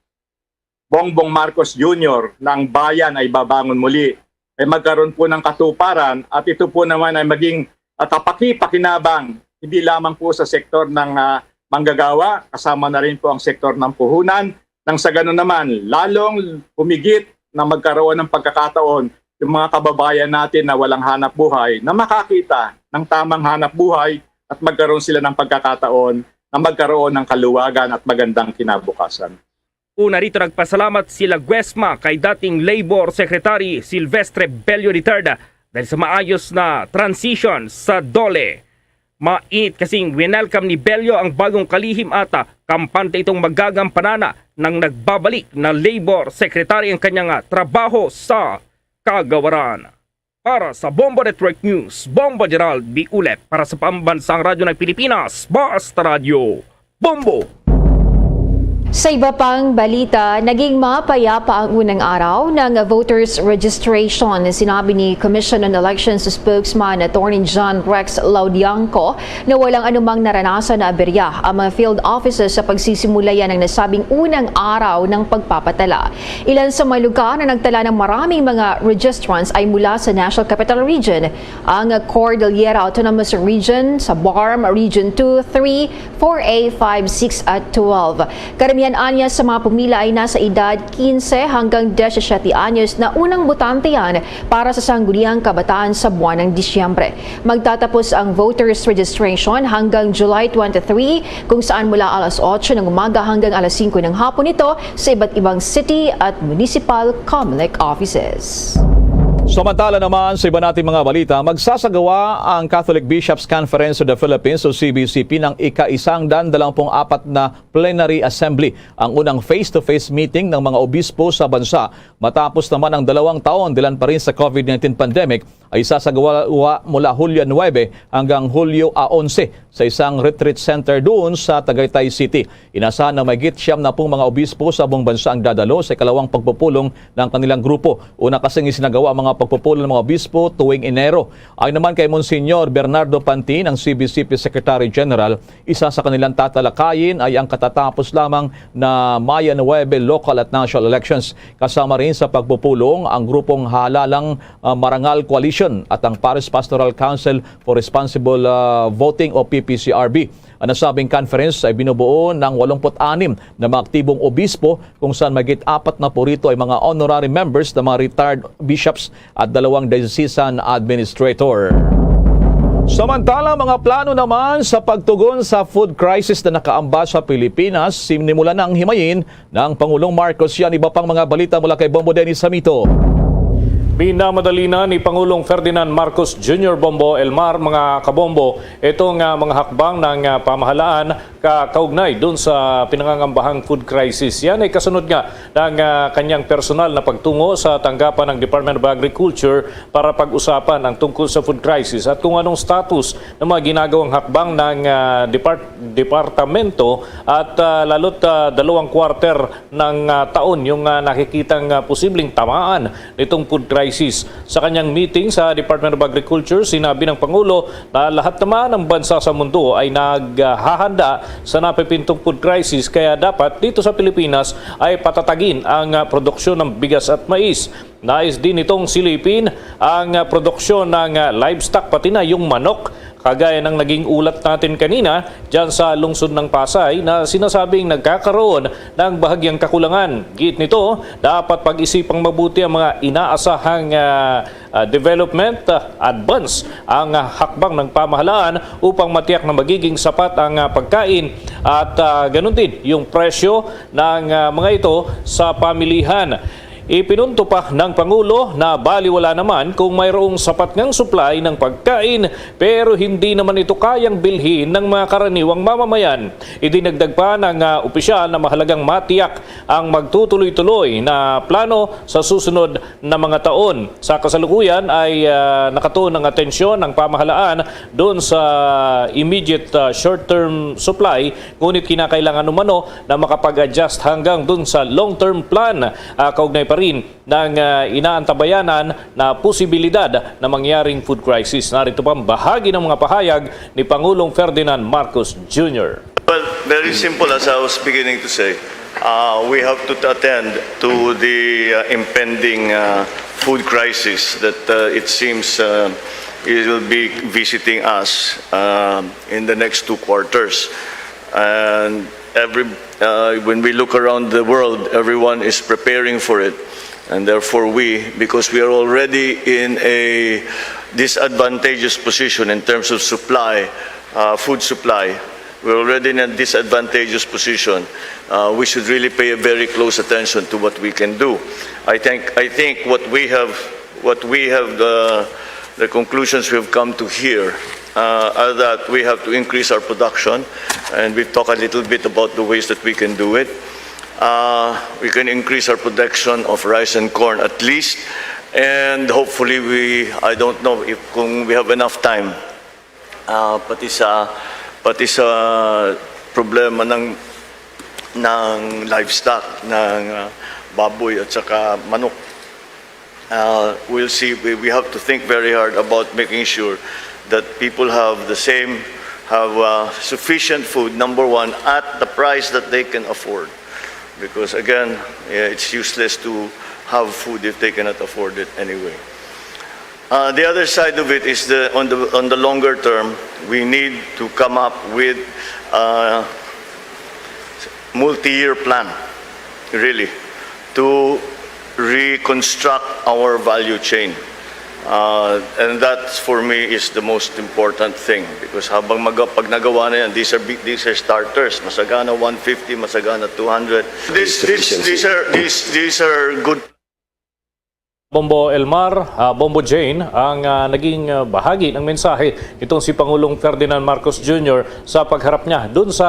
Bongbong Marcos Junior na ang bayan ay babangon muli, ay magkaroon po ng katuparan at ito po naman ay maging, ah, kapaki-pakinabang, hindi lamang po sa sektor ng, ah, manggagawa, kasama na rin po ang sektor ng puhunan, nang sa ganun naman, lalong humigit na magkaroon ng pagkakataon yung mga kababayan natin na walang hanap buhay na makakita ng tamang hanap buhay at magkaroon sila ng pagkakataon na magkaroon ng kaluwagan at magandang kinabukasan. Una rito, nagpasalamat si Laguesma kay dating Labor Secretary Silvestre Bello the third dahil sa maayos na transition sa DOLE. Mainit kasing winelcome ni Bello ang bagong kalihim at, ah, kampante itong magagampanan ng nagbabalik na Labor Secretary ang kanyang, ah, trabaho sa kagawaran. Para sa Bombo Network News, Bombo Gerald B. Ulep para sa Pambansang Radyo ng Pilipinas, Basta Radyo, Bombo! Sa iba pang balita, naging mapayapa ang unang araw ng voters registration. Sinabi ni Commission on Elections spokesman Attorney John Rex Laudiangco na walang anumang naranasan na aberya ang mga field offices sa pagsisimula yan ng nasabing unang araw ng pagpapatala. Ilan sa mga lugar na nagtala ng maraming mga registrants ay mula sa National Capital Region, ang Cordillera Autonomous Region, sa BARMM Region two, three, four A, five, six at twelve. Karamihan anya sa mga pumila ay nasa edad quince hanggang diecisiete anyos na unang botante yan para sa Sangguniang Kabataan sa buwan ng Disyembre. Magtatapos ang voters registration hanggang July twenty-three, kung saan mula alas otso ng umaga hanggang alas singko ng hapon ito sa iba't ibang city at municipal COMELEC offices. Samantala naman, sa iba nating mga balita, magsasagawa ang Catholic Bishops' Conference of the Philippines o C B C P ng ika-isang daan dalawampung apat na Plenary Assembly, ang unang face-to-face meeting ng mga obispo sa bansa matapos naman ang dalawang taon dilan pa rin sa COVID nineteen pandemic, ay isasagawa mula Hulyo nuebe hanggang Hulyo a onse sa isang retreat center doon sa Tagaytay City. Inasahan na mahigit siyam na pung mga obispo sa buong bansa ang dadalo sa ikalawang pagpupulong ng kanilang grupo. Una kasing isinagawa ang mga pagpupulong ng mga obispo tuwing Enero. Ayon naman kay Monsignor Bernardo Pantin, ang C B C P Secretary General, isa sa kanilang tatalakayin ay ang katatapos lamang na Maya nuebe local at national elections. Kasama rin sa pagpupulong ang grupong halalang, ah, Marangal Coalition at ang Parish Pastoral Council for Responsible, ah, Voting o P P C R B. Ang nasabing conference ay binubuo ng walumpu't anim na mga aktibong obispo, kung saan mahigit apat na pung rito ay mga honorary members na mga retired bishops at dalawang diocesan administrator. Samantala, mga plano naman sa pagtugon sa food crisis na nakaamba sa Pilipinas, sinimulan ng himayin ng Pangulong Marcos. Yan, iba pang mga balita mula kay Bombo Dennis Samito. Minamadali na ni Pangulong Ferdinand Marcos Junior, Bombo Elmar, mga kabombo, ito nga mga hakbang ng ah, pamahalaan ka kaugnay dun sa pinangangambahang food crisis. Yan ay kasunod nga ng ah, kanyang personal na pagtungo sa tanggapan ng Department of Agriculture para pag-usapan ang tungkol sa food crisis at kung anong status ng mga ginagawang hakbang ng ah, depart- departamento at ah, lalo't ah, dalawang quarter ng ah, taon yung ah, nakikitang ah, posibleng tamaan nitong food crisis. Sa kanyang meeting sa Department of Agriculture, sinabi ng Pangulo na lahat naman ng bansa sa mundo ay naghahanda sa napipintong food crisis, kaya dapat dito sa Pilipinas ay patatagin ang ah, produksyon ng bigas at mais. Nais din nitong silipin ang ah, produksyon ng ah, livestock, pati na yung manok, kagaya ng naging ulat natin kanina dyan sa lungsod ng Pasay na sinasabing nagkakaroon ng bahagyang kakulangan. Giit nito, dapat pag-isipang mabuti ang mga inaasahang ah, ah, development ah, advance ang ah, hakbang ng pamahalaan upang matiyak na magiging sapat ang ah, pagkain at ah, ganun din yung presyo ng ah, mga ito sa pamilihan. Ipinunto pa ng Pangulo na baliwala naman kung mayroong sapat ngang supply ng pagkain pero hindi naman ito kayang bilhin ng mga karaniwang mamamayan. Idinagdag pa ng ah, opisyal na mahalagang matiyak ang magtutuloy-tuloy na plano sa susunod na mga taon. Sa kasalukuyan ay ah, nakatuon ang atensyon ng pamahalaan doon sa immediate ah, short-term supply, ngunit kinakailangan umano na makapag-adjust hanggang doon sa long-term plan, ah, kaugnay pa rin ng ah, inaantabayanan na posibilidad na mangyaring food crisis. Narito pa ang bahagi ng mga pahayag ni Pangulong Ferdinand Marcos Junior. Well, very simple, as I was beginning to say. Uh, we have to attend to the uh, impending uh, food crisis that uh, it seems uh, it will be visiting us uh, in the next two quarters. And every, uh, when we look around the world, everyone is preparing for it. And therefore, we, because we are already in a disadvantageous position in terms of supply, uh, food supply, we're already in a disadvantageous position. Uh, we should really pay a very close attention to what we can do. I think, I think what we have, what we have, the, the conclusions we have come to here uh, are that we have to increase our production, and we've talked a little bit about the ways that we can do it. Uh, we can increase our production of rice and corn at least, and hopefully we, I don't know if kung we have enough time, uh, pati sa pati sa problema ng ng livestock, ng uh, baboy at saka manok. Uh, we'll see. We, we have to think very hard about making sure that people have the same, have uh, sufficient food, number one, at the price that they can afford. Because again, eh, it's useless to have food if they cannot afford it anyway. Uh, the other side of it is the, on the, on the longer term, we need to come up with a multi-year plan, really, to reconstruct our value chain. Uh, and that, for me, is the most important thing, because habang mag pag nagawa na yan, these are big, these are starters. Masagana one fifty, masagana two hundred. This, this, these are these, these are good. Bombo Elmar, ah, Bombo Jane, ang ah, naging ah, bahagi ng mensahe nitong si Pangulong Ferdinand Marcos Junior sa pagharap niya doon sa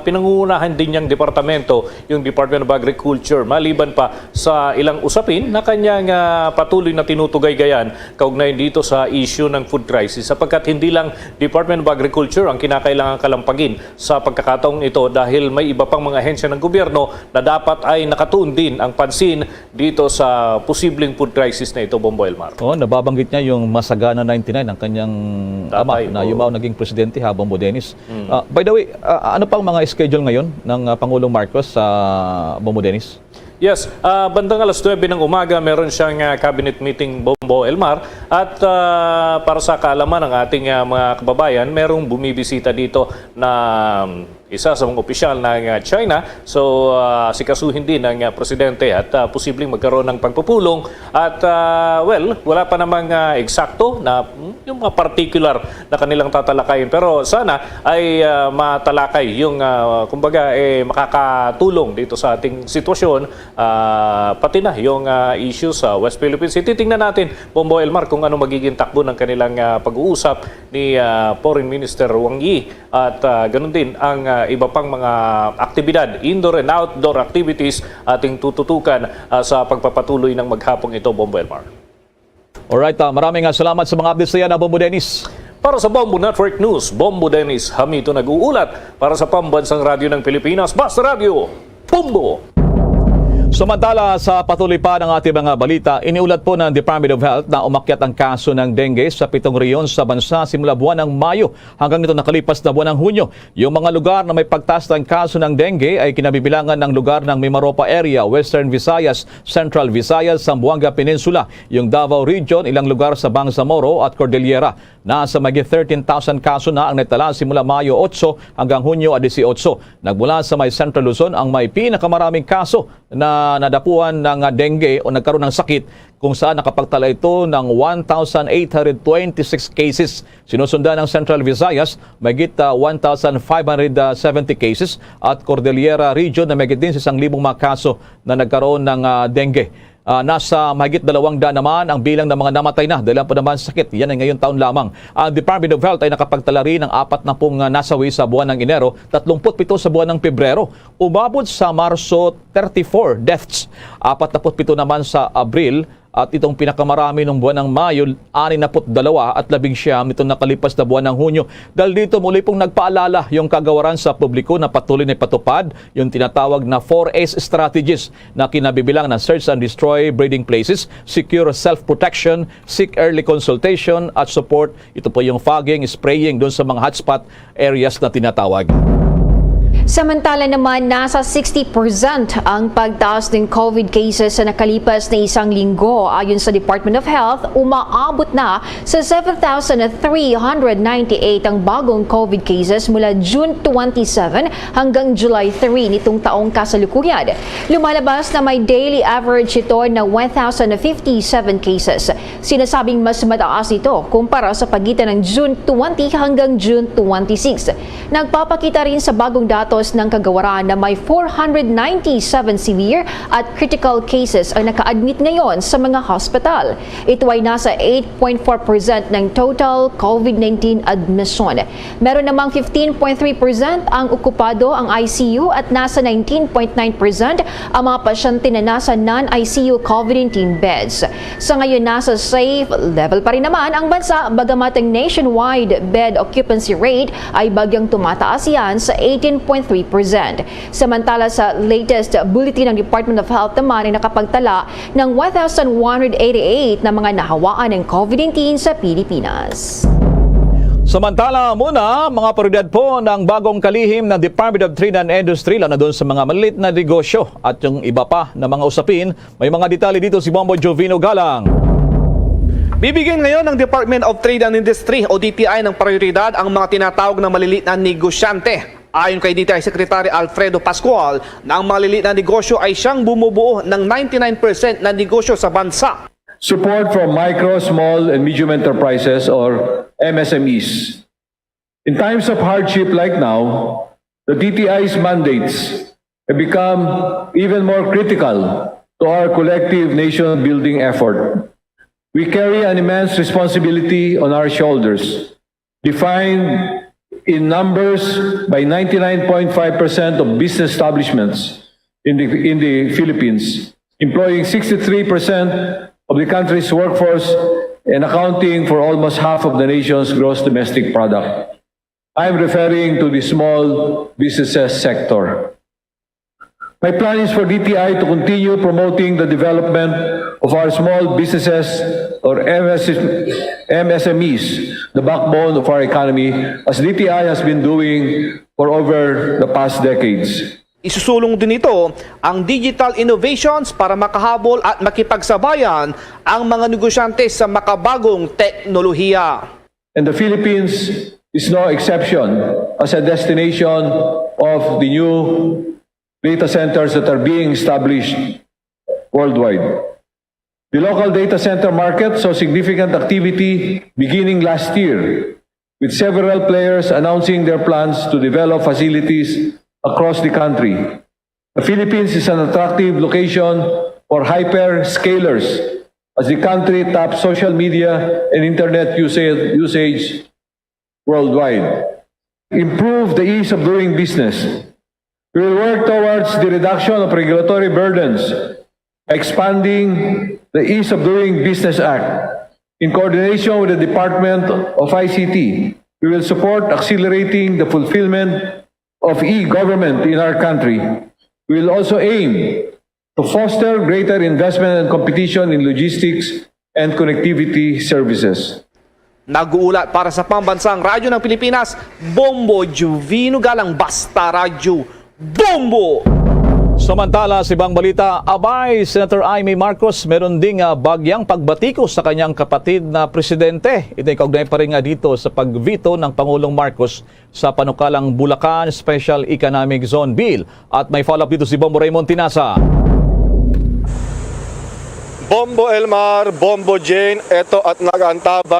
pinangungunahan din niyang departamento, yung Department of Agriculture, maliban pa sa ilang usapin na kanyang ah, patuloy na tinutugaygayan kaugnay dito sa issue ng food crisis, sapagkat hindi lang Department of Agriculture ang kinakailangan kalampagin sa pagkakataong ito dahil may iba pang mga ahensya ng gobyerno na dapat ay nakatuon din ang pansin dito sa posibleng food crisis na ito, Bombo Elmar. Oh, nababanggit niya yung Masagana ninety-nine, ang kanyang ama Tatay, na oo. Yumao naging presidente ha, Bombo Dennis. Ah, by the way, ah, ano pang mga schedule ngayon ng ah, Pangulong Marcos sa Bombo Dennis? Yes, ah, bandang alas nuebe ng umaga, meron siyang ah, cabinet meeting, Bombo Elmar. At ah, para sa kaalaman ng ating ah, mga kababayan, merong bumibisita dito na um, isa sa mga opisyal ng, ah, China. So, ah, sikasuhin din ng, ah, presidente at, ah, posibleng magkaroon ng pagpupulong. At, ah, well, wala pa namang, ah, eksakto na, mm, yung mga particular na kanilang tatalakayin. Pero sana ay, ah, matalakay yung, ah, kumbaga, eh, makakatulong dito sa ating sitwasyon, ah, pati na yung, ah, issue sa West Philippine Sea. Titingnan natin, Bombo Elmar, kung ano magiging takbo ng kanilang, ah, pag-uusap ni, ah, Foreign Minister Wang Yi. At, ah, ganun din ang, ah, iba pang mga aktibidad, indoor and outdoor activities, ating tututukan, ah, sa pagpapatuloy ng maghapong ito, Bombo Elmar. Alright, ah, maraming, ah, salamat sa mga updates na yan, ah, Bombo Dennis. Para sa Bombo Network News, Bombo Dennis Hamito nag-uulat. Para sa Pambansang Radyo ng Pilipinas, Basta Radyo, Bombo! Samantala, sa patuloy pa ng ating mga balita, iniulat po ng Department of Health na umakyat ang kaso ng dengue sa pitong rehiyon sa bansa simula buwan ng Mayo hanggang nito nakalipas na buwan ng Hunyo. Yung mga lugar na may pagtaas ng kaso ng dengue ay kinabibilangan ng lugar ng Mimaropa Area, Western Visayas, Central Visayas, Zamboanga Peninsula, yung Davao Region, ilang lugar sa Bangsamoro at Cordillera. Nasa mahigit thirteen thousand kaso na ang naitala simula Mayo otso hanggang Hunyo a dieciocho. Nagmula sa may Central Luzon ang may pinakamaraming kaso na nadapuan ng, ah, dengue o nagkaroon ng sakit, kung saan nakapagtala ito ng one thousand eight hundred twenty-six cases. Sinusundan ng Central Visayas, mahigit, ah, one thousand five hundred seventy cases, at Cordillera Region na mahigit din sa isang libong mga kaso na nagkaroon ng, ah, dengue. Ah, nasa mahigit dalawang daan naman ang bilang ng mga namatay na dahil po naman sa sakit. Yan ay ngayon taon lamang. Ang Department of Health ay nakapagtala rin ng apat na pong, ah, nasawi sa buwan ng Enero, tatlumpu't pito sa buwan ng Pebrero. Umabot sa Marso, thirty-four deaths. Apat na put pito naman sa Abril, at itong pinakamarami nung buwan ng Mayo, anim na put dalawa, at labing siyam nitong nakalipas na buwan ng Hunyo. Dahil dito, muli pong nagpaalala yung kagawaran sa publiko na patuloy na ipatupad yung tinatawag na four S strategies na kinabibilang ng search and destroy breeding places, secure self-protection, seek early consultation, at support. Ito po yung fogging, spraying doon sa mga hotspot areas na tinatawag. Samantala naman, nasa sixty percent ang pagtaas ng COVID cases sa nakalipas na isang linggo. Ayon sa Department of Health, umaabot na sa seven thousand three hundred ninety-eight ang bagong COVID cases mula June twenty-seven hanggang July three nitong taong kasalukuyan. Lumalabas na may daily average ito na one thousand fifty-seven cases. Sinasabing mas mataas ito kumpara sa pagitan ng June twenty hanggang June twenty-six. Nagpapakita rin sa bagong datos ng kagawaran na may four hundred ninety-seven severe at critical cases ang naka-admit ngayon sa mga hospital. Ito ay nasa eight point four percent ng total COVID nineteen admission. Meron namang fifteen point three percent ang okupado ang I C U at nasa nineteen point nine percent ang mga pasyente na nasa non-I C U COVID nineteen beds. Sa ngayon, nasa safe level pa rin naman ang bansa, bagamat ang nationwide bed occupancy rate ay bagyang tumataas yan sa eighteen point three percent. Samantala, sa latest bulletin ng Department of Health naman ay nakapagtala ng one thousand one hundred eighty-eight na mga nahawaan ng COVID nineteen sa Pilipinas. Samantala muna, mga prioridad po ng bagong kalihim ng Department of Trade and Industry, lalo na doon sa mga maliit na negosyo at yung iba pa na mga usapin. May mga detalye dito si Bombo Jovino Galang. Bibigyan ngayon ng Department of Trade and Industry o D T I ng prioridad ang mga tinatawag na maliliit na negosyante. Ayon kay D T I Secretary Alfredo Pascual, na ang maliliit na negosyo ay siyang bumubuo ng ninety-nine percent na negosyo sa bansa. Support from micro, small, and medium enterprises or M S M Es. In times of hardship like now, the D T I's mandates have become even more critical to our collective nation-building effort. We carry an immense responsibility on our shoulders, defined in numbers by ninety-nine point five percent of business establishments in the, in the Philippines, employing sixty-three percent of the country's workforce and accounting for almost half of the nation's gross domestic product. I'm referring to the small businesses sector. My plan is for D T I to continue promoting the development of our small businesses or M S, M S M Es, the backbone of our economy, as D T I has been doing for over the past decades. Isusulong din nito ang digital innovations para makahabol at makipagsabayan ang mga negosyante sa makabagong teknolohiya. And the Philippines is no exception as a destination of the new data centers that are being established worldwide. The local data center market saw significant activity beginning last year, with several players announcing their plans to develop facilities across the country. The Philippines is an attractive location for hyperscalers as the country taps social media and internet usage, usage worldwide. Improve the ease of doing business. We will work towards the reduction of regulatory burdens, expanding the Ease of Doing Business Act. In coordination with the Department of I C T, we will support accelerating the fulfillment of e-government in our country. We will also aim to foster greater investment and competition in logistics and connectivity services. Nag-uulat para sa Pambansang Radyo ng Pilipinas, Bombo Juvino Galang, Basta Radyo, Bombo! Samantala, sa ibang balita, abay, Senator Imee Marcos meron ding ah, bagyang pagbatiko sa kanyang kapatid na presidente. Ito'y kaugnay pa rin nga dito sa pag-veto ng Pangulong Marcos sa panukalang Bulacan Special Economic Zone Bill. At may follow-up dito si Bombo Raymond Tinasa. Bombo Elmar, Bombo Jane, eto at nag-antabay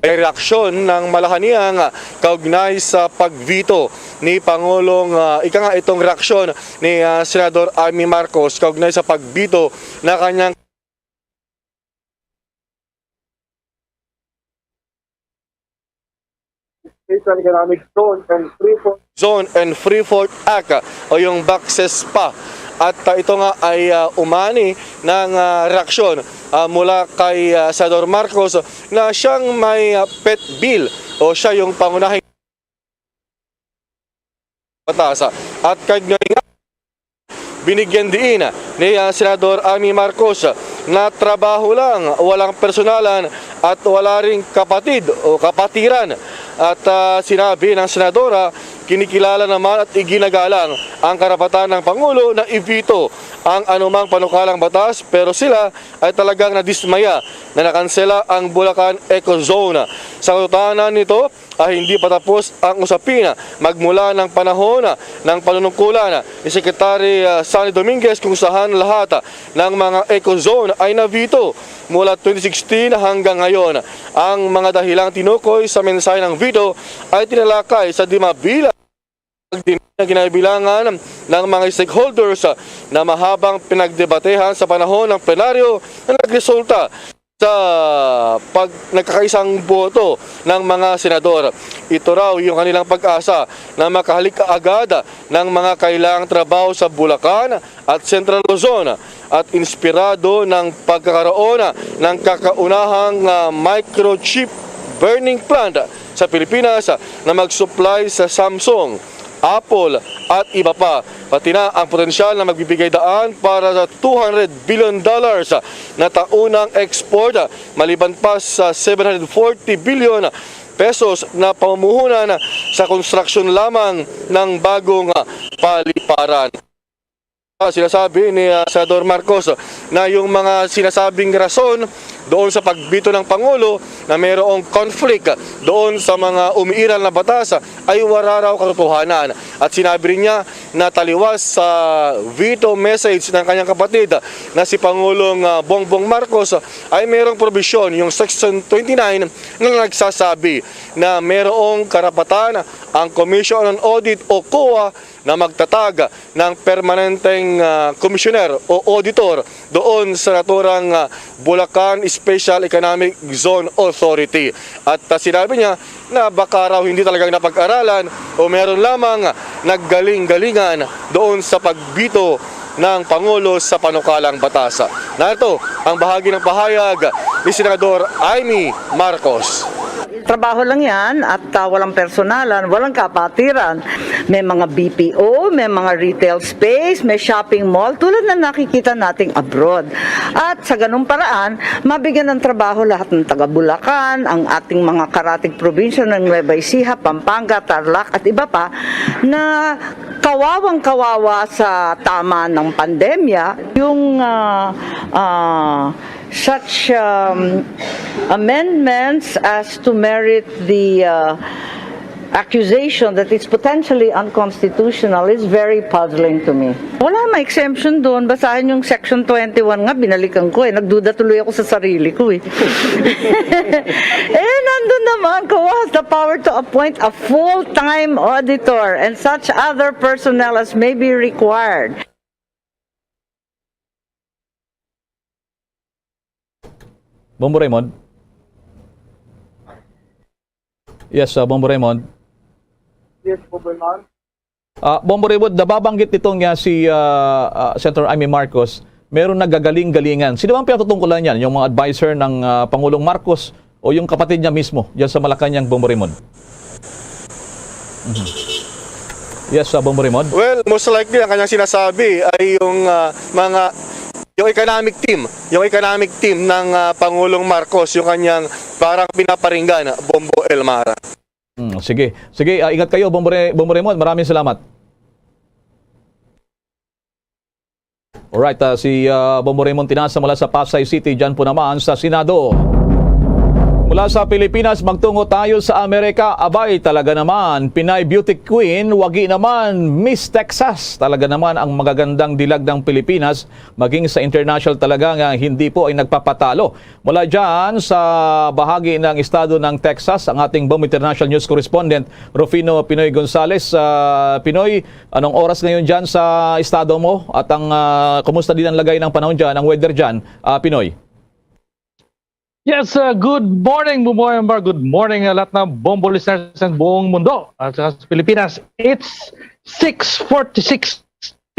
ay reaksyon ng Malacañang kaugnay sa pag-veto ni Pangulong, ah, ika nga itong reaksyon ni, ah, Senador Imee Marcos kaugnay sa pag-veto na kanyang Special Economic Zone and Freeport Zone and Freeport Act o yung BACSESPA. At ah, ito nga ay ah, umani ng ah, reaksyon ah, mula kay ah, Senador Marcos na siyang may ah, pet bill o siya yung pangunahing batas. At kag nga binigyan diin ni ah, Senador Imee Marcos na trabaho lang, walang personalan at wala ring kapatid o kapatiran. At ah, sinabi ng senadora, kinikilala naman at iginagalang ang karapatan ng Pangulo na i-veto ang anumang panukalang batas, pero sila ay talagang nadismaya na nakansela ang Bulacan Eco Zone. Sa katutuhanan nito, ah, hindi pa tapos ang usapin magmula ng panahon ng panunungkulan ni Secretary ah, Sonny Dominguez, kung saan lahat ng mga eco zone ay na-veto mula twenty sixteen hanggang ngayon. Ang mga dahilang tinukoy sa mensahe ng veto ay tinalakay sa di mabilang na ginabilangan ng mga stakeholders na mahabang pinagdebatehan sa panahon ng plenaryo na nagresulta sa pag nagkakaisang boto ng mga senador. Ito raw yung kanilang pag-asa na makahalik agad ng mga kailangang trabaho sa Bulacan at Central Luzon at inspirado ng pagkakaroon ng kakaunahang ah, microchip burning plant sa Pilipinas na mag-supply sa Samsung, Apple at iba pa, pati na ang potensyal na magbibigay daan para sa two hundred billion dollars na taunang export, maliban pa sa seven hundred forty billion pesos na pamumuhunan sa construction lamang ng bagong paliparan. Sinasabi ni ah, Senador Marcos na yung mga sinasabing rason doon sa pag-veto ng Pangulo na mayroong conflict doon sa mga umiiral na batas ay wala raw katotohanan. At sinabi rin niya na taliwas sa veto message ng kanyang kapatid na si Pangulong ah, Bongbong Marcos ay mayroong probisyon, yung Section twenty-nine, na nagsasabi na mayroong karapatan ang Commission on Audit o COA na magtatag ng permanenteng ah, komisyoner o auditor doon sa naturang ah, Bulacan Special Economic Zone Authority. At ah, sinabi niya na baka raw hindi talagang napag-aralan o meron lamang naggaling-galingan doon sa pag-veto ng Pangulo sa panukalang batas. Narito ang bahagi ng pahayag ni Senador Imee Marcos. Trabaho lang yan at ah, walang personalan, walang kapatiran. May mga B P O, may mga retail space, may shopping mall tulad na nakikita nating abroad. At sa ganung paraan, mabigyan ng trabaho lahat ng taga Bulacan, ang ating mga karatig probinsya ng Nueva Ecija, Pampanga, Tarlac at iba pa na kawawang-kawawa sa tama ng pandemya. Yung ah, ah, such um, amendments as to merit the uh, accusation that it's potentially unconstitutional is very puzzling to me. Wala may exemption doon. Basahin yung Section twenty-one nga, binalikan ko eh. Nagduda tuloy ako sa sarili ko eh. Eh, nandun naman, COA has the power to appoint a full-time auditor and such other personnel as may be required. Bombo Raymond? Yes, uh, Bombo Raymond. Yes, Bombo Raymond. Ah, Bombo Raymond, nababanggit nito nga si ah, ah, Senator Imee Marcos, meron nagagaling-galingan. Sino bang pinatutungkulan niyan? Yung mga advisor ng ah, Pangulong Marcos o yung kapatid niya mismo diyan sa Malacañang, Bombo Raymond? Mhm. Yes, uh, Bombo Raymond. Well, most likely ang kanyang sinasabi ay yung ah, mga yung economic team, yung economic team ng ah, Pangulong Marcos, yung kanyang parang pinaparinggan, Bombo Elmar. Hmm, sige. Sige, ah, ingat kayo, Bombo, Re- Bombo Raymond. Maraming salamat. Alright, ah, si ah, Bombo Raymond Tinasa mula sa Pasay City, dyan po naman sa Senado. Mula sa Pilipinas, magtungo tayo sa Amerika. Abay, talaga naman, Pinay Beauty Queen, wagi naman, Miss Texas. Talaga naman ang magagandang dilag ng Pilipinas, maging sa international talaga nga hindi po ay nagpapatalo. Mula dyan sa bahagi ng estado ng Texas, ang ating Bombo International News Correspondent, Rufino Pinoy Gonzales. Ah, Pinoy, anong oras ngayon dyan sa estado mo? At ang ah, kumusta din ang lagay ng panahon dyan, ang weather dyan, ah, Pinoy? Yes, uh, good morning, Bumboy Ambar. Good morning, uh, lahat ng Bombo listeners sa buong mundo at sa Pilipinas. It's six forty-six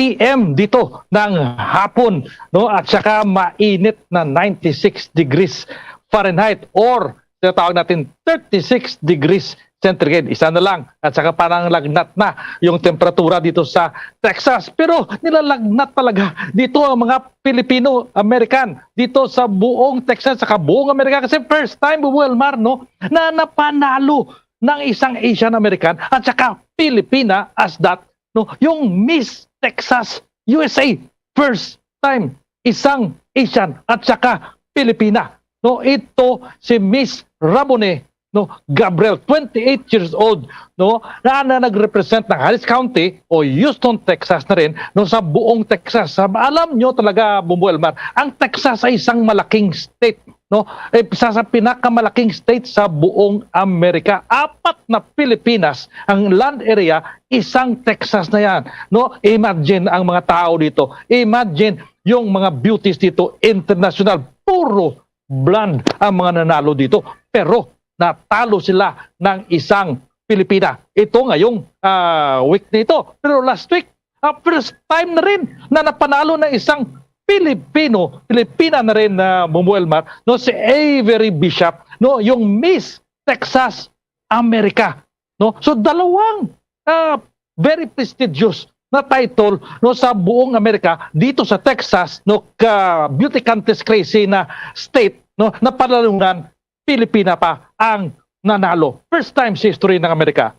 p m dito ng hapon, no? At saka mainit na ninety-six degrees Fahrenheit or tinatawag natin thirty-six degrees centigrade. Isa na lang at saka parang lagnat na yung temperatura dito sa Texas. Pero nilalagnat talaga dito ang mga Filipino-American dito sa buong Texas, sa buong Amerika. Kasi first time, Bubu Elmar, no, na napanalo ng isang Asian American at saka Filipina as that, no, yung Miss Texas U S A. First time, isang Asian at saka Filipina, no. Ito si Miss Rabone, no, Gabriel, twenty-eight years old, no, na, na nagrepresent ng Harris County o Houston, Texas na rin, no, sa buong Texas. Sa, alam nyo talaga, Bumbo Elmar, ang Texas ay isang malaking state, no? Eh, isa sa pinakamalaking state sa buong Amerika. Apat na Pilipinas ang land area, isang Texas na yan, no? Imagine ang mga tao dito. Imagine yung mga beauties dito, international, puro blonde ang mga nanalo dito. Pero natalo sila ng isang Pilipina. Ito ngayong ah, week na ito. Pero last week, ah, first time na rin na napanalo ng isang Pilipino, Pilipina na rin na Bumbo Elmar, no, si Avery Bishop, no, yung Miss Texas America, no. So dalawang ah, very prestigious na title, no, sa buong Amerika, dito sa Texas, no, ka beauty contest crazy na state, no, na panalunan, Pilipina pa ang nanalo. First time sa history ng Amerika.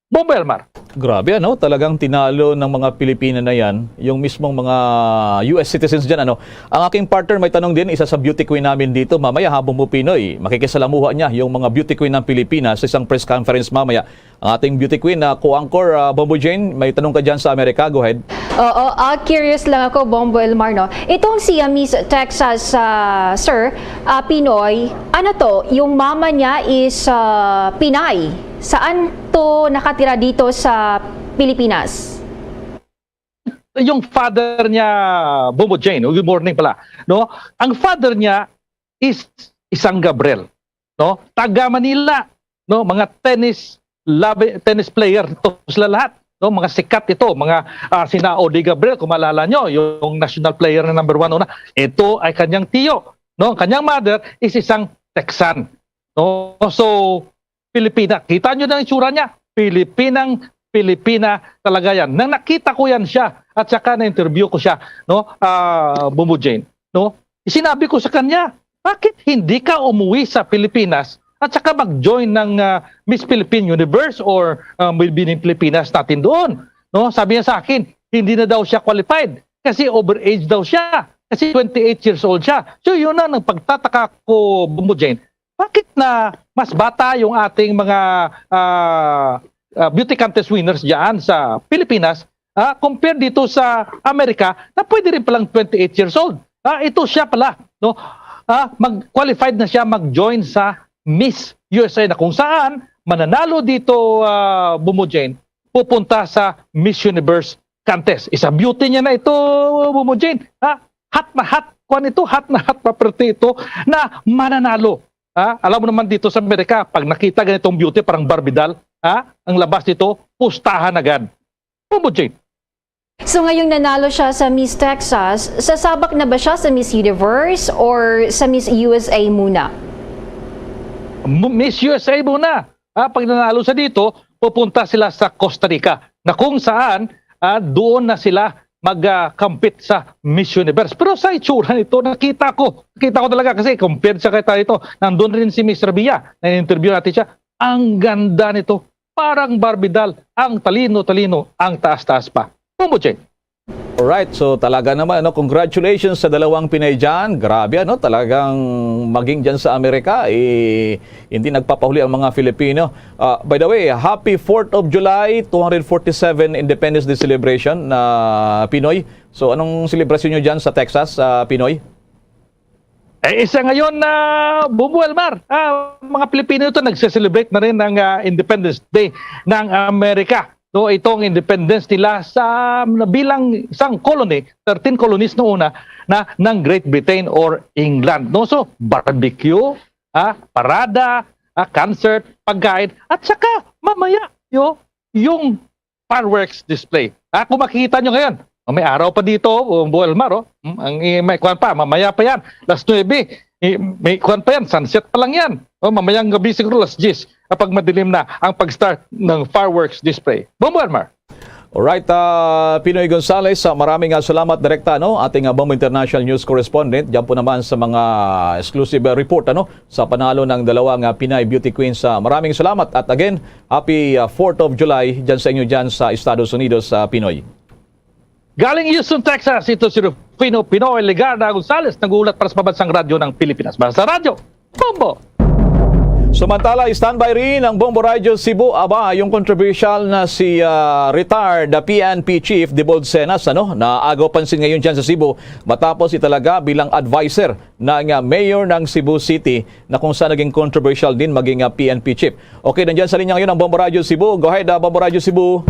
Bombo Elmar. Grabe, ano? Talagang tinalo ng mga Pilipina na yan, yung mismong mga U S citizens dyan, ano? Ang aking partner may tanong din, isa sa beauty queen namin dito. Mamaya, habang po Pinoy, makikisalamuha niya yung mga beauty queen ng Pilipinas sa isang press conference mamaya. Ang ating beauty queen na co-anchor, ah, Bombo Jane, may tanong ka dyan sa Amerika. Go ahead. Oo, ah, curious lang ako, Bombo Elmar, no? Itong si ah, Miss Texas, ah, sir, ah, Pinoy, ano to, yung mama niya is ah, Pinay. Saan to nakatira dito sa Pilipinas? Yung father niya, Bombo Jane, oh, good morning pala, no? Ang father niya is isang Gabriel, no? Taga Manila, no? Mga tennis, labi, tennis player to sila lahat, no? Mga sikat ito, mga ah, sina Odi Gabriel, kung maalala nyo, yung national player na number one una. Ito ay kanyang tiyo, no? Ang kanyang mother is isang Texan, no? So, Pilipina. Kita nyo na ang itsura niya. Pilipinang Pilipina talaga yan. Nang nakita ko yan siya at saka na-interview ko siya, no? Ah, Bombo Jane, no? Sinabi ko sa kanya, "Bakit hindi ka umuwi sa Pilipinas at saka mag-join ng ah, Miss Philippine Universe or ah, Miss Pilipinas natin doon?" No? Sabi niya sa akin, hindi na daw siya qualified kasi overage daw siya. Kasi twenty-eight years old siya. So yun na ang pagtataka ko, Bombo Jane. Bakit na mas bata yung ating mga ah, ah, beauty contest winners diyan sa Pilipinas, ah, compared dito sa Amerika na pwede rin palang twenty-eight years old. Ah, ito siya pala, no? Ah, mag-qualified na siya mag-join sa Miss U S A na kung saan mananalo dito, ah, Bombo Jane, pupunta sa Miss Universe contest. Isa beauty niya na ito, Bombo Jane. Ha? Hot na hot. Kuan ito, hot na hot property ito na mananalo. Ha? Alam mo naman dito sa Amerika, pag nakita ganitong beauty, parang Barbie doll, ha? Ang labas nito, pustahan agad. Bombo Jane. So ngayong nanalo siya sa Miss Texas, sasabak na ba siya sa Miss Universe or sa Miss U S A muna? Mu- Miss U S A muna. Ah, pag nanalo siya dito, pupunta sila sa Costa Rica na kung saan, ah, doon na sila mag-compete sa Miss Universe. Pero sa itsura nito, nakita ko, nakita ko talaga kasi compared sa kita ito, nandun rin si Miss Rabia, na-interview natin siya. Ang ganda nito. Parang Barbie doll. Ang talino-talino, ang taas-taas pa. Bombo Jane. Alright, so talaga naman, ano, congratulations sa dalawang Pinay dyan. Grabe, ano, talagang maging dyan sa Amerika, eh, hindi nagpapahuli ang mga Filipino. Ah, by the way, happy fourth of July, two hundred forty-seven Independence Day celebration na Pinoy. So anong selebrasyon nyo dyan sa Texas, ah, Pinoy? Eh, isa ngayon na Bombo Elmar, ah, mga Pilipino ito nagse-celebrate na rin ng ah, Independence Day ng Amerika. No, itong independence nila sa bilang isang colony, thirteen colonies noon na, na ng Great Britain or England. No, so barbecue, ah, parada, ah, concert, pagkain, at saka mamaya yo yung fireworks display. Ah, kung makikita nyo ngayon, oh, may araw pa dito, oh, Bombo Elmar, oh. Hmm, ang eh, may kwan pa, mamaya pa yan, alas nuebe. Eh, may kwan pa yan, sunset pa lang yan. Oh, mamayang gabi siguro alas diyes kapag madilim na ang pag-start ng fireworks display. Bombo Elmar. Alright, ah, Pinoy Gonzales, ah, maraming ah, salamat direkta, no, ating ah, Bombo International News Correspondent. Diyan po naman sa mga exclusive ah, report, ano, sa panalo ng dalawang ah, Pinay Beauty Queens. Ah, maraming salamat at again, happy ah, fourth of July dyan sa inyo dyan sa Estados Unidos, ah, Pinoy. Galing Houston, Texas, ito si Rufino Pinoy Legarda Gonzales, nag-uulat para sa Pambansang Radyo ng Pilipinas. Basta Radyo, Bombo! Samantala, standby rin ang Bombo Radyo Cebu. Aba, yung controversial na si ah, retired ah, P N P Chief Dibold Cenas, ano, naagaw pansin ngayon dyan sa Cebu matapos italaga bilang adviser ng ah, mayor ng Cebu City na kung saan naging controversial din maging ah, P N P Chief. Okay, nandyan sa linya ngayon ang Bombo Radyo Cebu. Go ahead, ah, Bombo Radyo Cebu.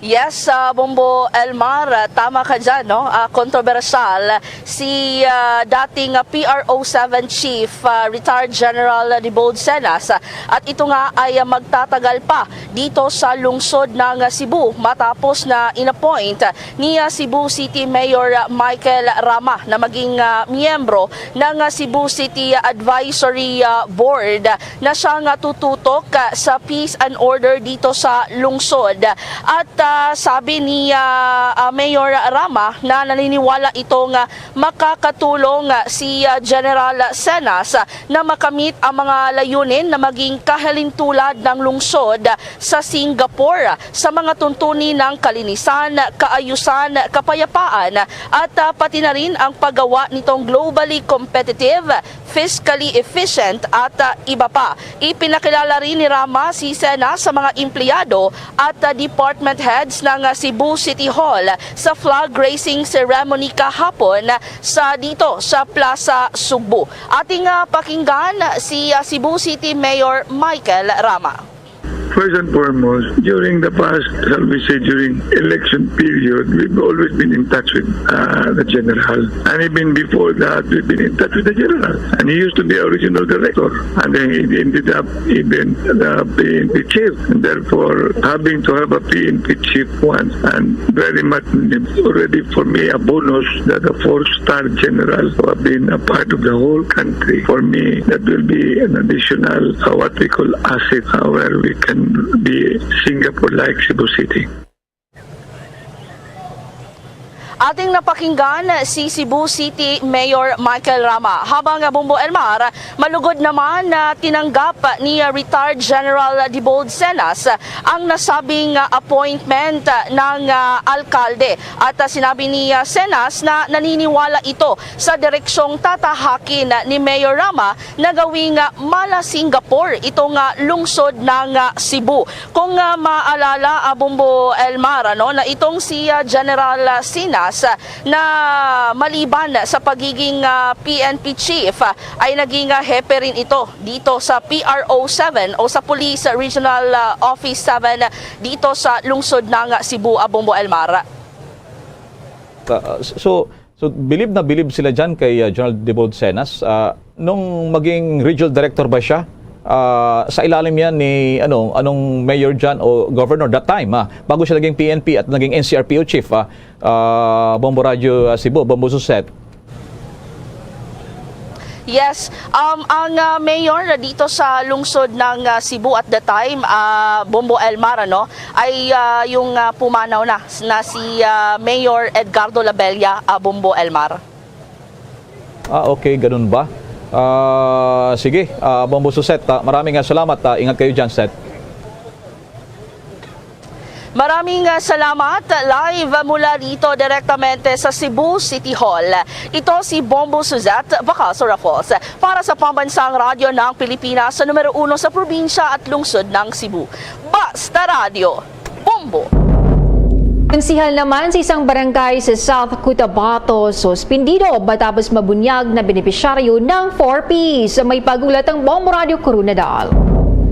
Yes, ah, Bombo Elmar, ah, tama ka dyan, no? Ah, kontrobersyal si ah, dating ah, P R O seven Chief, ah, Retired General Dibold Cenas. At ito nga ay ah, magtatagal pa dito sa lungsod ng Cebu matapos na inappoint ni ah, Cebu City Mayor Michael Rama na maging ah, miyembro ng ah, Cebu City Advisory ah, Board na siya nga tututok ah, sa peace and order dito sa lungsod. At ah, sabi ni ah, ah, Mayor Rama na naniniwala ito nga makakatulong ah, si ah, General Cenas ah, na makamit ang mga layunin na maging kahalintulad ng lungsod ah, sa Singapore ah, sa mga tuntunin ng kalinisan, kaayusan, kapayapaan at ah, pati na rin ang paggawa nitong globally competitive, fiscally efficient at ah, iba pa. Ipinakilala rin ni Rama si Cenas sa mga empleyado at ah, department heads ng ah, Cebu City Hall sa flag raising ceremony kahapon sa dito sa Plaza Sugbo. Ating ah, pakinggan si ah, Cebu City Mayor Michael Rama. First and foremost, during the past, shall we say, during election period, we've always been in touch with uh, the general. And even before that, we've been in touch with the general. And he used to be our regional director. And then he ended up even uh, being the chief. And therefore, having to have a P N P chief once, and very much already for me a bonus that a four-star general who have been a part of the whole country. For me, that will be an additional, uh, what we call asset, uh, where we can be Singapore-like Cebu City. Ating napakinggan si Cebu City Mayor Michael Rama. Habang, ah, Bombo Elmar, malugod naman na tinanggap ni, ah, Retired General Dibold Cenas, ah, ang nasabing, ah, appointment, ah, ng, ah, alkalde. At, ah, sinabi ni, ah, Cenas na naniniwala ito sa direksyong tatahakin ni Mayor Rama na gawing, ah, mala Singapore itong, ah, lungsod ng, ah, Cebu. Kung, ah, maalala, ah, Bombo Elmar, ano, na itong si, ah, General, ah, Cenas, ah, na maliban sa pagiging, ah, P N P chief, ah, ay naging, ah, hepe rin ito dito sa P R O seven o sa Police Regional, ah, Office seven dito sa lungsod ng Cebu, ah, Bombo Elmar. Uh, so, so bilib na bilib sila dyan kay uh, General Dibold Cenas. Uh, nung maging regional director ba siya? Uh, sa ilalim yan ni ano, anong mayor dyan o governor that time, ah, bago siya naging P N P at naging N C R P O chief, ah, uh, Bombo Radio uh, Cebu, Bombo Suset. Yes, um, ang, ah, mayor dito sa lungsod ng, ah, Cebu at the time, ah, Bombo Elmar, ano, ay, ah, yung, ah, pumanaw na, na si, ah, Mayor Edgardo Labella, ah, Bombo Elmar. Ah, okay, ganun ba? Ah, sige, ah, Bombo Suset, ah, maraming, ah, salamat. Ah, ingat kayo dyan, Set. Maraming, ah, salamat. Live mula dito direktamente sa Cebu City Hall. Ito si Bombo Suzette Bacaso Raffles para sa Pambansang Radyo ng Pilipinas sa numero uno sa probinsya at lungsod ng Cebu. Basta Radyo, Bombo! Konsihal naman sa isang barangay sa South Cotabato, suspendido matapos mabunyag na benepisyaryo ng four Ps. May pag-ulat ang Bombo Radio Coronadal.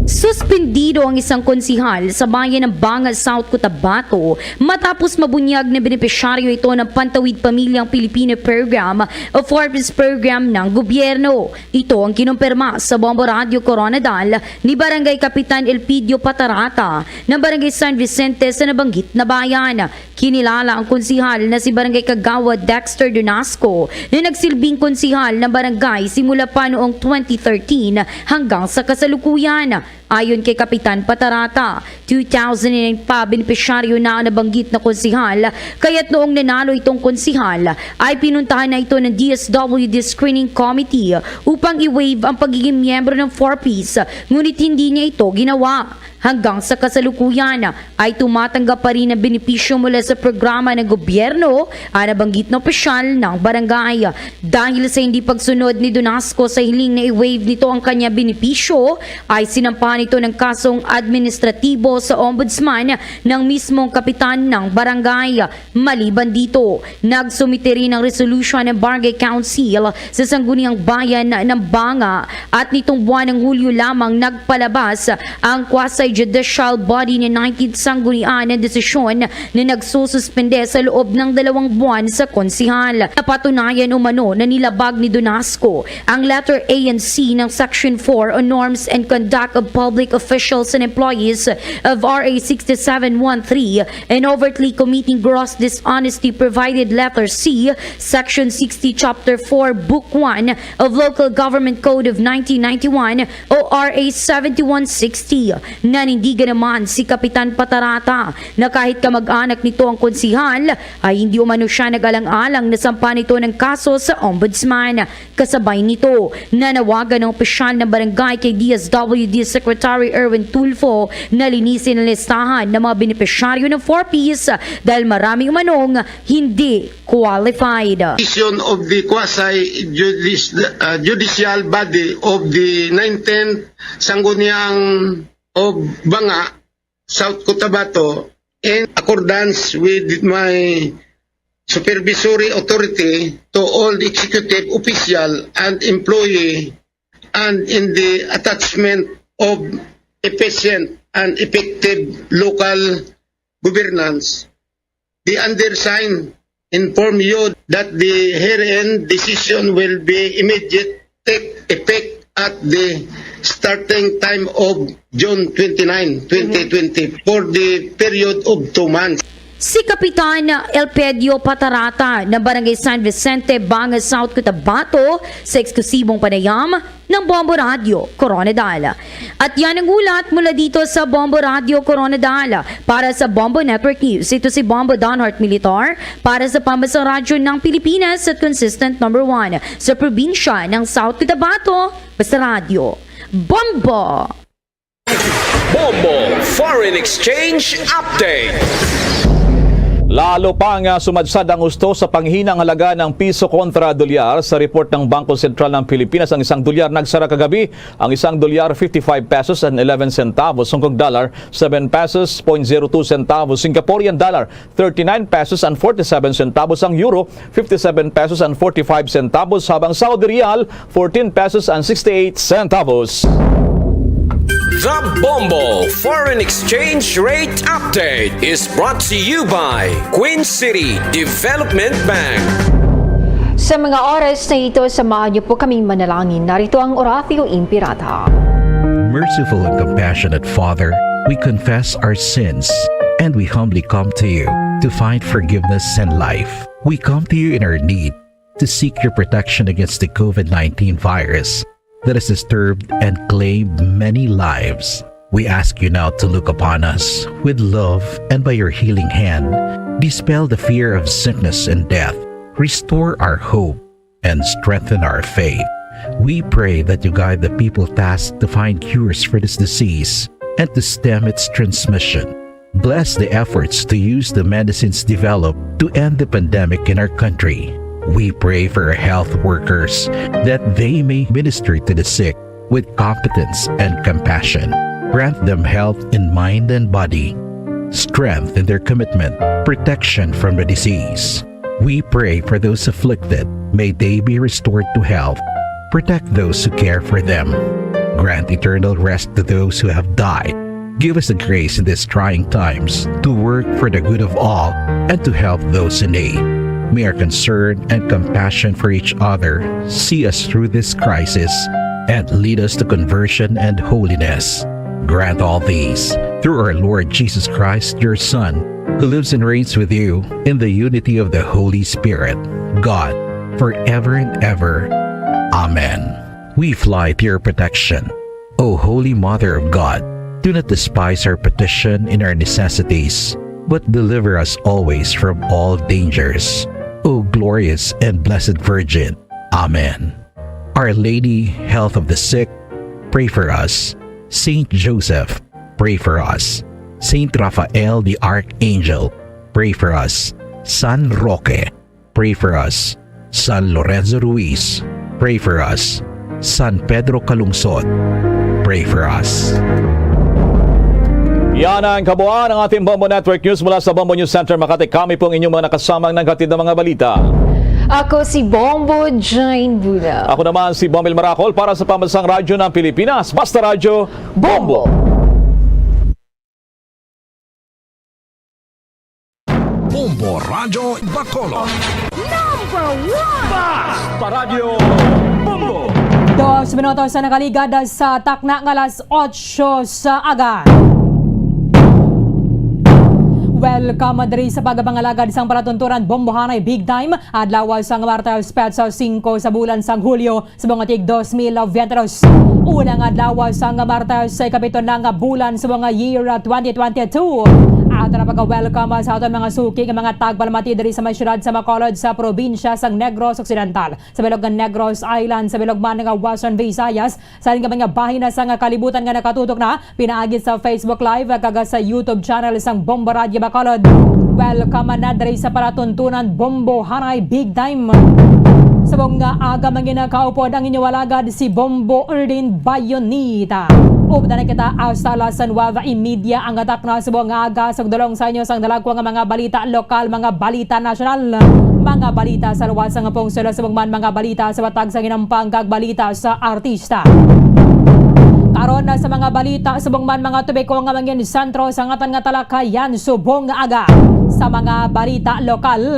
Suspendido ang isang konsihal sa bayan ng Banga, South Cotabato, matapos mabunyag na benepisyaryo ito ng Pantawid Pamilyang Pilipino Program o four Ps program ng gobyerno. Ito ang kinumpirma sa Bombo Radio Coronadal ni Barangay Kapitan Elpidio Patarata ng Barangay San Vicente sa nabanggit na bayan. Kinilala ang konsihal na si Barangay Kagawad Dexter Donasco na nagsilbing konsihal ng barangay simula pa noong twenty thirteen hanggang sa kasalukuyan. Ayon kay Kapitan Patarata, two thousand nine pa benepisyaryo na ang nabanggit na konsihal, kaya't noong nanalo itong konsihal ay pinuntahan na ito ng D S W D Screening Committee upang i-waive ang pagiging miyembro ng four Ps, ngunit hindi niya ito ginawa. Hanggang sa kasalukuyan ay tumatanggap pa rin ng benepisyo mula sa programa ng gobyerno ang nabanggit na opisyal ng barangay. Dahil sa hindi pagsunod ni Donasco sa hiling na i-waive nito ang kanyang benepisyo, ay sinampahan ito ng kasong administratibo sa ombudsman ng mismong kapitan ng barangay. Maliban dito, nagsumite rin ng resolusyon ang Barangay Council sa Sangguniang Bayan ng Banga at nitong buwan ng Hulyo lamang nagpalabas ang quasi-judicial body ng nineteenth Sanggunian ng desisyon na nagsususpende sa loob ng dalawang buwan sa konsihal. Napatunayan umano na nilabag ni Donasco ang Letter A and C ng Section four on Norms and Conduct of Public Officials and Employees of R A sixty-seven one three and overtly committing gross dishonesty provided letter C, Section sixty, Chapter four, Book one of Local Government Code of nineteen ninety-one o R A seventy-one sixty. Nanindigan naman si Kapitan Patarata na kahit kamag-anak nito ang konsihal, ay hindi umano siya nag-alang-alang na sampa nito ng kaso sa ombudsman. Kasabay nito, nanawagan ang opisyal ng barangay kay D S W D Secretary Erwin Tulfo na linisin ang listahan ng mga benepisyaryo ng four Ps dahil marami umanong hindi qualified. Decision of the quasi-judicial body of the nineteenth Sangguniang of Banga, South Cotabato, in accordance with my supervisory authority to all the executive official and employee and in the attachment of efficient and effective local governance, the undersigned inform you that the herein decision will be immediate take effect at the starting time of June twenty-nine, twenty twenty for the period of two months. Si Kapitan Elpedio Patarata ng Barangay San Vicente, Banga, South Cotabato, sa eksklusibong panayam ng Bombo Radyo Coronadal. At yan ang ulat mula dito sa Bombo Radio Koronadal. Para sa Bombo Network News, ito si Bombo Donhart Militar para sa Pambansang Radyo ng Pilipinas at consistent number one sa probinsya ng South Cotabato. Basta Radyo, Bombo! Bombo Foreign Exchange Update. Lalo pang ah, sumadsad ang husto sa panghinang halaga ng piso kontra dolyar. Sa report ng Bangko Sentral ng Pilipinas, ang isang dolyar nagsara kagabi. Ang isang dolyar, fifty-five pesos and eleven centavos. Hong Kong dollar, seven pesos, point zero two centavos. Singaporean dollar, thirty-nine pesos and forty-seven centavos. Ang euro, fifty-seven pesos and forty-five centavos. Habang Saudi riyal, fourteen pesos and sixty-eight centavos. The Bombo Foreign Exchange Rate Update is brought to you by Queen City Development Bank. Sa mga oras na ito, samahan niyo po kaming manalangin. Narito ang Oratio Imperata. Merciful and compassionate Father, we confess our sins and we humbly come to you to find forgiveness and life. We come to you in our need to seek your protection against the COVID nineteen virus that has disturbed and claimed many lives. We ask you now to look upon us with love and by your healing hand, dispel the fear of sickness and death, restore our hope, and strengthen our faith. We pray that you guide the people tasked to find cures for this disease and to stem its transmission. Bless the efforts to use the medicines developed to end the pandemic in our country. We pray for our health workers that they may minister to the sick with competence and compassion. Grant them health in mind and body, strength in their commitment, protection from the disease. We pray for those afflicted. May they be restored to health. Protect those who care for them. Grant eternal rest to those who have died. Give us the grace in these trying times to work for the good of all and to help those in need. May our concern and compassion for each other see us through this crisis and lead us to conversion and holiness. Grant all these through our Lord Jesus Christ, your Son, who lives and reigns with you in the unity of the Holy Spirit, God, forever and ever. Amen. We fly to your protection, O Holy Mother of God. Do not despise our petition in our necessities, but deliver us always from all dangers, O glorious and blessed Virgin. Amen. Our Lady, Health of the Sick, pray for us. Saint Joseph, pray for us. Saint Raphael the Archangel, pray for us. San Roque, pray for us. San Lorenzo Ruiz, pray for us. San Pedro Calungsod, pray for us. Yan ang kabuuan ng ating Bombo Network News mula sa Bombo News Center Makati. Kami pong inyong mga nakasamang naghatid ng mga balita. Ako si Bombo Jane Buna. Ako naman si Bomel Maracol para sa Pambansang Radyo ng Pilipinas. Basta Radyo, Bombo! Bombo Radyo Bacolod. Number one! Basta Radyo, Bombo! Dos minutos na nakaligad sa takna nga alas otso sa aga. Welcome diri sa pagpangalagad sang palatuntunan Bombohanay Big Time, adlaw sang Martes, petsa singko sa bulan sang Hulyo, sa mga tig dos mil veintidos. Unang adlaw sang Martes sa ikapito na nga bulan sa mga year twenty twenty-two. Ato na pagka-welcome sa aton mga suki nga mga tagpalamati diri sa may siyudad sa Bacolod, sa probinsya sang Negros Occidental, sa bilog nga Negros Island, sa bilog man nga Western Visayas, sa halin nga mga bahin na sa nga kalibutan nga nakatutok na pinaagi sa Facebook Live kag sa YouTube channel sang Bombo Radyo Bacolod. Welcome na diri sa palatuntunan Bombo Hanay Big Time. Subong nga aga, mangin kaupod ang inyo alagad si Bombo Erdin Bayonita. Updan na kita hasta las nueve y media ang atak na subong nga aga. Sugdulong sa inyo sang dalagwa nga mga balita lokal, mga balita nasyonal, mga balita sa luwas sang pungsod, subong man mga balita sa matag sa ginampang kag balita sa artista. Karon na sa mga balita, subong man mga topiko nga mangin sentro sa ngatan nga talakayan subong nga aga. Sa mga balita lokal,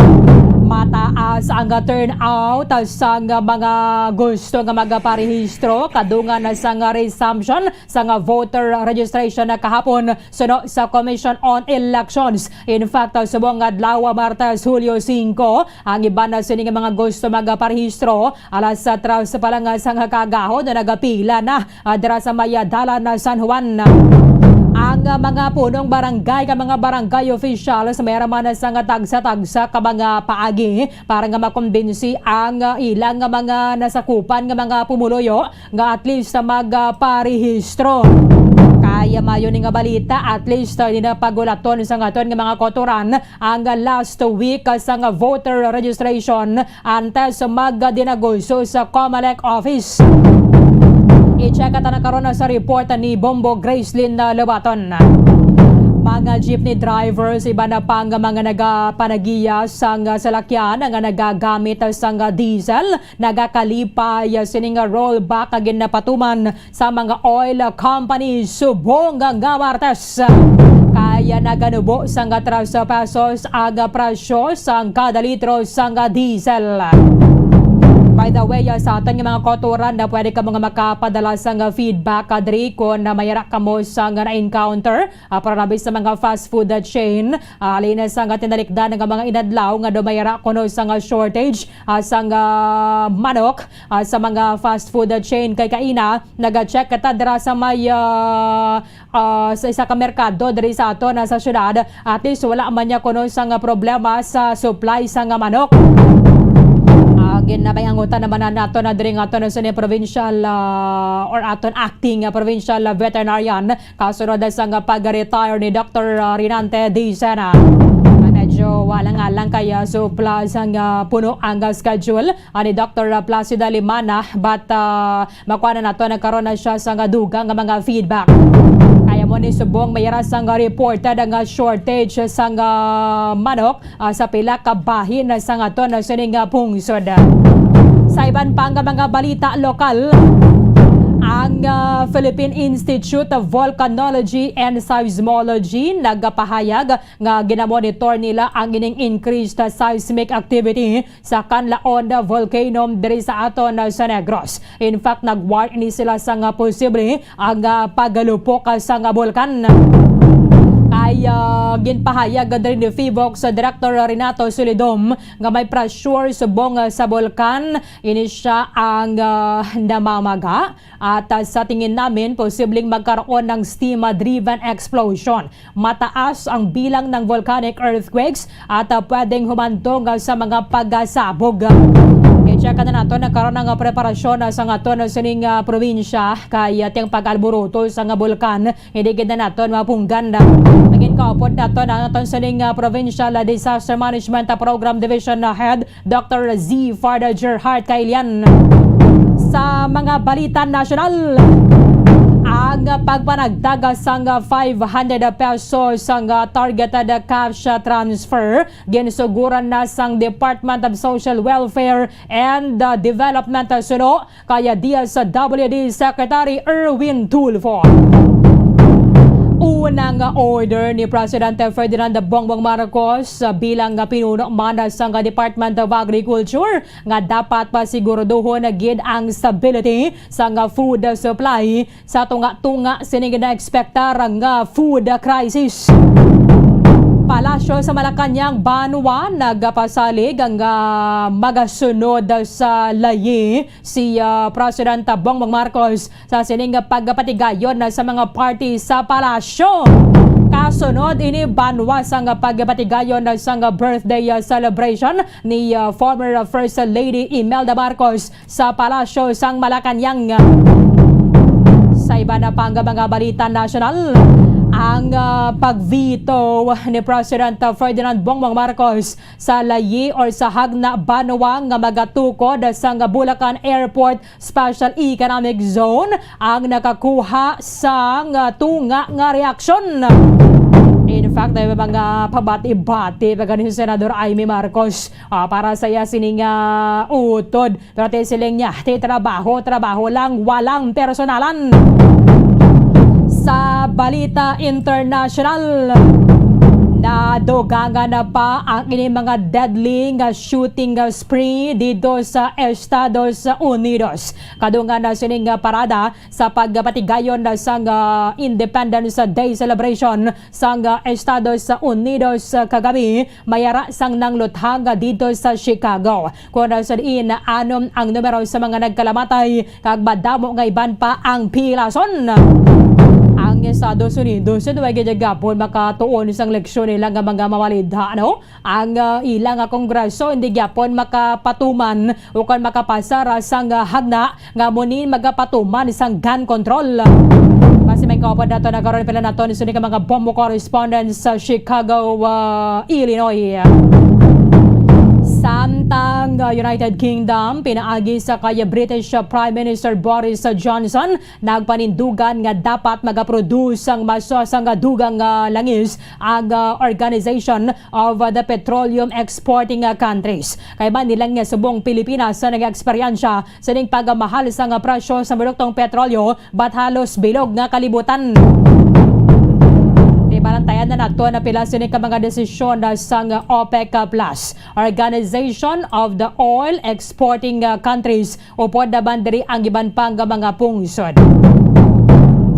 Mataas ang turnout sang mga gusto nga magparehistro kadungan na sang resumption sang voter registration na kahapon suno sa Commission on Elections. In fact, subong nga adlaw, Martes, Hulyo singko, ang iban na sini nga mga gusto magparehistro alas tres pa lang sang kaagahon na nagapila na ah, dira sa may, ah, dalan na San Juan. Ang, ah, mga punong barangay kag mga barangay officials may ra man sang tagsa-tagsa ka mga paagi para nga makumbinsi ang, ah, ilang nga mga nasakupan nga mga pumuluyo nga at least sa magparehistro. Kaya mayo ni nga balita, at least, ah, di na pagulaton sa aton nga mga kautoran ang last week sang voter registration antes magdinagos sa Comelec office. I-check ta na karon sa report ni Bombo Gracelyn Lobaton. Mga jeepney drivers, iban na pang mga nagapanagiya sang salakyan nga nagagamit sang diesel, nagakalipay sining rollback nga ginapatuman sa mga oil company subong nga Martes. Kaya naganubo sang tres pesos ang presyo sang kada litro sang diesel. By the way, ah, sa aton nga mga kautoran, na pwede kamo nga makapadala sang feedback, ah, diri kon na mayara kamo sang na-encounter, ah, para labi sa mga fast food chain, ah, halin sa nga tinalikdan nga mga inadlaw nga daw mayara kuno sang shortage, ah, sang manok, ah, sa mga fast food chain. Kay kaina, naga-check kita dira sa may, ah, ah, sa isa ka merkado diri sa ato na sa syudad. At least wala man niya kuno sang problema sa supply sang manok. Ah, ginabayangutan naman na nato na diri nga ato na sa provincial, ah, or aton acting, ah, provincial, ah, veterinarian kasunod sang pag-retire ni Doctor, ah, Rinante Dicena. Ah, medyo wala nga lang kaya supply sang, ah, puno ang, ah, schedule, ah, ni Doctor Placida Limana, but, ah, makuha na nato nagkaroon na siya sang dugang nga mga feedback. Kaya mo ni subong mayara sang reported nga shortage sang manok, ah, sa pila ka bahin sang aton sining, ah, pungsod. Sa iban pa nga mga balita lokal, ang, ah, Philippine Institute of Volcanology and Seismology nagapahayag nga ginamonitor nila ang ining increased seismic activity sa Canlaon Volcano diri sa aton sa Negros. In fact, nag-warn ini sila sa nga posible ang, ah, pagalupok sa nga bulkan. Kay, ah, ginpahayag diri ni PHIVOLCS Director Renato Solidom nga may pressure subong, ah, sa bulkan. Ini siya ang, ah, namamaga. At, ah, sa tingin namin, posibleng magkaroon ng steam-driven explosion. Mataas ang bilang ng volcanic earthquakes at, ah, pwedeng humantong, ah, sa mga pagasabog. I-check na nato na karon ang, ah, preparasyon, ah, sa aton sining, ah, probinsya kay, ah, tiyang pag-alboroto sa nga bulkan, hindi gid na naton mapunggan. Naging kaupod nato na aton sining, ah, Provincial, ah, Disaster Management, ah, Program Division, ah, Head Doctor Z Farda Gerhard Kailian. Sa mga balita nasyonal, ang pagpanagtag sang five hundred pesos sang targeted cash transfer ginsuguran na sang Department of Social Welfare and, uh, Development suno kay D S W D Secretary Erwin Tulfo. Unang order ni Presidente Ferdinand Bongbong Marcos, uh, bilang pinuno man sang Department of Agriculture nga dapat pasiguraduhon na gid ang stability sang food supply sa tunga-tunga sining na-ekspektar nga food crisis. Palasyo sa Malacañang, Banwa, nagapasalig ang, ah, magasunod sa layi si, ah, President Bongbong Marcos sa sining pagpatigayon sa mga party sa palasyo. Kasunod ini, Banwa, sang pagpatigayon sang birthday, ah, celebration ni, ah, former First Lady Imelda Marcos sa Palasyo sang Malacañang. Sa iba na pang mga balita nasyonal, ang, ah, pag-veto ni President Ferdinand Bongbong Marcos sa layi or sa hagna banwa nga magatukod sang Bulacan Airport Special Economic Zone ang nakakuha sang tunga nga reaksyon. In fact, may mga pabati-bati pa gani si Senador Imee Marcos, ah, para sa iya sining, ah, utod. Pero ti siling niya, ti trabaho, trabaho lang, walang personalan. Sa balita international, Nadugangan na pa ang ini mga deadly nga shooting spree dito sa Estados Unidos. Kadungan na sining parada sa pagpatigayon na sang, ah, Independence Day celebration sang, ah, Estados Unidos, ah, kagabi, mayara sang nangluthang dito sa Chicago. Kon sa diin anom ang numero sa mga nagkalamatay, kag madamo nga iban pa ang pilason. Ang Estados Unidos, way gid gihapon makatuon sang leksyon nila nga mga mawalidha, no? Ang, ah, ila nga Kongreso hindi gyapon makapatuman o kon makapasar sang, ah, hagna nga amo ni magapatuman sang gun control. Basi may kaupod nato na karon, pila nato ni sini ka mga bombo correspondent sa Chicago, ah, Illinois. Samtang, ah, United Kingdom, pinaagi sa kay British, ah, Prime Minister Boris Johnson, nagpanindugan nga dapat magaproduce sang mas, sang dugang nga langis ang, ah, Organization of, ah, the Petroleum Exporting, ah, Countries. Kay man nilang nga subong Pilipinas sa nag-eksperyensya sining pagmahal sang presyo sa produktong petrolyo, but halos bilog nga kalibutan. Di, balantayan na nato na pila sini ka mga desisyon na sang OPEC Plus, Organization of the Oil Exporting, uh, Countries, upod naman diri ang iban pa nga mga pungsod.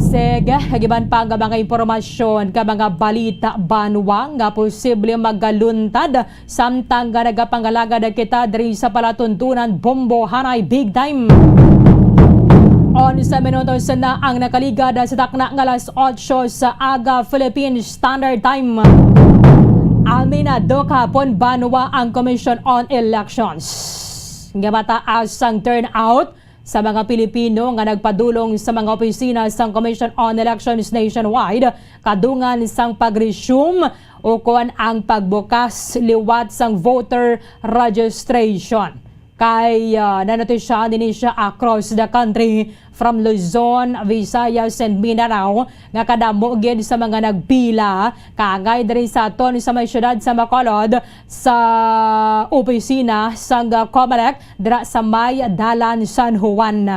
Sige, ang iban pa nga mga impormasyon ka mga balita banwa nga posible magaluntad samtang nga nagapangalagad kita diri sa palatuntunan, bombohanay big time. Onse minutos na ang nakaligad sa takna nga alas otso sa aga, Philippine Standard Time. Aminado kahapon banwa ang Commission on Elections nga mataas ang turnout sa mga Pilipino nga nagpadulong sa mga opisina sang Commission on Elections nationwide kadungan sang pag-resume o kon ang pagbukas liwat sang voter registration. Kay, ah, nanotisyahan ini siya across the country, from Luzon, Visayas, and Mindanao, nga kadamo gid sa mga nagpila kaangay diri sa aton sa may siyudad sa Bacolod, sa opisina sang COMELEC dira sa may Dalan San Juan.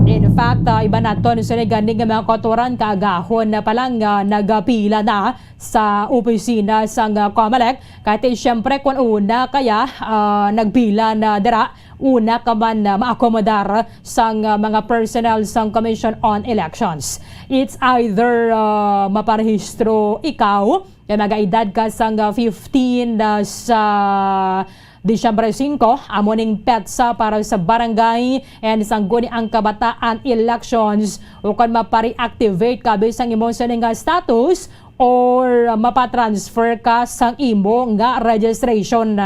In fact, ah, iban naton sini gani nga mga kautoran kaagahon na pa lang, ah, nagapila na sa opisina sang COMELEC. Kay ti, siyempre, kung una kaya, ah, nagpila na dira, una ka man, ah, maakomodar sang, ah, mga personnel sang Commission on Elections. It's either, ah, maparehistro ikaw, kay mag-edad ka sang, ah, fifteen na sa Disyembre singko, amo ning petsa para sa barangay and sangguniang kabataan elections, o kon mapa-reactivate ka bisan imo sini nga status, or mapatransfer ka sang imo nga registration.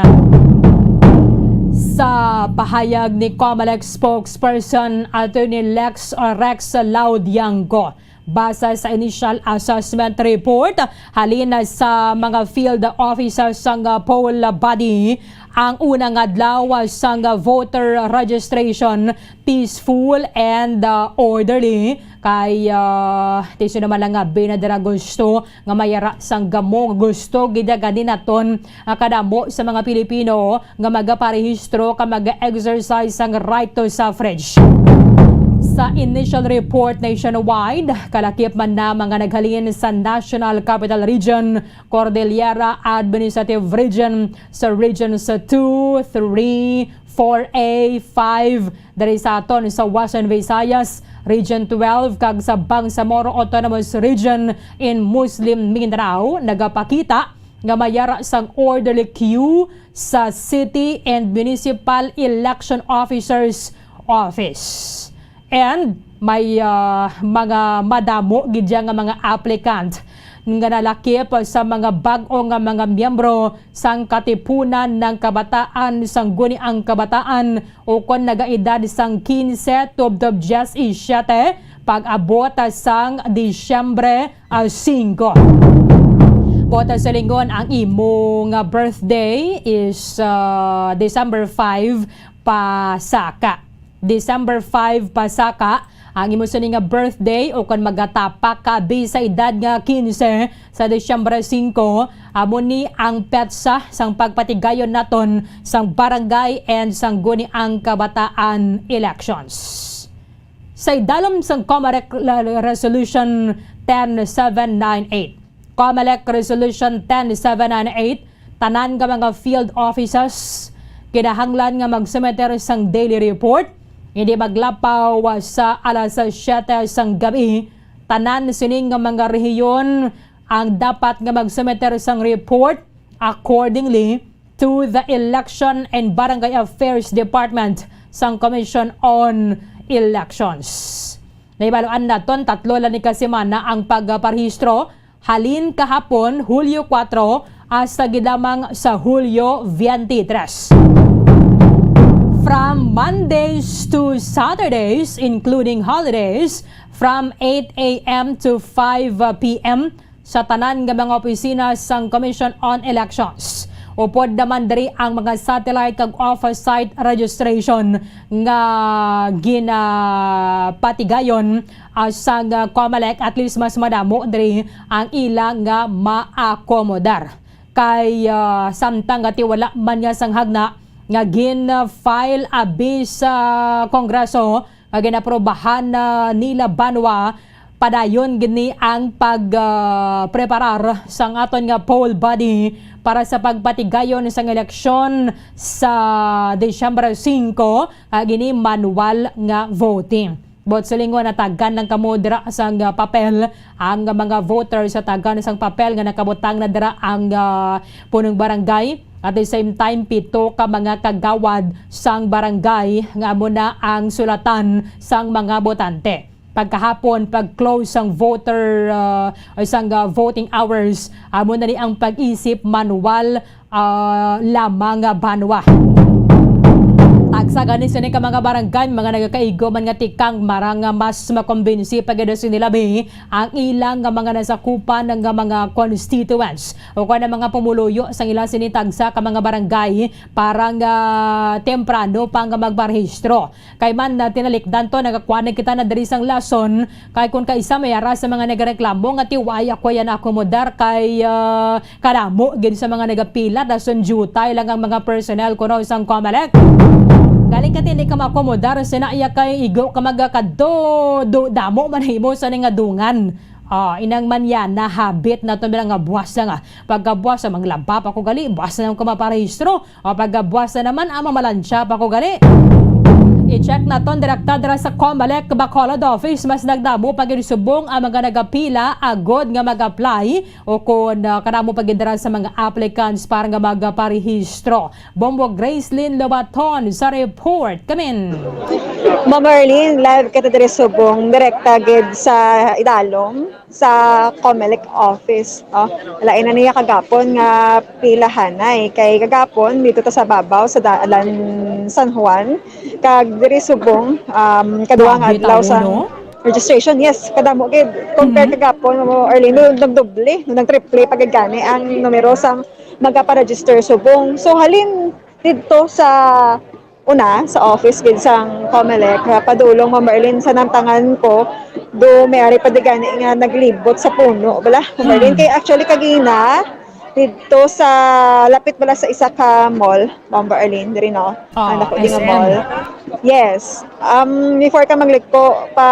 Sa pahayag ni COMELEC spokesperson Attorney Lex, uh, Rex Laudiango, basa sa initial assessment report halin sa mga field officers sang, uh, poll body, ang unang adlaw sang voter registration peaceful and, uh, orderly. Kay, ah, ti sino man lang nga binadira gusto nga mayara sang gamo, gusto gid gani naton, ah, kadamo sa mga Pilipino nga magaparehistro ka mag-exercise sang right to suffrage. Sa initial report nationwide, kalakip man na mga naghalin sa National Capital Region, Cordillera Administrative Region, sa Regions two, three, four A, five, diri sa aton sa Western Visayas, Region twelve, kag sa Bangsamoro Autonomous Region in Muslim Mindanao, nagapakita nga mayara sang orderly queue sa City and Municipal Election Officers Office. And may, ah, mga madamo gid dya nga mga applicant nga nalakip sa mga bag-o nga mga miyembro sang Katipunan ng Kabataan, Sangguniang Kabataan, ukon nagaedad sang quince tubtob diecisiete, pag-abot sang Disyembre, ah, singko. Buot silingon, ang imo nga birthday is, ah, December five pasaka. December five pasaka ang imo sini nga birthday, o kon magatapa ka abi sa edad nga quince sa Disyembre singko, amo ni ang petsa sang pagpatigayon naton sang barangay and sangguniang kabataan elections. Sa idalom sang COMELEC Resolution ten seven nine eight, COMELEC Resolution ten seven nine eight, tanan nga mga field officers kinahanglan nga magsumiter sang daily report, hindi maglapaw sa alas siyete sang gabi. Tanan sining nga mga rehiyon ang dapat nga magsumiter sang report accordingly to the Election and Barangay Affairs Department sang Commission on Elections. Nahibaluan naton, tatlo lang ni ka semana ang pagparehistro halin kahapon, Hulyo kuwatro, hasta gid lamang sa Hulyo twenty-three. From Mondays to Saturdays, including holidays, from eight a m to five p m, sa tanan nga mga opisina sang Commission on Elections. Upod naman diri ang mga satellite kag off-site registration nga ginapatigayon, ah, sang, ah, COMELEC. At least mas madamo diri ang ila nga maakomodar. Kay, ah, samtang nga ti wala man nga sang hagna nga gin-file abi sa Kongreso, nga ginaprobahan na nila banwa, padayon gid ni ang pag, ah, preparar sang aton nga poll body para sa pagpatigayon sang eleksyon sa Disyembre singko, nga gini manual nga voting. Buot silingon, natagan lang kamo dira sang, ah, papel ang mga voters, sa tagan sang papel nga nakabutang na dira ang, ah, punong barangay. At the same time, pito ka mga kagawad sang barangay nga amo na ang sulatan sang mga botante. Pagkahapon, pag-close sang voter, ah, o sang, ah, voting hours, amo na ni ang pag-isip manual, ah, lamang nga banwa. Tagsa gani sini ka mga barangay, mga nagakaigo man nga tikang, marang nga mas makumbinsi pa gid sini labi ang ilang nga mga nasakupan nga mga constituents o kon ang mga pumuluyo sang ila sini tagsa ka mga barangay para nga temprano pa nga magparehistro. Kay man, ah, tinalikdan to, nagakuan na kita na diri sang lason, kay kon kaisa may ara sa mga nagareklamo nga ti way ako yan akomodar kay, ah, kadamo gid sa mga nagapila, dason diutay lang ang mga personnel kuno sang COMELEC. Galing ka ti hindi ka maakomodar, sina iya kay igo ka magakadto, do, damo man himo sa ni nga dungan. Ah, inang manyana, habit na to nila nga buwas na nga. Pagkabuwas na, manglaba pa ko gali, buwas na lang ko maparehistro. O pagkabuwas na naman, ah, mamalansya pa ko gali. I-check naton direkta dira sa COMELEC Bacolod office, mas nagdamo pa gid subong ang mga nagapila agod nga mag-apply o kon, ah, kadamo pa gid dira sa mga applicants para nga magparehistro. Bombo Gracelyn Lobaton sa report. Kamin. Ma'am Arlene, live kita diri subong, direkta gid sa idalom sa COMELEC office. Oh, lain na niya kagapon nga pilahanay. Kay kagapon, dito ta sa babaw, sa Dalan San Juan, kag diri subong, um, kaduha nga Grabe, adlaw tawo, sa no? Registration. Yes, kadamo gid. Compare Mhm. kagapon, Ma'am Arlene, no, nagdoble, no, nagtriple pa gid gani ang numero sang magaparegister subong. So, halin didto sa una, sa office gid sang COMELEC, ah, padulong, Ma'am Marlene, sa namtangan ko, do may ari pa di gani nga naglibot sa puno, bala, Ma'am Marlene. Hmm. Kay actually, kagina, didto sa, lapit bala sa isa ka mall, Ma'am Marlene, diri, no? Ah, ang dako di nga S M. Mall. Yes. Um, before ka magliko, pa,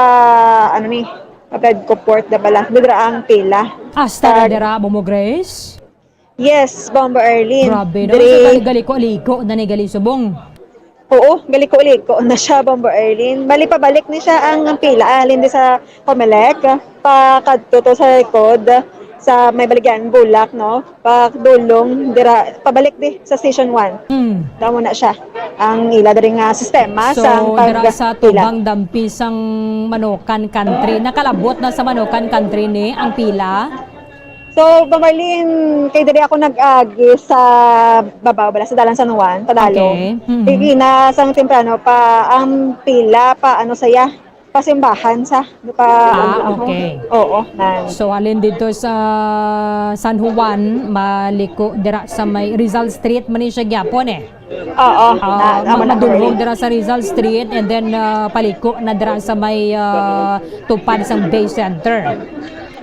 ano ni, pa Predco Port, da bala, didra ang pila. Hasta na Pag dira, Bombo Grace? Yes, Bombo Arlene. Grabe, no? Diri. So, gali-, gali-, liko-liko na ni gali subong. Oo, galiko-liko na siya, Bombo Arlene. Bali, pabalik ni siya ang, ang pila, alin di sa COMELEC, pakadto to sa likod, sa may Baligyan, Bulak, no? Padulong, dira, pabalik di sa Station one. Hmm. Damo na siya. Ang ila diri nga sistema So, sang dira sa pagpila. Tubang dampi sang Manokan Country. Nakalabot na sa Manokan Country ni ang pila? So, Ma'am Marlene, kay diri ako nag-agi sa babaw, bala, sa Dalan San Juan, padalong. Okay. Mhm. Sige na, sang temprano pa, ang pila pa, ano saya, pasimbahan sa, pa, Ah, ano, okay. Oo, nan. So, halin dito sa San Juan, maliko dira sa may Rizal Street, man ni siya gyapon eh. Oo, Ah, na, amo ma-, na, madulhog Ma'am Marlene. Dira sa Rizal Street and then, ah, paliko na dira sa may, ah, tupad sang Bay Center.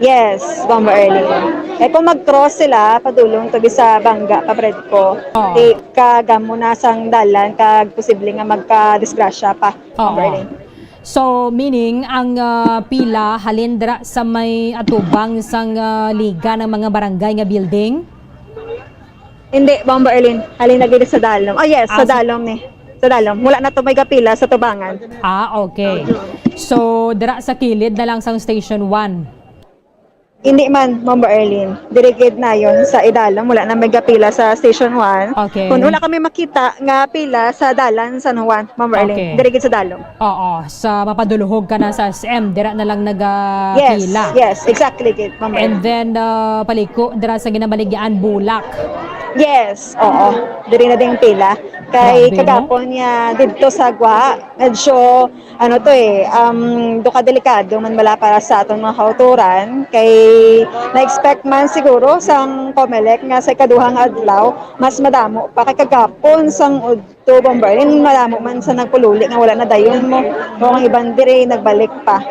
Yes, Bombo Arlene. Eh, kung mag-cross sila, padulong to sa Bangga, pa Predco, Oo. eh, kagamo na sang dalan, kag posible nga magkadisgrasya pa, Oo. Bombo Arlene. So, meaning, ang, ah, pila halin dira sa may atubang sang, ah, liga ng mga barangay nga building? Hindi, Bombo Erlin. Halin lagi sa dalom. Oh, yes, Ah, sa sa dalom ni. Sa dalom. Wala na to may gapila sa tubangan. Ah, okay. So, dira sa kilid na lang sang Station one. Hindi man, Bombo Erlin. Dirigid na yon sa idalom. Wala na may gapila sa Station one. Okay. Kung wala kami makita nga pila sa dalan San Juan, Bombo Erlin. Okay. Dirigid sa dalom. Oo, sa mapaduluhog ka na sa S M, dira na lang naga Yes, pila. Yes, exactly, gid, Bombo Erlin. And then, ah, paliko, dira sa Ginamaligian, Bulak. Yes, oo. Diri na din pila. Kay Grabe, no? Kagapon niya didto sa Gwa, medyo, ano to eh, um, do ka delikado man bala para sa aton mga kauturan. Kay na-expect man siguro sang Comelec nga sa ikaduhang adlaw, mas madamo pa kay kagapon sang udto, Bombo Erlin, madamo man sa nagpululi nga wala na dayon mo. Kung ang iban diri, nagbalik pa.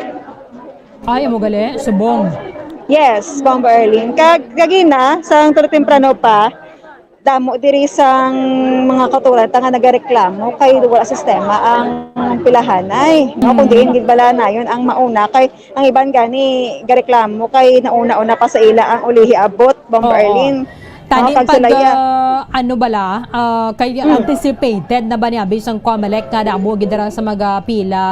Ay, amo gali, subong. Yes, Bombo Erlin. Kag, kagina, sang tulo temprano pa, damo diri sang mga kauturan ta nga nagareklamo kay wala sistema ang pilahanay, no? Kung Mm. diin gid bala nayon ang mauna, kay ang iban gani gareklamo kay nauna-una pa sa ila ang ulihi abot, Bombo Oo. Erlin. Tani No, pag pag, sila iya ah, ano bala, ah, kay Mm. anticipated na ba niya bisang Comelec nga damo gid dira sa mga pila,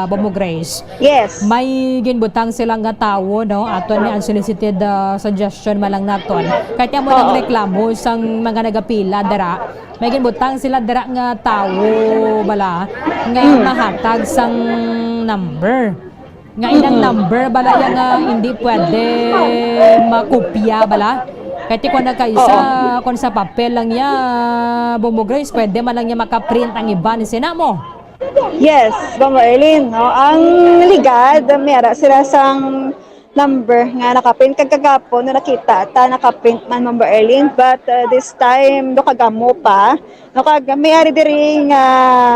Bombo Grace? Yes. May ginbutang sila nga tawo, no? Aton ni unsolicited, ah, suggestion man lang naton. Kay ti amo nang Oo. reklamo sang mga nagapila dira. May ginbutang sila dira nga tawo bala nga Mm. mahatag sang number. Nga inang Mm. number bala ya nga hindi pwede makopya bala. Kay ti kung nagkaisa, Oo. kung sa papel lang ya, Bombo Grace, pwede man lang ya makaprint ang iban. Sina mo? Yes, Bombo Erlin, no? Ang ligad, may ara sila sang number nga nakaprint. Kag kagapon, no, nakita ta, nakaprint man, Bombo Erlin. But, uh, this time, do kagamo pa. No, kag may ari diri nga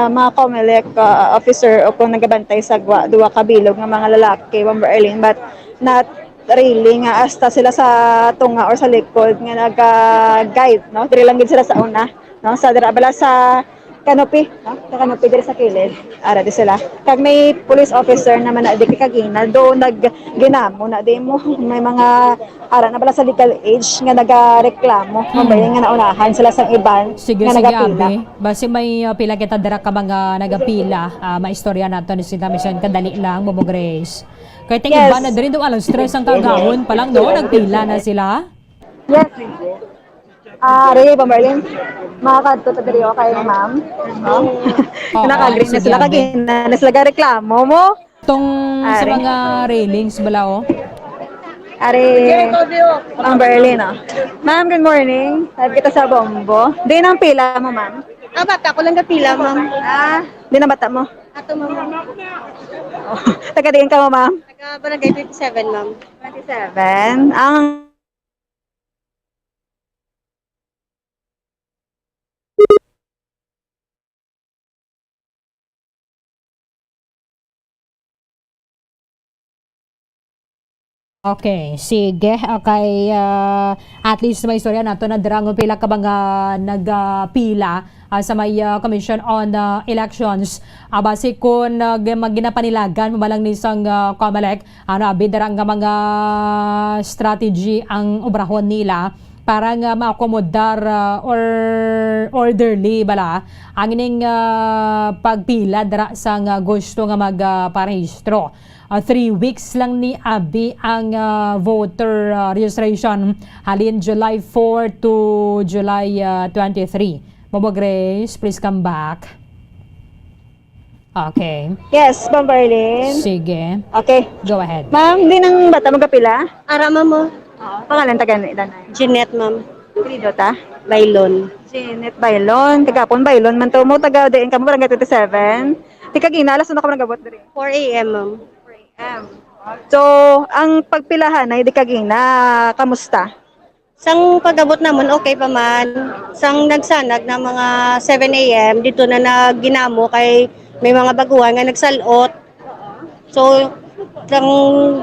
mga Comelec, uh, officer o kung nagabantay sa gwa, duwa ka bilog nga mga lalaki, Bombo Erlin. But not really nga hasta sila sa tunga or sa likod nga naga-guide, no? Diri lang gid sila sa una, no? Sa dira bala sa canopy, no? Sa canopy diri sa kilid. Ara di sila. Kag may police officer naman na di kagina, do nagginamo na di mo. May mga ara na bala sa legal age nga nagareklamo. Mm. Mabay nga naunahan sila sang iban Sige, nga sige, nagapila. Abi. Basi may, uh, pila kita dira ka mga nagapila. Ah, maistorya nato ni Sinta Mission. Kadali lang, Bombo Grace. Kay ting Yes. iban na diri do alas tres ang kagahon pa lang, no? Nagpila na sila. Yes. Ah, ari, Bombo Erlin. Makakadto ta diri, okay, ma'am? No? Oo, Naka-agree na sige, sila. Abi. Kagina na sila gareklamo mo. Tong sa Ari. mga railings bala, oh. Ari, Bombo Erlin, oh. Ma'am, good morning. Live kita sa Bombo. Di nang pila mo, ma'am? Ah, bata ko lang gapila, ma'am. Ah, di na bata mo? Ato, ma'am. Oh, taga diin ka mo, ma'am? Taga Barangay twenty-seven, ma'am. Twenty-seven. Ang Okay, sige. Okay, ah, at least may istorya nato na dira nga pila ka mga nagapila, ah, sa may, ah, Commission on, ah, Elections. Ah, basi kun, ah, gi-, mag-, ginapanilagan mo ba lang ni sang, ah, Comelec, ano, abi dira nga mga strategy ang obrahon nila para nga maakomodar, ah, or orderly bala ang ining, ah, pagpila dira sang gusto nga mag, ah, parehistro. Ah, three weeks lang ni abi ang, ah, voter, ah, registration halin July four to July, ah, twenty-three. Bombo Grace, please come back. Okay. Yes, Bombo Erlin. Sige. Okay. Go ahead. Ma'am, di nang bata magapila? Ara, ma'am, oh. Oo. Pangalan ta gani, Danay? Jeanette, ma'am. Apelyido ta? Bailon. Jeanette Bailon. Kagapon, Bailon man to mo. Taga diin ka mo, Barangay twenty-seven. Di kagina, alas una ka mo nagabot diri? Four A M, ma'am. Four A M. So, ang pagpilahan ay di kagina, kamusta? Sang pag-abot namon, okay pa man. Sang nagsanag na mga seven A M, dito na nagginamo kay may mga baguhan nga nagsalot. So, sang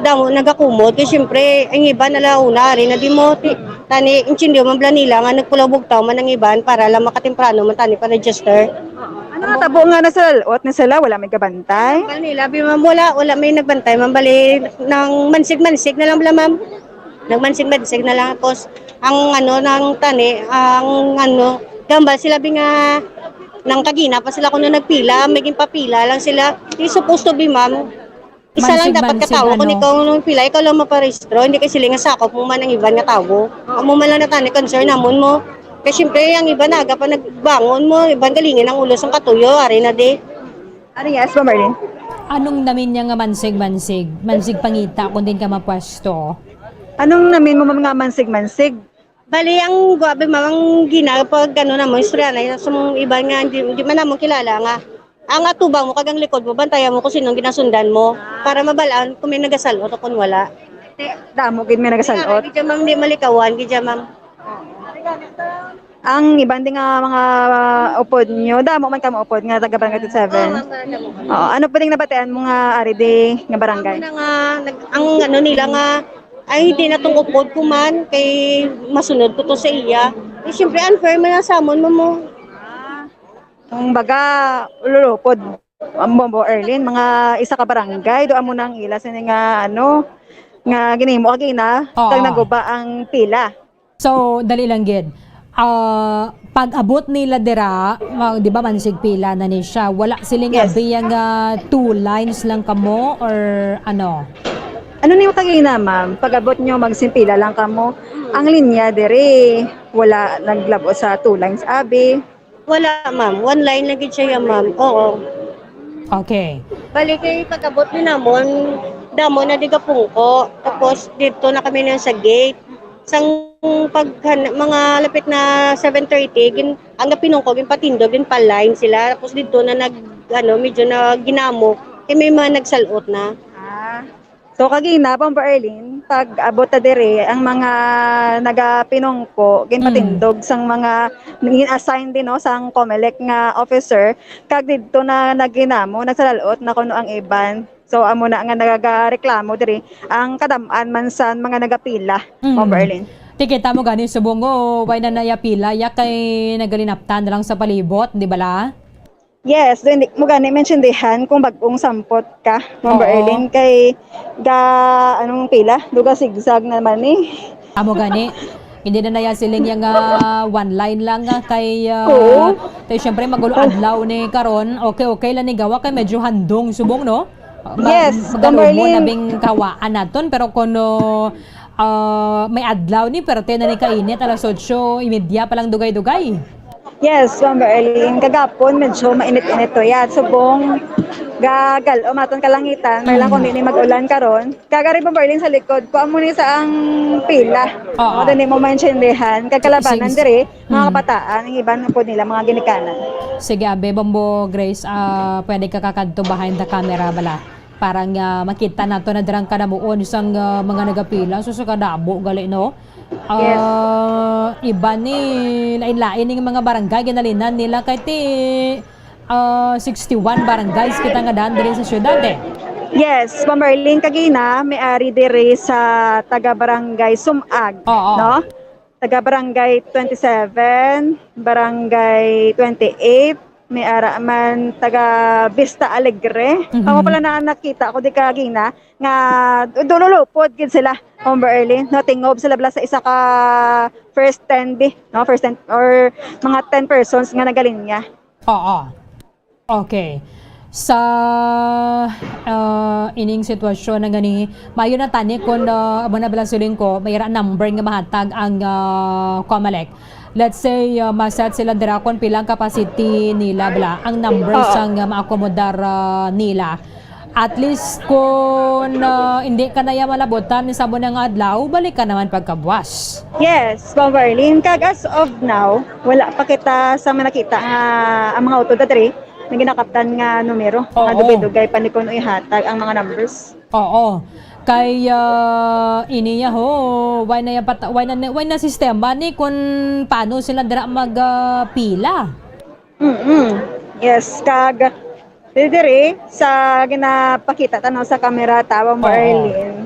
damo nagakumot, kay siyempre, ang iban ala una, ari na di mo, ti-, tani, intindiyo man bala nila nga nagpulaw bugtaw man ang iban para lang makatemprano man tani pa-register. Natabo nga nasalot na sila, wala may gabantay? Ang nila, bi, ma'am, wala, wala may nagbantay, ma'am. Bali, nang mansig-mansig na lang, bala, ma'am. Nagmansig-mansig na lang. Tapos, ang ano, nang tani, ang ano, gambal sila, bi, nga, nang kagina pa sila kuno nagpila, may ginpapila lang sila. Di supposed to be, ma'am. Isa lang dapat ka tawo. Kung ikaw nung pila, ikaw lang maparehistro. Hindi kay sila nga sakop mo man ang iban nga tawo. Amo man lang na tani concern namon mo. Kay siyempre, ang iban aga pa nagbangon mo, iban galingan ang ulo sang katuyo, ari na di. Ano, yes, Ma'am Marlene? Anong namin niya nga mansig-mansig? Mansig pangita kung din ka mapwesto. Anong namin mo, ma'am, nga mansig-mansig? Bali, ang guwabe, ma'am, ang ginapag, ano, namon, istorya na yun sa mga iban nga, hindi, hindi man namon kilala nga. Ang atubang mo, kag ang likod mo, bantayan mo kung sinong ginasundan mo. Para mabalaan kung may nagasalot o kung wala. Damo gid may nagasalot. Gidya, ma'am, di malikawan, gidya, ma'am. Ang iban din nga mga upod nyo, damo man ka maupod nga taga Barangay twenty-seven? Oo, ma'am, damo. Oo, ano po ding nabatian mo nga ari di nga barangay? Amo na nga, nag-, ang ano nila nga, ay, hindi na tong upod ko man, kay masunod ko to sa iya. Eh, siyempre, unfair man na sa amon, ma'am, mo. Kung baga, ululupod, ang Bombo Erlin, mga isa ka barangay, do amo nang ila sini nga, ano, nga ginimo kagina, Oo. Kag naguba ang pila. So, dali lang gid. Ah, pag-abot nila dira, ma-, di ba, mansig pila na ni siya. Wala siling Yes. abi nga two lines lang kamo or ano? Ano ni kagina, ma'am? Pag-abot nyo, magsimpila lang kamo. Ang linya diri, wala naglabo sa two lines abi. Wala, ma'am. One line lang gid siya, ma'am. Oo. Okay. Bali, kay pag-abot ni namon, damo na di gapungko. Tapos, dito na kami na sa gate. Sang pag, mga lapit na seven thirty, gin-, ang gapinungko, ginpatindog, ginpa-line sila. Tapos, dito na nag, ano, medyo na ginamo. Kay may mga nagsalot na. Ah. So, kagina, Bombo Erlin, pag-abot ta diri, ang mga nagapinungko, ginpatindog Mm. sang mga gin-assign din, no, sang Comelec nga officer, kag didto na naghinamo, nagsalalot na kuno ang iban. So, amo na nga nagareklamo diri ang kadam-an man sa mga nagapila, Mm. Bombo Erlin. Ti kita mo gani subong, oh, way na naya pila, ya kay nagalinaptan na lang sa palibot, di bala? Yes, do hindi mo gani maintindihan kung bag-ong sampot ka, Ma'am Oo. Berlin, kay ga-, anong pila? Duga sigsag naman ni. Amo gani, hindi na naya siling yang, ah, one line lang, ah, kay, ah, Oo. Kay syempre, magulo adlaw ni karon. Okay, okay lang ni gawa kay medyo handong subong, no? Ma-, Yes, Ma'am magalubo Berlin. Na bing kawaan naton, pero kuno, ah, may adlaw ni, pero te na ni kainit, alas otso y media pa lang dugay-dugay. Yes, Ma'am Berlin. Kagapon, medyo mainit-init to. Yan, subong gagal o maton kalangitan. May lang Mm. kung di ni mag-ulan karon. Kagari, Ma'am Berlin, sa likod ko, amo ni sa ang pila. Oo. Amo din mo maintindihan. Kagkalabanan Sige. diri, mga Mm. kabataan, ang iban po nila, mga ginikanan. Sige, abe, Bombo Grace, ah, pwede ka kakadto behind the camera, bala? Para nga makita nato na dirang kanamuon sang, ah, mga nagapila. So, sa kadamo, gali, no? Yes. Ah, iba ni lain-lain ning mga barangay, ginalinan nila kay ti, ah, sixty-one barangays kita nga daan diri sa syudad, eh. Yes, Ma'am Marlene, kagina, may ari diri sa taga Barangay Sumag, Oo. no? Taga Barangay twenty-seven, Barangay twenty-eight, may ara man taga Vista Alegre. Mhm. Amo pala na nakita ko di kagina nga dululupod gid sila, Ma'am Berlin, no, tingob sila bala sa isa ka first ten bi, no, first ten or mga ten persons nga nagalinya. Oo. Okay. Sa, ah, ining sitwasyon na gani, maayo na tani kung, ah, amo na bala siling ko, may ra number nga mahatag ang, ah, Comelec. Let's say, ah, maset sila dira kung pila ang capacity nila, bala, ang number Oo. sang, ah, maakomodar, ah, nila. At least kung, ah, hindi ka na ya malabutan sa amo nga adlaw, balik ka naman pagkabuas. Yes, Ma'am Marlene. Kag as of now, wala pa kita sa manakita nga ang mga utod diri may ginakaptan nga numero. Nga Oo. dugay-dugay pa ni kuno ihatag ang mga numbers. Oo. Kay, ah, ini ya ho, why na ya pata-, why na, why na sistema ni kung paano sila dira mag, ah, pila? Mm-mm. Yes, kag diri sa ginapakita ta, no, sa camera, tawa mo, Oo. Arlene,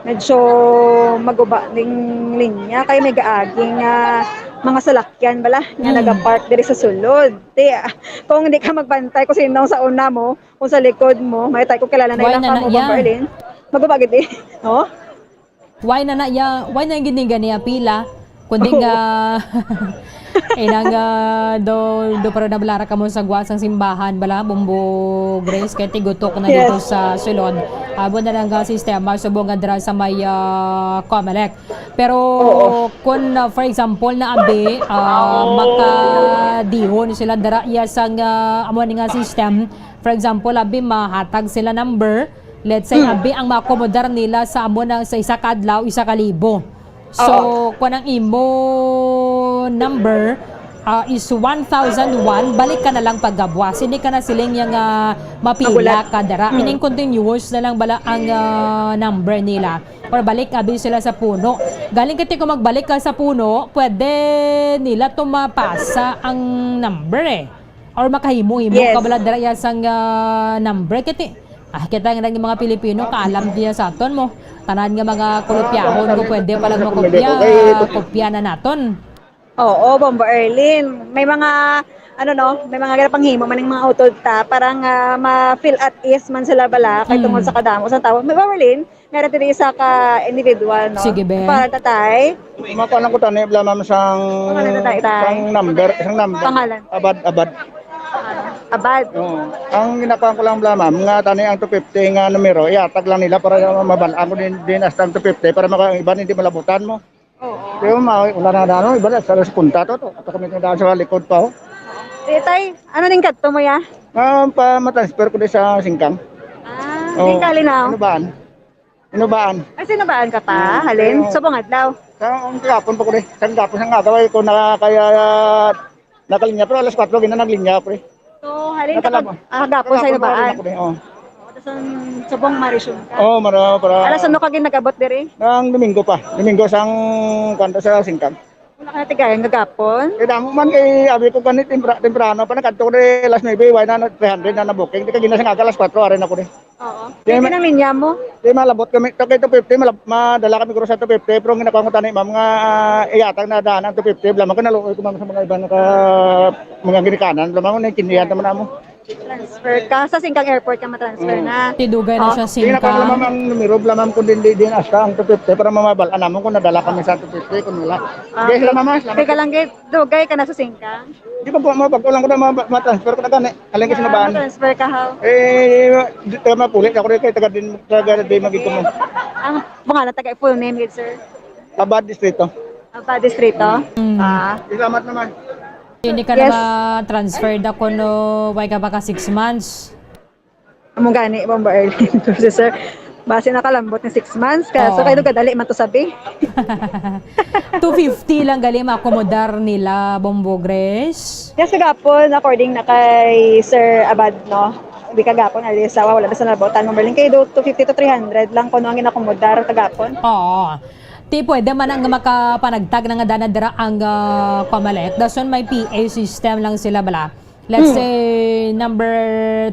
medyo maguba ning linya kay may gaagi nga mga salakyan bala nga Mm. nagapark diri sa sulod. Ti, ah, kung hindi ka magbantay kung sino sa una mo, kung sa likod mo, may tayo kung kilala na Why ilang na na kamo, iya? Bombo Arlene. Magubagid eh. Oh? Why na na iya? Why na gini gani apila? Kundi Oo. nga, inang, ah, do, do para nabalara ka mo sa gwa sang simbahan, bala, Bombo Grace, kay tigutok na Yes. dito sa sulod. Abo na lang ang sistema, subong nga dira sa may, ah, Comelec. Pero Oo. kung, ah, for example, na abi, ah, makadihon sila dara iya sang, ah, amo ni nga system. For example, abi, mahatag sila number. Let's say, Hmm. abi, ang maakomodar nila sa amo na sa isa ka adlaw, isa ka libo. So, Oo. kung ang imo number, ah, is one thousand one, balik ka na lang paggabuas. Hindi ka na siling yang, ah, mapila Magulat. ka dara. Hmm. Meaning, continuous na lang bala ang, ah, number nila. Or balik abi sila sa puno. Galing kati kung magbalik ka sa puno, pwede nila to mapasa ang number eh. Or makahimo-himo Yes. ka bala dira iya sang, ah, number kati. Ah, kita nga lang yung mga Pilipino, kaalam diya sa aton mo. Tanan nga mga kulupyahon ko pwede palang makopya, kopya na naton. Oo, Bombo Erlin. May mga, ano no, may mga ginapanghimo man ang mga utod ta, parang, ah, ma-feel at ease man sila bala, kay Mm. tungod sa kadamo sa tao. May Bombo Erlin, meron diri isa ka individual, no? Sige, be. Para tatay. Makuha lang ko tani, bala, ma'am, sang, Pangalan na tayo, tay. sang number, sang number. Pangalan. Abad, abad. Abad. Oo. Ang ginakuha ko lang, bala, ma'am, nga tani ang two fifty nga numero, ihatag lang nila para mabal-an ko din, din hasta ang two fifty para maka-, iban hindi malabutan mo. Oo. Pero ma-, wala na, na, ano, iba na, sa, sa punta to, to. Ato kami tindahan sa likod pa, oh. Eh, tay, ano ning kadto mo, ya? Ah, pa, matransfer ko din sa Singkang. Ah, Oo. Singkang, Linao? Ano ba? Inubaan. Ay, sinubaan ka pa? Oo, Halin? oo. Subong adlaw? Sa, ang gapon pa ko, eh. Sa gapon, sa gapon, ko nakakaya, nakalinya, pero alas kwatro, gina naglinya ako, eh. So, halin ka Nakalabo. pag, ah, gapon sa Nakalaban inubaan? ako, eh, oo. Oo, tas ang subong marisyon ka? Oo, mara-, para Alas ano ka ginagabot diri? Ang Domingo pa. Domingo sang, kwanto sa Singkang. Wala ka natigayan nga gapon? Eh, damo man kay, abi ko, gani, tempra-, temprano pa, nakadto ko diri alas nuebe, wala na, three hundred na na-booking. Di ka ginasang aga, alas kwatro, ari na ko, eh. Oo. Di Pwede ma- nang linya mo? Di malabot kami. To kay two fifty, malab-, madala kami guro sa two fifty, pero ang ginakuha ko tani, ma'am, nga, ah, iyatag na daan ang two fifty. Bala man ko naluoy ko, ma'am, sa mga iba nga ka-, mga ginikanan. Bala man ko, naiintindihan naman namo. Transfer ka. Sa Singkang Airport ka matransfer Mm. na. Tidugay na Oh. siya, Di na pa, Singkang. ma'am, ang numero, bala, ma'am, kung din, di, di na hasta ang two fifty para mamabal-an namon kung nadala kami sa two fifty, kung wala. Ah, Yes, okay. ma'am, salamat. Teka lang, gid. Dugay ka na sa Singkang? Di ba po, ma'am, pag kulang ko na, ma-, ma-transfer ko na gani. Aling kasi Ah, nabaan. Transfer ka, ha? Eh, di, taga Mapuli, ako rin kay taga din, taga din, magiging mo. Ang pangalan, taga full name, gid, sir? Abad Distrito. Abad Distrito? Mm. Ah. Salamat naman. Hindi ka Yes. na ma-transfer da kuno, why ka pa ka six months? Amo gani, Bombo Erlin. Kasi, sir, basi nakalambot ni six months ka. So, Oo. Kayo kadali man to sabi. Two fifty lang gali maakomodar nila, Bombo Grace. Yes, gapon, according na kay Sir Abad, no? Di kagapon, Alisawa, wala na sa nabutan, Bombo Erlin. Kay do, two fifty to three hundred lang kuno ang ginakomodar kagapon. Oo. Ti pwede man ang makapanagtag na nga dana dira ang, ah, Comelec. Dason may P A system lang sila bala. Let's Hmm. say, number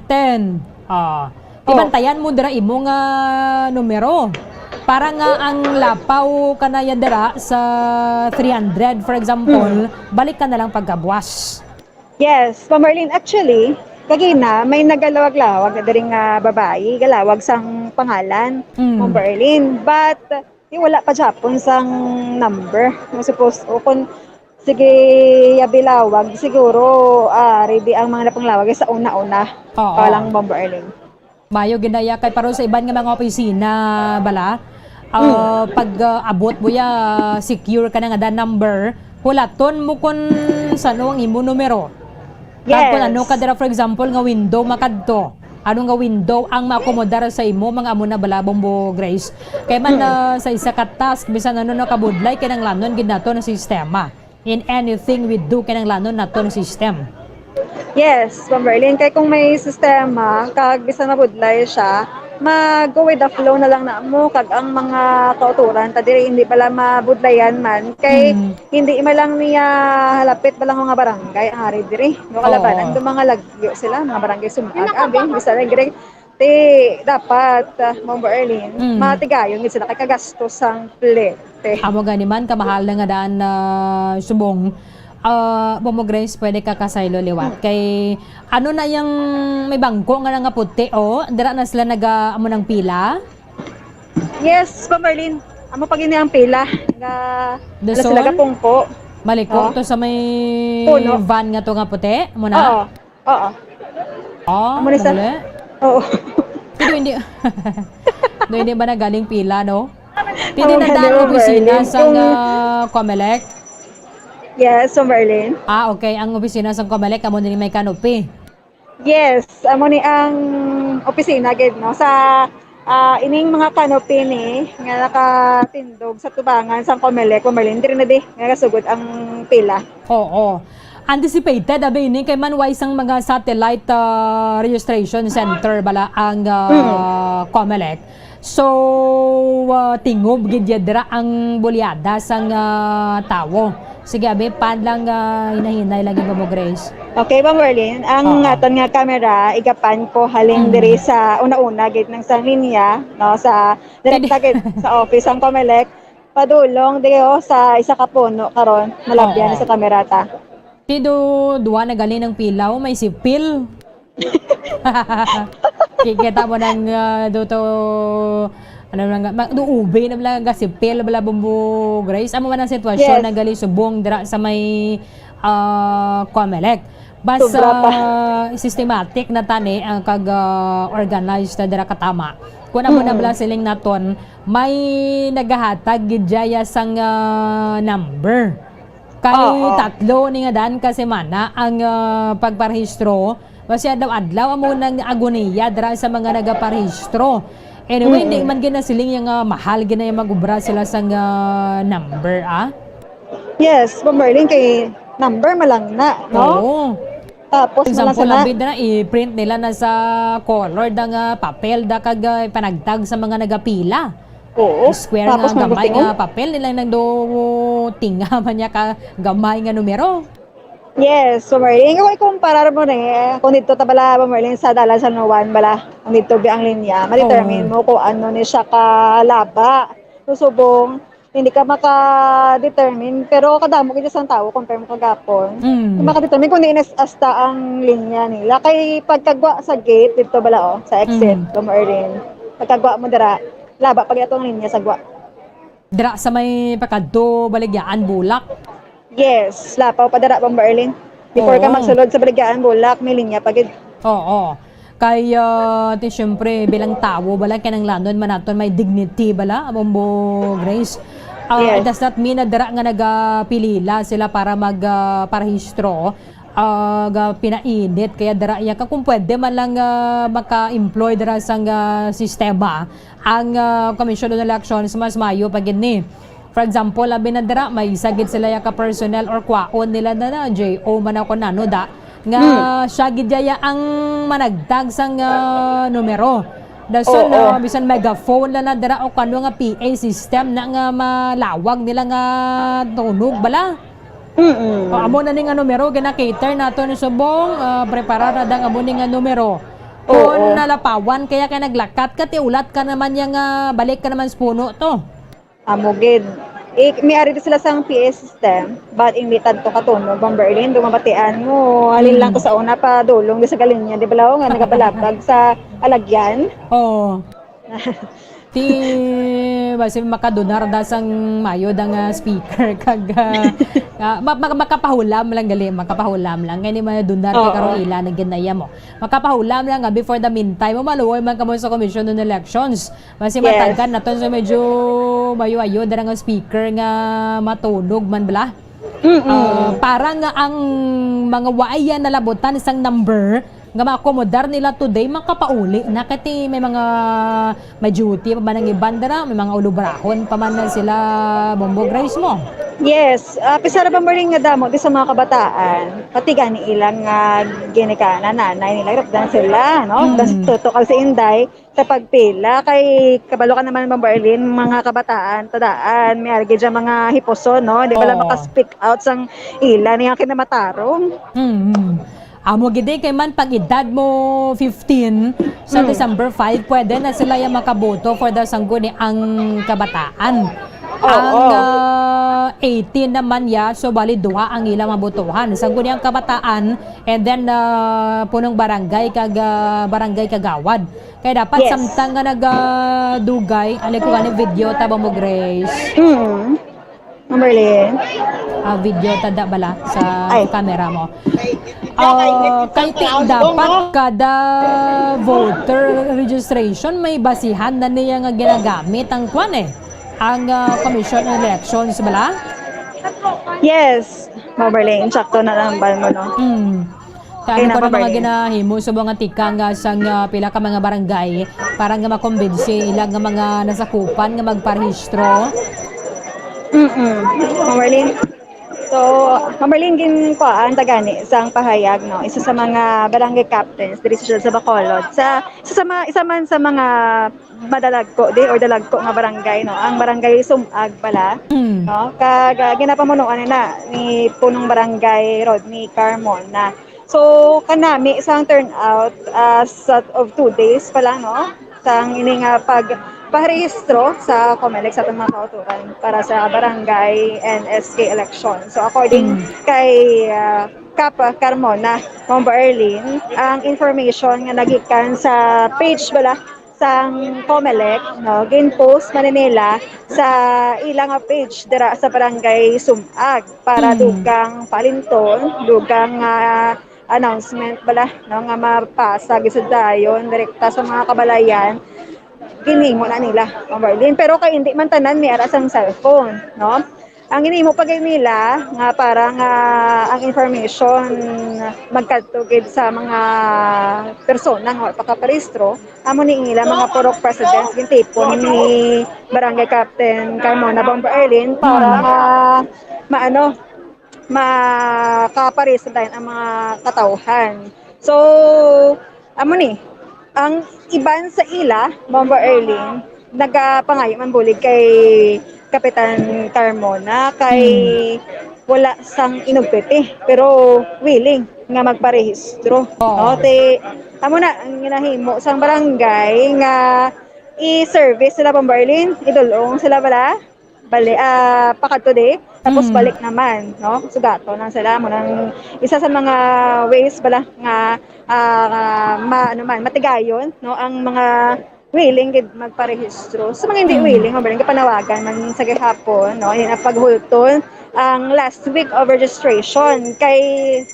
ten. Ah, Oh. ibantayan mo dira imo nga numero. Para nga ang lapaw ka na yan dira sa three hundred, for example, Hmm. balik ka na lang pagkabuas. Yes, Ma'am Marlene, actually, kagina, may nagalawag-lawag na diri nga babayi, galawag sang pangalan, Hmm. Ma'am Marlene. But, Di wala pa gihapon sang number. Nga supposed, o kung sige, ya bilawag, siguro, ah, ready ang mga napanglawag sa una-una. Oo. Pa lang, Bombo Erlin. Mayo gid na ya kay paron sa iban nga mga opisina bala, ah, Hmm. pag, ah, abot mo ya, secure ka na nga da number, hulaton mo kun sano ang imo numero. Kag kun Yes. ano ka dira, for example, nga window makadto. Ano nga window ang maakomodar sa imo, mga amo na bala, Bombo Grace? Kay man, Mm. ah, sa isa ka task, bisan ano nakabudlay, kinahanglanon gid nato ang sistema. In anything we do, kinahanglanon nato ang system. Yes, Bombo Erlin, kay kung may sistema, kag bisan mabudlay siya, mag-go with the flow na lang na mo, kag ang mga kauturan, ta diri hindi bala mabudlayan man, kay Mm. hindi man lang niya halapit ba lang mga barangay ang ari diri. No, kalabanan Oo. do mga lagyo sila, mga barangay sumag, abi, bisa lang gid. Di dapat, ah, Ma'am Arlene, Mm. matigayon gid sila kay kagastos sang plete. Amo gani man, kamahal na nga daan na subong. Ah, Ma'am Grace, pwede ka kasaylo liwat. Mm. Kay ano na yang may bangko nga nga puti, oh? Dira na sila naga-, amo nang pila? Yes, Ma'am Arlene. Amo pa gini ang pila. Nga, ano sila, Dason? Gapungko. Maliko Oh. to sa may Puno. van nga to nga puti? Amo na? Oo. Oo. Ah, Amo ni sa naguli? Oo. Pero hindi, no, hindi ba nagaling pila, no? Pwede Oo, na hello, daan ang opisina Merlin. Sang, Kung ah, Comelec? Yes, so Merlin. Ah, okay. Ang opisina sang Comelec, amo din may canopy. Yes, amo ni ang opisina, gid, no? Sa, ah, ining mga canopy ni nga nakatindog sa tubangan sang Comelec, Merlin, diri na di nga nasugod ang pila. Oo. Anticipated, abi ini, kay man way sang mga satellite, ah, registration center bala ang, ah, Mm. Comelec. So, ah, tingob gid ya dira ang bulyada sang, ah, tawo. Sige, abi, pan lang, ah, hinahinay lagi ba mo, Grace? Okay, Ma'am Merlin, ang Oo. aton nga camera, igapan ko halin Mm. diri sa una-una gid ng sang linya, no, sa direkta Pwede. gid sa office ang Comelec. Padulong diyo sa isa ka puno karon, malabyan Oo. sa kamera ta. Ti do, duwa na gali ng pilaw, may sipil. Kikita mo nang, ah, do to, ano lang, ma-, do ube na lang, gasipil, bala, Bombo Grace. Amo man ang sitwasyon Yes. na gali subong dira sa may, ah, Comelec. Basta Sobra pa. systematic na tani ang kag, ah, organized na dira katama. Kung amo na Mm. bala siling naton, may nagahatag gid dya sang, ah, number. Kay Oo. tatlo ni nga dan ka semana ang, ah, pagparehistro. Basi adlaw-adlaw amo nang agoniya dira sa mga nagaparehistro. Anyway, Mm. hindi man ginasiling yang, ah, mahal gid na yung mag-ubra sila sang, ah, number, ah. Yes, Ma'am Merlin, kay number man lang na, no? Oo. Tapos, For example, malasana. Abi, dira, i-print nila na sa color da nga papel da kag, ah, panagtag sa mga nagapila. Oo. Square Tapos, nga gamay mabuting, nga oh. papel nila nang do tinga man niya ka gamay nga numero. Yes, so Merlin, kung ikumparar mo ni, kung dito ta bala, Merlin, sa dalan San Juan bala, kung dito bi ang linya, ma-determine Oo. mo kung ano ni siya kalaba. So, subong, hindi ka maka-determine, pero kadamo gid sang tawo compare mo kagapon. Mm. Maka-determine kung diin as-, asta ang linya nila. Kay pagkagwa sa gate dito bala, oh, sa exit, Mm. Ma'am Erlyn. Pagkagwa mo dira, laba pa gyud ang linya sa gwa. Dira sa may pakadto Baligyaan, Bulak? Yes, lapaw pa dira, Ma'am Erlyn. Before ka Oo. magsulod sa Baligyaan, Bulak, may linya pa gid. Oo. Kay, ah, ti, siyempre, bilang tawo bala, kinahanglanon man naton may dignity bala, Bombo Grace. Ah, Yes. it does not mean na dira nga nagapilila sila para mag, ah, parehistro, ah, ga pinainit. Kaya dira iya ka, kung pwede man lang, ah, maka-employ dira sang, ah, sistema ang, ah, Commission on Elections, mas maayo pa gid ni. For example, abi na dira, may isa gid sila ya ka personnel or kwaon nila na, na J O man ako nano da, nga Hmm. siya gid ya ang managtag sang, ah, numero. Dason, Oo. ah, bisan megaphone lang na dira o kano nga P A system na nga malawag nila nga tunog bala. Mm-mm. O, amo na ni nga numero, gina-cater nato ni subong, ah, preparar na dang amo ni nga numero. Kung Oo. nalapawan kaya kay naglakat ka, ti ulat ka naman ya nga balik ka naman sa puno to. Amo gid. Eh, may ari di sila sang P A system, but hindi tanto katunog, Ma'am Berlin, do mabatian mo. Halin lang Mm. to sa una pa, dulong di sa galinya, di ba, lao, nga nagabalabag sa alagyan? Oo. Ti, basi makadunar da sang mayo da nga speaker kag, ah, ah, ma-, ma-, makapahulam lang gali, makapahulam lang. Kay ni madunar kay Oo. karon ila na ginaya mo. Makapahulam lang nga before the meantime, maluoy man kamo sa Commission on Elections. Basi Yes. matagkan naton sa medyo mayo-ayo dira nga speaker nga matunog man bala. Mm-mm. Ah, para nga ang mga waay nalabutan sang number nga maakomodar nila today, makapauli na, kay ti may mga may duty pa man ang iban dira, may mga ulubrahon pa man na sila, Bombo Grace mo. Yes, ah, pisara pa mo rin nga damo di sa mga kabataan, pati gani ilang, ah, ginikanan, nanay nila, hirap dan sila, no? Mm. Dan sa tuto kag si Inday, sa pagpila, kay kabalo ka naman, Ma'am Berlin, mga kabataan, tadaan, may argi dyan mga hipuson, no? Di ba lang Oo. maka-speak out sang ila niya kinamatarong? Mm-hmm. Amo gid, eh, kay man pag edad mo fifteen sa Hmm. December five, pwede na sila yang makaboto for the Sangguniang Kabataan. Oo. Ang, ah, eighteen naman ya, so bali duha ang ila mabotohan. Sangguniang Kabataan, and then, ah, punong barangay kag, ah, barangay kagawad. Kaya dapat Yes. samtang nga nagadugay, ali ko gani video, taba mo, Grace. Mm. Amberlyn. Ah, video tada bala sa Ay. Camera mo. Ah, kay ti-, dapat kada voter registration may basihan na niya nga ginagamit ang kwan eh, ang, ah, Commission on Elections bala? Yes, Amberlyn, sakto na lang bal mo, no? Mm. Kay Kaya ano ko na mga napabarlin. Ginahimo sa mga tikang, ah, sang, ah, pila ka mga barangay para nga makumbinsi ila nga mga nasakupan nga magparehistro? Mm-mm. Ma'am Marlene. So, Ma'am Marlene, ginkuhaan ta gani sang pahayag, no, isa sa mga barangay captains diri sa, sa Bacolod. Sa, isa sa mga, isa man sa mga madalagko di or dalagko nga barangay, no, ang barangay Sumag bala, Mm. no? Kag, ah, ginapamunuan na ni punong barangay Rodney Carmona. So, kanami sang turnout, ah, as of two days pa lang, no? Sang ini nga pagparehistro sa Comelec sa atong mga kauturan para sa barangay and S K election. So, according Mm. kay, ah, Kap Carmona, Ma'am Arlene, ang information nga nagikan sa page bala sang Comelec, no, gin-post man nila sa ila nga page dira sa barangay Sumag para Mm. dugang palinton, dugang, ah, announcement bala, no, nga mapasa gid sa dayon direkta sa mga kabalayan. Ginhimo na nila, Ma'am Arlene. Pero kay hindi man tanan may ara sang cellphone, no? Ang ginhimo pa gid nila nga para nga ang information magkadto gid sa mga persona nga wala pa kaparehistro, amo ni ila mga purok presidents gintipon ni Barangay Captain Carmona, Bomber Arlene, para Hmm. nga maano, makaparehistro dayon ang mga katawhan. So, amo ni, ang iban sa ila, Bomber Arlene, nagapangayo man bulig kay Kapitan Carmona kay Hmm. wala sang inugpit eh, pero willing nga magparehistro. Oo. No? Te, amo na ang ginahimo sang barangay nga i-service sila, Bomber Arlene, idulong sila bala. Bali, ah, pakadto di, tapos Mm. balik naman, no? Sugaton lang sila, mo nang isa sa mga ways bala nga, ah, ma-, ano man, matigayon, no, ang mga willing gid magparehistro. Sa mga hindi Mm. willing, mabaling kapanawagan man sa gihapon, no, yung paghulton ang last week of registration kay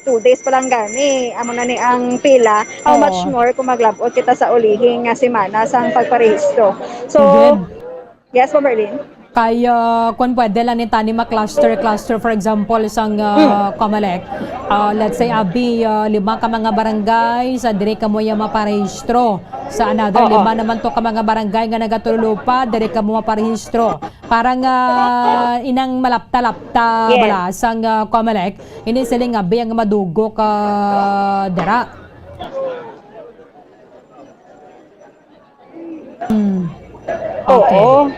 two days pa lang gani, amo na ni ang pila. How Oo. Much more kung maglabot kita sa ulihing nga semana sang pagparehistro. So, Good. Yes, Ma'am Merlin. Kay, ah, kung pwede lang ni tani ma-cluster, cluster, for example, sang, ah, Mm. Comelec. Ah, let's say, abi, ah, lima ka mga barangay, sa diri kamo ya maparehistro. Sa another Oo. lima naman to ka mga barangay nga nagatululupa, diri kamo maparehistro. Para nga inang malapta-lapta Yes. bala sang, ah, Comelec, ini siling abi ang madugok, ah, dira. Hmm. Okay. Oo.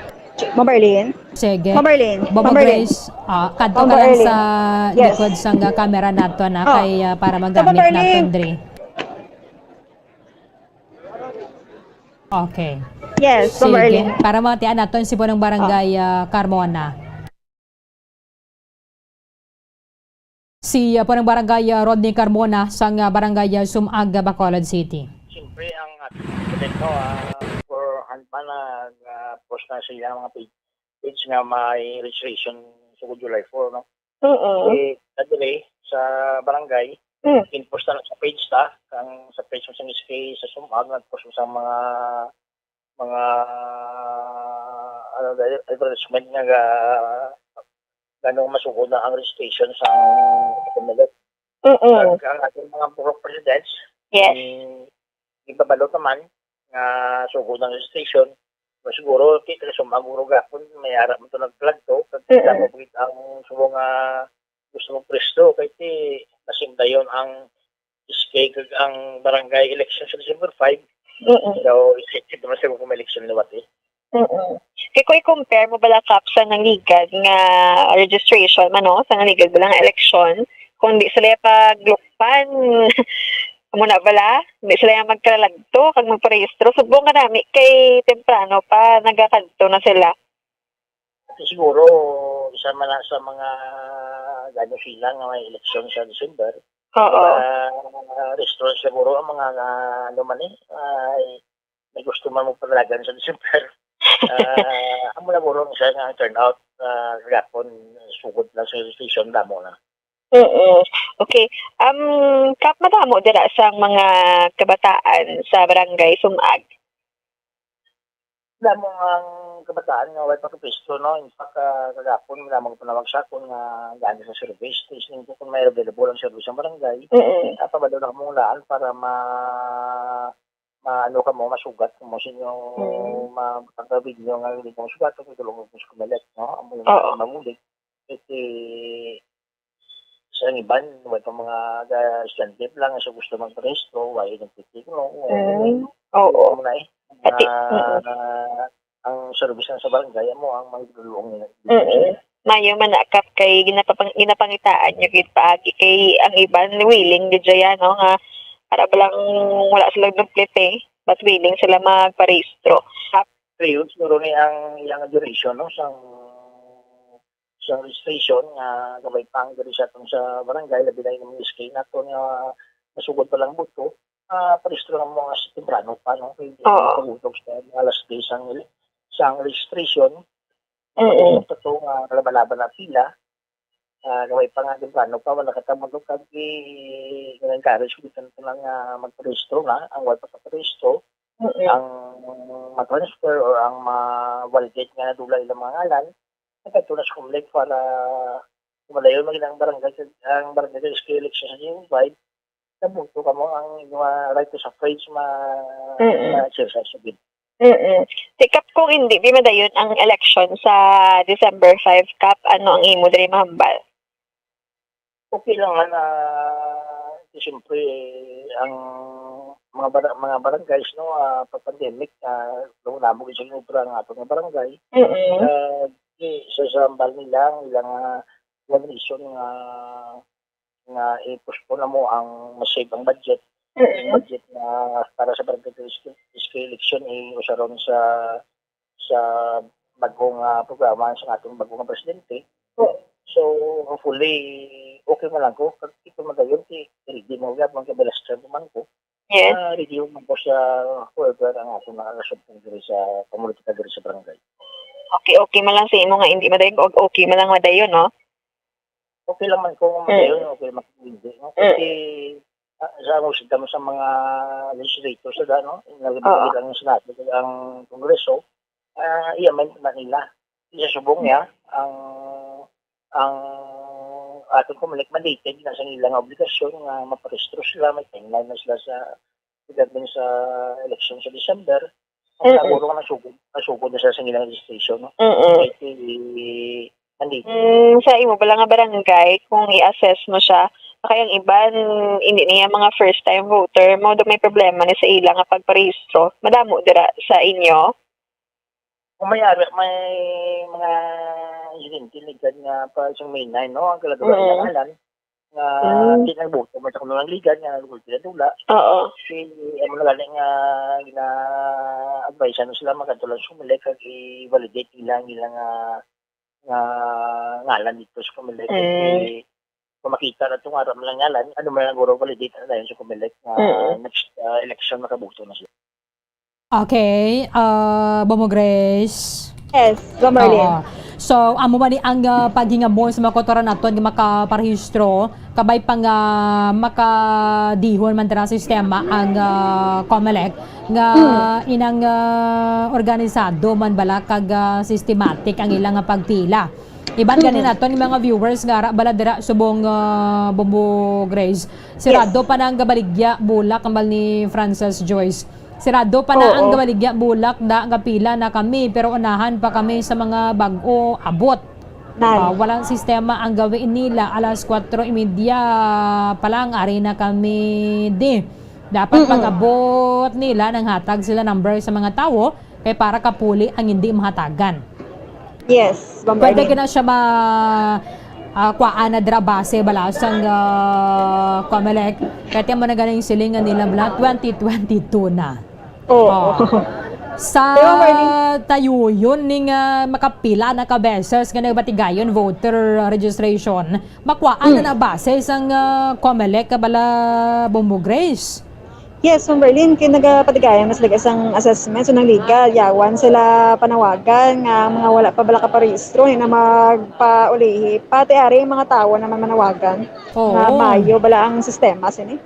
Ma'am Merlin? Sige. Ma'am Merlin? Bobo Ma'am Merlin? Grace, ah, kadto Ma'am ka lang Merlin? sa Yes. likod sang, ah, camera nato na Oh. kay, ah, para Ma'am magamit Merlin? naton diri. Okay. Yes, Ma'am Sige. Merlin. Para matian naton si punong barangay, ah, Carmona. Si, ah, punong barangay, ah, Rodney Carmona sang, ah, barangay, ah, Sumag, ah, Bacolod City. Siyempre, ang ating presidente, ah, for hand pa na, ah, post na sila mga page, page nga may registration sa July four, no? Oo. Eh, kadiri sa barangay, Mm. in-post na sa page ta, ang sa page mo sa S K sa Sumag, nag-post mo sa mga, mga, ano, advertisement nga ga-, ganong masugod na ang registration sa Comelec. Oo. Ang, ang ating mga purok presidents, Yes. eh, ibabalot naman nga sugod ang registration. Mas siguro, ti-, Sumag guro gapon, may ara man to nag-flag to, kag Mm-mm. kita mo ang subo nga gusto mong presto, kay ti, nasimdayon ang S K kag ang barangay election sa December five. Oo. So, effective naman sa kung election liwat eh. Oo. Kay kung i-compare mo bala, Kap, sa nangligad nga registration man, no? Sa nangligad bala nga election, Kung di sila paglukpan, amo na bala, di sila yang magkalalagto kag magparehistro. Subong nga nami kay temprano pa nagakadto na sila. Siguro, isa man na sa mga gani sila nga may eleksyon sa December. Oo. Para rehistro siguro ang mga, ah, ano man eh, ay, may gusto man magpadalagan sa December. Ah, amo na guro ang isa nga turnout, ah, kagapon, sugod lang sa registration, damo na. Mm. Okay. Um, Kap, madamo dira sang mga kabataan sa barangay Sumag? Damo ang kabataan nga way pa kapisto, no? In fact, ah, kagapon, madamo ko panawag sa akon nga gani sa service. Tiis nindot kung may available ang service sa barangay. Mm. Ah, pabalo na kamo hulaan para ma-, ma-, ano kamo, masugat kamo sa inyo, Mm. ma-, pagkabid nyo nga hindi kamo sugat, ang tulong mo sa Comelec, no? Amo yung Oo. Mabulig. Kasi sa iban, may pa mga ga-, estudyante lang sa gusto magparehistro, way nagtitigno, way Mm. Oo. Amo na eh. Ati-, Ah, mm. Ang service lang sa barangay, amo ang magdulong nila. Mm. Mayo man na, Kap, kay ginapapang-, ginapangitaan nyo gid paagi kay ang iban willing gid siya, no, nga para ba lang wala sila nagplete, but willing sila magparehistro. Kap. Three weeks, siguro ni ang iyang duration, no, sang, sang registration nga gabay pang diri sa atong sa barangay, labi na yung mga S K nato nga masugod pa lang buto, ah, parehistro lang mo as temprano pa, no? Kay hindi Oo. Pag-utog sa mga alas diyes ang, sang registration. Mm. Ito nga, laba-laba na pila. Ah, gabay pa nga, temprano pa, wala ka tamang kag i-, i-encourage ko dito na nga magparehistro na, ang wala pa parehistro, Mm. ang ma-transfer or ang ma-validate nga nadula ilang mga ngalan, nagkadto na sa Comelec para malayo man ang barangay, ang barangay sa election sa June five, nabuto kamo ang inyo, ah, right to suffrage ma-, Mm. ma-exercise sa bid. Mm. Sikap kung hindi, di madayon ang election sa December five, Kap, ano ang imo diri mahambal? Okay lang man, ah, siyempre, ang mga bara-, mga barangays, no, ah, pag pandemic, ah, namo gid sa obra ang ato nga barangay. Mm. Ah, di, sa, sa hambal nila, ang ilang, ah, nomination nga, nga i-postpone na mo ang ma-save ang budget. Mm. Ang budget na para sa barangay district, district election, eh, usaron sa, sa bagong, ah, programa sa ating bagong presidente. Oo. So, hopefully, okay man lang ko. Kag ito man dayon, ti, ready mo gyapon kay bilas term man ko. Yes. Ah, ready man ko sa whoever ang ato nga nasubtong diri sa pamolitika diri sa barangay. Okay, okay man lang sa imo nga hindi madayon, o okay man lang madayon, no? Okay lang man kung Mm. madayon, okay lang man kung hindi, no? Mm. Kasi, ah, sa mo sa mga legislators sa, no? Nag-, Oo. Ang Senado, ang Kongreso, ah, i-amend na nila. Isa subong niya, ang, ang atong Comelec mandated na sa nila nga obligasyon nga maparehistro sila, may timeline na sila sa regarding sa election sa December. Ang Mm-mm. Naguro nga nasugod, nasugod na sila sa nilang registration, no? Mm-mm. Kay ti-, nandito. Mm, sa imo bala nga barangay, kung i-assess mo siya, kay ang iban, hindi niya mga first time voter, mao daw may problema ni sa ila nga pagparehistro. Madamo dira sa inyo? Kung may ari, may mga insidente, ligad nga pa isang May nine, no? Ang kaladura Mm. ng alan, nga Mm. di nagboto, may takulo ng ligad, nga nagulti na dula. Oo. Si, ano na gani nga gina-advise, ano sila, magkadto lang sa Comelec, kag i-validate nila ang ilang, ah, nga ngalan dito sa Comelec. Mm. Kay kung makita na itong aram lang ngalan, ano man ang guro validate na dayon sa Comelec nga Mm. next, ah, election makaboto na sila. Okay, ah, Bomo Grace. Yes, Bomo Marlene. Oo. So, amo man ni ang, ah, paghingamon sa mga kautoran naton nga makaparehistro, kabay pa nga makadihon man dira sa sistema ang, ah, Comelec nga Hmm. inang, ah, organisado man bala kag, ah, systematic ang ilang nga pagpila. Iban Hmm. gani naton nga mga viewers nga ara bala dira subong, ah, Bomo Grace. Sirado Yes. pa na ang gabaligya bulak, hambal ni Frances Joyce. Sirado pa na Oo. ang gabaligya bulak, da, gapila na kami, pero unahan pa kami sa mga bag-o abot. Nan. Ah, walang sistema ang gawain nila. Alas kwatro y media pa lang, ari na kami di. Dapat Mm-mm. pag-abot nila, nanghatag sila number sa mga tawo, kay para kapuli ang hindi mahatagan. Yes, Pwede Bombardier. Gina siya ma-, ah, kuwaan na dira base bala sang, ah, Comelec. Kaya tiyan mo na ganing siling nga nila bala, twenty twenty-two na. Oo. Oh. Sa Pero, Marlene, tayuyon ning, ah, makapila na ka beses nga nagabatigayon voter registration, makuwaan na Mm. na base sang, ah, Comelec ka bala, Bombo Grace? Yes, Ma'am Berlin, kay nagapatigayon mas laga sang assessment, so nang legal, yawan sila panawagan nga mga wala pa bala kaparehistro, ni na magpaulihi. Pati ari ang mga tawo naman manawagan Oo. nga maayo bala ang sistema sini.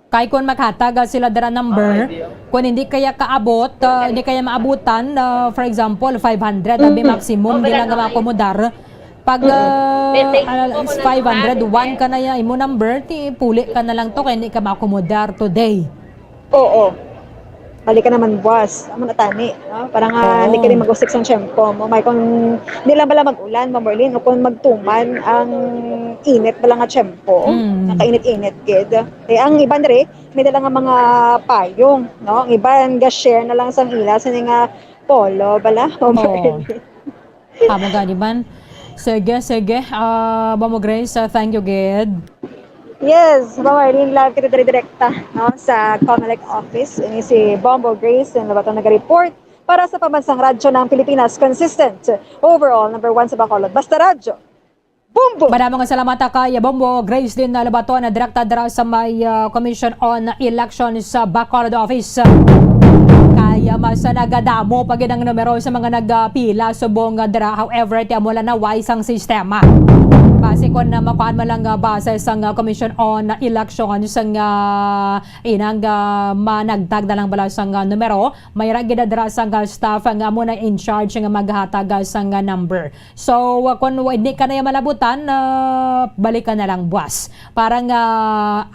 Kay kung maghatag, ah, sila dira number, kung hindi kaya kaabot, ah, hindi kaya maabutan, ah, for example, five hundred, abi Mm. maximum, di lang nga maakomodar. Pag, ah, ah, five hundred one ka na ya, imo number, ti puli ka na lang to, kay hindi ka maakomodar today. Oo. Balik ka naman buwas. Amo na tani, no? Parang, ah, Oo. hindi ka rin mag-usik sa tiyempo mo. May kung di lang bala mag-ulan, Ma'am Marlene, o kung magtuman ang init bala nga tiyempo, Mm. nakainit-init gid. Eh, ang iban ri, may dala nga mga payong, no? Ang iban, ga-share na lang sang ila, sa nga polo bala, Ma'am Oo. Marlene. Amo gani man. Sige, sige. Ah, Bombo Grace, ah, thank you gid. Yes, Ma'am Marlene, live kita diri direkta, no, sa Comelec office. Ini si Bombo Grace, ang labaton naga-report para sa Pambansang Radyo ng Pilipinas, consistent, overall, number one sa Bacolod. Basta Radyo, Bombo! Madamo nga salamat, ah, kay Bombo Grace din na labaton na direkta dira sa may, ah, Commission on Elections sa Bacolod office. Kaya mas nagadamo pa gid ang numero sa mga nagapila subong nga dira. However, ti amo lang na way sang sistema. Base kon na makuan mo lang nga base sang, ah, Commission on Elections nga inang, ah, managtag na lang bala sang, ah, numero, may ra gid dira sang, ah, staff nga amo na in charge nga maghatag, ah, sang, ah, number. So, uh, kung wa-, hindi ka na yung malabutan, uh, balik ka na lang buwas. Para nga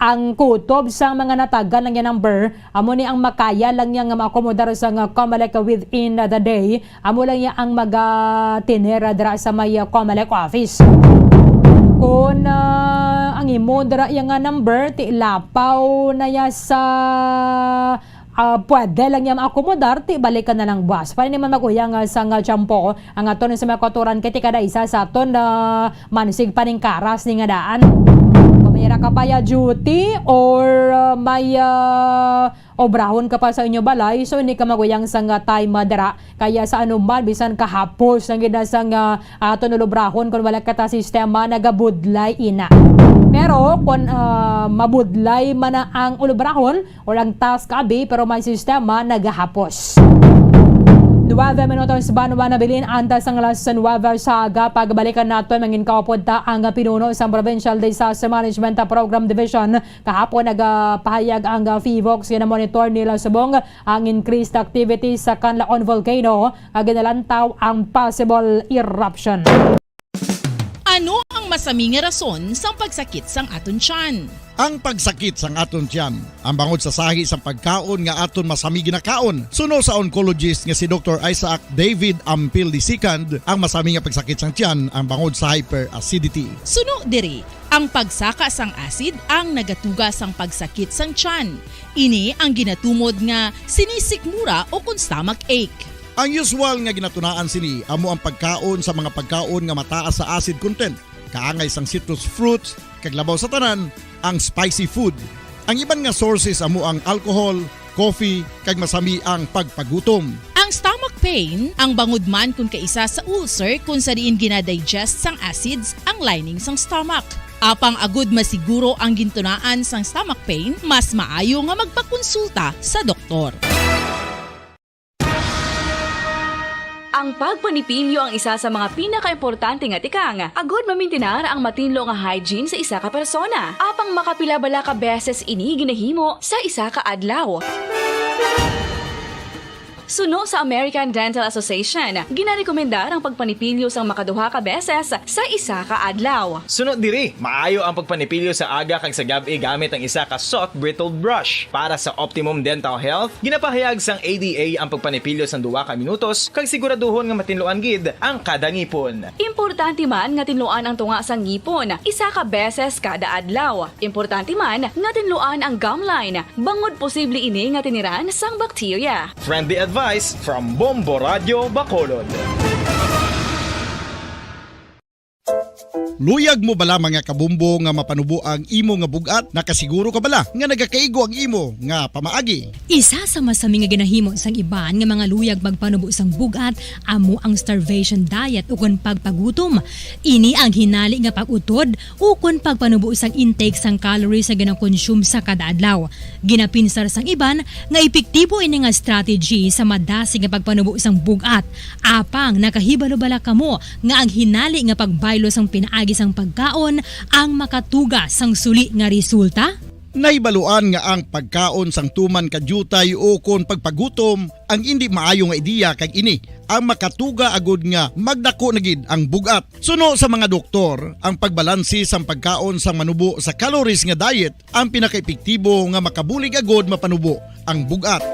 ang kutob sa mga natagan lang yung number, amo ni ang makaya lang niya nga maakomodar sa nga Comelec within the day, amo lang niya ang magatinera dira sa may, uh, Comelec office. Kung, uh, ang imo dira yung nga number, ti lapaw na ya sa ah, pwede lang niya maakomodar, ti balik ka na lang buwas. Pwede naman mag-uyang, ah, sa nga tiyempo, ang aton sa mga kautoran, kay ti kada isa sa aton na mansig paningkaras ni nga daan. Kung may ira ka pa ya duty or, ah, may, ah, obrahon ka pa sa inyo balay, so hindi ka mag-uyang sa nga time, ah, dira. Kaya sa anuman, bisan kahapos ang gid na sa nga, ah, aton ulubrahon, kung wala ka ta sistema, nagabudlay ina. Pero kung, ah, mabudlay man na ang ulubrahon, Walang task abi, pero may sistema nagahapos. Nuwebe minutos ba naman nabilin antas ang alas nuwebe sa aga. Pagbalikan naton, mangin kaupod ta ang pinuno sa Provincial Disaster Management Program Division. Kahapon, nagapahayag ang PHIVOLCS nga na-monitor nila subong ang increased activity sa Canlaon Volcano, nga ginalantaw ang possible eruption. Ano ang masami nga rason sang pagsakit sang aton tiyan? Ang pagsakit sang aton tiyan, ang bangod sa sahi sang pagkaon nga aton masami ginakaon. Suno sa oncologist nga si Doktor Isaac David Ampil the second, ang masami nga pagsakit sang tiyan ang bangod sa hyperacidity. Suno diri, ang pagsaka sang acid ang nagatuga sang pagsakit sang tiyan. Ini ang ginatumod nga sinisikmura o kon stomach ache. Ang usual nga ginatunaan sini amo ang pagkaon sa mga pagkaon nga mataas sa acid content, kaangay sang citrus fruits, kag labaw sa tanan, ang spicy food. Ang iban nga sources amo ang alcohol, coffee, kag masami ang pagpagutom. Ang stomach pain, ang bangod man kon kaisa sa ulcer kon sa diin gina-digest sang acids ang lining sang stomach. Apang agud masiguro ang gintunaan sang stomach pain, mas maayo nga magpakonsulta sa doktor. Ang pagpanipilyo ang isa sa mga pinakaimportante nga tikang agud mamintinar ang matinlo nga hygiene sa isa ka persona. Apang makapila bala ka beses ini ginahimo sa isa ka adlaw? Suno sa American Dental Association, ginarekomendar ang pagpanipilyo sang makaduha ka beses sa isa ka adlaw. Suno diri, maayo ang pagpanipilyo sa aga kag sa gab-i gamit ang isa ka soft bristled brush. Para sa optimum dental health, ginapahayag sang A D A ang pagpanipilyo sang duha ka minutos kag siguraduhon nga matinluan gid ang kada ngipon. Importante man nga tinluan ang tunga sang ngipon isa ka beses kada adlaw. Importante man nga tinluan ang gum line, bangod posible ini nga tiniran sang bakterya. Friendly advice from Bombo Radyo Bacolod. Luyag mo bala, mga kabombo, nga mapanubo ang imo nga bug-at? Nakasiguro ka bala nga nagakaigo ang imo nga pamaagi? Isa sa masami nga ginahimo sang iban nga mga luyag magpanubo sang bug-at amo ang starvation diet ukon pagpagutom. Ini ang hinali nga pag-utod ukon pagpanubo sang intake sang calories nga ginakonsume sa kada adlaw. Ginapinsar sang iban nga epektibo ini nga strategy sa madasig nga pagpanubo sang bug-at. Apang nakahibalo bala kamo nga ang hinali nga pagbaylo sang pinaagi sang pagkaon ang makatuga sang suli nga resulta? Nahibaluan nga ang pagkaon sang tuman ka diutay ukon pagpagutom ang indi maayo nga ideya, kag ini ang makatuga agud nga magdako na gid ang bug-at. Suno sa mga doktor, ang pagbalanse sang pagkaon sang manubo sa calories nga diet ang pinakaepektibo nga makabulig agud mapanubo ang bug-at.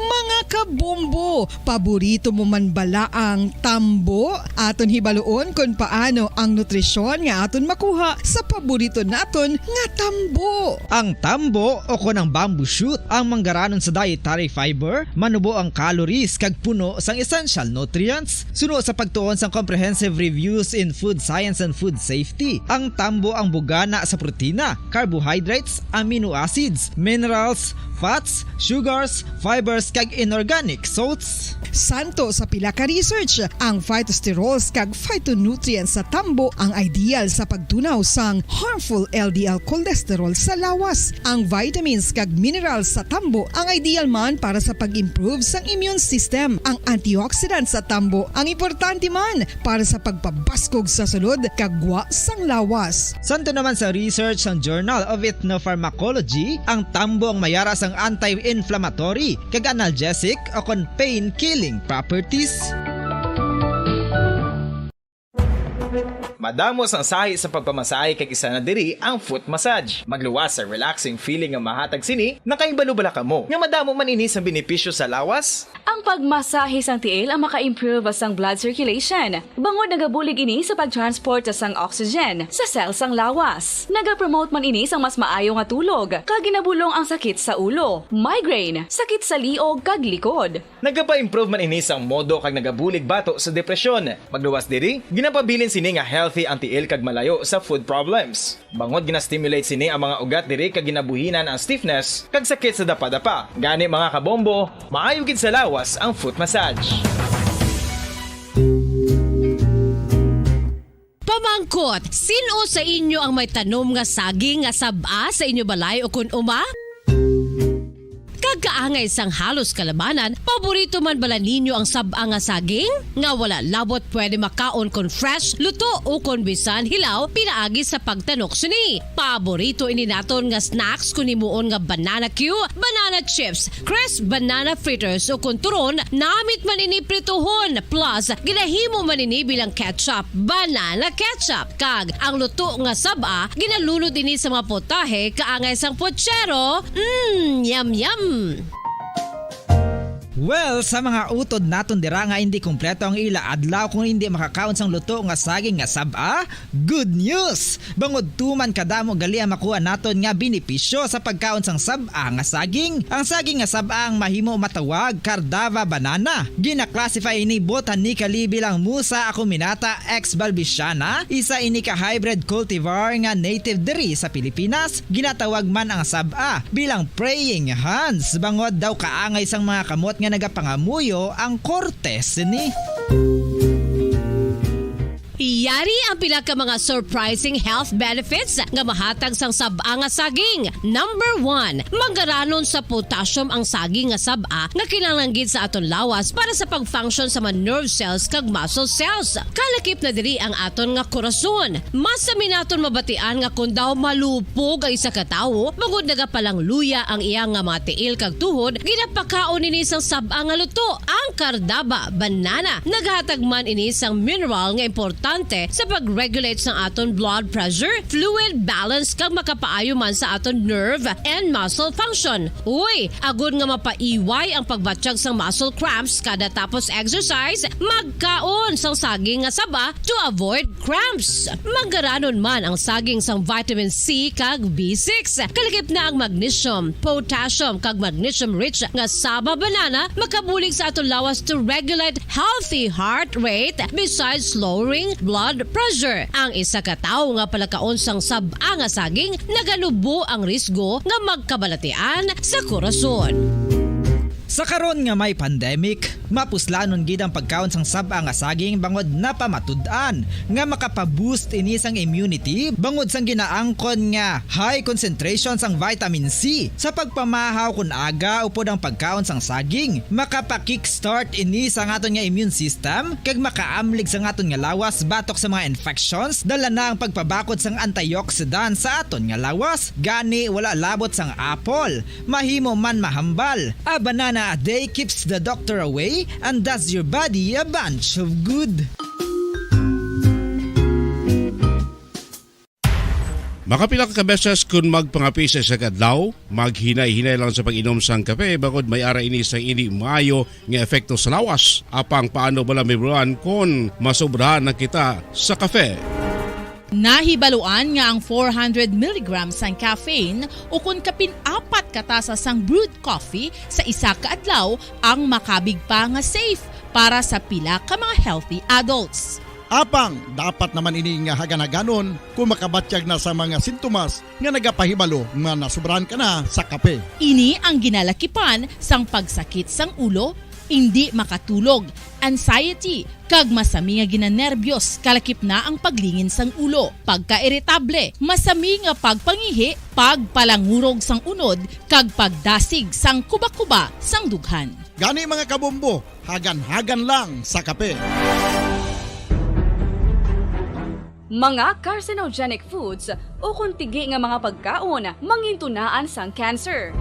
Mga kabombo, paborito mo man bala ang tambo? Aton hibaluon kon paano ang nutrisyon nga aton makuha sa paborito naton nga tambo. Ang tambo, o kon ang bamboo shoot, ang manggaranon sa dietary fiber, manubo ang calories kag puno sang essential nutrients. Suno sa pagtuon sang Comprehensive Reviews in Food Science and Food Safety, ang tambo ang bugana sa protina, carbohydrates, amino acids, minerals, fats, sugars, fibers, kag inorganic salts. Santo sa pila ka research, ang phytosterols kag phytonutrients sa tambo ang ideal sa pagtunaw sang harmful L D L cholesterol sa lawas. Ang vitamins kag minerals sa tambo ang ideal man para sa pag-improve sang immune system. Ang antioxidants sa tambo ang importante man para sa pagpabaskog sa sulod kag gwa sang lawas. Santo naman sa research sang Journal of Ethnopharmacology, ang tambo ang mayara sang anti-inflammatory kag analgesic o kon pain-killing properties. Madamo sang sahi sa pagpamasahe, kag isa na diri ang foot massage. Magluwas sa relaxing feeling nga mahatag sini. Nakahibalo bala kamo nga madamo man ini sang benepisyo sa lawas? Ang pagmasahe sang tiil ang maka-improve sang blood circulation, bangod nagabulig ini sa pag-transport sang oxygen sa cell sang lawas. Nagapromote man ini sang mas maayo nga tulog, kag ginabulong ang sakit sa ulo, migraine, sakit sa liog, kag likod. Nagapa-improve man ini sang modo kag nagabulig bato sa depresyon. Magluwas diri, ginapabilin sini nga healthy ang tiil kag malayo sa foot problems. Bangod gina-stimulate sini ang mga ugat diri kag ginabuhinan ang stiffness kag sakit sa dapadapa. Gani, mga kabombo, maayo gid sa lawas ang foot massage. Pamangkot, sin-o sa inyo ang may tanom nga saging nga sab-a sa inyo balay ukon uma? Kag kaangay sang halos kalabanan, paborito man bala ninyo ang sab-a nga saging? Nga wala labot pwede makaon kon fresh, luto, ukon bisan hilaw pinaagi sa pagtanok sini. Paborito ini naton nga snacks kon himuon nga banana cue, banana chips, crisp banana fritters, ukon turon, namit man ini prituhon, plus ginahimo man ini bilang ketchup, banana ketchup. Kag ang luto nga sab-a, ginalunod ini sa mga putahe kaangay sang puchero. Mm, yum, yum! Well, sa mga utod naton dira nga indi kompleto ang ila adlaw kung indi makakaon sang luto nga saging nga sab-a, good news! Bangod tuman kadamo gali ang makuha naton nga benepisyo sa pagkaon sang sab-a nga saging. Ang saging nga sab-a ang mahimo matawag Cardava banana. Gina-classify ini botanically bilang Musa acuminata ex balbisiana, isa ini ka hybrid cultivar nga native diri sa Pilipinas. Ginatawag man ang sab-a bilang praying hands, bangod daw kaangay sang mga kamot nga nagapangamuyo ang korte sini. Yari ang pila ka mga surprising health benefits nga mahatag sang sab-a nga saging. Number one, manggaranon sa potassium ang saging nga sab-a nga kinahanglan gid sa aton lawas para sa pag-function sa mga nerve cells kag muscle cells. Kalakip na diri ang aton nga korason. Masami naton mabatian nga kon daw malupog ang isa ka tawo, bangod nagapalangluya ang iya nga mga tiil kag tuhod, ginapakaon nini sang sab-a nga luto, ang Cardava banana. Naghatag man ini sang mineral nga importante importante sa pag-regulate sang aton blood pressure, fluid balance, kag makapaayo man sa aton nerve and muscle function. Uy, agod nga mapaiway ang pagbatyag sang muscle cramps kada tapos exercise, magkaon sang saging nga saba to avoid cramps. Manggaranon man ang saging sang vitamin C kag B six. Kalakip na ang magnesium, potassium, kag magnesium-rich nga saba banana makabulig sa aton lawas to regulate healthy heart rate besides lowering blood pressure. Ang isa ka tawo nga palakaon sang sab-a nga saging naganubo ang risgo nga magkabalatian sa korason. Sa karon nga may pandemic, mapuslanon gid ang pagkaon sang sab-a nga saging bangod napamatud-an nga makapa-boost ini sang immunity bangod sang ginaangkon nga high concentration sang vitamin C. Sa pagpamahaw kon aga upod ang pagkaon sang saging, makapa-kickstart ini sa aton nga immune system kag makaamlig sa aton nga lawas batok sa mga infections. Dala na ang pagpabakod sang antioxidant sa aton nga lawas. Gani, wala labot sang apple, mahimo man mahambal. A banana a day keeps the doctor away and does your body a bunch of good. Makapila ka beses kun magpangape sa isa ka adlaw, maghinay-hinay lang sa pag-inom sang kape, bangod may ara ini sa indi maayo nga epekto sa lawas. Apang paano bala, Ma'am Ron, kon masobrahan na kita sa kape? Nahibaluan nga ang four hundred milligrams sang caffeine, ukon kapin apat ka tasa sang brewed coffee sa isa ka adlaw, ang makabig pa nga safe para sa pila ka mga healthy adults. Apang dapat naman ini nga hagan-haganon kung makabatyag na sa mga sintomas nga nagapahibalo nga nasubrahan ka na sa kape. Ini ang ginalakipan sang pagsakit sang ulo, indi makatulog, anxiety, kag masami nga ginanerbiyos, kalakip na ang paglingin sang ulo, pagkairitable, masami nga pagpangihi, pagpalangurog sang unod, kag pagdasig sang kuba-kuba sang dughan. Gani, mga kabombo, hagan-hagan lang sa kape. Mga carcinogenic foods ukon tigi nga mga pagkaon mangintunaan sang cancer.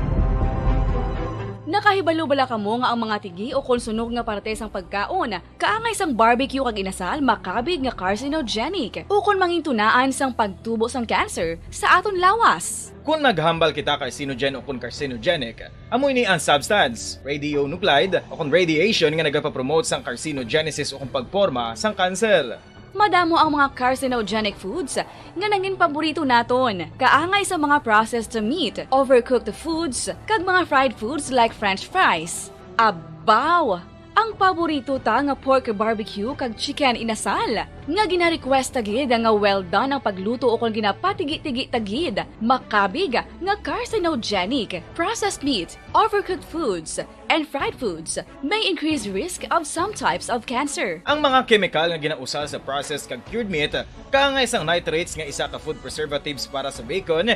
Nakahibalo bala kamo nga ang mga tigi ukon sunog nga parte sang pagkaon, kaangay sang barbecue kag inasal, makabig nga carcinogenic ukon mangintunaan sang pagtubo sang cancer sa aton lawas? Kon maghambal kita carcinogen ukon carcinogenic, amo ini ang substance, radionuclide, ukon radiation nga nagapapromote sang carcinogenesis ukon pagporma sang kanser. Madamo ang mga carcinogenic foods nga nangin paborito naton, kaangay sa mga processed meat, overcooked foods, kag mga fried foods like French fries. Abaw! Ang paborito ta nga pork barbecue kag chicken inasal, nga gina-request ta gid nga well done ang pagluto ukon ginapatigi-tigi ta gid, makabig nga carcinogenic. Processed meat, overcooked foods, and fried foods may increase risk of some types of cancer. Ang mga kemikal nga ginausal sa processed kag cured meat, kaangay sang nitrates nga isa ka food preservatives para sa bacon,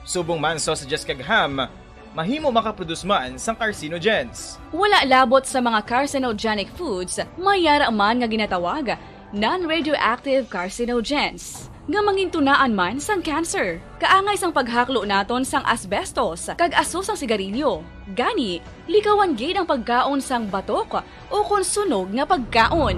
subong man sausages kag ham, mahimo makaproduce man sang carcinogens. Wala labot sa mga carcinogenic foods, may yara man nga ginatawag non-radioactive carcinogens, nga mangintunaan man sang cancer, kaangay sang paghaklo naton sang asbestos kag aso sang sigarilyo. Gani, likawan gid ang pagkaon sang batok ukon sunog nga pagkaon.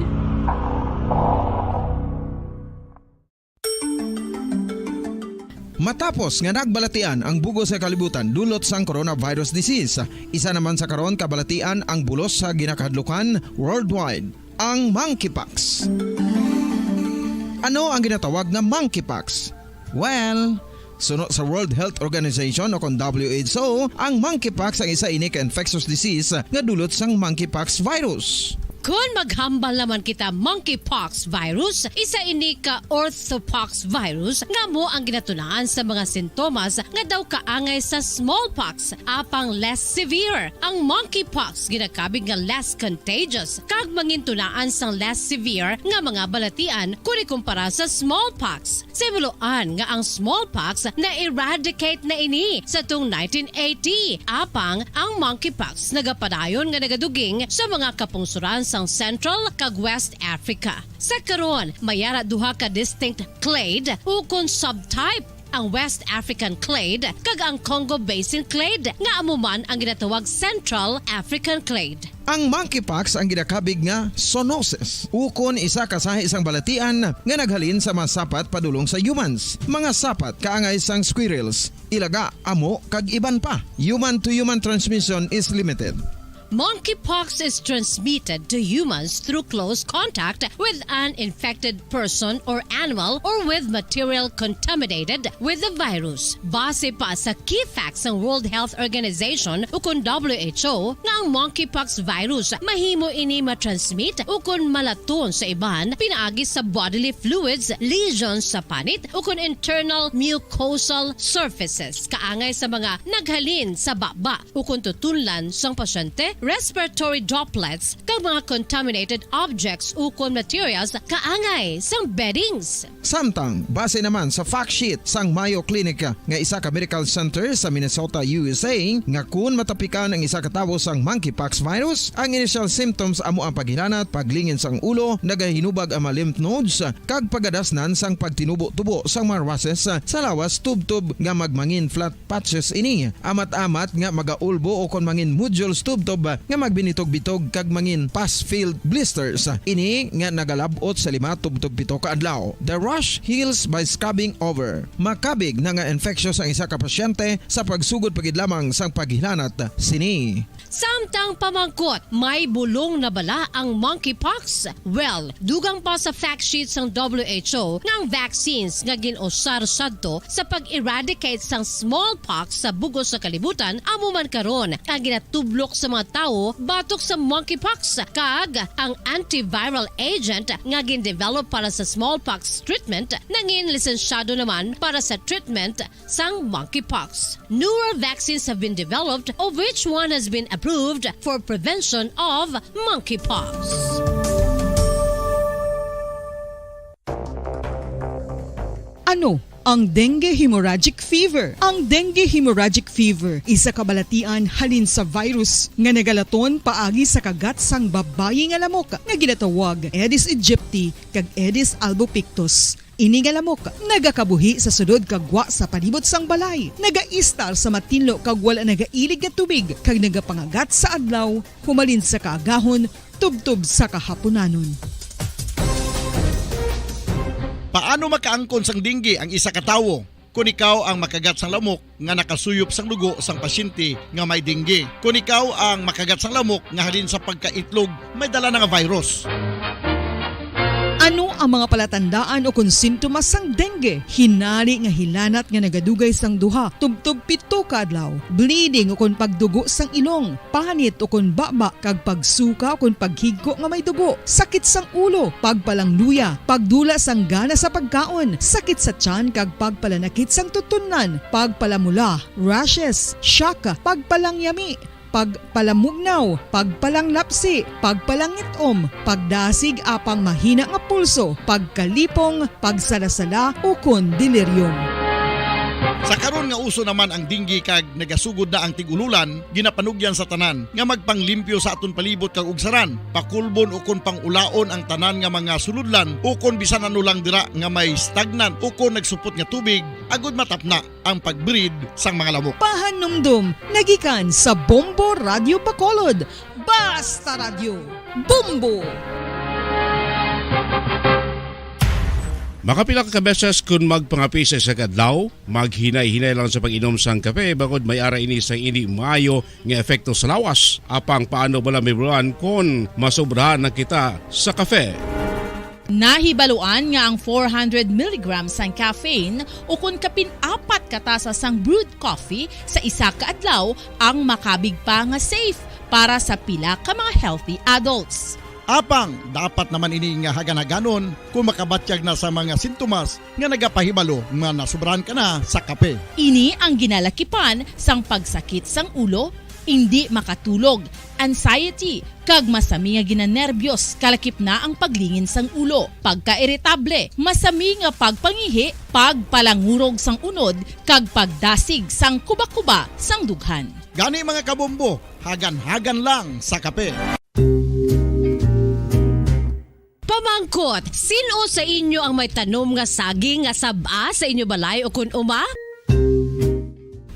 Matapos nga nagbalatian ang bug-os nga kalibutan dulot sang coronavirus disease, isa naman sa karon kabalatian ang bulos sa ginakahadlukan worldwide, ang monkeypox. Ano ang ginatawag nga monkeypox? Well, suno sa World Health Organization o kon W H O, ang monkeypox ang isa ini ka infectious disease nga dulot sang monkeypox virus. Kon maghambal naman kita, monkeypox virus, isa ini ka orthopox virus nga amo ang ginatunaan sa mga sintomas nga daw kaangay sa smallpox, apang less severe. Ang monkeypox ginakabig nga less contagious kag mangintunaan sang less severe nga mga balatian kon ikumpara sa smallpox. Sa hibaluan nga ang smallpox na-eradicate na ini sa tung nineteen eighty, apang ang monkeypox nagapadayon nga nagaduging sa mga kapungsoran sang Central kag West Africa. Sa karon, may ara duha ka distinct clade ukon subtype, ang West African clade kag ang Congo Basin clade, nga amo man ang ginatawag Central African clade. Ang monkeypox ang ginakabig nga zoonosis, ukon isa ka sahi sang balatian nga naghalin sa mga sapat padulong sa humans. Mga sapat kaangay sang squirrels, ilaga, amo, kag iban pa. Human-to-human transmission is limited. Monkeypox is transmitted to humans through close contact with an infected person or animal or with material contaminated with the virus. Base pa sa key facts sang World Health Organization ukon W H O nga ang monkeypox virus mahimo ini matransmit ukon malaton sa iban pinaagi sa bodily fluids, lesions sa panit ukon internal mucosal surfaces kaangay sa mga naghalin sa baba ukon tutunlan sang pasyente, respiratory droplets, kag mga contaminated objects ukon materials kaangay sang beddings. Samtang, base naman sa fact sheet sang Mayo Clinic nga isa ka medical center sa Minnesota, U S A, nga kun matapikan ang isa ka tawo sang monkeypox virus, ang initial symptoms amo ang paghilanat, paglingin sang ulo, nagahinubag ang mga lymph nodes, kag pagadasnan sang pagtinubo-tubo sang mga rushes sa lawas tubtob nga magmangin flat patches ini, amat-amat nga magaulbo ukon mangin nodules tubtob nga magbinitog-bitog kag mangin pus-filled blisters. Ini nga nagalab-ot sa lima tubtob pito ka adlaw. The rash heals by scabbing over. Makabig na nga infectious ang isa ka pasyente sa pagsugod pa gid lamang sang paghilanat sini. Samtang pamangkot, may bulong na bala ang monkeypox? Well, dugang pa sa fact sheet sang W H O nga ang vaccines nga gin-usar sadto sa pag-eradicate sang smallpox sa bug-os nga kalibutan amo man karon ang ginatublok sa mga tawo batok sa monkeypox, kag ang antiviral agent nga gin-develop para sa smallpox treatment nangin lisensyado naman para sa treatment sang monkeypox. Newer vaccines have been developed, of which one has been approved for prevention of monkeypox. Ano ang dengue hemorrhagic fever? Ang dengue hemorrhagic fever isa ka balatian halin sa virus nga nagalaton paagi sa kagat sang babayi nga lamok nga ginatawag Aedes aegypti kag Aedes albopictus. Ini nga lamok nagakabuhi sa sulod kag gwa sa palibot sang balay, nagaistar sa matinlo kag wala nagailig nga tubig, kag nagapangagat sa adlaw humalin sa kaagahon tubtob sa kahapunanon. Paano makaangkon sang dengue ang isa ka tawo? Kon ikaw ang makagat sang lamok nga nakasuyop sang dugo sang pasyente nga may dengue, kon ikaw ang makagat sang lamok nga halin sa pagkaitlog may dala na nga virus. Ano ang mga palatandaan ukon sintomas sang dengue? Hinari nga hilanat nga nagadugay sang duha tubtob pito ka adlaw, bleeding ukon pagdugo sang ilong, panit ukon baba, kag pagsuka ukon paghigko nga may dugo, sakit sang ulo, pagpalangluya, pagdula sang gana sa pagkaon, sakit sa tiyan kag pagpalanakit sang tutunlan, pagpalamula, rashes, shock, pagpalangyami, pagpalamugnaw, pagpalanglapsi, pagpalangit-om, pagdasig apang mahina nga pulso, pagkalipong, pagsalasala, ukon delirium. Sa karon nga uso naman ang dengue kag nagasugod na ang tig-ululan, ginapanugyan sa tanan nga magpanglimpyo sa aton palibot kag ugsaran, pakulbon ukon pangulaon ang tanan nga mga sulodlan ukon bisan ano lang dira nga may stagnant ukon nagsupot nga tubig, agod matapna ang pag-breed sang mga lamok. Pahanumdom nagikan sa Bombo Radyo Bacolod. Basta Radyo, Bombo! Makapila ka beses kun magpangape sa isa ka adlaw, maghinay-hinay lang sa pag-inom sang kape, bangod may ara ini sang indi maayo nga epekto sa lawas. Apang paano bala mahibaluan kon masobrahan na kita sa kape? Nahibaluan nga ang four hundred milligrams sang caffeine ukon kapin apat ka tasa sang brewed coffee sa isa ka adlaw ang makabig pa nga safe para sa pila ka mga healthy adults. Apang dapat naman ini nga hagan-haganon kon makabatyag na sa mga sintomas nga nagapahibalo nga nasobrahan ka na sa kape. Ini ang ginalakipan sang pagsakit sang ulo, indi makatulog, anxiety, kag masami nga ginanerbyos, kalakip na ang paglingin sang ulo, pagkairitable, masami nga pagpangihi, pagpalangurog sang unod, kag pagdasig sang kubakuba sang dughan. Gani, mga kabombo, hagan-hagan lang sa kape. Pamangkot, sin-o sa inyo ang may tanom nga saging nga sab-a sa inyo balay ukon uma?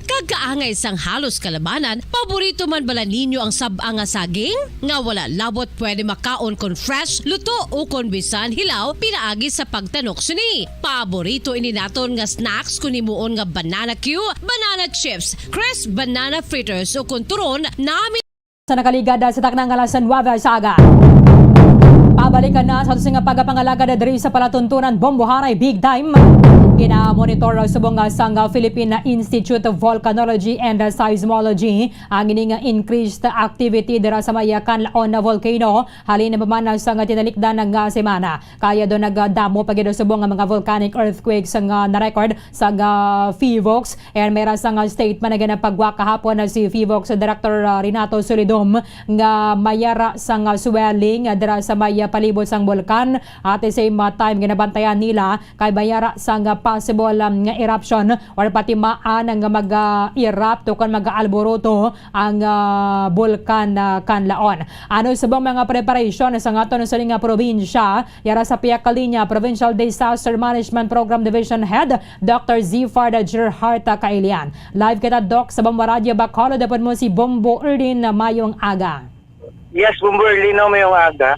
Kag Kaangay sang halos kalabanan, paborito man bala ninyo ang sab-ang nga saging? Nga wala labot pwede makaon kon fresh, luto, o kon bisan hilaw, pinaagi sa pagtanok sini. Paborito ini naton nga snacks kon himuon nga banana cue, banana chips, crisp banana fritters, o kon turon, nami Sa nakaligad, ah, sa takna nga alas nuebe sa aga. Pabalikan na sa aton nga pagpangalagad diri sa palatuntunan, bombohanay big time. Gina-monitor subong nga sang Philippine Institute of Volcanology and Seismology ang ining increased activity dira sa may Canlaon na volcano halin pa man sa nga tinalikdan nga semana. Kaya do nagadamo pa gid subong nga mga volcanic earthquakes nga na-record sa nga PHIVOLCS. And may ra sa nga statement nga ginapagwa kahapon na si PHIVOLCS Director, ah, Renato Solidum nga may ara sa nga swelling, ah, dira sa may, ah, palibot sang bulkan. At the same, ah, time, ginabantayan nila kay may ara sa nga possible, um, nga eruption or pati maan nga mag-erupt o kon mag-alboroto ang, ah, bulkan, ah, Canlaon. Ano subong mga preparasyon sa aton sini nga probinsya? Yara sa pihak ka linya, Provincial Disaster Management Program Division Head, Doctor Zifard Gerhart Kailian. Live kita, Doc, sa Bombo Radyo Bacolod. Dapat mo si Bombo Erlin na mayong aga. Yes, Bombo Erlin, no, mayong aga.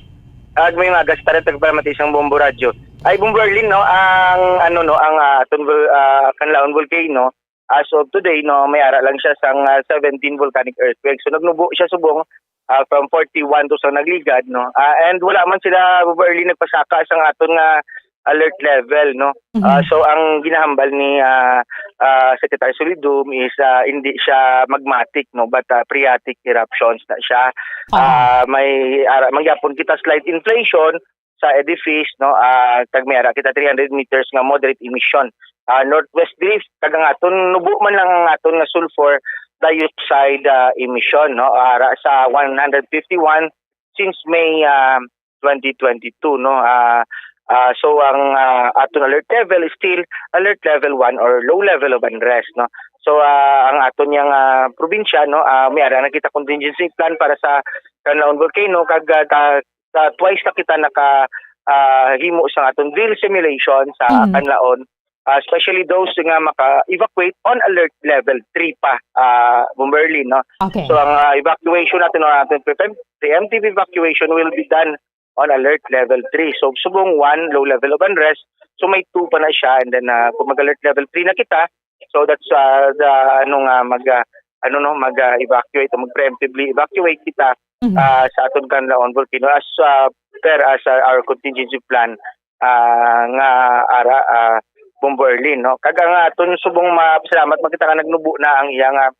Ag mayong aga sa tanan tagpalamati sang Bombo Radyo. Ay, Bombo Erlin, no, ang, ano, no, ang, ah, aton vol-, ah, Canlaon Volcano, as of today, no, may ara lang siya sang, ah, seventeen volcanic earthquakes. So, nagnubo siya subong, ah, from forty-one to sa nagligad, no. Ah, and wala man sila, Bombo Erlin, nagpasaka sang aton nga alert level, no. Mhm. Ah, so, ang ginahambal ni, ah, ah, Secretary Solidum is, ah, hindi siya magmatic, no, but, ah, phreatic eruptions na siya. Oo. Ah, may ara man gyapon kita slight inflation sa edifice, no, ah, kag may ara kita three hundred meters nga moderate emission. Ah, northwest drift, kag ang aton nubo man lang ang aton nga sulfur dioxide, ah, emission, no, ara sa one hundred fifty-one since May, ah, twenty twenty-two, no. Ah, ah, so ang, ah, aton alert level is still alert level one or low level of unrest, no. So, ah, ang aton yang, ah, probinsya, no, ah, may ara na kita contingency plan para sa Canlaon Volcano, kag, ah, ta-, ta-, twice na kita naka, ah, himo sa aton drill simulation sa Mm. Canlaon, ah, especially those nga maka-evacuate on alert level three pa, ah, Bombo Erlin, no? Okay. So, ang, ah, evacuation natin, no, ating pre-, preemptive evacuation will be done on alert level three. So, subong one, low level of unrest. So, may two pa na siya. And then, ah, kung mag-alert level three na kita, so that's, ah, the, ano nga, mag, ah, ano, no, mag, ah, evacuate o mag-preemptively evacuate kita, Mhm. ah, sa aton Canlaon Volcano as, ah, per as, ah, our contingency plan, ah, nga ara, ah, Bombo Erlin, no? Kag ang aton subong mapasalamat man kita nga nagnubo na ang iyang, ah,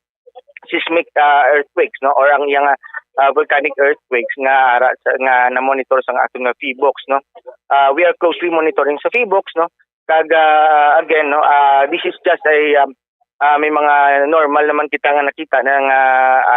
seismic, ah, earthquakes, no? Or ang iyang, ah, ah, volcanic earthquakes nga ara sa, nga na-monitor sa aton nga PHIVOLCS, no? Ah, we are closely monitoring sa PHIVOLCS, no? Kag, ah, again, no, ah, this is just a, um, ah, may mga normal naman kita nga nakita na nga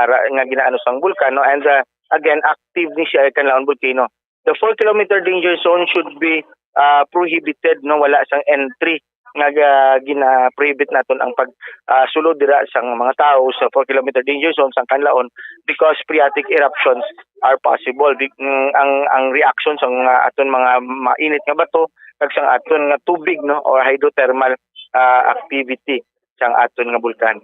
ara, nga ginaano sang bulkan, no? And, ah, again, active ni siya, Canlaon Volcano. The four kilometer danger zone should be, ah, prohibited, no? Wala sang entry nga ga-, gina-prohibit naton ang pag, ah, sulod dira sang mga tawo sa four kilometer danger zone sang Canlaon because phreatic eruptions are possible. Di, mm, ang, ang reaction sang, ah, aton mga mainit nga bato kag sang aton nga tubig, no, or hydrothermal, ah, activity sang aton nga bulkan.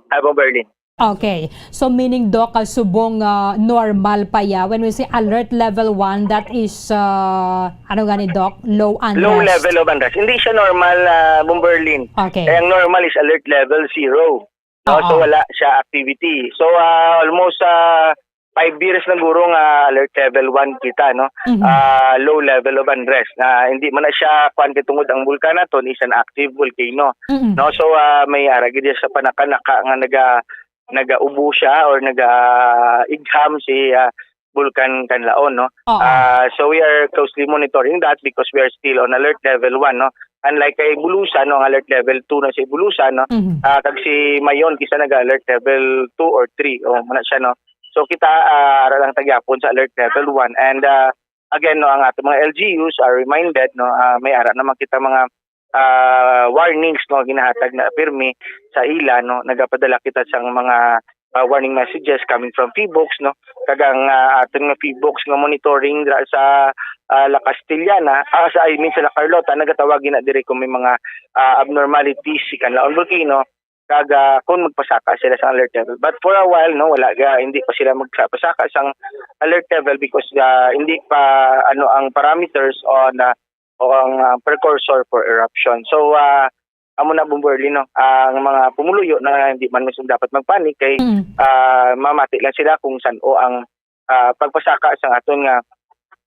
Abo, Berlin. Okay. So, meaning, Doc, ah, subong, ah, normal pa ya. When we say alert level one, that is, ah, ano gani, Doc? Low unrest. Low level of unrest. Hindi siya normal, ah, Bomberlin. Okay. Eh, ang normal is alert level zero. No? Oo. So, wala siya activity. So, ah, almost, ah, five years na guro nga alert level one kita, no? Mhm. Ah, low level of unrest. Na hindi man na siya, kuwan, kay tungod ang bulkan naton is an active volcano. Mm-mm. No? So, ah, may ara gid sa panakanaka nga naga-, nagaubo siya or naga-igham si, ah, Bulkan Kanlaon, no? Oo. Ah, so we are closely monitoring that because we are still on alert level one, no? Unlike kay Bulusan, no, ang alert level two na si Bulusan, no? Mhm. Ah, kag si Mayon, kisa naga-alert level two or three. O, muna siya, no? So, kita, ah, ara lang ta gyapon sa alert level one. And, ah, again, no, ang ato mga L G Us are reminded, no, ah, may ara naman kita mga, ah, warnings, no, ginahatag na pirmi sa ila, no, nagapadala kita sang mga, ah, warning messages coming from PHIVOLCS, no, kag ang, ah, aton nga PHIVOLCS nga monitoring dira sa, ah, La Castellana, ah, sa, I mean, sa La Carlota, nagatawag gina diri kung may mga, ah, abnormalities si Canlaon Volcano, kag, ah, kung magpasaka sila sa alert level. But for a while, no, wala ga, hindi pa sila magpasaka sang alert level because, ah, hindi pa, ano, ang parameters on, ah, o ang, ah, precursor for eruption. So, ah, amo na, Bomberly, no, ang mga pumuluyo na hindi man mismo dapat magpanik kay, Mm. ah, mamati lang sila kung san-o ang, ah, pagpasaka sang aton nga,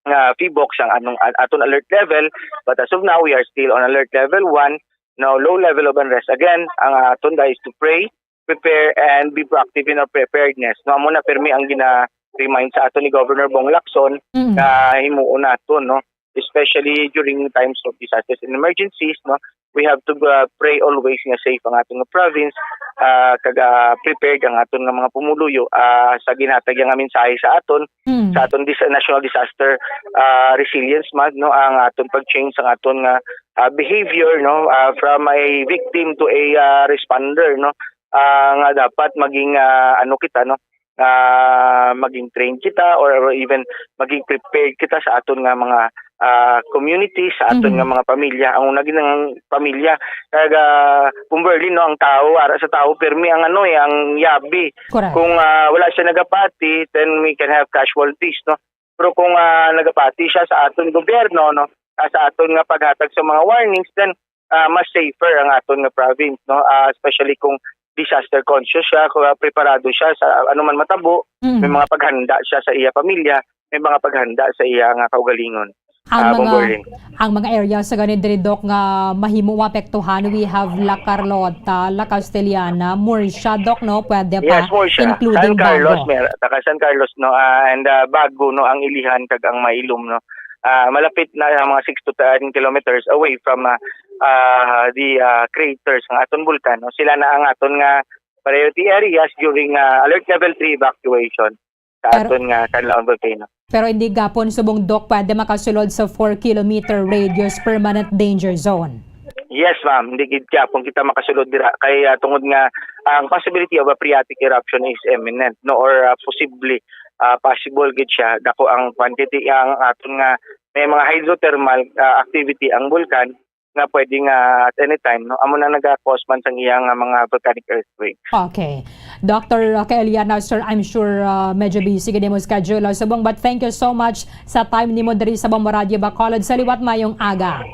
nga PHIVOLCS, ang anong, aton alert level. But as of now, we are still on alert level one. Now, low level of unrest. Again, ang aton da is to pray, prepare, and be proactive in our preparedness. No, amo na pirmi ang gina-remind sa aton ni Governor Bong Lacson Mm. na himuon naton, no? Especially during times of disasters and emergencies, no? We have to, uh, pray always nga safe ang aton nga province, ah, kag, ah, prepared ang aton nga mga pumuluyo, ah, sa ginhatag nga mensahe sa aton, Mm. sa aton dis-, National Disaster, ah, Resilience Month, no? Ang aton pag-change ang aton nga, ah, behavior, no? Ah, from a victim to a, ah, responder, no? Ah, nga dapat maging, ah, ano kita, no? Ah, maging trained kita or even maging prepared kita sa aton nga mga, ah, community, sa aton Mhm. nga mga pamilya. Ang una gid ang pamilya, kag, ah, Bomberly, no, ang tawo, ara sa tawo, pirmi ang ano, eh, ang yabi. Correct. Kung, ah, wala siya nagapati, then we can have casualties, no? Pero kung, ah, nagapati siya sa aton gobyerno, no, ah, sa aton nga paghatag sa mga warnings, then, ah, mas safer ang aton nga province, no? Ah, especially kung disaster conscious siya, kung, ah, preparado siya sa anuman matabo, may Mm. mga paghanda siya sa iya pamilya, may mga paghanda sa iya nga kaugalingon. Ang Ah, mga, Bomberlin. Ang mga area sa gani diri, Doc, nga mahimo maapektuhan, we have La Carlota, La Castellana, Murcia, Doc, no? Pwede pa, Yes, Murcia. including San Carlos, Bago. Mer-, taga San Carlos, no? Ah, and, ah, Bago, no? Ang Ilijan kag ang Mailom, no? Ah, malapit na ang mga six to ten kilometers away from, ah, ah, the, ah, craters ng aton bulkan, no? Sila na ang aton nga priority areas during, ah, alert level three evacuation sa Pero aton nga Canlaon volcano. Pero hindi gapon subong, Doc, pwede makasulod sa four kilometer radius permanent danger zone. Yes, ma'am. Hindi gid gapon kita makasulod dira kay, ah, tungod nga ang possibility of a phreatic eruption is imminent, no, or, ah, possibly, ah, possible gid siya. Dako ang quantity, ang aton nga may mga hydrothermal, ah, activity ang bulkan nga pwede nga at any time, no, amo na naga-cause man sang iyang, ah, mga volcanic earthquake. Okay. Doctor Kaeliana, sir, I'm sure, uh, medyo busy gid mo schedule, uh, subong, but thank you so much sa time nimo diri sa Bombo Radyo Bacolod. Sa liwat, mayong aga.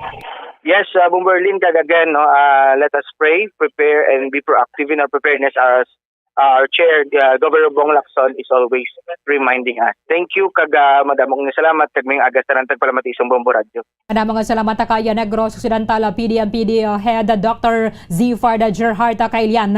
Yes, uh, Bomberlin, kag again, no, uh, let us pray, prepare, and be proactive in our preparedness as, uh, our chair, uh, Governor Bong Lacson, is always reminding us. Thank you, kag, uh, madamo nga salamat, kag mayong aga sa tanan tagpalamati sa Bombo Radyo. Madamo nga salamat, Akaya Negros Occidental, ah, P D M P D, ah, Head, ah, Doctor Zifard, ah, Gerhart, ah, Kailian.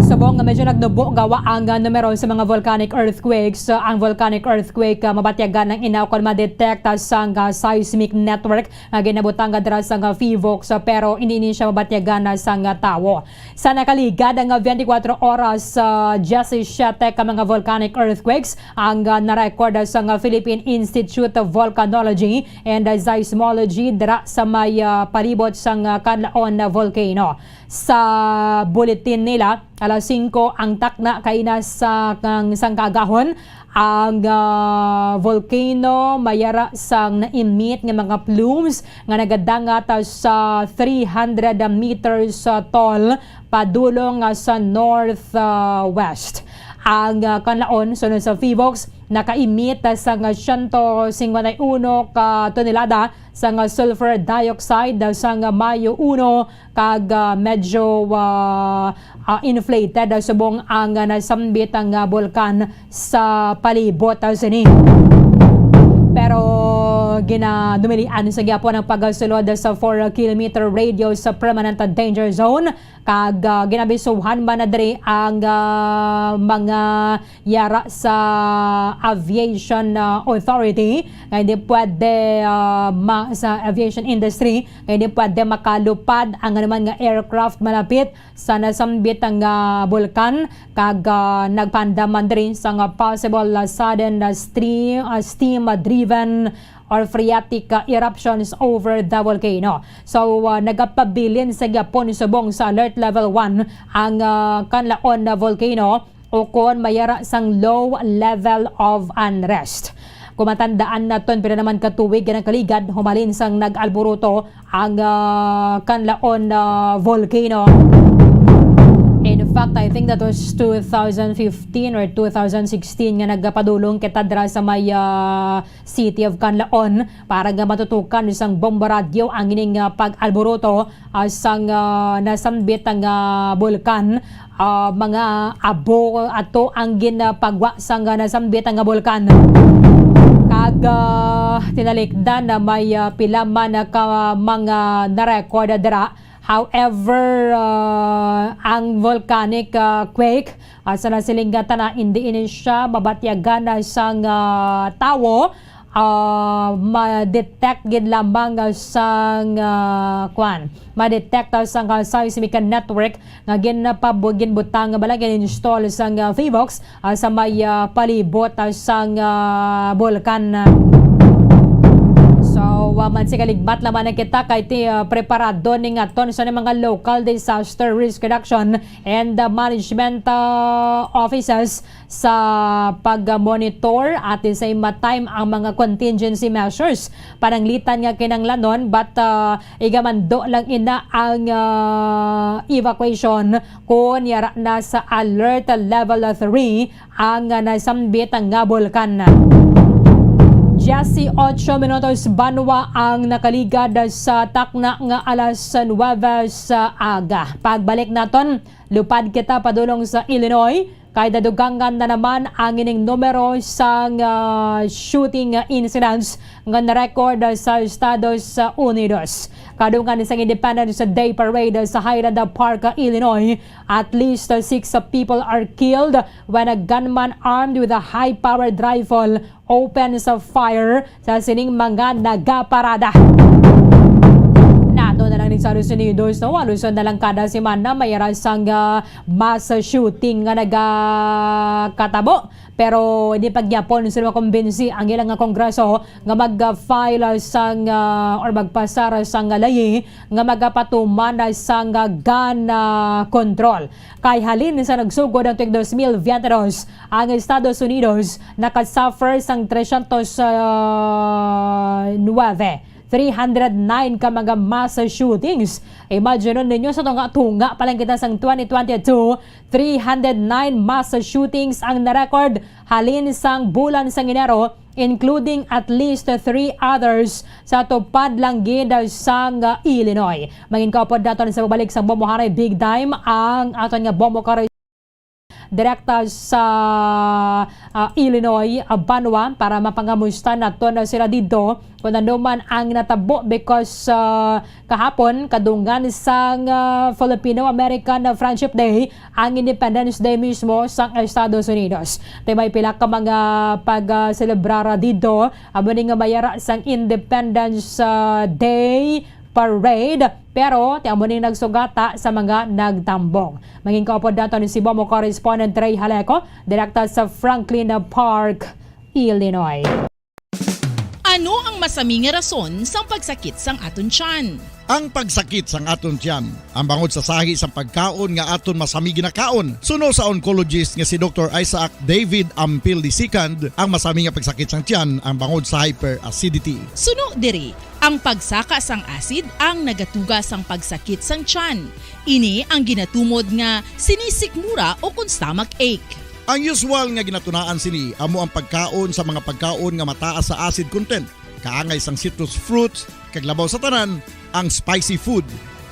Subong nga medyo nagnubo gawa ang, ah, numero sa mga volcanic earthquakes. Ah, ang volcanic earthquake, ah, mabatyagan ang inaw kon ma-detect, ah, sang, ah, seismic network nga ginabutang, ah, dira sang, ah, PHIVOLCS, ah, pero hindi ni siya mabatyagan, ah, sang, ah, tawo. Sa nakaligad nga twenty-four oras, ah, diyesisiete ka mga volcanic earthquakes ang, ah, na-record sang, ah, Philippine Institute of Volcanology and, ah, Seismology dira sa may, ah, palibot sang, ah, Canlaon Volcano. Sa bulletin nila, alas singko ang takna kaina sa kang, sang kaagahon, ang, ah, volcano mayara sang na-emit nga mga plumes nga nagadangat, ah, sa three hundred meters, ah, tall padulong, ah, sa north, ah, west. Ang, ah, Canlaon, sunod sa PHIVOLCS, naka-emit, ah, sang siyento singkwenta y uno ka tonelada sang, ah, sulfur dioxide, ah, sang, ah, Mayo uno, kag, ah, medyo, ah, ah, inflated, ah, subong ang, ah, nasambit ang, ah, bulkan sa palibot, ah, sini. Pero ginadumilian sa gyapon ang pagsulod sa four kilometer radius sa permanent danger zone, kag, ah, ginabisuhan man na diri ang, ah, mga yara sa aviation, ah, authority nga hindi pwede, ah, ma-, sa aviation industry nga hindi pwede makalupad ang anuman nga aircraft malapit sa nasambit nga bulkan, kag, ah, nagpaandam man diri sa nga possible, ah, sudden, ah, stre-, ah, steam-driven or phreatic, ah, eruptions over the volcano. So, ah, nagapabilin sa gyapon subong sa alert level one ang, ah, Canlaon na volcano, ukon mayara sang low level of unrest. Kung matandaan naton, pila naman ka tuig nga nakaligad humalin sang nag-alboroto ang, ah, Canlaon, ah, volcano. Fact, I think that was two thousand fifteen or two thousand sixteen nga nagapadulong kita dira sa may, ah, City of Canlaon para nga matutukan sang bomba radyo ang ining, ah, pag-alboroto, ah, sang, ah, nasambit nga bulkan. Ah, mga abo ato ang ginapagwa sang, ah, nasambit nga bulkan. Kag, ah, tinalikdan na may, ah, pila man ka mga na-record dira. However, ah, ang volcanic, ah, quake, ah, sa nasiling nga tana, hindi ini siya mabatyagan na sang, ah, tawo, ah, ma-detect gid lamang, ah, sang, ah, kwan, ma-detect, ah, sang, ah, seismic network nga ginpab-, ginbutang nga bala gin-install sang, ah, PHIVOLCS, ah, sa may, ah, palibot, ah, sang, ah, bulkan. So, ah, man sikaligmat lamang na kita kay ti, ah, preparado ning aton sa mga local disaster risk reduction and, ah, management, ah, offices sa pag-monitor at the same time ang mga contingency measures pananglitan nga kinahanglanon, but, ah, igamando lang ina ang, ah, evacuation kon yara na sa alert level three ang, ah, nasambit nga bulkan. Diyesyocho minutos banwa ang nakaligad sa takna nga alas nuwebe sa aga. Pagbalik naton, lupad kita padulong sa Illinois, kay nadugangan na naman ang ining numero sang, ah, shooting incidents nga na-record sa Estados Unidos. Kadungan sang Independence Day Parade sa Highland Park, Illinois, at least six people are killed when a gunman armed with a high-powered rifle opens fire sa sining mga nagaparada. Nato na lang ni Estados Unidos, no? Aluson na lang kada semana may aras sang, ah, mass shooting nga nagakatabo. Pero hindi pa gyapon sila makumbinsi ang ilang nga kongreso nga mag-file sang, ah, or magpasar sang layi nga magapatuman sang gun, ah, control. Kay halin sa nagsugod ang tuig dos mil biyente dos, ang Estados Unidos nakasuffer sang tresyentos nuwebe, three hundred nine ka mga mass shootings. Imagine ninyo, sa tunga-tunga pa lang kita sang twenty twenty-two, three hundred nine mass shootings ang na-record halin sang bulan sang Enero, including at least three others sa tupad lang gid sang Illinois. Mangin kaupod naton sa pagbalik sang Bombo Hanay Big Time ang aton nga Bombo Karo direkta sa, ah, Illinois, ah, banwa para mapangamusta naton sila didto kung ano man ang natabo, because, ah, kahapon, kadungan sang, ah, Filipino-American Friendship Day, ang Independence Day mismo sang Estados Unidos. Tay may pila ka mga pag, ah, selebrar didto, amo ni nga may ara sang Independence, ah, Day Parade, pero ti amo ni nagsugata sa mga nagtambong. Mangin kaupod naton si Bombo correspondent Ray Haleco, direkta sa Franklin Park, Illinois. Ano ang masami nga rason sang pagsakit sang aton tiyan? Ang pagsakit sang aton tiyan, ang bangod sa sahi sang pagkaon nga aton masami ginakaon. Suno sa oncologist nga si Doktor Isaac David Ampil the second, ang masami nga pagsakit sang tiyan ang bangod sa hyperacidity. Suno diri, ang pagsaka sang acid ang nagatuga sang pagsakit sang tiyan. Ini ang ginatumod nga sinisikmura o kon stomach ache. Ang usual nga ginatunaan sini amo ang pagkaon sa mga pagkaon nga mataas sa acid content, kaangay sang citrus fruits, kag labaw sa tanan, ang spicy food.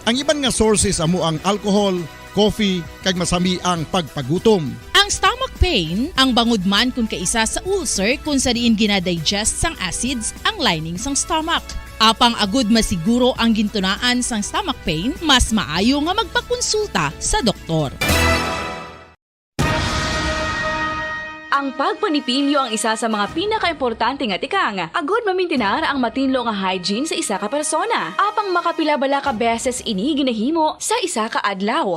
Ang iban nga sources amo ang alcohol, coffee, kag masami ang pagpagutom. Ang stomach pain, ang bangod man kon kaisa sa ulcer kon sa diin gina-digest sang acids ang lining sang stomach. Apang agud masiguro ang gintunaan sang stomach pain, mas maayo nga magpakonsulta sa doktor. Ang pagpanipilyo ang isa sa mga pinakaimportante nga tikang agud mamintinar ang matinlo nga hygiene sa isa ka persona. Apang makapila bala ka beses ini ginahimo sa isa ka adlaw?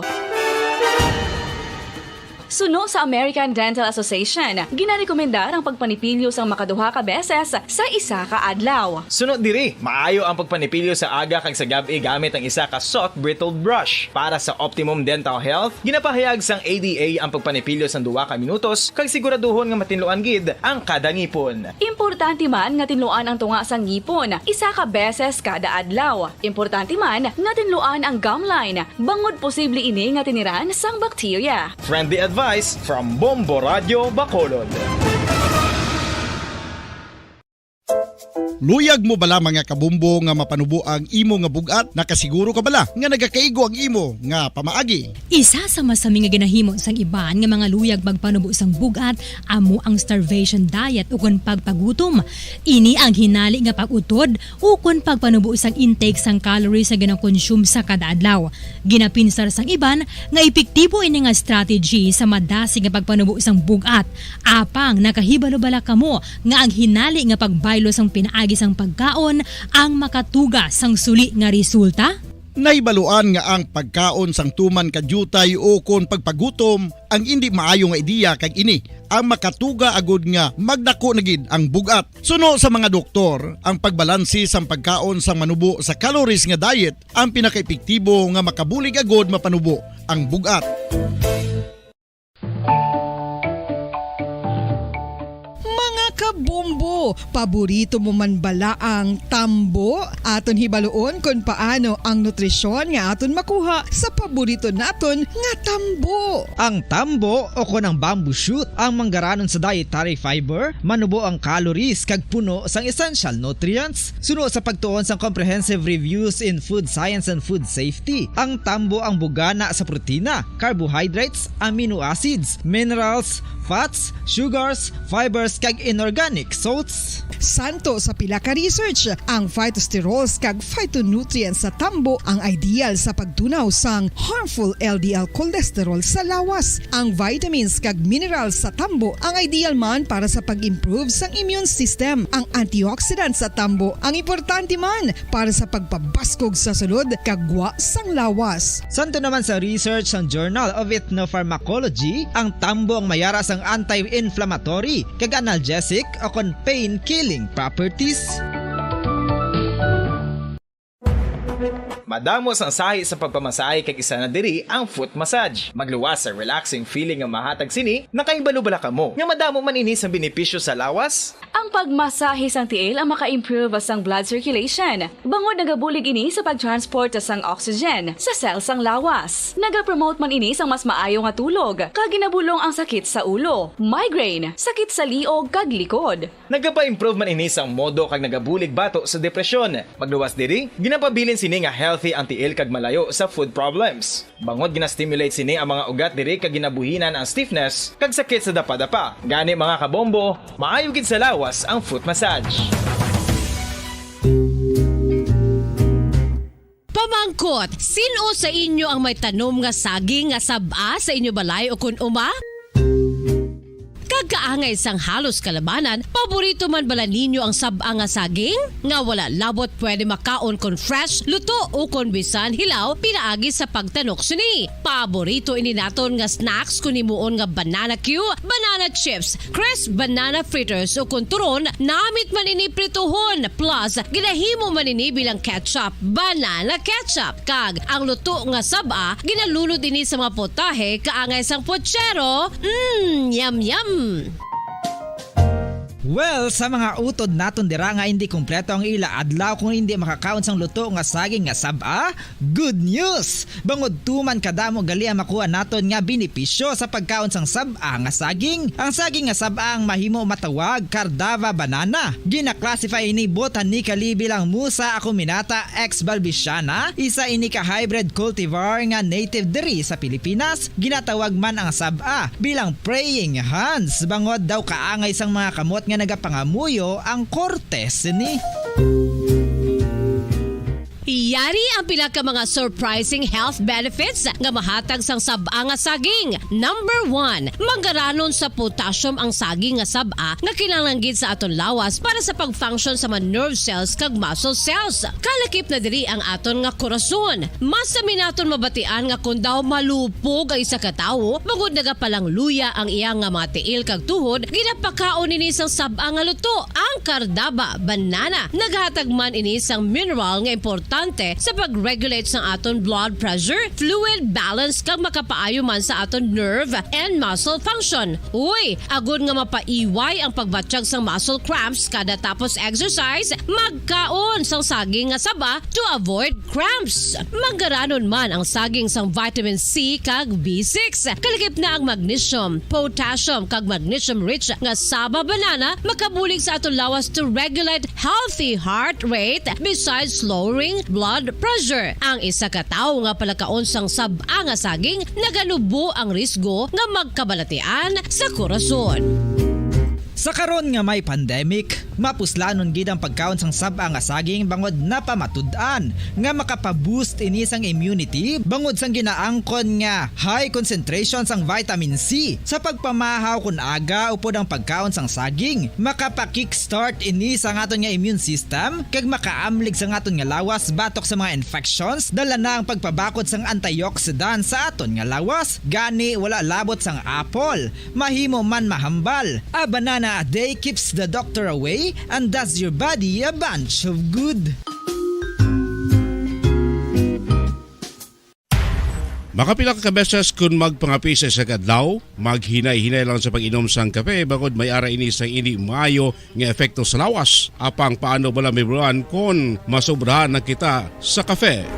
Suno sa American Dental Association, ginarekomendar ang pagpanipilyo sang makaduha ka beses sa isa ka adlaw. Suno diri, maayo ang pagpanipilyo sa aga kag sa gab-i gamit ang isa ka soft bristled brush. Para sa optimum dental health, ginapahayag sang A D A ang pagpanipilyo sang duha ka minutos kag siguraduhon nga matinluan gid ang kada ngipon. Importante man nga tinluan ang tunga sang ngipon isa ka beses kada adlaw. Importante man nga tinluan ang gum line, bangod posible ini nga tiniran sang bakterya. Friendly advice from Bombo Radio Bacolod. Luyag mo bala, mga kabombo, nga mapanubo ang imo nga bug-at? Nakasiguro ka bala nga nagakaigo ang imo nga pamaagi? Isa sa masami nga ginahimo sang iban nga mga luyag magpanubo sang bug-at amo ang starvation diet ukon pagpagutom. Ini ang hinali nga pag-utod ukon pagpanubo sang intake sang calories nga ginakonsume sa kada adlaw. Ginapinsar sang iban nga epektibo ini nga strategy sa madasig nga pagpanubo sang bug-at. Apang nakahibalo bala kamo nga ang hinali nga pagbaylo sang pinaagi sang pagkaon ang makatuga sang suli nga resulta? Nahibaluan nga ang pagkaon sang tuman ka diutay ukon pagpagutom ang indi maayo nga ideya, kag ini ang makatuga agud nga magdako na gid ang bug-at. Suno sa mga doktor, ang pagbalanse sang pagkaon sang manubo sa calories nga diet ang pinakaepektibo nga makabulig agud mapanubo ang bug-at. Mga kabombo, paborito mo man bala ang tambo? Aton hibaluon kon paano ang nutrisyon nga aton makuha sa paborito naton nga tambo. Ang tambo, o kon ang bamboo shoot, ang manggaranon sa dietary fiber, manubo ang calories kag puno sang essential nutrients. Suno sa pagtuon sang Comprehensive Reviews in Food Science and Food Safety, ang tambo ang bugana sa protina, carbohydrates, amino acids, minerals, fats, sugars, fibers, kag inorganic salts. Santo sa pila ka research, ang phytosterols kag phytonutrients sa tambo ang ideal sa pagtunaw sang harmful L D L cholesterol sa lawas. Ang vitamins kag minerals sa tambo ang ideal man para sa pag-improve sang immune system. Ang antioxidants sa tambo ang importante man para sa pagpabaskog sa sulod kag gwa sang lawas. Santo naman sa research sang Journal of Ethnopharmacology, ang tambo ang mayara sang anti-inflammatory kag analgesic o kon pain-killing properties. Madamo sang sahi sa pagpamasahe, kag isa na diri ang foot massage. Magluwas sa relaxing feeling nga mahatag sini. Nakahibalo bala kamo nga madamo man ini sang benepisyo sa lawas? Ang pagmasahe sang tiil ang maka-improve sang blood circulation, bangod nagabulig ini sa pag-transport sang oxygen sa cell sang lawas. Nagapromote man ini sang mas maayo nga tulog, kag ginabulong ang sakit sa ulo, migraine, sakit sa liog kag likod. Nagapa-improve man ini sang modo kag nagabulig bato sa depresyon. Magluwas diri, ginapabilin sini nga healthy ang tiil kag malayo sa food problems. Bangod gina-stimulate sini ang mga ugat diri kag ginabuhinan ang stiffness kag sakit sa dapadapa. Gani, mga kabombo, maayo gid sa lawas ang foot massage. Pamangkot, sin-o sa inyo ang may tanom nga saging nga sab-a sa inyo balay o kun uma? Kag kaangay sang halos kalabanan, paborito man bala ninyo ang sab-a nga saging? Nga wala labot pwede makaon kon fresh, luto, o kon bisan hilaw pinaagi sa pagtanok sini. Paborito ini naton nga snacks kon himuon nga banana cue, banana chips, crisp banana fritters, o kon turon, namit man ini prituhon, plus ginahimo man ini bilang ketchup, banana ketchup. Kag ang luto nga sab-a, ginalunod ini sa mga putahe kaangay sang putsero. Mm, yum, yum! Well, sa mga utod naton dira nga indi kompleto ang ila adlaw kung indi makakaon sang luto nga saging nga sab-a, good news! Bangod tuman kadamo gali ang makuha naton nga benepisyo sa pagkaon sang sab-a nga saging. Ang saging nga sab-a ang mahimo matawag Cardava banana. Gina-classify ini botanically bilang Musa acuminata ex balbisiana, isa ini ka hybrid cultivar nga native diri sa Pilipinas. Ginatawag man ang sab-a bilang praying hands, bangod daw kaangay sang mga kamot nga nagapangamuyo ang korte sini. Yari ang pila ka mga surprising health benefits nga mahatag sang sab-a nga saging. Number one, manggaranon sa potassium ang saging nga sab-a nga kinahanglan gid sa aton lawas para sa pag-function sa mga nerve cells kag muscle cells. Kalakip na diri ang aton nga korason. Mas sami naton mabatian nga kon daw malupog ang isa ka tawo, bangod nagapalangluya ang iya nga mga tiil kag tuhod, ginapakaon ini sang sab-a nga luto. Ang kardaba, banana, naghatag man ini sang mineral nga importante sa pag-regulate sang aton blood pressure, fluid balance, kag makapaayo man sa aton nerve and muscle function. Uy, agod nga mapaiway ang pagbatyag sang muscle cramps kada tapos exercise, magkaon sang saging nga saba to avoid cramps. Manggaranon man ang saging sang vitamin C kag B six. Kalakip na ang magnesium, potassium, kag magnesium-rich nga saba banana makabulig sa aton lawas to regulate healthy heart rate besides lowering blood pressure. Ang isa ka tawo nga palakaon sang sab-a nga saging naganubo ang risgo nga magkabalatian sa korason. Sa karon nga may pandemic, mapuslanon gid ang pagkaon sang sab-a nga saging bangod napamatud-an nga makapa-boost ini sang immunity bangod sang ginaangkon nga high concentration sang vitamin C. Sa pagpamahaw kon aga upod ang pagkaon sang saging, makapa-kickstart ini sa aton nga immune system kag makaamlig sa aton nga lawas batok sa mga infections. Dala na ang pagpabakod sang antioxidant sa aton nga lawas, gani wala labot sang apple. Mahimo man mahambal. A banana a day keeps the doctor away and does your body a bunch of good. Makapila ka beses kun magpangape sa isa ka adlaw, maghinay-hinay lang sa pag-inom sang kape bangod may ara ini sang indi maayo nga epekto sa lawas. Apang paano bala, Ma'am Ron, kun masobrahan na kita sa kape?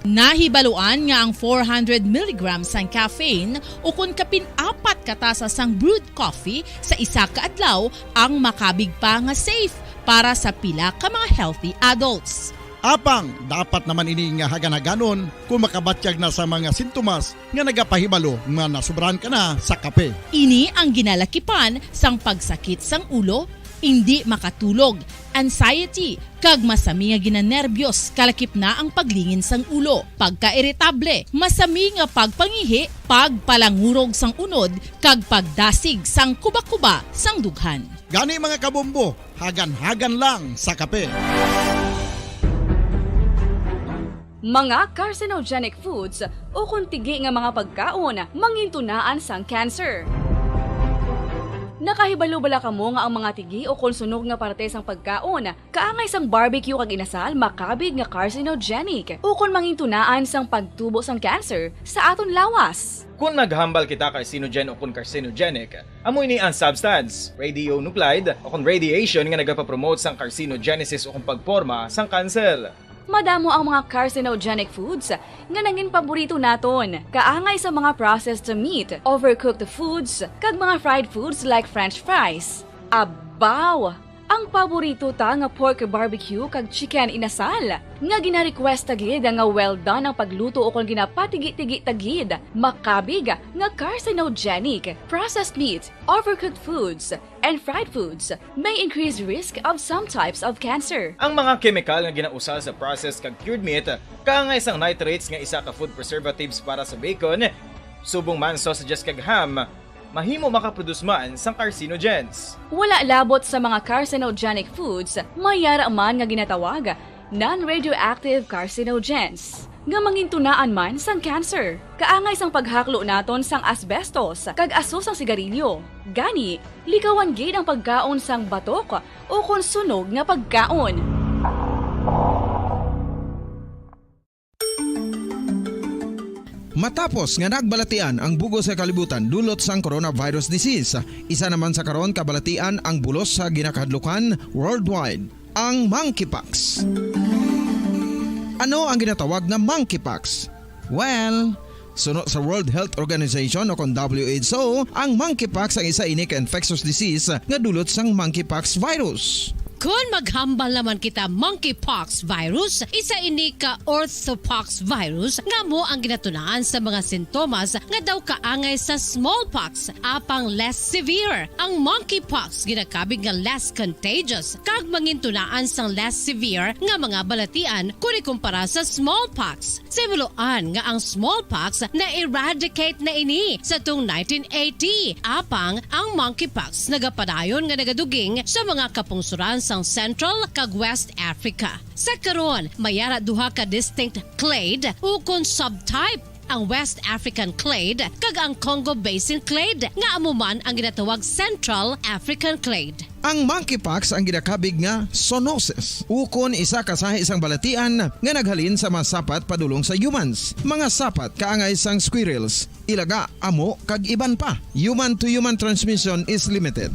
Nahibaluan nga ang four hundred milligrams sang caffeine ukon kapin apat ka tasa sang brewed coffee sa isa ka adlaw ang makabig pa nga safe para sa pila ka mga healthy adults. Apang dapat naman ini nga hagan-haganon kung makabatyag na sa mga sintomas nga nagapahibalo nga nasubrahan ka na sa kape. Ini ang ginalakipan sang pagsakit sang ulo, indi makatulog, anxiety, kag masami nga ginanerbiyos, kalakip na ang paglingin sang ulo, pagkairitable, masami nga pagpangihi, pagpalangurog sang unod, kag pagdasig sang kubakuba sang dughan. Gani, mga kabombo, hagan-hagan lang sa kape. Mga carcinogenic foods ukon tigi nga mga pagkaon mangintunaan sang cancer. Nakahibalo bala kamo nga ang mga tigi ukon sunog nga parte sang pagkaon, kaangay sang barbecue kag inasal, makabig nga carcinogenic ukon mangintunaan sang pagtubo sang cancer sa aton lawas? Kon maghambal kita carcinogen ukon carcinogenic, amo ini ang substance, radionuclide, ukon radiation nga nagapapromote sang carcinogenesis ukon pagporma sang kanser. Madamo ang mga carcinogenic foods nga nangin paborito naton, kaangay sa mga processed meat, overcooked foods, kag mga fried foods like French fries. Abaw! Ang paborito ta nga pork barbecue kag chicken inasal, nga gina-request ta gid nga well done ang pagluto ukon ginapatigi-tigi ta gid, makabig nga carcinogenic. Processed meat, overcooked foods, and fried foods may increase risk of some types of cancer. Ang mga kemikal nga ginausar sa processed kag cured meat, kaangay sang nitrates nga isa ka food preservatives para sa bacon, subong man sausages kag ham, mahimo makaproduce man sang carcinogens. Wala labot sa mga carcinogenic foods, may yara man nga ginatawag non-radioactive carcinogens, nga mangintunaan man sang cancer. Kaangay sang paghaklo naton sang asbestos kag aso sang sigarilyo. Gani, likawan gid ang pagkaon sang batok ukon sunog nga pagkaon. Matapos nga nagbalatian ang bug-os nga kalibutan dulot sang coronavirus disease, isa naman sa karon kabalatian ang bulos sa ginakahadlukan worldwide, ang monkeypox. Ano ang ginatawag nga monkeypox? Well, suno sa World Health Organization o kon W H O, ang monkeypox ang isa ini ka infectious disease nga dulot sang monkeypox virus. Kon maghambal naman kita monkeypox virus, isa ini ka orthopox virus nga amo ang ginatunaan sa mga sintomas nga daw kaangay sa smallpox, apang less severe. Ang monkeypox ginakabig nga less contagious kag mangintunaan sang less severe nga mga balatian kon ikumpara sa smallpox. Simuloan nga ang smallpox na-eradicate na ini sa tuong nineteen eighty, apang ang monkeypox nagapadayon nga nagaduging sa mga kapungsuran sang Central kag West Africa. Sa karon, may ara duha ka distinct clade ukon subtype, ang West African clade kag ang Congo Basin clade, nga amo man ang ginatawag Central African clade. Ang monkeypox ang ginakabig nga zoonosis, ukon isa ka sahi sang balatian nga naghalin sa mga sapat padulong sa humans, mga sapat kaangay sang squirrels, ilaga, amo, kag iban pa. Human-to-human transmission is limited.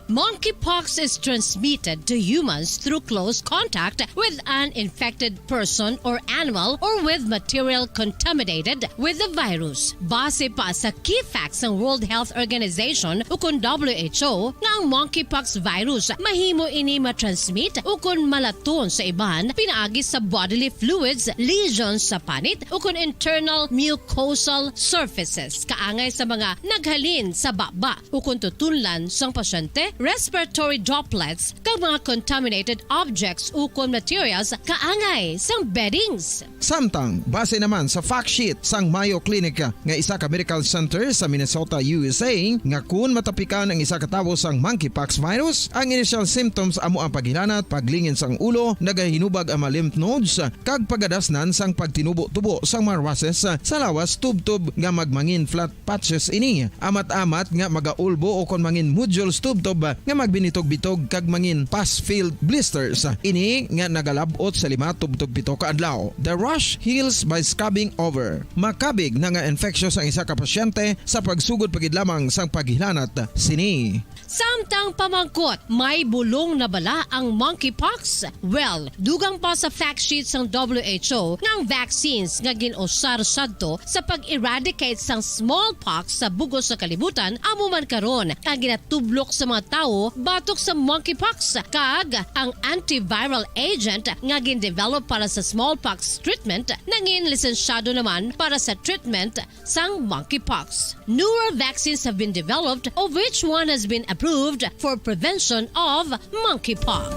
Monkeypox is transmitted to humans through close contact with an infected person or animal or with material contaminated with the virus. Base pa sa key facts sang World Health Organization ukon W H O, nga ang monkeypox virus mahimo ini matransmit ukon malaton sa iban pinaagi sa bodily fluids, lesions sa panit, ukon internal mucosal surfaces, kaangay sa mga naghalin sa baba ukon tutunlan sang pasyente, respiratory droplets, kag mga contaminated objects ukon materials kaangay sang beddings. Samtang, base naman sa fact sheet sang Mayo Clinic nga isa ka medical center sa Minnesota, U S A, nga kun matapikan ang isa ka tawo sang monkeypox virus, ang initial symptoms amo ang paghilanat, paglingin sang ulo, nagahinubag ang mga lymph nodes, kag pagadasnan sang pagtinubo-tubo sang mga rashes sa lawas, tubtob nga magmangin flat patches ini, amat-amat nga magaulbo ukon mangin nodules tubtob nga magbinitog-bitog kag mangin pus-filled blisters. Ini nga nagalab-ot sa lima tubtob pito ka adlaw. The rash heals by scabbing over. Makabig na nga infectious ang isa ka pasyente sa pagsugod pa gid lamang sang paghilanat sini. Samtang pamangkot, may bulong na bala ang monkeypox? Well, dugang pa sa fact sheet sang W H O nga ang vaccines nga gin-usar sadto sa pag-eradicate sang smallpox sa bug-os nga kalibutan amo man karon ang ginatublok sa mga tawo batok sa monkeypox, kag ang antiviral agent nga gin-develop para sa smallpox treatment nangin lisensyado naman para sa treatment sang monkeypox. Newer vaccines have been developed, of which one has been approved for prevention of monkeypox.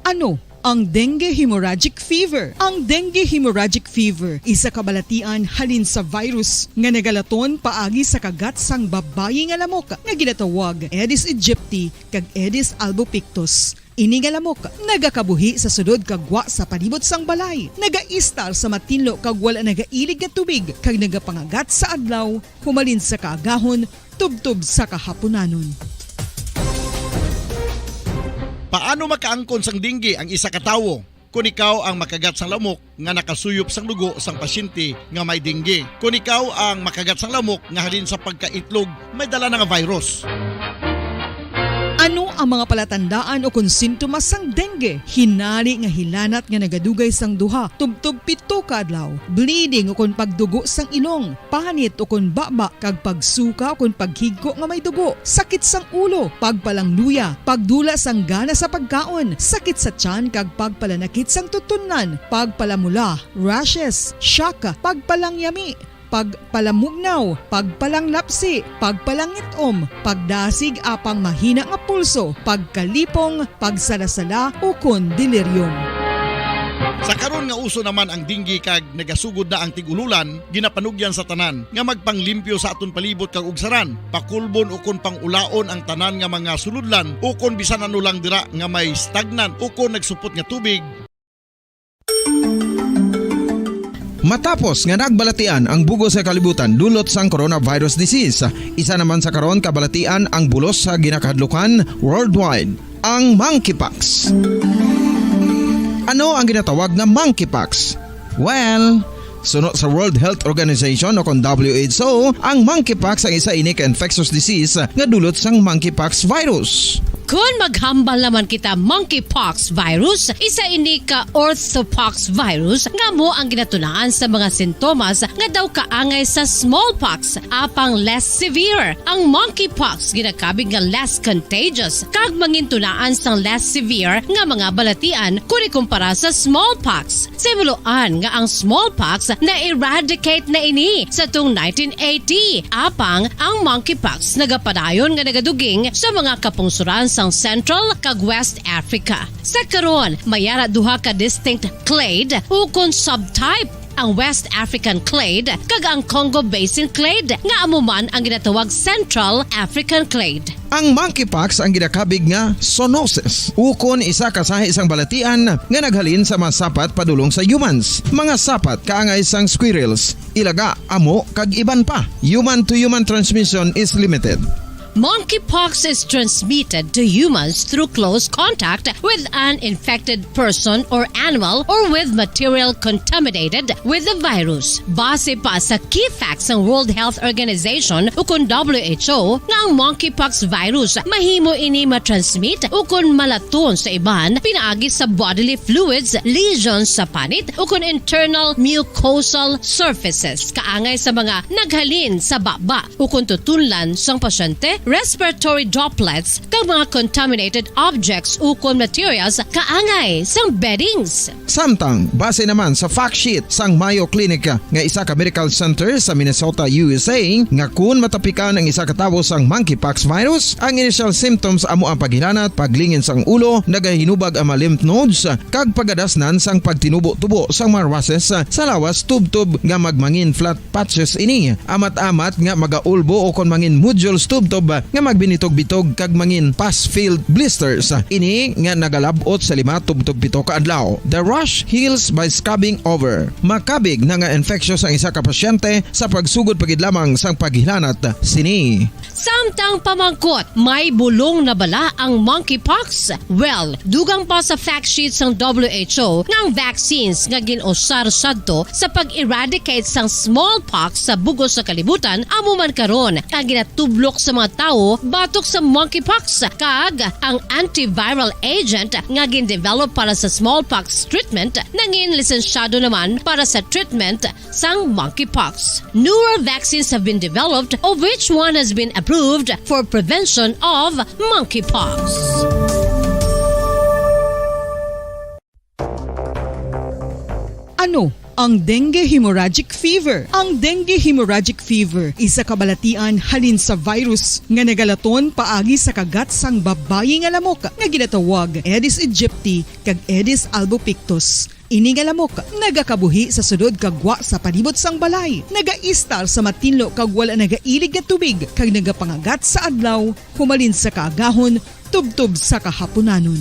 Ano ang dengue hemorrhagic fever? Ang dengue hemorrhagic fever isa ka balatian halin sa virus nga nagalaton paagi sa kagat sang babayi nga lamok nga ginatawag Aedes aegypti kag Aedes albopictus. Ini nga lamok nagakabuhi sa sulod kag gwa sa palibot sang balay, nagaistar sa matinlo kag wala nagailig nga tubig, kag nagapangagat sa adlaw, humalin sa kaagahon tubtob sa kahapunanon. Paano makaangkon sang dengue ang isa ka tawo? Kon ikaw ang makagat sang lamok nga nakasuyop sang dugo sang pasyente nga may dengue. Kon ikaw ang makagat sang lamok nga halin sa pagkaitlog may dala na nga virus. Ano ang mga palatandaan o kon sintomas sang dengue? Hinali nga hilanat nga nagadugay sang duha tubtob pito ka adlaw, bleeding o kon pagdugo sang ilong, panit o kon baba, kag pagsuka o kon paghigko nga may dugo, sakit sang ulo, pagpalangluya, pagdula sang gana sa pagkaon, sakit sa tiyan kag pagpalanakit sang tutunlan, pagpalamula, rashes, shock, pagpalangyami, pagpalamugnaw, pagpalanglapsi, pagpalangit-om, pagdasig apang mahina nga pulso, pagkalipong, pagsalasala, ukon delirium. Sa karon nga uso naman ang dengue kag nagasugod na ang tig-ululan, ginapanugyan sa tanan nga magpanglimpyo sa aton palibot kag ugsaran, pakulbon ukon pang-ulaon ang tanan nga mga sulodlan ukon bisan ano lang dira nga may stagnant ukon nagsupot nga tubig. Matapos nga nagbalatian ang bug-os nga kalibutan dulot sang coronavirus disease, isa naman sa karon kabalatian ang bulos sa ginakahadlukan worldwide, ang monkeypox. Ano ang ginatawag nga monkeypox? Well, suno sa World Health Organization o kon W H O, ang monkeypox ang isa ini ka infectious disease nga dulot sang monkeypox virus. Kon maghambal naman kita monkeypox virus, isa ini ka orthopox virus nga amo ang ginatunaan sa mga sintomas nga daw kaangay sa smallpox, apang less severe. Ang monkeypox ginakabig nga less contagious kag mangintunaan sang less severe nga mga balatian kon ikumpara sa smallpox. Sa himuloan nga ang smallpox na-eradicate na ini sa tung nineteen eighty, apang ang monkeypox nagapadayon nga nagaduging sa mga kapungsuran sang Central kag West Africa. Sa karon, may ara duha ka distinct clade ukon subtype, ang West African clade kag ang Congo Basin clade, nga amo man ang ginatawag Central African clade. Ang monkeypox ang ginakabig nga zoonosis, ukon isa ka sahi sang balatian nga naghalin sa mga sapat padulong sa humans, mga sapat kaangay sang squirrels, ilaga, amo, kag iban pa. Human-to-human transmission is limited. Monkeypox is transmitted to humans through close contact with an infected person or animal or with material contaminated with the virus. Base pa sa key facts sang World Health Organization ukon W H O, nga ang monkeypox virus mahimo ini matransmit ukon malaton sa iban pinaagi sa bodily fluids, lesions sa panit, ukon internal mucosal surfaces kaangay sa mga naghalin sa baba ukon tutunlan sang pasyente, respiratory droplets, kag mga contaminated objects ukon materials kaangay sang beddings. Samtang, base naman sa fact sheet sang Mayo Clinic nga isa ka medical center sa Minnesota, U S A, nga kun matapikan ang isa ka tawo sang monkeypox virus, ang initial symptoms amo ang paghilanat, paglingin sang ulo, nagahinubag ang mga lymph nodes, kag pagadasnan sang pagtinubo-tubo sang mga rashes sa lawas tubtob nga magmangin flat patches ini, amat-amat nga magaulbo ukon mangin nodules tubtob nga magbinitog-bitog kag mangin pus-filled blisters. Ini nga nagalab-ot sa lima tubtob pito ka adlaw. The rash heals by scabbing over. Makabig na nga infectious ang isa ka pasyente sa pagsugod pa gid lamang sang paghilanat sini. Samtang pamangkot, may bulong na bala ang monkeypox? Well, dugang pa sa fact sheet sang W H O nga ang vaccines nga gin-usar sadto sa pag-eradicate sang smallpox sa bug-os nga kalibutan amo man karon ang ginatublok sa mga tawo batok sa monkeypox, kag ang antiviral agent nga gin-develop para sa smallpox treatment nangin lisensyado naman para sa treatment sang monkeypox. Newer vaccines have been developed, of which one has been approved for prevention of monkeypox. Ano ang dengue hemorrhagic fever? Ang dengue hemorrhagic fever isa ka balatian halin sa virus nga nagalaton paagi sa kagat sang babayi nga lamok nga ginatawag Aedes aegypti kag Aedes albopictus. Ini nga lamok nagakabuhi sa sulod kag gwa sa palibot sang balay, nagaistar sa matinlo kag wala nagailig nga tubig, kag nagapangagat sa adlaw, humalin sa kaagahon tubtob sa kahapunanon.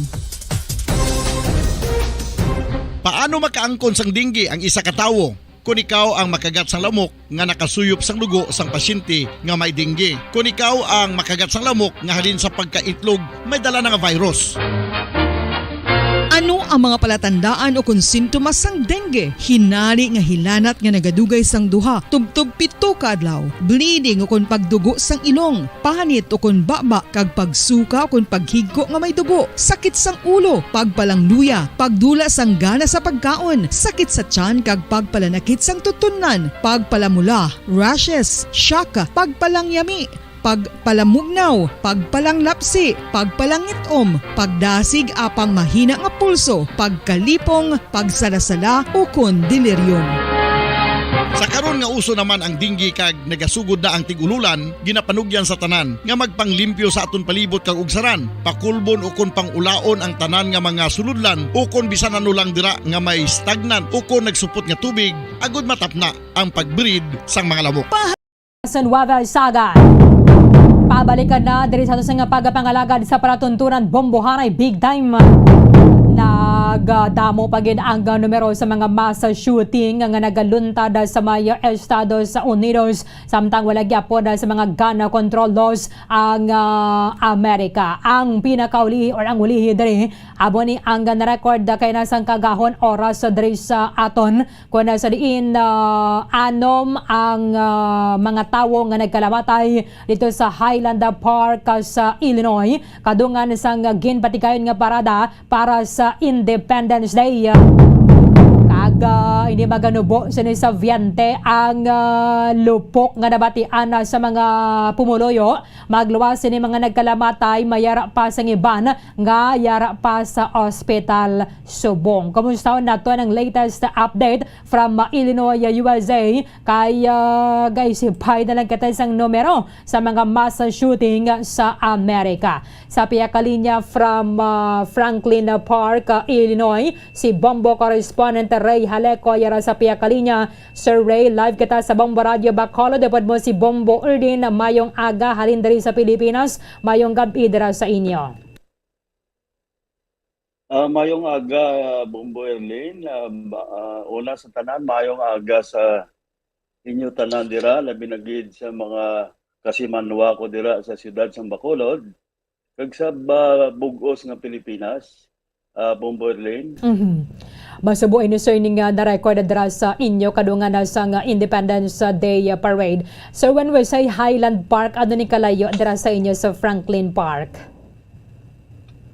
Paano makaangkon sang dengue ang isa ka tawo? Kon ikaw ang makagat sang lamok nga nakasuyop sang dugo sang pasyente nga may dengue, kon ikaw ang makagat sang lamok nga halin sa pagkaitlog may dala na nga virus. Ano ang mga palatandaan ukon sintomas sang dengue? Hinari nga hilanat nga nagadugay sang duha tubtob pito ka adlaw, bleeding ukon pagdugo sang ilong, panit ukon baba, kag pagsuka ukon paghigko nga may dugo, sakit sang ulo, pagpalangluya, pagdula sang gana sa pagkaon, sakit sa tiyan kag pagpalanakit sang tutunlan, pagpalamula, rashes, shock, pagpalangyami, pagpalamugnaw, pagpalanglapsi, pagpalangit-om, pagdasig apang mahina nga pulso, pagkalipong, pagsalasala, ukon delirium. Sa karon nga uso naman ang dengue kag nagasugod na ang tig-ululan, ginapanugyan sa tanan nga magpanglimpyo sa aton palibot kag ugsaran, pakulbon ukon pang-ulaon ang tanan nga mga sulodlan ukon bisan ano lang dira nga may stagnant ukon nagsupot nga tubig, agud matapna ang pag-breed sang mga lamok. Sa Nueva Ecija, pabalikan na diri sa ato nga pagapangalagad sa palatuntunan, bombohanay big time. Nagdamo pa gid ang numero sa mga mass shooting nga nagaluntad sa may Estados Unidos, samtang wala gyapon sa mga gun control laws ang, ah, Amerika. Ang pinakauli or ang ulihi diri, amo ni ang na-record kay na sang kagahon oras diri sa aton, kung sa diin, ah, anom ang, ah, mga tawo nga nagkalamatay dito sa Highland Park, ah, sa Illinois, kadungan sang ginpatigayon nga parada para sa Independence Day. Kag, ah, hindi maganubo sini sa Viente ang, ah, lupok nga nabatian na sa mga pumuluyo. Magluwas sini mga nagkalamatay, may yara pa sang iban nga yara pa sa ospital subong. Kumusta nato ang latest update from, ah, Illinois, U S A? Kay, ah, gaisipay na lang kita sang numero sa mga mass shooting sa Amerika. Sa pihak ka linya from, ah, Franklin Park, ah, Illinois, si Bombo correspondent Ray Haleco yara sa pihak ka linya. Sir Ray, live kita sa Bombo Radio Bacolod. Upod mo si Bombo Erdin, mayong aga halin diri sa Pilipinas, mayong gab-i dira sa inyo. Ah, mayong aga, Bombo Erlin. Ah, ba-, ah, una sa tanan, mayong aga sa inyo tanan dira, labi na gid sa mga kasimanwa ko dira sa siyudad sang Bacolod, kag sa ba-, bug-os nga Pilipinas, ah, Bombo Erlin. Mhm. Masubo ini, sir, ning, ah, na-record dira sa inyo kadungan na sang, ah, Independence, ah, Day, ah, Parade. Sir, when we say Highland Park, ano ni kalayo dira sa inyo sa Franklin Park?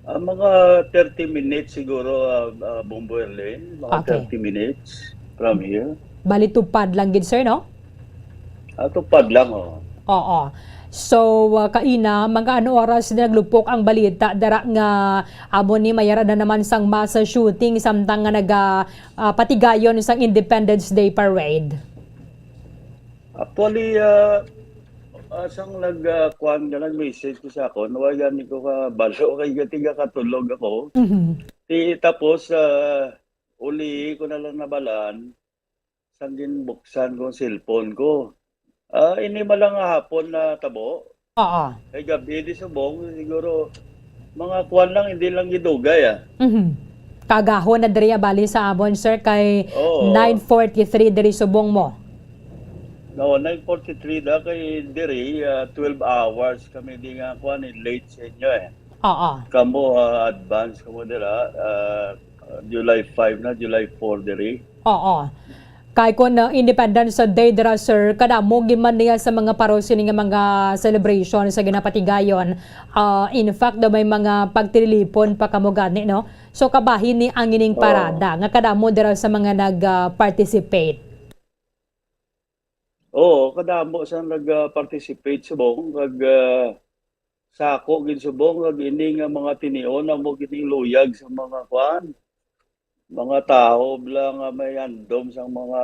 Ah, mga thirty minutes siguro, ah, ah, Bombo Erlin. Mga Okay. thirty minutes from here. Bali, tupad lang gid, sir, no? Ah, tupad lang, oh. Oo. So, ah, kaina, mga ano oras na naglupok ang balita dara nga amo ni mayara na naman sang mass shooting samtang nga naga, ah, patigayon sang Independence Day Parade? Actually, ah, ah, sang nag, ah, kuwan ka, nag-message ko sa akon, wa gani ko kabalo kay tiga katulog ako. Mhm. Ti, tapos, ah, uli ko na lang nabalaan, sang ginbuksan ko ang cellphone ko. Ah, ini man lang nga hapon na tabo. Oo. Kay gabi di subong, siguro, mga kuwan lang, hindi lang gidugay, ah. Mhm. Kagahon na diri, ah, bali sa amon, sir, kay Oo. nine forty-three diri subong mo. No, nine forty-three da kay diri, ah, twelve hours kami di nga kuwan, eh, late sa inyo, eh. Oo. Kamo, ah, advance kamo dira, ah, July five na, July four diri. Oo. Kay kun, uh, Independence Day dira, sir, kadamo gid man niya sa mga paro sini nga mga celebration sa ginapatigayon. Uh, in fact, daw may mga pagtililipon pa kamo gani, no? So, kabahin ni ang ining Oo. parada nga kadamo dira sa mga nag, uh, participate. Oo, kadamo sa nag, uh, participate subong kag, uh, sa ako gid subong kag ini nga mga tinion amo gid ning luyag sa mga kuan, mga tawo bala nga may handom sang mga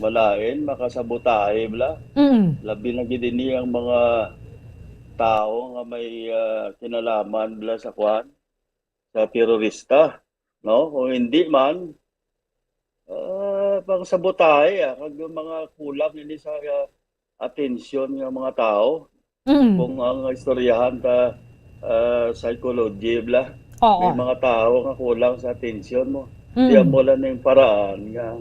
malain, makasabotahe bala. Mm. Labi na gid ini ang mga tawo nga may, ah, kinalaman bala sa kuan, sa terorista, no? Kung hindi man, ah, pangsabotahe, ah, kag mga kulang ini sa, ah, atensyon nga mga tawo. Mm. Kung ang istoryahan ta, ah, psychology bala, Oo. may mga tawo nga kulang sa atensyon mo. Mm. Di amo lang ning paraan nga,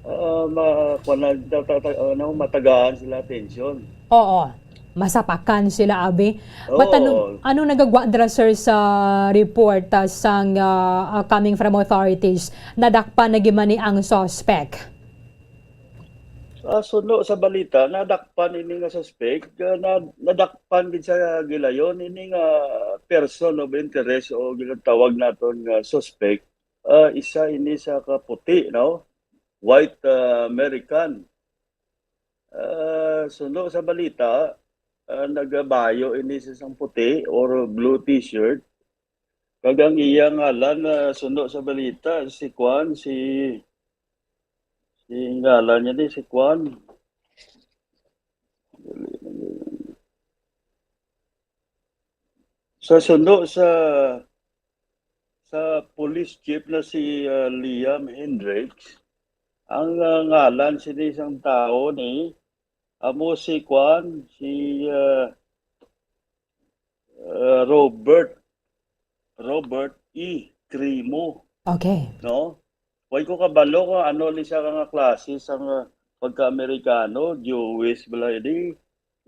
ah, ma-, kuwan na, ta-, ta-, ta-, ano, matagaan sila atensyon. Oo. Masapakan sila, abi. Oo. But ano, anong nagagwa dira, sir, sa report, ah, sang, ah, ah, coming from authorities? Nadakpan na gid man ni ang suspect? Ah, suno sa balita, nadakpan ini nga suspek, ah, na-, nadakpan gid sa gilayon ini nga person of interest o ginatawag naton nga suspek. Ah, isa ini sa kaputi, no? White, ah, American. Ah, suno sa balita, ah, nagabayo ini sa isang puti or blue t-shirt. Kag ang iya ngalan, ah, suno sa balita, si kuan, si Si ngalan niya ni si Kwan. Dali na yun. Sa sundo sa, sa police chief na si, ah, Liam Hendricks, ang, ah, ngalan sini isang tao ni amo si Kwan, si, ah, ah, Robert, Robert E. Crimo, Okay. no? Way ko kabalo kung ano ni siya nga klase sang, ah, pagka-Amerikano, Jewish bala ini,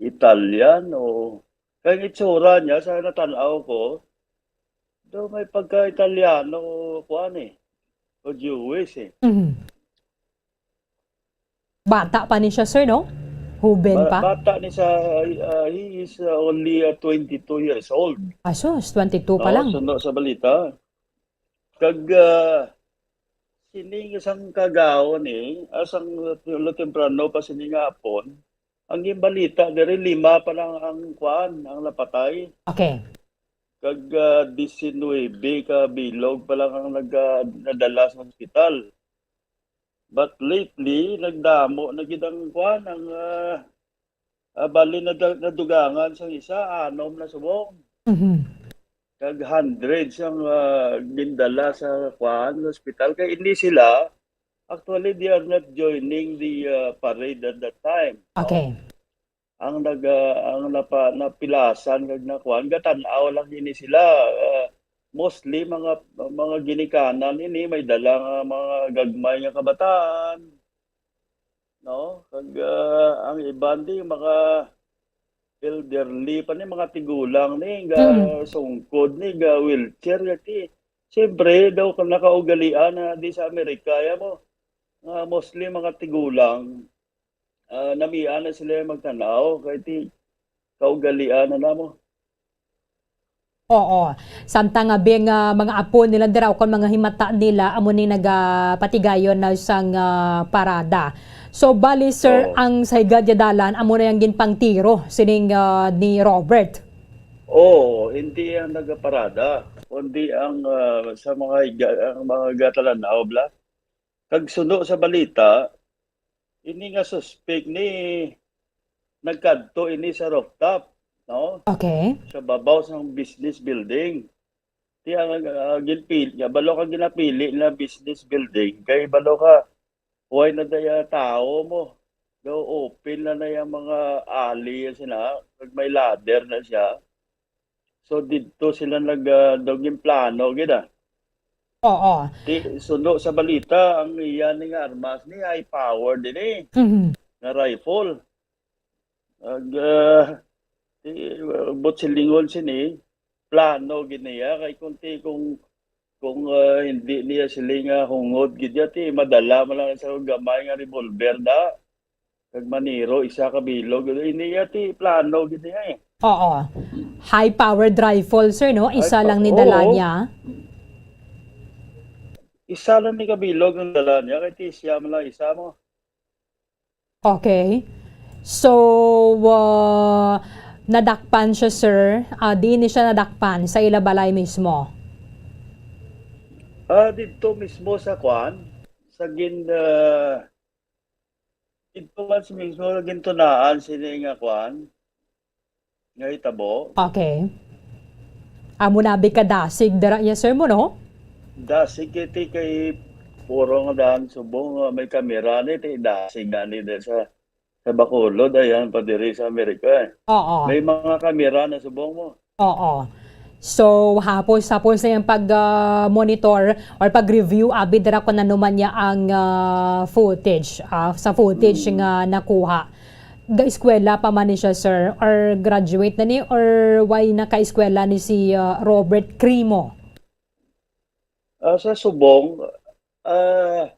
Italian, o kay ang itsura niya sa natan-aw ko, daw may pagka-Italiano o kuan eh, o Jewish eh. Mhm. Bata pa ni siya, sir, no? Huben Ba- pa. Bata ni siya, uh, he is uh, only uh, twenty-two years old. Asus, twenty-two pa No, lang. Suno sa balita. Kag uh, sining isang kagaw ni, asang temprano pa sini nga hapon, ang ginbalita diri lima pa lang ang kuan, ang napatay. Okay. Kag uh, diecinuebe ka bilog pa lang ang nag, uh, nadala sa ospital. But lately, nagdamo na gid ang kuan, ang uh, uh, bali na nadugangan sang isa, anom na subong. Mhm. Kag hundreds ang uh, gindala sa kuan, sa ospital. Kay hindi sila, actually, they are not joining the uh, parade at that time. No? Okay. Ang nag uh, ang napa, napilasan kag nakuan, gatan-aw lang ini sila. Uh, mostly mga mga ginikanan ini, may dala nga mga gagmay nga kabataan, no? Kag uh, ang iban di mga elderly pa ni, mga tigulang ni, ga Mm. sungkod ni, ga wheelchair gati. Siyempre daw kung nakaugalian na di sa Amerika ya mo, nga mostly mga tigulang, uh, namian na sila magtanaw kay ti kaugalian na namo. Oo. Samtang nga bing uh, mga apo nila dira o kon mga himata nila amo ni nagapatigayon na sang uh, parada. So bali sir, Oo. Ang sa higad ya dalan amo na yang ginpangtiro sining uh, ni Robert. Oo, hindi ang nagaparada, kundi ang uh, sa mga higa, ang mga gatalanaw bla. Kag suno sa balita, ini nga suspek ni nagkadto ini sa rooftop, no? Okay. Sa babaw sang business building. Ti ang uh, ginpili, balo ka ginapili na business building kay balo ka way na daya tao mo. Daw open na na yung mga alley sila, kag may ladder na siya. So didto sila nag uh, daw ginplano gid ah. Oo. Ti suno sa balita, ang iya ni nga armas ni high power din eh, Mhm. nga rifle. Ag uh, ti uh, but silingon sini, plano gid niya kay kung ti kung kung uh, hindi niya sila nga hungod gid ya, ti madala man lang sa gamay nga revolver da. Kag maniro isa ka bilog, hindi ya ti plano gid niya eh. Oo. High powered rifle, sir, no? Isa Ay, lang pa- ni dala oo. niya. Isa lang ni kabilog ang dala niya kay ti siya man lang isa mo. Okay. So, uh, nadakpan siya, sir. Uh, diin ni siya nadakpan? Sa ila balay mismo? Ah, dito mismo sa kwan, sa gin uh, dito man sa mismo sa gintunaan sini nga kwan, nga hitabo. Okay. Amo na abi kadasig dira iya, sir, mo, no? Dasig kiti kay puro nga daan subong nga may kamera ni ti dasig na ni sa sa Bacolod, ayan pa diri sa Amerika eh. Oo. May mga kamera na subong mo. Oo. So, hapos-hapos na yung pag-monitor or pag-review abi dira kung ano man niya ang ah, footage. Ah, sa footage nga nakuha. Ga-eskwela pa man ni siya, sir? Or graduate na ni? Or why naka-eskwela ni si ah, Robert Crimo? Ah, sa subong, ah,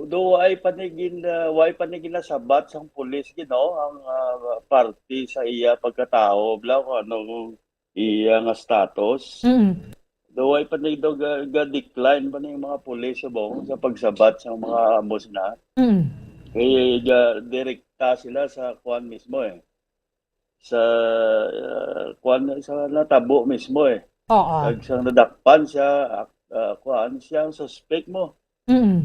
do why pa ni gin, ah, why pa ni ginasabat sang pulis gid, no, ang ah, parte sa iya pagkatawo bla kung ano iya nga status. Mm. Do why pa ni do ga, ga decline pa ni mga pulis subong sa pagsabat sang mga amos na. Mm. Kay ga direkta sila sa kuan mismo eh. Sa ah, kuan sa natabo mismo eh. Oo. Kag sang nadakpan siya, ah, kuan siya ang suspect mo. Mm.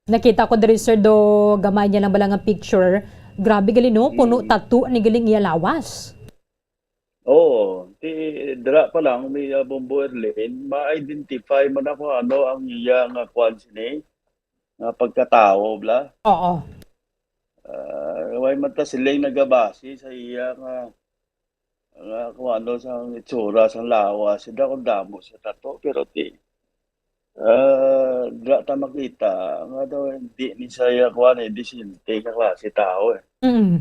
Nakita ko diri, sir, do gamay niya lang bala nga picture. Grabe gali, no? Puno Mm. Tattoo ni galing iya lawas. Oo, ti dira pa lang ni ah, Bombo Erlin, ma-identify man ako ano ang iya nga kuan sini nga pagkatawo bla. Oo. Ah, way man ta siling nagabasi sa iya nga nga kung ano sang itsura sang lawas, daw damo sa tato, pero ti, ah, dira ta makita nga daw hindi ni siya kuan, eh, disente nga klase tao, eh. Mm.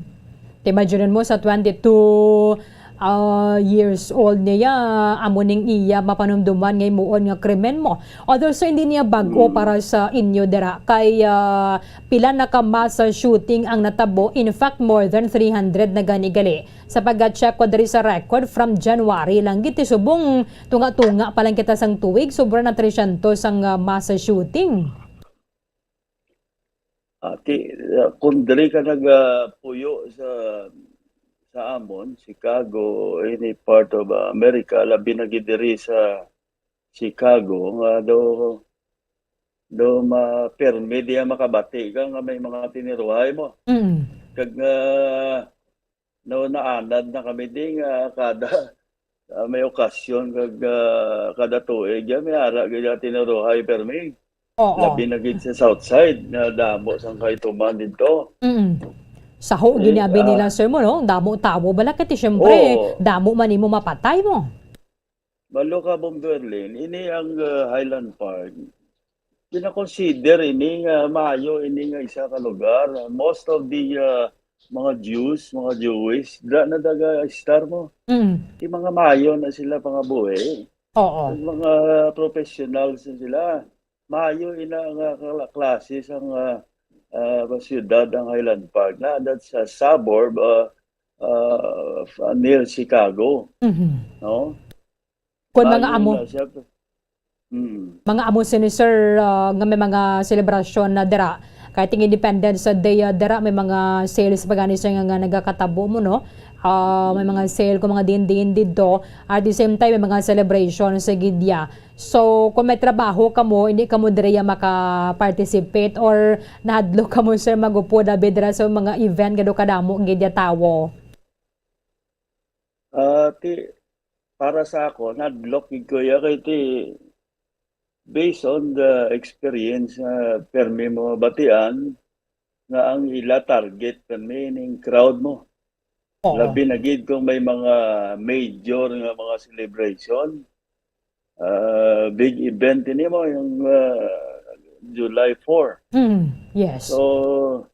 Ti, imagine mo sa twenty-two, ah, years old niya, amo ning iya mapanumduman nga himuon nga krimen mo. Although, sir, hindi niya bag-o Mm. para sa inyo dira kay, ah, pila na ka mass shooting ang natabo. In fact, more than three hundred na gani gali. Sa pagka-check ko diri sa record, from January lang gid, ti subong tunga-tunga pa lang kita sang tuig, sobra na tresyentos ang, ah, mass shooting. Ah, ti-, ah, kung diri ka nagapuyo sa, sa amon, Chicago, any part of, ah, America, labi na gid diri sa Chicago, nga do, do ma-, permi diya makabati ka nga may mga tiniruhay mo. Mm. Kag, ah, no, naanad na kami di nga kada, ah, may okasyon kag, ah, kada tuig, ya, may ara gid ang tinuruhay permi. Oo. Labi na gid sa South Side, na damo sang kaituman didto. Mm. Saho Eh, gini abi ah, nila, sir, mo, no? Damo tawo bala, kay ti, syempre, Oo. damo man nimo mapatay mo. Malo ka, Bomberlin, ini ang, ah, Highland Park. Pinakonsider ini nga maayo ini nga isa ka lugar. Most of the, ah, mga Jews, mga Jewish, dira na naga-stay mo. Mm. Di mga maayo na sila pangabuhi. Oo. Ang mga professionals na sila. Maayo ina nga kala-, klase sang, ah, ah, siyudad ang Highland Park. Na, that's a suburb, ah, ah, f-, near Chicago. Mhm. No? Kung mga Maayo amo, na siya. Mm. mga amo sini, sir, ah, nga may mga selebrasyon na dira. Kahit ang Independence Day, ah, dira, may mga sales pa gani, sir, nga, nga nagakatabo mo, no? Ah, may mga sale kung mga diin-diin didto. At the same time, may mga celebration sa gidya. So, kung may trabaho kamo, hindi kamo diri maka-participate or nahadlok kamo, sir, mag-upod abi dira sa mga event nga do kadamo gidya tawo? Ah, ti, para sa ako, nahadlok gid ko ya kay ti, based on the experience nga permi mo batian, nga ang ila target permi ning crowd mo. Oo. Labi na gid kung may mga major nga mga celebration. Ah, big event ini mo yung, ah, July four. Mm, yes. So,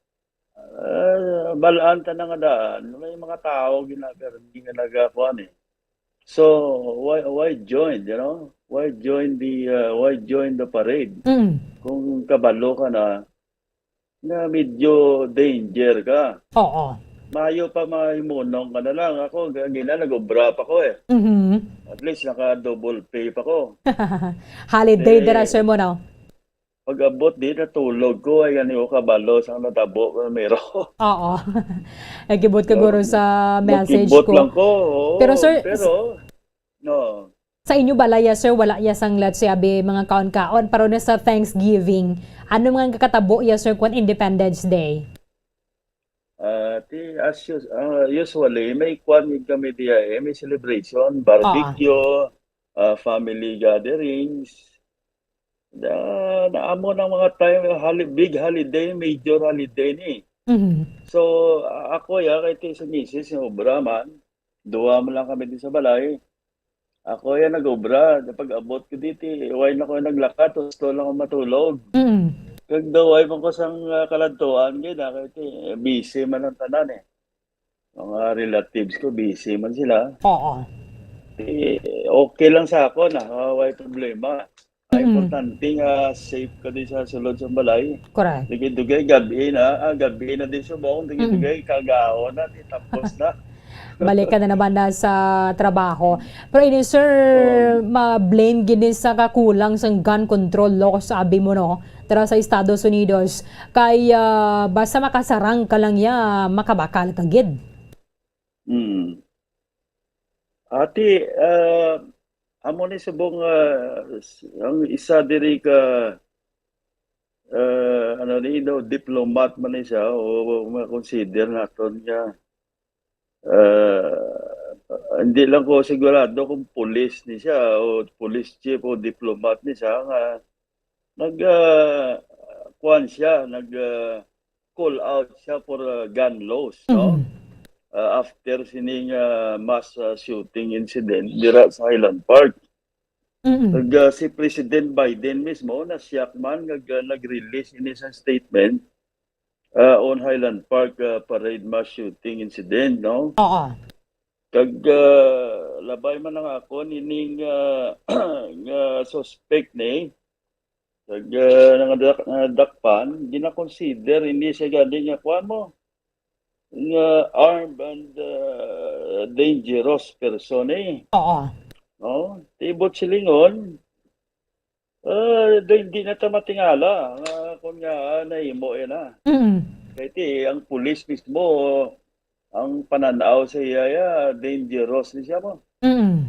ah, balaan ta na nga daan, may mga tao gina-, permi nga nagakuan eh. So, why, why join, you know? Why join the, ah, why join the parade? Mm. Kung kabalo ka na, nga medyo danger ka. Oo. Maayo pa mahimunong ka na lang. Ako, g-, gina, nag-obra pa ko eh. Mhm. At least, naka-double pay pa ko. Holiday Eh, dira, sir, mo, no? Pag-abot di, natulog ko. Ay, gani ko kabalo sang natabo, pero Oo. Nagkibot ka, So, guro, sa message nagkibot ko. lang ko, oo. Pero, sir, s- Pero, no. Sa inyo bala ya, sir, wala ya sang, let's say, abi, mga kaon-kaon, pero na sa Thanksgiving, ano mga kakatabo ya, sir, kung Independence Day? Ah, ti, as us-, ah, usually, may kwan gid kami diya eh, may celebration, Ah. barbecue, ah, family gatherings. Na, na amo ng mga time, holi-, big holiday, major holiday ni. Mhm. So, a-, ako ya, kay ti sa misis, yung obra man, duwa man lang kami di sa balay. Ako yan nag-obra. Pag-abot ko dito, eh, why na ko naglakad, gusto lang ako matulog. Mm. Kag daw, ay man ko sang, ah, kaladtuan, gid, ah, kay ti, busy man ang tanan, eh. Mga relatives ko, busy man sila. Oo. Eh, okay lang sa ako na, ah, way problema. Ang Mm. importante nga safe ka din sa sulod sa balay. Correct. Dugay-dugay, gabi na, ah, gabi na din subong, dugay-dugay, Mm. kagaon na, di tapos na. Balik ka na naman na sa trabaho. Pero ini, sir, Oo. ma-blame gini sa kakulang sang gun control law sa abi mo, no? Tara sa Estados Unidos. Kay, ah, basta makasarang ka lang ya, makabakal ka gid. Mm. Ati, ah, amo ni subong, ah, s-, ang isa diri ka, ah, ano ni, no, diplomat man ni siya, o ma-consider naton nga, ah, hindi lang ko sigurado kung pulis ni siya o police chief o diplomat ni siya nga nag, ah, kuwan siya, nag, ah, call out siya for, ah, gun laws, no? Mhm. ah, after sining, ah, mass, ah, shooting incident dira sa Highland Park. Mm-mm. Nag, ah, si President Biden mismo nasyak man nga, ah, nag-release ini sa statement, ah, on Highland Park, ah, parade mass shooting incident, no? Oo. Kag, ah, labay man ang akon ining, ah, nga suspect ni, kag, ah, nangadak-, nadakpan, ginakonsider hindi siya gani nga kuan mo, nga armed and, ah, dangerous person eh. Oo. No? Tibot silingon, ah, di, di na ta matingala nga kung nga, ah, nahimo yan na. Mm. Kay ti, ang pulis mismo, ang pananaw sa iya, ya, dangerous ni siya mo. Mm.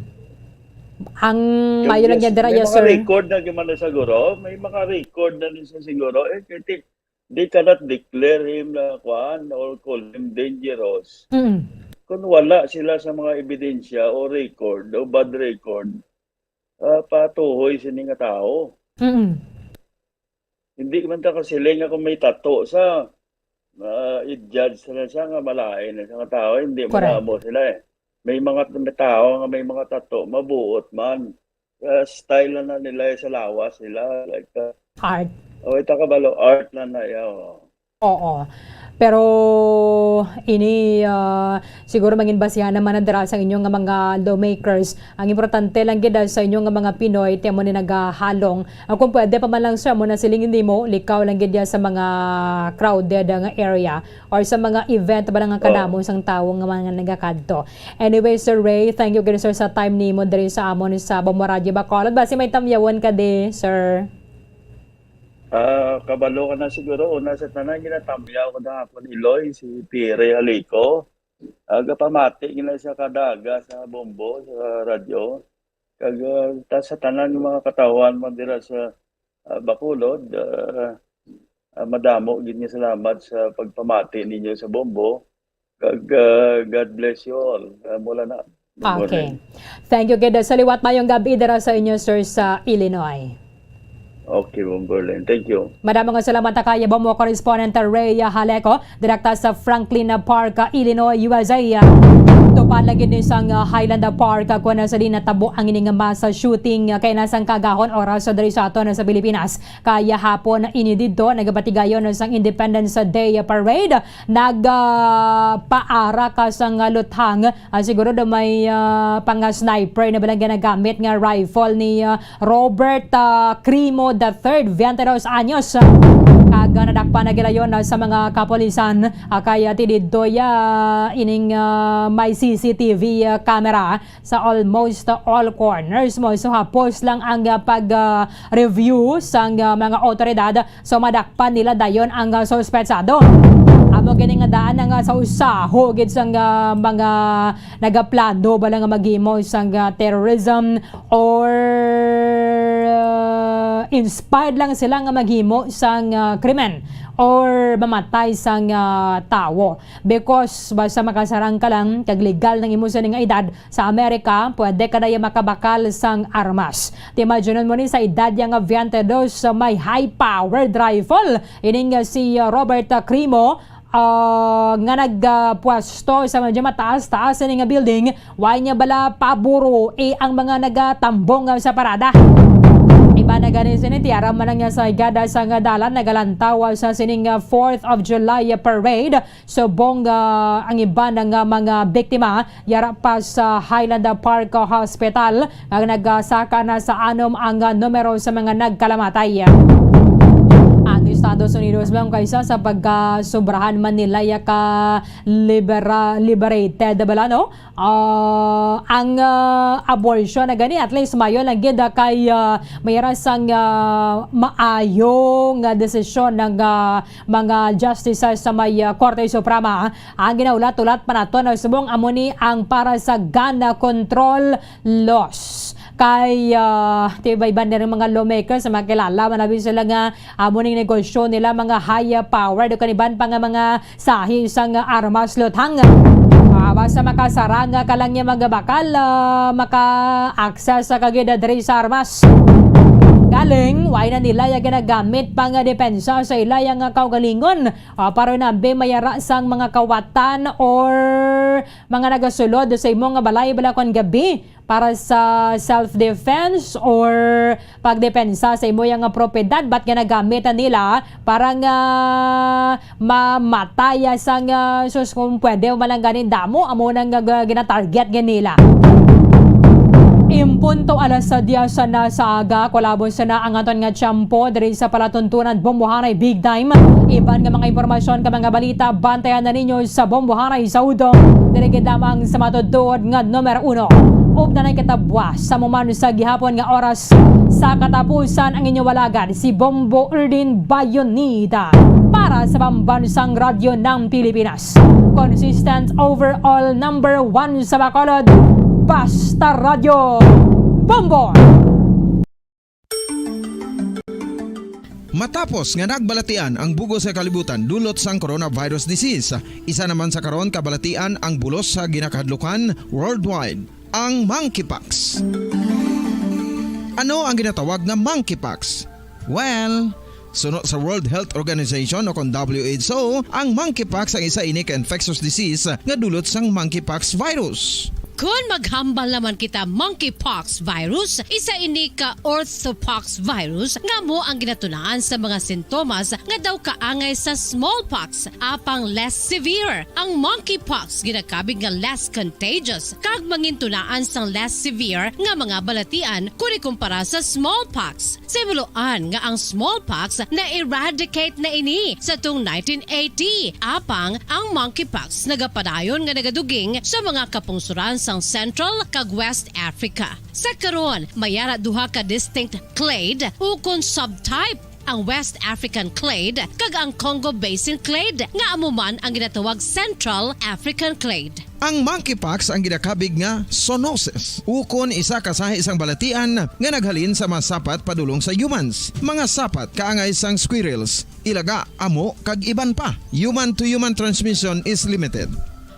Ang Yung mayo lang yes, yan dira, may yes, mga sir. record na man na siguro, may mga record na ni siya siguro. Eh, kay ti, they cannot declare him na kuan or call him dangerous Mm. kung wala sila sa mga ebidensya o record o bad record, ah, patuhoy sini nga tao. Mm. Hindi man ta kasiling nga kung may tato sa, ah, i-judge na siya nga malain na siya nga tao, hindi Correct. Madamo sila eh. May mga t-, may tao nga may mga tato, mabuot man. Ah, style na, na nila eh, sa lawas nila. Like, ah, Art. O, ita ka balo, art na na iya, oh. Oo. Pero ini, ah, siguro mangin basihan naman na dira sa inyo nga mga lawmakers. Ang importante lang gid, ah, sa inyo nga mga Pinoy, ti amo ni nagahalong. Ah, kung pwede pa man lang, sir, amo na siling nimo, likaw lang gid ya sa mga crowded, ah, nga area or sa mga event ba lang nga Oo. kadamo sang tawo nga mga nagakadto. Anyway, Sir Ray, thank you gid, sir, sa time nimo diri sa amon sa Bombo Radyo Bacolod. Basi may tamyawon ka di, sir? Ah, kabalo ka na siguro, una sa tanan, ginatamyaw ko na akon iloy, si Pierre Alico. Ah, gapamati gina sa kadaga sa Bombo, sa radyo. Kag, ah, ta-, sa tanan nga mga katawhan mo dira sa, ah, Bacolod, ah, ah, madamo gid nga salamat sa pagpamati ninyo sa Bombo. Kag, ah, God bless you all. Ah, mula na. Good Okay. morning. Thank you gid. Sa liwat, mayong gabi dira sa inyo, sir, sa Illinois. Okay, Bombo Berlin. Thank you. Madamo nga salamat ta kay Bombo correspondent Ray Haleco, direkta sa Franklin Park, Illinois, U S A. Tupad lagi ni sang, ah, Highland Park, ah, kung nasa di natabo ang ining mass shooting, ah, kay nasang kagahon oras, ah, diri sa aton, ah, sa Pilipinas. Kaya hapon ini didto, nagabatigayon sang Independence Day Parade. Nag, ah, paara ka sang, ah, luthang. Ah, siguro daw may, ah, pang, ah, sniper na balang ginagamit nga rifle ni, ah, Robert, ah, Crimo the third, twenty dos anyos. Kag, ah, nadakpan na gilayon, ah, sa mga kapulisan. Ah, kay, ah, ti didto ya ining, ah, may C C T V, ah, camera sa almost all corners mo. So, hapos lang ang, ah, pag, ah, review sang, ah, mga otoridad. So, madakpan nila dayon ang, ah, suspetsado. Amo gini nga daan nga sa usaho gid sang, ah, mga nagaplano bala nga maghimo sang, ah, terrorism or, ah, inspired lang sila nga maghimo sang, ah, krimen or mamatay sang, ah, tawo. Because basta makasarang ka lang kag legal nang imo sini nga edad, sa Amerika, pwede ka na ya makabakal sang armas. Ti, imagine mo ni sa edad ya nga twenty dos, sa may high-powered rifle. Ining, uh, si, uh, Robert, uh, Crimo, uh, nga nagpwesto sa medyo mataas-taas ini nga building, why niya bala paburo, eh, ang mga nagatambong, uh, sa parada. Iba na gani sini, ti ara man lang niya sa igada sa nga dalan, nagalantaw, uh, sa sining, uh, Fourth of July, uh, parade. Subong, ah, ang iban nga mga biktima yara pa sa Highland Park Hospital nga nagasaka na sa anom ang, ah, numero sa mga nagkalamatay. Ang Estados Unidos man kaysa sa pagkasubrahan man nila ya ka libera-, liberated, bala, no? Ah, ang, ah, abortion na gani, at least mayo lang gid, ah, kay, ah, mayara sang, ah, maayo nga desisyon ng, ah, mga justices sa may, ah, Korte Suprema. Ang ginaulat-ulat pa nato na subong amo ni ang para sa gun control laws. Kay, ah, ti iba-iba na rin mga lawmakers sa mga kilala, manabi sila nga amo ning negosyo nila, mga high power, o kaniban pa nga mga sahi sang armas luthang. Ah, basta makasarang ka lang niya, mga bakal, ah, maka-access sa kagid diri sa armas. Galing, wala na nila ya ginagamit pang depensa sa ila ya nga kaugalingon. Ah, para nabi mayara sang mga kawatan or mga nagasulod sa imo nga balay, balakon gabi para sa self-defense or pagdepensa sa imo ya nga propiedad, bat ginagamit na nila para nga mamataya sang, ah, sus, kung pwede, malang ganin damo, amo nang, ah, ginatarget nga nila. Impunto alas diyes na sa aga, kulabos na ang aton nga tiyempo diri sa palatuntunan Bombohanay Big Time. Iban nga mga impormasyon ka mga balita, bantayan na ninyo sa Bombohanay sa udto. Diri gid lamang sa matutuod nga numero uno. Ug na na'y katabwa sa muman sa gihapon nga oras, sa katapusan ang inyong alagad, si Bombo Erdin Bayonita para sa Pambansang Radyo ng Pilipinas. Consistent overall number one sa Bacolod, Basta Radyo Bombo! Matapos nga nagbalatian ang bug-os nga kalibutan dulot sang coronavirus disease, isa naman sa karon kabalatian ang bulos sa ginakahadlukan worldwide, ang monkeypox. Ano ang ginatawag nga monkeypox? Well, suno sa World Health Organization o kon W H O, ang monkeypox ang isa ini ka infectious disease nga dulot sang monkeypox virus. Kon maghambal naman kita, monkeypox virus, isa ini ka orthopox virus nga amo ang ginatunaan sa mga sintomas nga daw kaangay sa smallpox, apang less severe. Ang monkeypox ginakabig nga less contagious kag mangintunaan sang less severe nga mga balatian kon ikumpara sa smallpox. Sa himuloan nga ang smallpox na-eradicate na ini sa tuong nineteen eighty, apang ang monkeypox nagapadayon nga nagaduging sa mga kapungsoran sang Central kag West Africa. Sa karon, may ara duha ka distinct clade ukon subtype, ang West African clade kag ang Congo Basin clade, nga amo man ang ginatawag Central African clade. Ang monkeypox ang ginakabig nga zoonosis, ukon isa ka sahi sang balatian nga naghalin sa mga sapat padulong sa humans, mga sapat kaangay sang squirrels, ilaga, amo, kag iban pa. Human-to-human transmission is limited.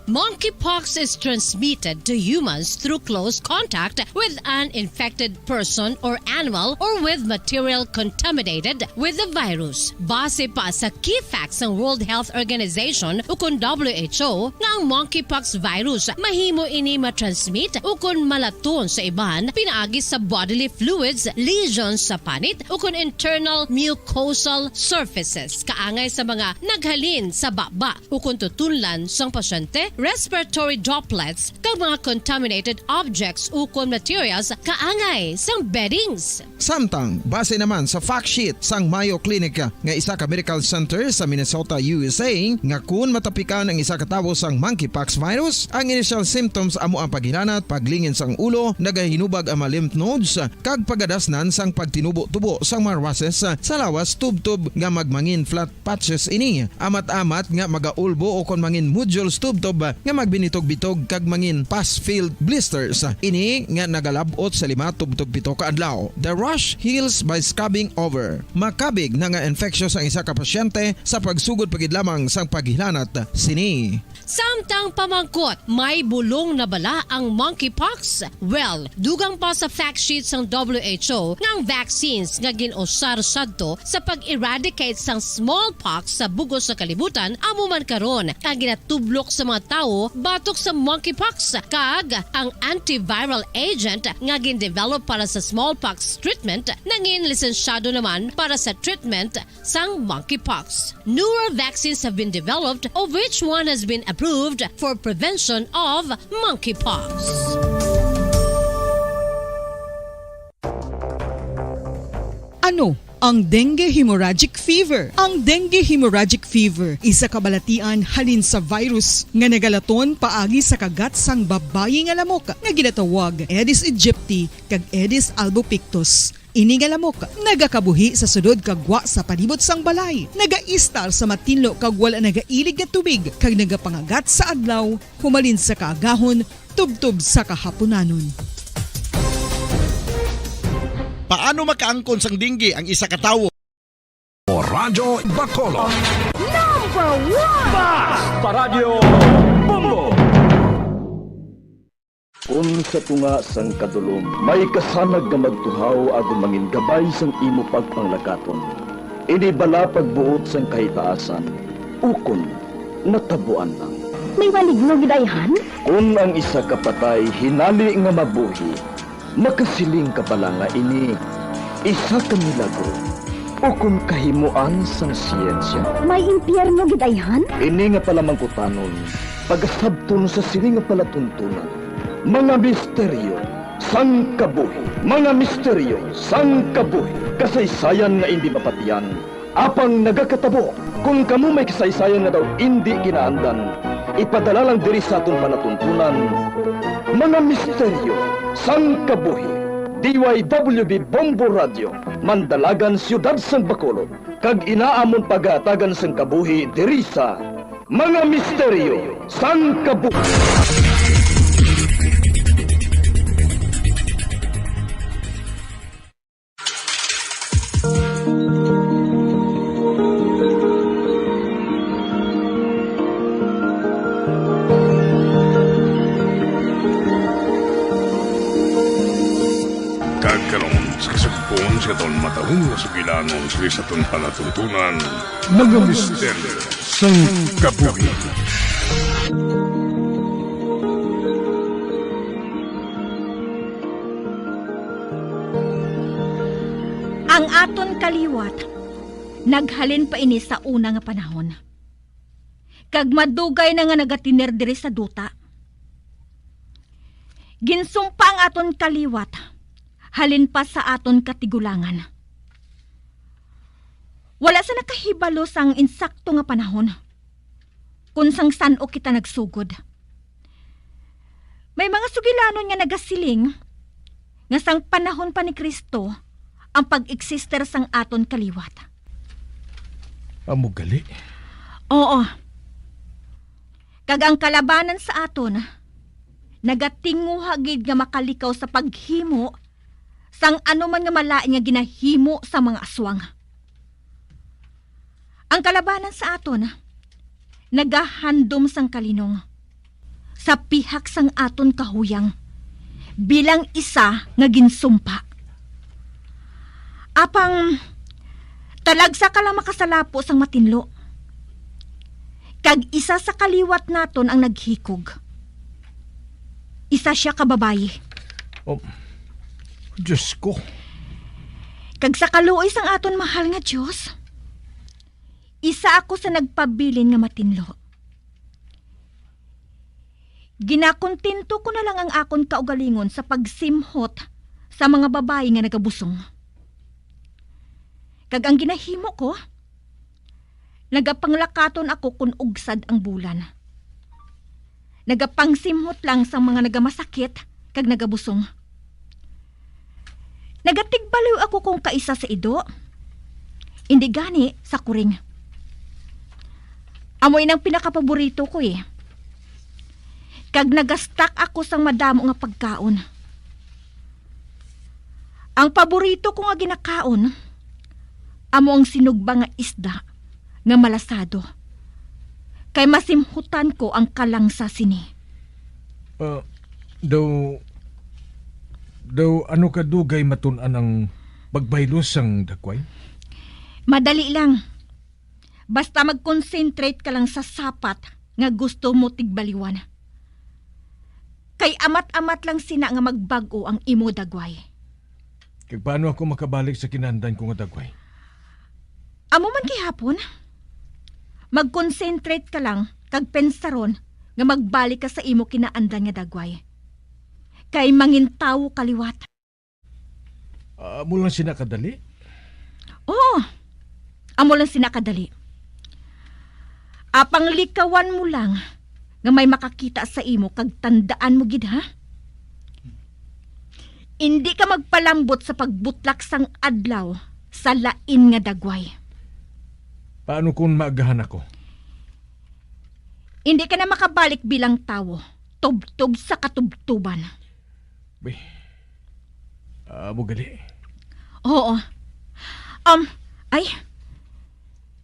Monkeypox is transmitted to humans through close contact with an infected person or animal or with material contaminated with the virus. Base pa sa key facts sang World Health Organization ukon W H O, nga ang monkeypox virus mahimo ini matransmit ukon malaton sa iban pinaagi sa bodily fluids, lesions sa panit, ukon internal mucosal surfaces, kaangay sa mga naghalin sa baba ukon tutunlan sang pasyente, respiratory droplets, kag mga contaminated objects ukon materials kaangay sang beddings. Samtang, base naman sa fact sheet sang Mayo Clinic nga isa ka medical center sa Minnesota, U S A, nga kun matapikan ang isa ka tawo sang monkeypox virus, ang initial symptoms amo ang paghilanat, paglingin sang ulo, nagahinubag ang mga lymph nodes, kag pagadasnan sang pagtinubo-tubo sang mga rushes sa lawas, tubtob nga magmangin flat patches ini. Amat-amat nga magaulbo ukon mangin nodules tubtob nga magbinitog-bitog kag mangin pus-filled blisters. Ini nga nagalab-ot sa lima tubtob pito ka adlaw. The rash heals by scrubbing over. Makabig na nga infectious ang isa ka pasyente sa pagsugod pa gid lamang sang paghilanat sini. Samtang pamangkot, may bulong na bala ang monkeypox? Well, dugang pa sa fact sheet sang W H O nga ang vaccines nga gin-usar sadto sa pag-eradicate sang smallpox sa bug-os nga kalibutan amo man karon ang ginatublok sa mga tawo batok sa monkeypox, kag ang antiviral agent nga gin-develop para sa smallpox treatment nangin lisensyado naman para sa treatment sang monkeypox. Newer vaccines have been developed, of which one has been approved for prevention of monkeypox. Ano ang dengue hemorrhagic fever? Ang dengue hemorrhagic fever, isa ka balatian halin sa virus nga nagalaton paagi sa kagat sang babayi nga lamok nga ginatawag Aedes aegypti kag Aedes albopictus. Ini nga lamok nagakabuhi sa sulod kag gwa sa palibot sang balay, nagaistar sa matinlo kag wala nagailig nga tubig, kag nagapangagat sa adlaw humalin sa kaagahon tubtob sa kahapunanon. Paano makaangkon sang dengue ang isa ka tawo? Radyo Bacolod. Number one! Basta Radyo Bombo! Kon sa tunga sang kadulom may kasanag nga magtuhaw agod mangin gabay sang imo pagpanglakaton, ini bala pagbuot sang kahitaasan, ukon natabuan lang. May maligno gid ayhan? Kon ang isa ka patay hinali nga mabuhi, makasiling ka bala nga ini isa ka milagro ukon kahimoan sang siyensya? May impyerno gid ayhan? Ini nga palamangkutanon, pagasabton sa sini nga palatuntunan. Mga misteryo sang kabuhi. Mga misteryo sang kabuhi. Kasaysayan nga indi mapatiyan, apang nagakatabo. Kon kamo may kasaysayan nga daw indi kinaandan, ipadala lang diri sa aton palatuntunan. Mga misteryo sang kabuhi. D Y W B Bombo Radio, Mandalagan, Siyudad sang Bacolod, kag ina amon pagahatagan sang kabuhi diri sa Mga Misteryo sang Kabuhi. Kag karon, sa kasugpon sa aton matahom nga sugilanon sa aton palatuntunan, Mga Misteryo sang Kabuhi. Ang aton kaliwat naghalin pa ini sa una nga panahon, kag madugay na nga nagatener diri sa duta. Ginsumpa ang aton kaliwat halin pa sa aton katigulangan. Wala sa nakahibalo sang insakto nga panahon, kun sang san-o kita nagsugod. May mga sugilanon nga nagasiling nga sang panahon pa ni Cristo ang pag-eksister sang aton kaliwat. Amo gali? Oo. Kag ang kalabanan sa aton nagatinguha gid nga makalikaw sa paghimo sang ano man nga malain nga ginahimo sang mga aswang. Ang kalabanan sa aton nagahandom sang kalinong sa pihak sang aton kahuyang bilang isa nga ginsumpa. Apang talagsa ka lang makasalapo sang matinlo, kag isa sa kaliwat naton ang naghikog. Isa sia ka babayi. Oh, Diyos ko. Kag sa kaluoy sang aton mahal nga Dios, isa ako sa nagpabilin nga matinlo. Ginakontento ko na lang ang akon kaugalingon sa pagsimhot sa mga babayi nga nagabusong. Kag ang ginahimo ko, nagapanglakaton ako kon ugsad ang bulan. Nagapangsimhot lang sang mga nagamasakit kag nagabusong. Nagatigbaliw ako kon kaisa sa ido, indi gani sa kuring. Amo inang pinakapaborito ko, eh. Kag nagastak ako sang madamo nga pagkaon. Ang paborito ko nga ginakaon amo ang sinugba nga isda nga malasado, kay masimhutan ko ang kalangsa sini. Ah, daw, daw ano kadugay matun-an ang pagbaylo sang dagway? Madali lang. Basta mag-concentrate ka lang sa sapat nga gusto mo tigbaliwan. Kay amat-amat lang sina nga magbag-o ang imo dagway. Kag paano ako makabalik sa kinaandan ko nga dagway? Amo man gihapon. Mag-concentrate ka lang kag pensaron nga magbalik ka sa imo kinaandan nga dagway. Kay mangintawo ka liwat. Amo lang sina kadali? Oo, amo lang sina kadali. Apang likawan mo lang nga may makakita sa imo, kag tandaan mo gid, ha? Indi ka magpalambot sa pagbutlak sang adlaw sa lain nga dagway. Paano kung maagahan ako? Indi ka na makabalik bilang tawo, tubtob sa katubtoban. Be, amo gali. Oo. Um, ay,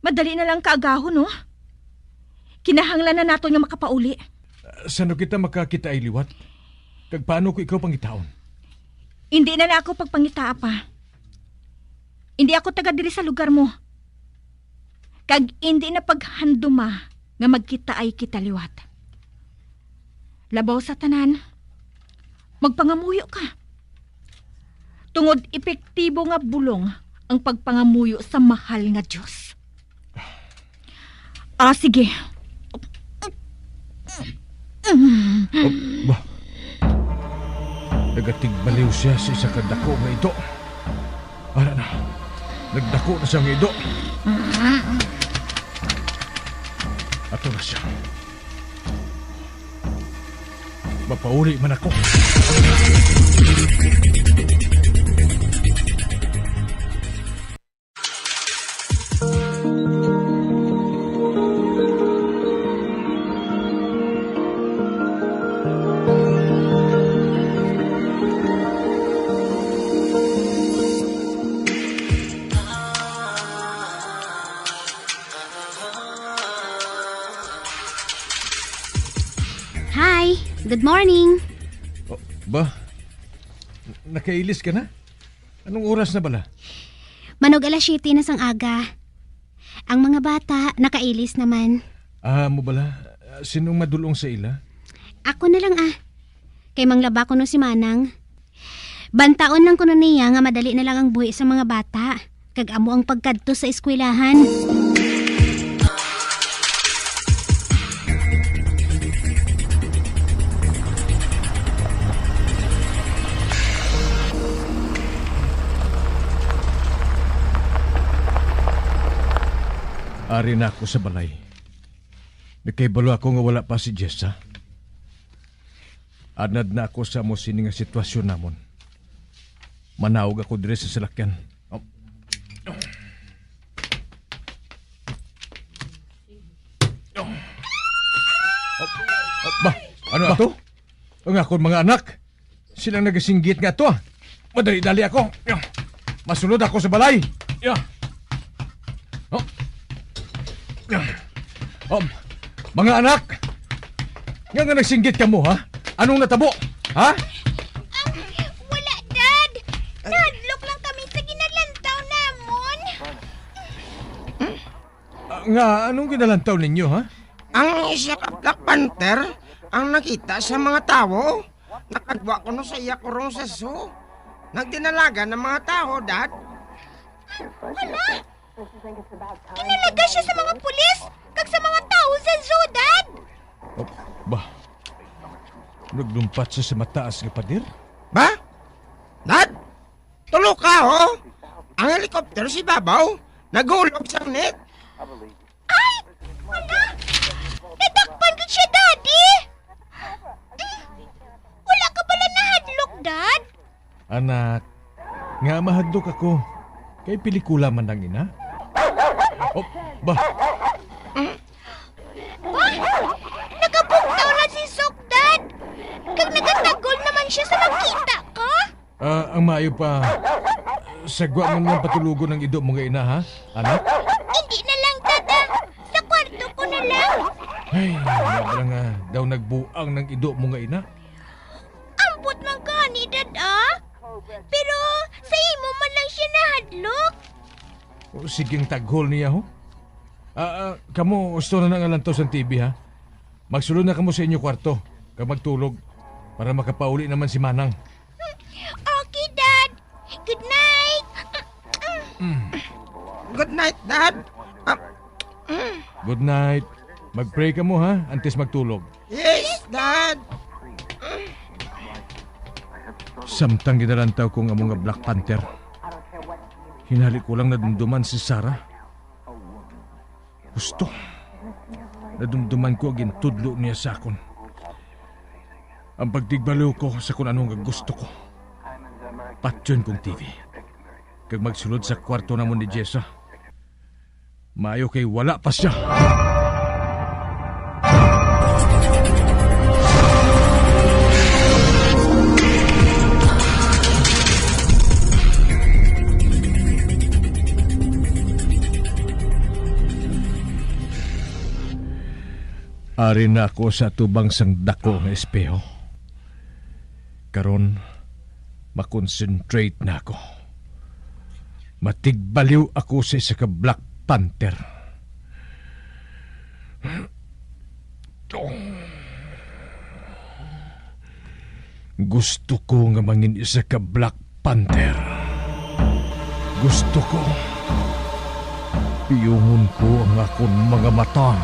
madali na lang kaagahon, no? Kinahanglan na naton nga makapauli. Sano kita makakita ay liwat? Kag paano ko ikaw pangitaon? Indi na lang ako pagpangitaa pa. Indi ako taga diri sa lugar mo. Kag indi na paghanduma nga magkitaay kita liwat. Labaw sa tanan, magpangamuyo ka. Tungod epektibo nga bulong ang pagpangamuyo sa mahal nga Dios. Ah, sige. Oh, ba? Nagatigbaliw siya sa isa ka dako nga ido. Ara na. Nagdako na siya nga ido. Ato na siya. Mapauli man ako. Hi, good morning. Oh, ba? Nakailis ka na? Anong oras na bala? Manog alas siyete na sang aga. Ang mga bata, nakailis naman. Ah, mo bala? Sinong madulong sa ila? Ako na lang, ah. Kay manglaba kuno si Manang. Bantaon lang kuno niya nga madali na lang ang buhi sa mga bata, kag amo ang pagkadto sa eskwelahan. Ari na ako sa balay. Nakahibalo ako nga wala pa si Jessa. Anad na ako sa amo sini nga sitwasyon namon. Manawag ako diri sa salakyan. Oh. Oh. Oh. Ba, ano ato? Ang akon mga anak, silang nagasinggit nga ato, ah. Madali-dali ako. Masulod ako sa balay. Oh. Um, mga anak, nga nga nagsinggit kamo, ha? Anong natabo? Ha? Ah, wala, Dad. Nahadlok lang kami sa ginalantaw namon. Ah, nga, anong ginalantaw ninyo, ha? Ang isa ka Black Panther ang nakita sa mga tawo. Nakagwa kuno sa iya kurong sa zoo. Nagdinalagan ang mga tawo, Dad. Hala! Ginalaga siya sa mga pulis kag sa mga tawo sa zoo, Dad! Oh, ba? Naglumpat siya sa mataas nga pader? Ba? Dad? Tulo ka, oh! Ang helicopter si babaw, nagulog sang net. Ay! Hala! Nadakpan gid siya, Daddy! Wala ka bala nahadlok, Dad? Anak, nga mahadlok ako. Kay pelikula man ang ina. Oh, ba? Ba? Nagabugtaw na si Sok, Dad! Kag nagatagol naman siya sa magkita ka? Ah, ang maayo pa, sagwa mo na lang patulogon ang ido mo nga ina, ha, anak? Hindi na lang, Dad, ah. Sa kwarto ko na lang. Ay, nga pala nga daw nagbuang ng ido mo nga ina. Ambot man gani, Dad, ah. Pero sa imo man lang siya nahadlok. O, sige ang taghol niya, ho. Ah, ah, kamo, gusto na nga lantaw sang T V, ha? Magsulod na kamo sa inyo kwarto, kag magtulog, para makapauli naman si Manang. Okay, Dad. Good night. Mm. Good night, Dad. Ah, mm. Good night. Mag-pray kamo, ha, antes magtulog. Yes, Dad. Samtang ginalantaw ko ang amo nga Black Panther, hinali ko lang nadumduman si Sarah. Gusto. Nadumduman ko ang gintudlo niya sa akon. Ang pagtigbaliw ko sa kung ano nga gusto ko. Patyon kong T V. Kag magsulod sa kwarto namon ni Jessa. Maayo kay wala pa siya. Ari na ako sa atubang sang dako nga espeho. Karon, makonsentrate na ako. Matigbaliw ako sa isa ka Black Panther. Gusto ko nga mangin isa ka Black Panther. Gusto ko. Piyungon ko ang akon mga mata.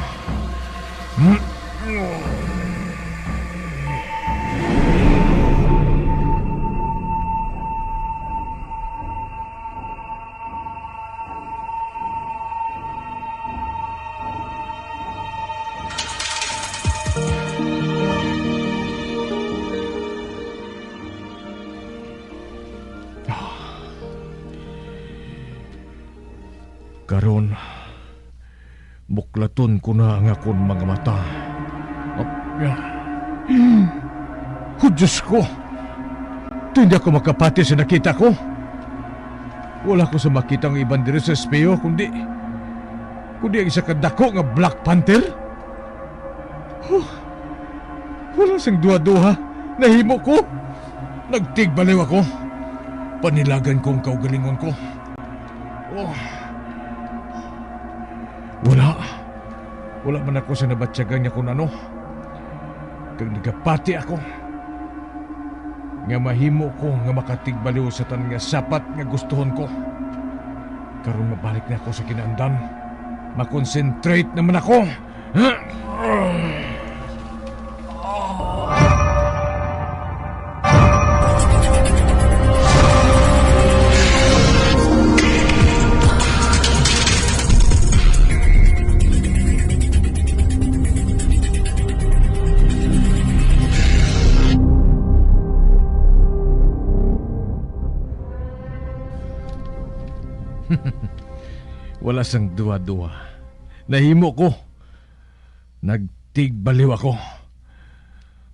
Karon, buklaton ko na ang akon mga mata. Ap-, oh, Diyos ko! Hindi ako makapati sa nakita ko. Wala ko sa makita ang iban diri sa espeho, kundi, kundi ang isa ka dako nga Black Panther. Huh. Wala sang duha-duha. Nahimo ko. Nagtigbaliw ako. Panilagan ko ang kaugalingon ko. Oh. Wala. Wala man ako sa nabatyagan nga kun ano. Kag nagapati ako nga mahimo ko nga makatigbaliw sa tanan nga sapat nga gustuhon ko. Karon mabalik na ako sa kinaandan. Makonsentrate naman ako. Wala sang duwa-duwa. Nahimo ko. Nagtigbaliw ako.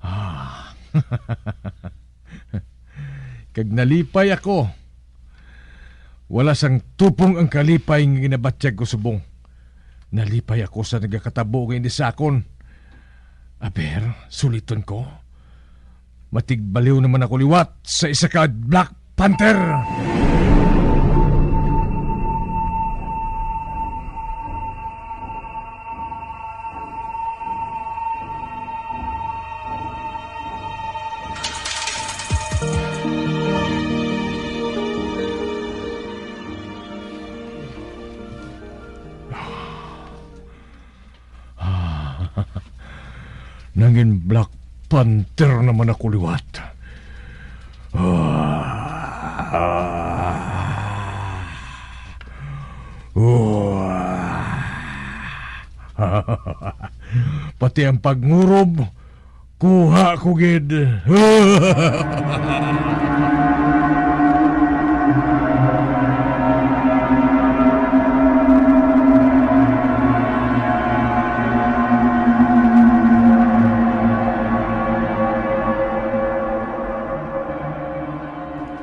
Ah. Kag nalipay ako. Wala sang tupong ang kalipay nga ginabatyag ko subong. Nalipay ako sa nagakatabo nga ini sa akon. Aber, suliton ko. Matigbaliw naman ako liwat sa isa ka Black Panther. Nangin Black Panther naman ako liwat. Pati ang pagngurob, kuha ko gid.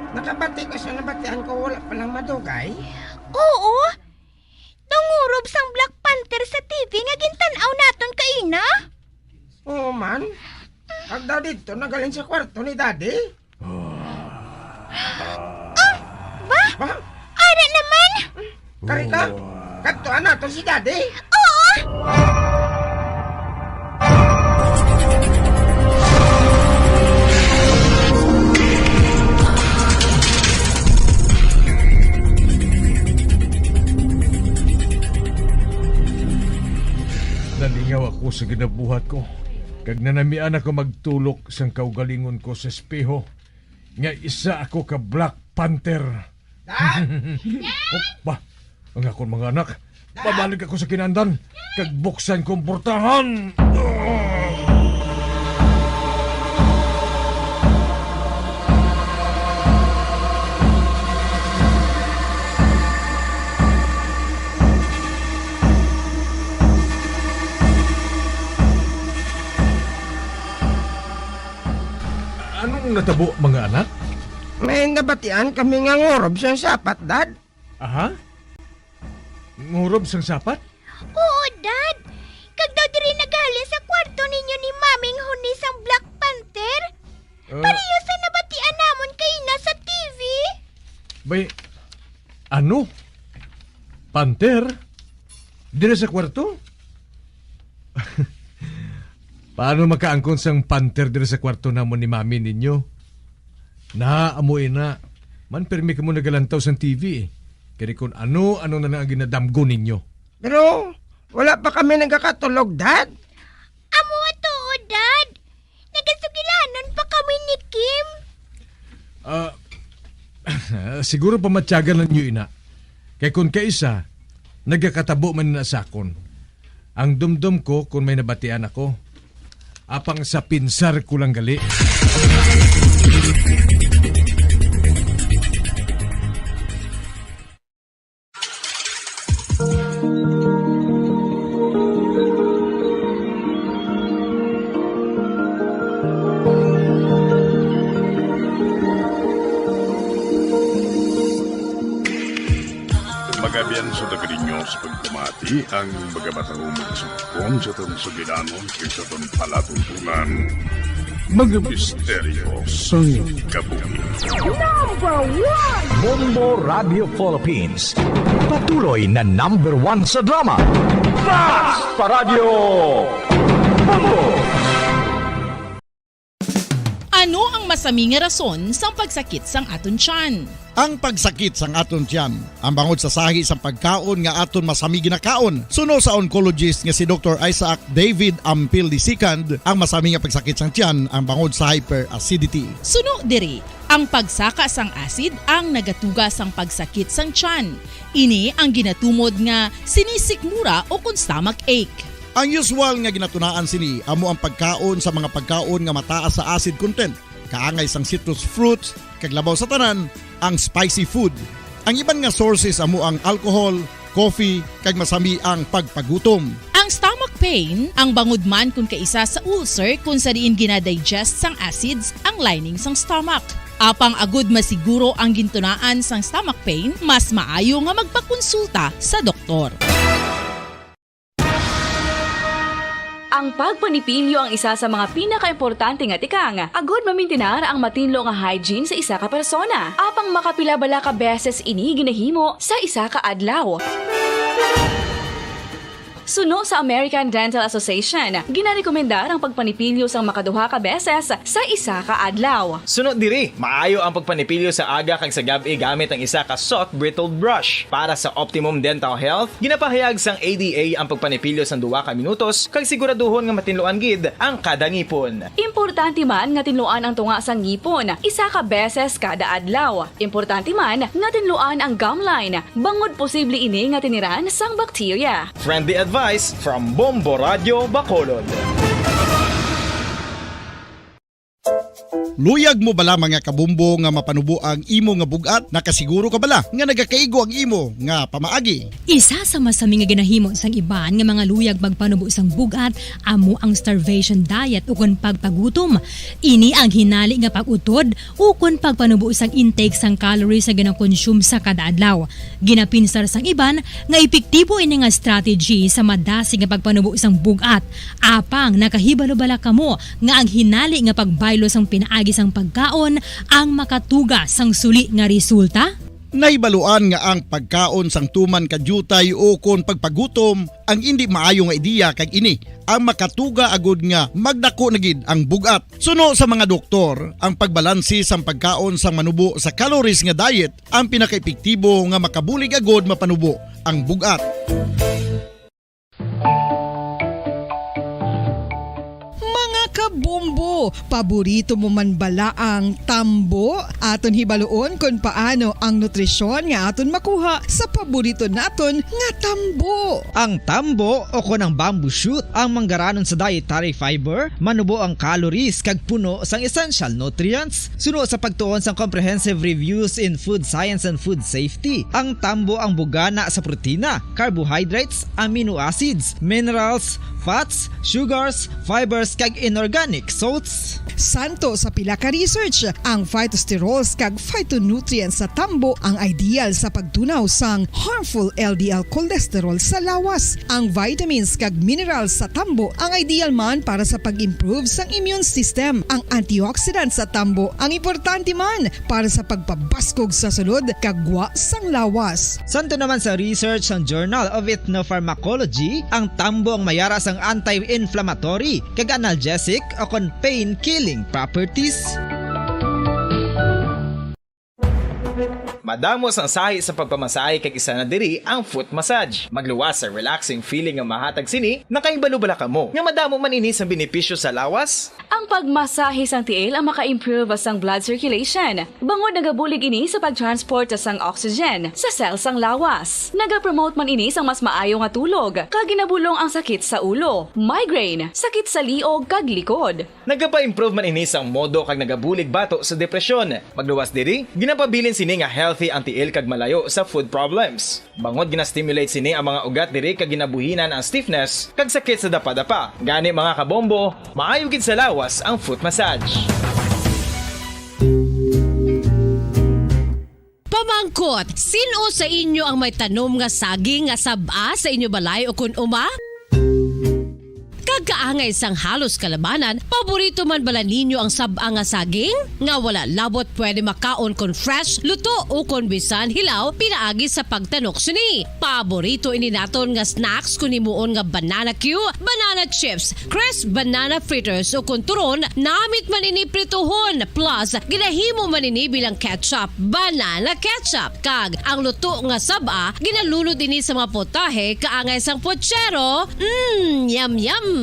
Nakabati ka sa nabatian ko, wala pa lang madugay? Oo. Nangurob sang Black Panther sa T V nga gintan-aw naton kaina. Oo man. Kag daw didto nagaling sa kwarto ni Daddy. Ah, ba? Ba? Ara naman! Kari ka? Kadtuan naton si Daddy. Oo! Nalingaw ako sa ginabuhat ko, kag nanamian ako magtulok sang kaugalingon ko sa espeho nga isa ako ka Black Panther. Dad! Oh, ba, ang akon mga anak, pabalik ako sa kinandan, kag buksan kong portahan. Anong natabo, mga anak? May nabatian kami nga ngurob sang sapat, Dad. Aha? Ngurob sang sapat? Oo, Dad. Kag daw diri naghalin sa kwarto ninyo ni Maming Huni sang Black Panther. Ah. Pareho sa nabat Bay, ano? Panter? Diri sa kwarto? Paano makaangkon sang panter diri sa kwarto namon ni mami ninyo? Na, amo ina. Man, pirmi kamo nagalantaw sang T V eh. Kani kun ano-ano na lang ang ginadamgo ninyo. Pero wala pa kami nagakatulog, Dad. Amo to, Dad. Nagasugilanon pa kami ni Kim. Ah, siguro pamatyagan lang niyo ina. Kay kun kaisa, nagakatabo man na sa akon. Ang dumdom ko kun may nabatian ako. Apang sa pinsar ko lang gali. Magabian sa taga ninyo sa pagpamati ang mga matahumong sugpon sa atong sugilanon kag sa atong palatuntunan. Mga misteryo sang kabuhi. Number one! Bombo Radio Philippines. Patuloy na number one sa drama. Basta Radyo Bombo! Ano ang masami nga rason sang pagsakit sang aton tiyan? Ang pagsakit sang aton tiyan, ang bangod sa sahi sang pagkaon nga aton masami ginakaon. Suno sa oncologist nga si Doktor Isaac David Ampil the second, ang masami nga pagsakit sang tiyan ang bangod sa hyperacidity. Suno diri, ang pagsaka sang acid ang nagatuga sang pagsakit sang tiyan. Ini ang ginatumod nga sinisikmura o kon stomach ache. Ang usual nga ginatunaan sini amo ang pagkaon sa mga pagkaon nga mataas sa acid content, kaangay sang citrus fruits, kag labaw sa tanan, ang spicy food. Ang iban nga sources amo ang alcohol, coffee, kag masami ang pagpagutom. Ang stomach pain, ang bangod man kon kaisa sa ulcer kon sa diin ginadigest sang acids ang lining sang stomach. Apang agud masiguro ang gintunaan sang stomach pain, mas maayo nga magpakonsulta sa doktor. Ang pagpanipilyo ang isa sa mga pinakaimportante nga tikang agud mamintinar ang matinlo nga hygiene sa isa ka persona. Apang makapila bala ka beses ini ginahimo sa isa ka adlaw? Suno sa American Dental Association, ginarekomendar ang pagpanipilyo sang makaduha ka beses sa isa ka adlaw. Suno diri, maayo ang pagpanipilyo sa aga kag sa gab-i gamit ang isa ka soft bristled brush. Para sa optimum dental health, ginapahayag sang A D A ang pagpanipilyo sang duha ka minutos kag siguraduhon nga matinluan gid ang kada ngipon. Importante man nga tinluan ang tunga sang ngipon isa ka beses kada adlaw. Importante man nga tinluan ang gum line, bangod posible ini nga tiniran sang bakterya. Friendly advice from Bombo Radio Bacolod. Luyag mo bala, mga kabombo, nga mapanubo ang imo nga bug-at? Nakasiguro ka bala nga nagakaigo ang imo nga pamaagi? Isa sa masami nga ginahimo sang iban nga mga luyag magpanubo sang bug-at amo ang starvation diet ukon pagpagutom. Ini ang hinali nga pag-utod ukon pagpanubo sang intake sang calories nga ginakonsume sa kada adlaw. Ginapinsar sang iban nga epektibo ini nga strategy sa madasig nga pagpanubo sang bug-at. Apang nakahibalo bala kamo nga ang hinali nga pagbaylo sang pinaagi sang pagkaon ang makatuga sang suli nga resulta? Nahibaluan nga ang pagkaon sang tuman ka diutay ukon pagpagutom ang indi maayo nga ideya, kag ini ang makatuga agud nga magdako na gid ang bug-at. Suno sa mga doktor, ang pagbalanse sang pagkaon sang manubo sa calories nga diet ang pinakaepektibo nga makabulig agud mapanubo ang bug-at. Mga kabombo, paborito mo man bala ang tambo? Aton hibaluon kon paano ang nutrisyon nga aton makuha sa paborito naton nga tambo. Ang tambo, o kon ang bamboo shoot, ang manggaranon sa dietary fiber, manubo ang calories kag puno sang essential nutrients. Suno sa pagtuon sang Comprehensive Reviews in Food Science and Food Safety, ang tambo ang bugana sa protina, carbohydrates, amino acids, minerals, fats, sugars, fibers, kag inorganic Salts. Santo sa pila ka research, ang phytosterols kag phytonutrients sa tambo ang ideal sa pagtunaw sang harmful L D L cholesterol sa lawas. Ang vitamins kag minerals sa tambo ang ideal man para sa pag-improve sang immune system. Ang antioxidants sa tambo ang importante man para sa pagpabaskog sa sulod kag gwa sang lawas. Santo naman sa research sang Journal of Ethnopharmacology, ang tambo ang mayara sang anti-inflammatory kag analgesic o kon pain-killing properties. Madamo sang sahi sa pagpamasahe kag isa na diri ang foot massage. Magluwas sa relaxing feeling nga mahatag sini, nakahibalo bala kamo nga madamo man ini sang benepisyo sa lawas? Ang pagmasahe sang tiil ang maka-improve sang blood circulation, bangod nagabulig ini sa pag-transport sang oxygen sa cell sang lawas. Nagapromote man ini sang mas maayo nga tulog, kag ginabulong ang sakit sa ulo, migraine, sakit sa liog, kag likod. Nagapa-improve man ini sang modo kag nagabulig bato sa depresyon. Magluwas diri, ginapabilin sini nga healthy ang tiil kag malayo sa food problems. Bangod gina-stimulate sini ang mga ugat diri kag ginabuhinan ang stiffness kag sakit sa dapadapa. Gani, mga kabombo, maayo gid sa lawas ang foot massage. Pamangkot, sin-o sa inyo ang may tanom nga saging nga sab-a sa inyo balay o kun uma? Kag kaangay sang halos kalabanan, paborito man bala ninyo ang sab-a nga saging? Nga wala labot pwede makaon kon fresh, luto, o kon bisan hilaw pinaagi sa pagtanok sini. Paborito ini naton nga snacks kon himuon nga banana cue, banana chips, crisp banana fritters, o kon turon, namit man ini prituhon, plus ginahimo man ini bilang ketchup, banana ketchup. Kag ang luto nga sab-a, ginalunod ini sa mga putahe kaangay sang puchero. Mm, yum, yum!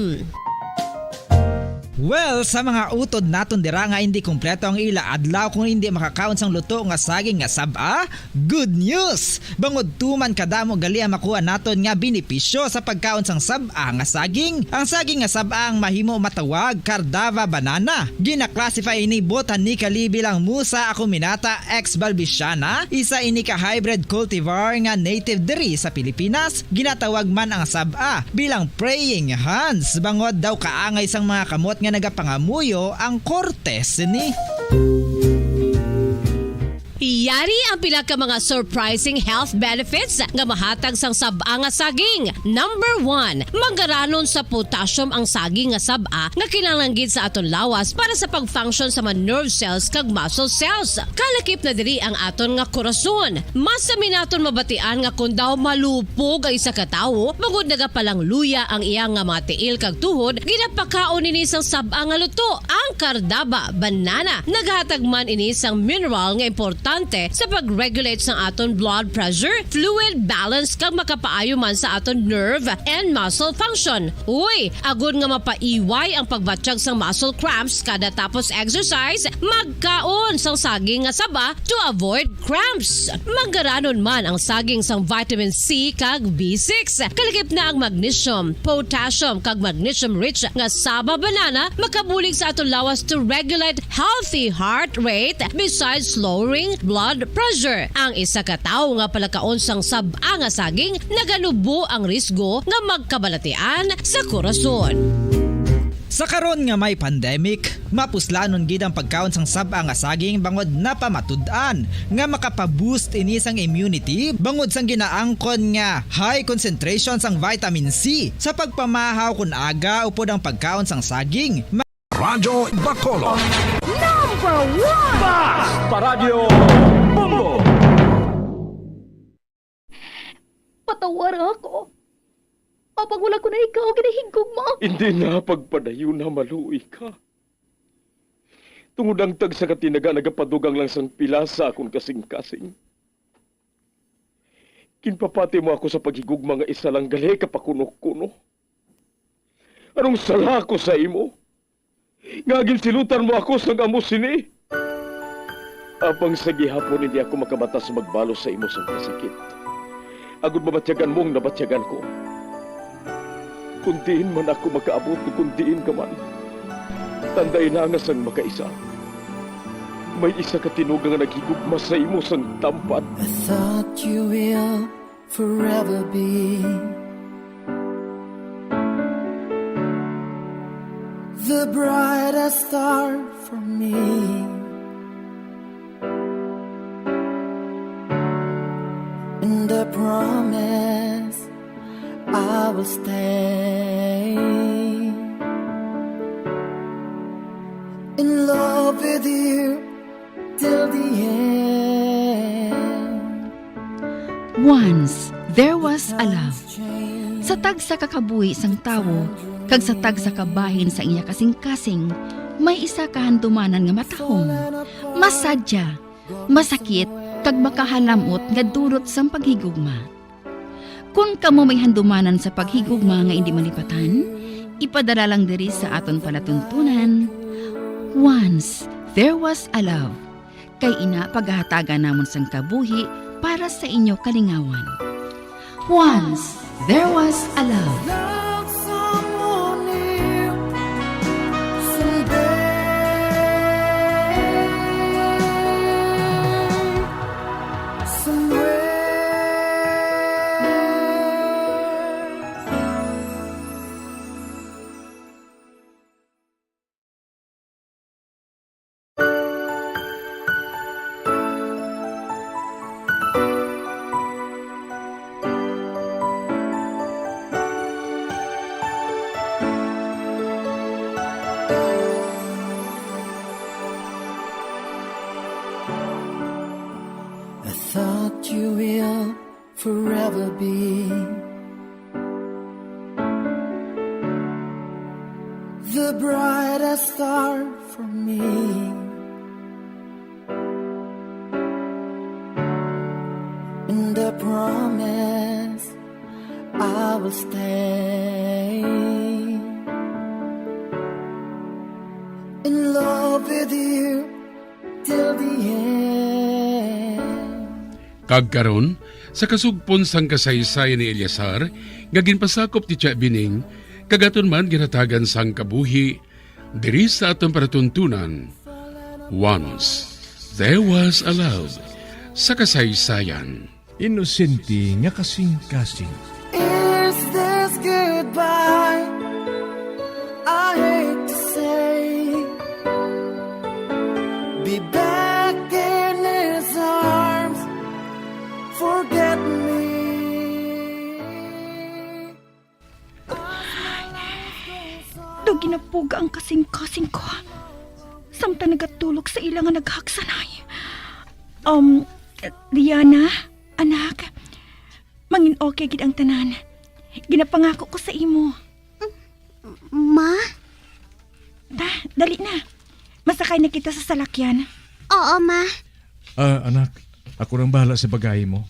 Well, sa mga utod naton dira nga hindi kompleto ang ila adlaw kung hindi makakaon sang luto nga saging nga sab-a, good news! Bangod tuman kadamo gali ang makuha naton nga benepisyo sa pagkaon sang sab-a nga saging. Ang saging nga sab-a ang mahimo matawag Cardava banana. Gina-classify ini botanically bilang Musa acuminata ex balbisiana, isa ini ka hybrid cultivar nga native diri sa Pilipinas. Ginatawag man ang sab-a bilang praying hands, bangod daw kaangay sang mga kamot nga nagapangamuyo ang korte sini. Yari ang pila ka mga surprising health benefits nga mahatag sang sab-a nga saging. Number one, manggaranon sa potassium ang saging nga sab-a nga kinahanglan gid sa aton lawas para sa pag-function sa mga nerve cells kag muscle cells. Kalakip na diri ang aton nga korason. Mas sami naton mabatian nga kon daw malupog ang isa ka tawo, bangod nagapalangluya ang iya nga mga tiil kag tuhod, ginapakaon ini sang sab-a nga luto, ang Cardava banana. Naghatag man ini sang mineral nga importante sa pag-regulate sang aton blood pressure, fluid balance, kag makapaayo man sa aton nerve and muscle function. Uy, agod nga mapaiway ang pagbatyag sang muscle cramps kada tapos exercise, magkaon sang saging nga saba to avoid cramps. Manggaranon man ang saging sang vitamin C kag B six. Kalakip na ang magnesium, potassium, kag magnesium-rich nga saba banana makabulig sa aton lawas to regulate healthy heart rate, besides lowering blood pressure. Ang isa ka tawo nga palakaon sang sab-a nga saging, naganubo ang risgo nga magkabalatian sa korason. Sa karon nga may pandemic, mapuslanon gid ang pagkaon sang sab-a nga saging bangod napamatud-an nga makapa-boost ini sang immunity bangod sang ginaangkon nga high concentration sang vitamin C. Sa pagpamahaw kon aga upod ang pagkaon sang saging, Radyo Bacolod. Number one! Basta Radyo Bombo! Patawara ako. Apang wala ko na ikaw ginahigugma. Hindi na pagpadayon na maluoy ka. Tungod ang tagsa ka tinaga nagapadugang lang sang pila sa akon kasing-kasing. Ginpapati mo ako sa paghigugma nga isa lang gali ka pakuno-kuno. Anong sala ko sa imo? Nga ginsilutan mo ako sang amo sini. Apang sa gihapon hindi ako makabatas magbalos sa imo sang kasakit, agod mabatyagan mo ang nabatyagan ko. Kung diin man ako makaabot, kung diin ka man, tandai na nga sang makaisa, may isa ka tinuga nga naghigugma sa imo sang tampad. I thought you will forever be The brightest star for me, and I promise I will stay in love with you till the end. Once, there was a love. Sa tagsa ka kabuhi sang tawo, kag sa tagsa ka bahin sa iya kasing-kasing, may isa ka handumanan nga matahom, masadya, masakit, kag makahalam-ot nga dulot sang paghigugma. Kon kamo may handumanan sa paghigugma nga indi malipatan, ipadala lang diri sa aton palatuntunan. Once, there was a love. Kay ina, pagahatagan namon sang kabuhi para sa inyo kalingawan. Once, there was a love. Love someone new someday, somewhere. I thought you will forever be the brightest star for me, and I promise I will stay in love with you till the end. Kag karon, sa kasugpon sang kasaysayan ni Eleazar nga ginpasakop ni Tia Bining, kag aton man ginhatagan sang kabuhi diri sa aton palatuntunan, Once There Was a Love, sa kasaysayan. Inosente nga kasing-kasing. Is this goodbye? I hate to say. Be back in his arms. Forget me. Daw ginapuga ang kasing-kasing ko, samtang nagatulog sa ila nga naghagsanay. Um, Diana, anak, mangin okay gid ang tanan. Ginapangako ko sa imo. Ma? Ta, dali na. Masakay na kita sa salakyan. Oo, ma. Ah, anak, ako nang bahala sa bagay mo.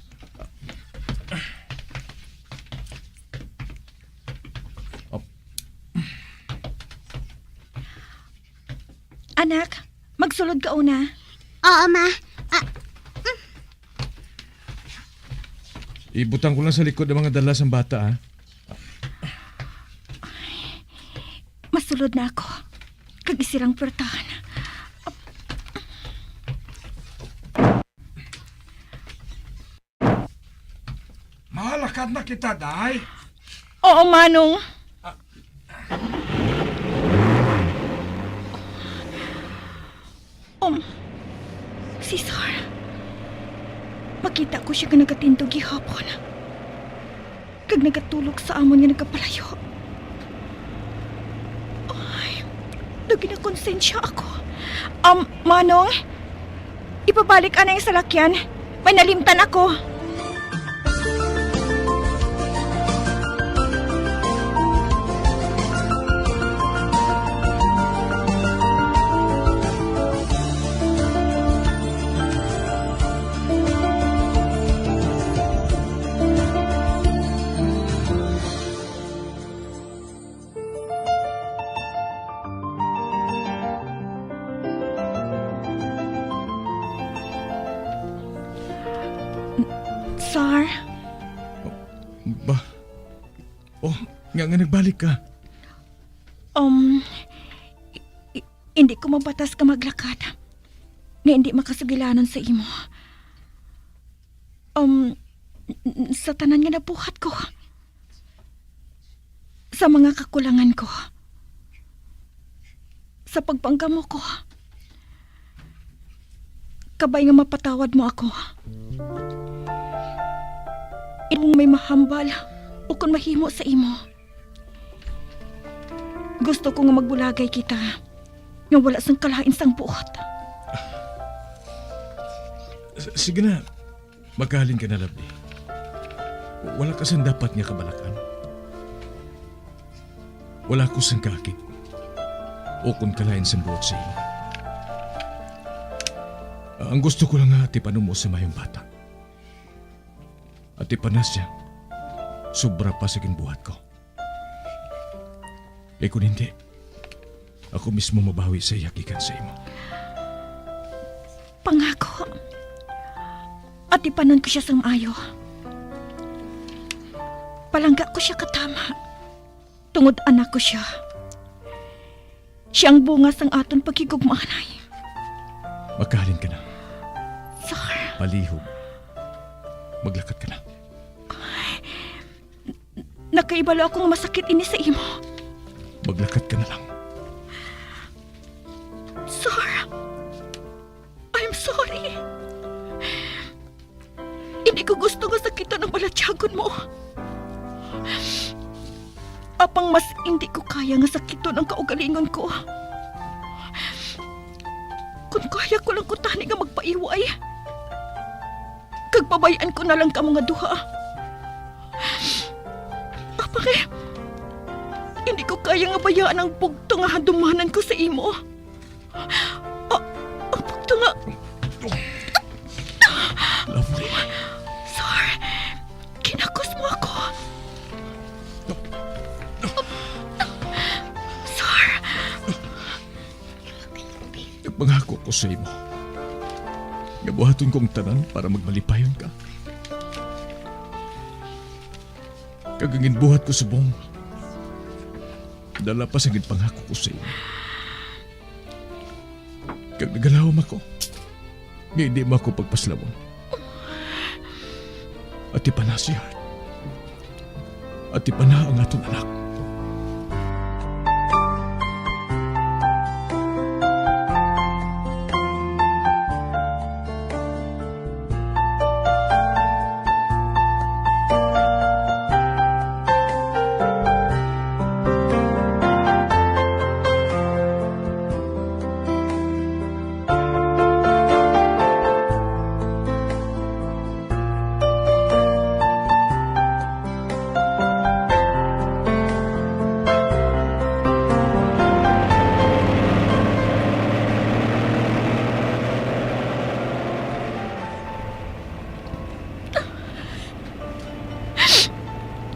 Anak, magsulod ka una. Oo, ma. Ah, Ibutang ko lang sa likod ang mga dala sang bata, ha? Masulod na ako. Kag isirang pwertahan. Mahalakad na kita, day. Oo, Manong. Um, Cesar, makita ko siya nga nagatindog gihapon. Kag nagatulog sa amon nga nagapalayo. Ay, daw ginakonsensya ako. Um, Manong, ipabalik anay ang salakyan. May nalimtan ako. Sar? Ba? Oh, nga nga nagbalik ka. Um, i- i- hindi ko mabatas ka maglakad nga hindi makasugilanon sa imo. Um, n- n- sa tanan nga nabuhat ko, sa mga kakulangan ko, sa pagpanggamo ko. Kabay nga mapatawad mo ako. Imo may mahambal o kon mahimo sa imo. Gusto ko nga magbulagay kita nga wala sang kalain sang buot. S- sige na. Maghalin ka na, Lovely. Wala ka sang dapat nga kabalak-an. Wala ko sang kaakig o kon kalain sang buot sa imo. Ang gusto ko lang nga atipanon mo sa mayong bata. Atipanon na siya, sobra pa sa ginbuhat ko. Kay kon hindi, ako mismo mabawi sa iya gikan sa imo. Pangako, atipanon ko sia sang maayo. Palangga ko sia katama, tungod anak ko sia. Sia ang bunga sang aton paghigugmaanay. Maghalin ka na. Sir. Palihog. Maglakat ka na. Nakahibalo ako nga masakit ini sa imo. Maglakat ka na lang. Sir, I'm sorry. Hindi ko gusto nga sakiton ang balatyagon mo. Apang mas hindi ko kaya nga sakiton ang kaugalingon ko. Kon kaya ko lang kuntani nga magpaiway, kag pabay-an ko na lang kamo nga duha. Apang, eh, hindi ko kaya nga bayaan ang bugtong nga handumanan ko sa imo. Ah, ang bugtong nga... Lovely. Sir, ginakos mo ako. Sir. Nagpangako ko sa imo nga buhaton ko ang tanan para magmalipayon ka. Kag ang ginbuhat ko subong dala pa sa ginpangako ko sa imo. Kag nagalawom ako nga hindi mo ako pagpaslawon. Atipanon na si Art. Atipanon na ang aton anak.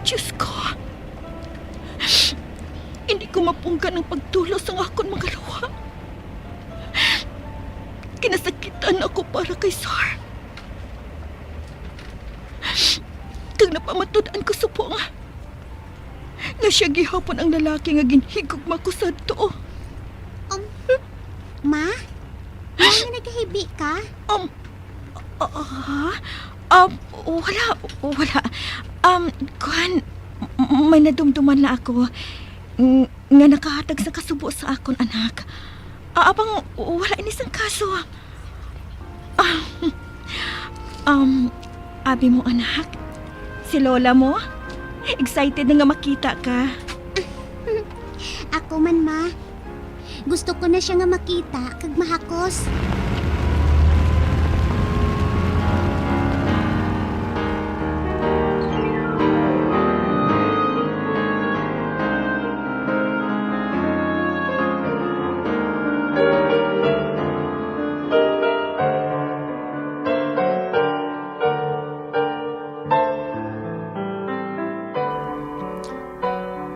Diyos ko, hindi ko mapunggan ang pagtulo sang akon mga luha. Ginasakitan ako para kay Sir. Kag napamatud-an ko subong nga sia gihapon ang lalaki nga ginhigugma ko sadto. Um, Ma? Ano nga nagahibi ka? Um, ah, ah, um, wala, wala. Um, kuwan, m- may nadumduman na ako ng nga nakahatag sa kasubo sa akon anak. Ah, apang wala ini sang kaso. Ah, um, abi mo, anak, si lola mo excited na nga makita ka. Ako man, ma. Gusto ko na sia nga makita kag mahakos.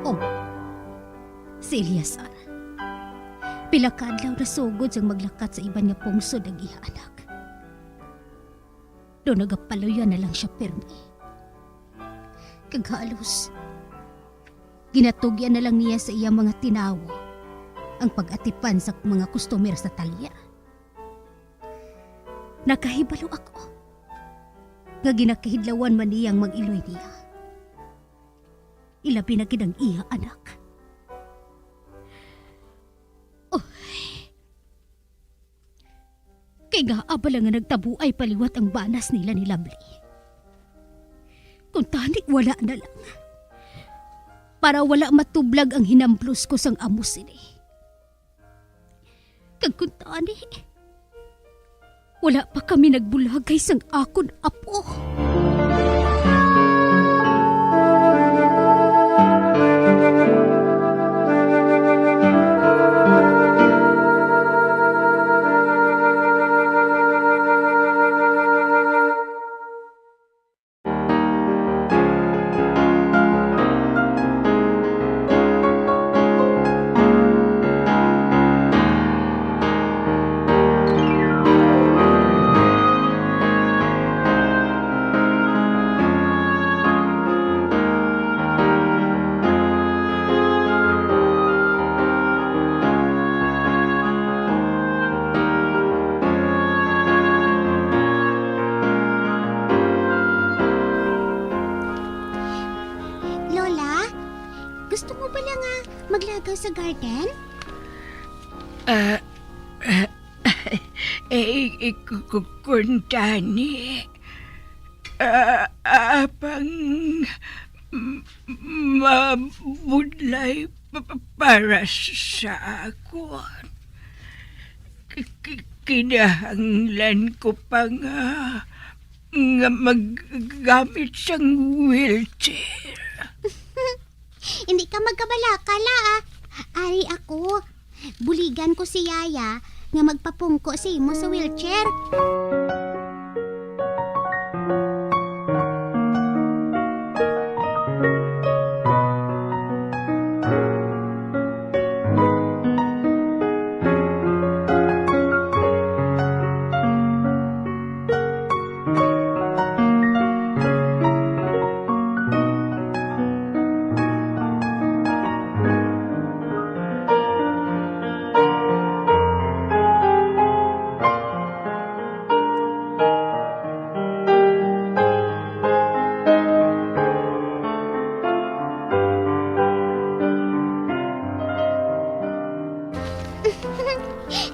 Oh, si Eleazar. Pila ka adlaw na sugod sang maglakat sa iban nga pungsod ang iya anak. Daw nagapaluya na lang sia pirmi. Kag halos ginatugyan na lang niya sa iya mga tinawo ang pag-atipan sa mga customer sa talya. Nakahibalo ako nga ginakahidlawan man niya ang mag-iloy niya, ilabi na gid ang iya anak. Uy, Ngaa bala nga nagtabuay pa liwat ang banas nila ni Lovely? Kuntani, wala na lang. Para wala matublag ang hinamblos ko sang amo sini. Kag kuntani, wala pa kami nagbulagay sang akon apo. Lola, gusto mo bala nga maglagaw sa garden? Ah, eh, eh, ku-, ku-, kuntani, ah, apang m-, mabudlay pa-, pa-, para sa akon. Ki-, ki-, kinahanglan ko pa nga, nga maggamit sang wheelchair. Hindi ka magkabalaka, La, ah. Ari ako. Buligan ko si Yaya nga magpapungko sa imo sa wheelchair.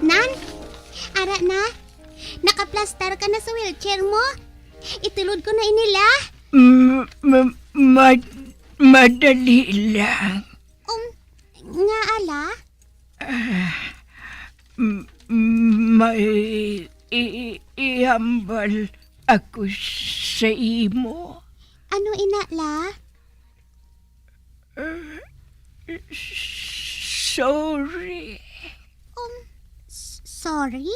Nan, ara na. Nakaplastar ka na sa wheelchair mo. Itulod ko na ini, La. Mm, ma-, ma-, madali lang. Um, nga ala? Ah, m-, may i-, ihambal ako sa imo. Ano ina, La? Ah, sorry. Um, s-, sorry?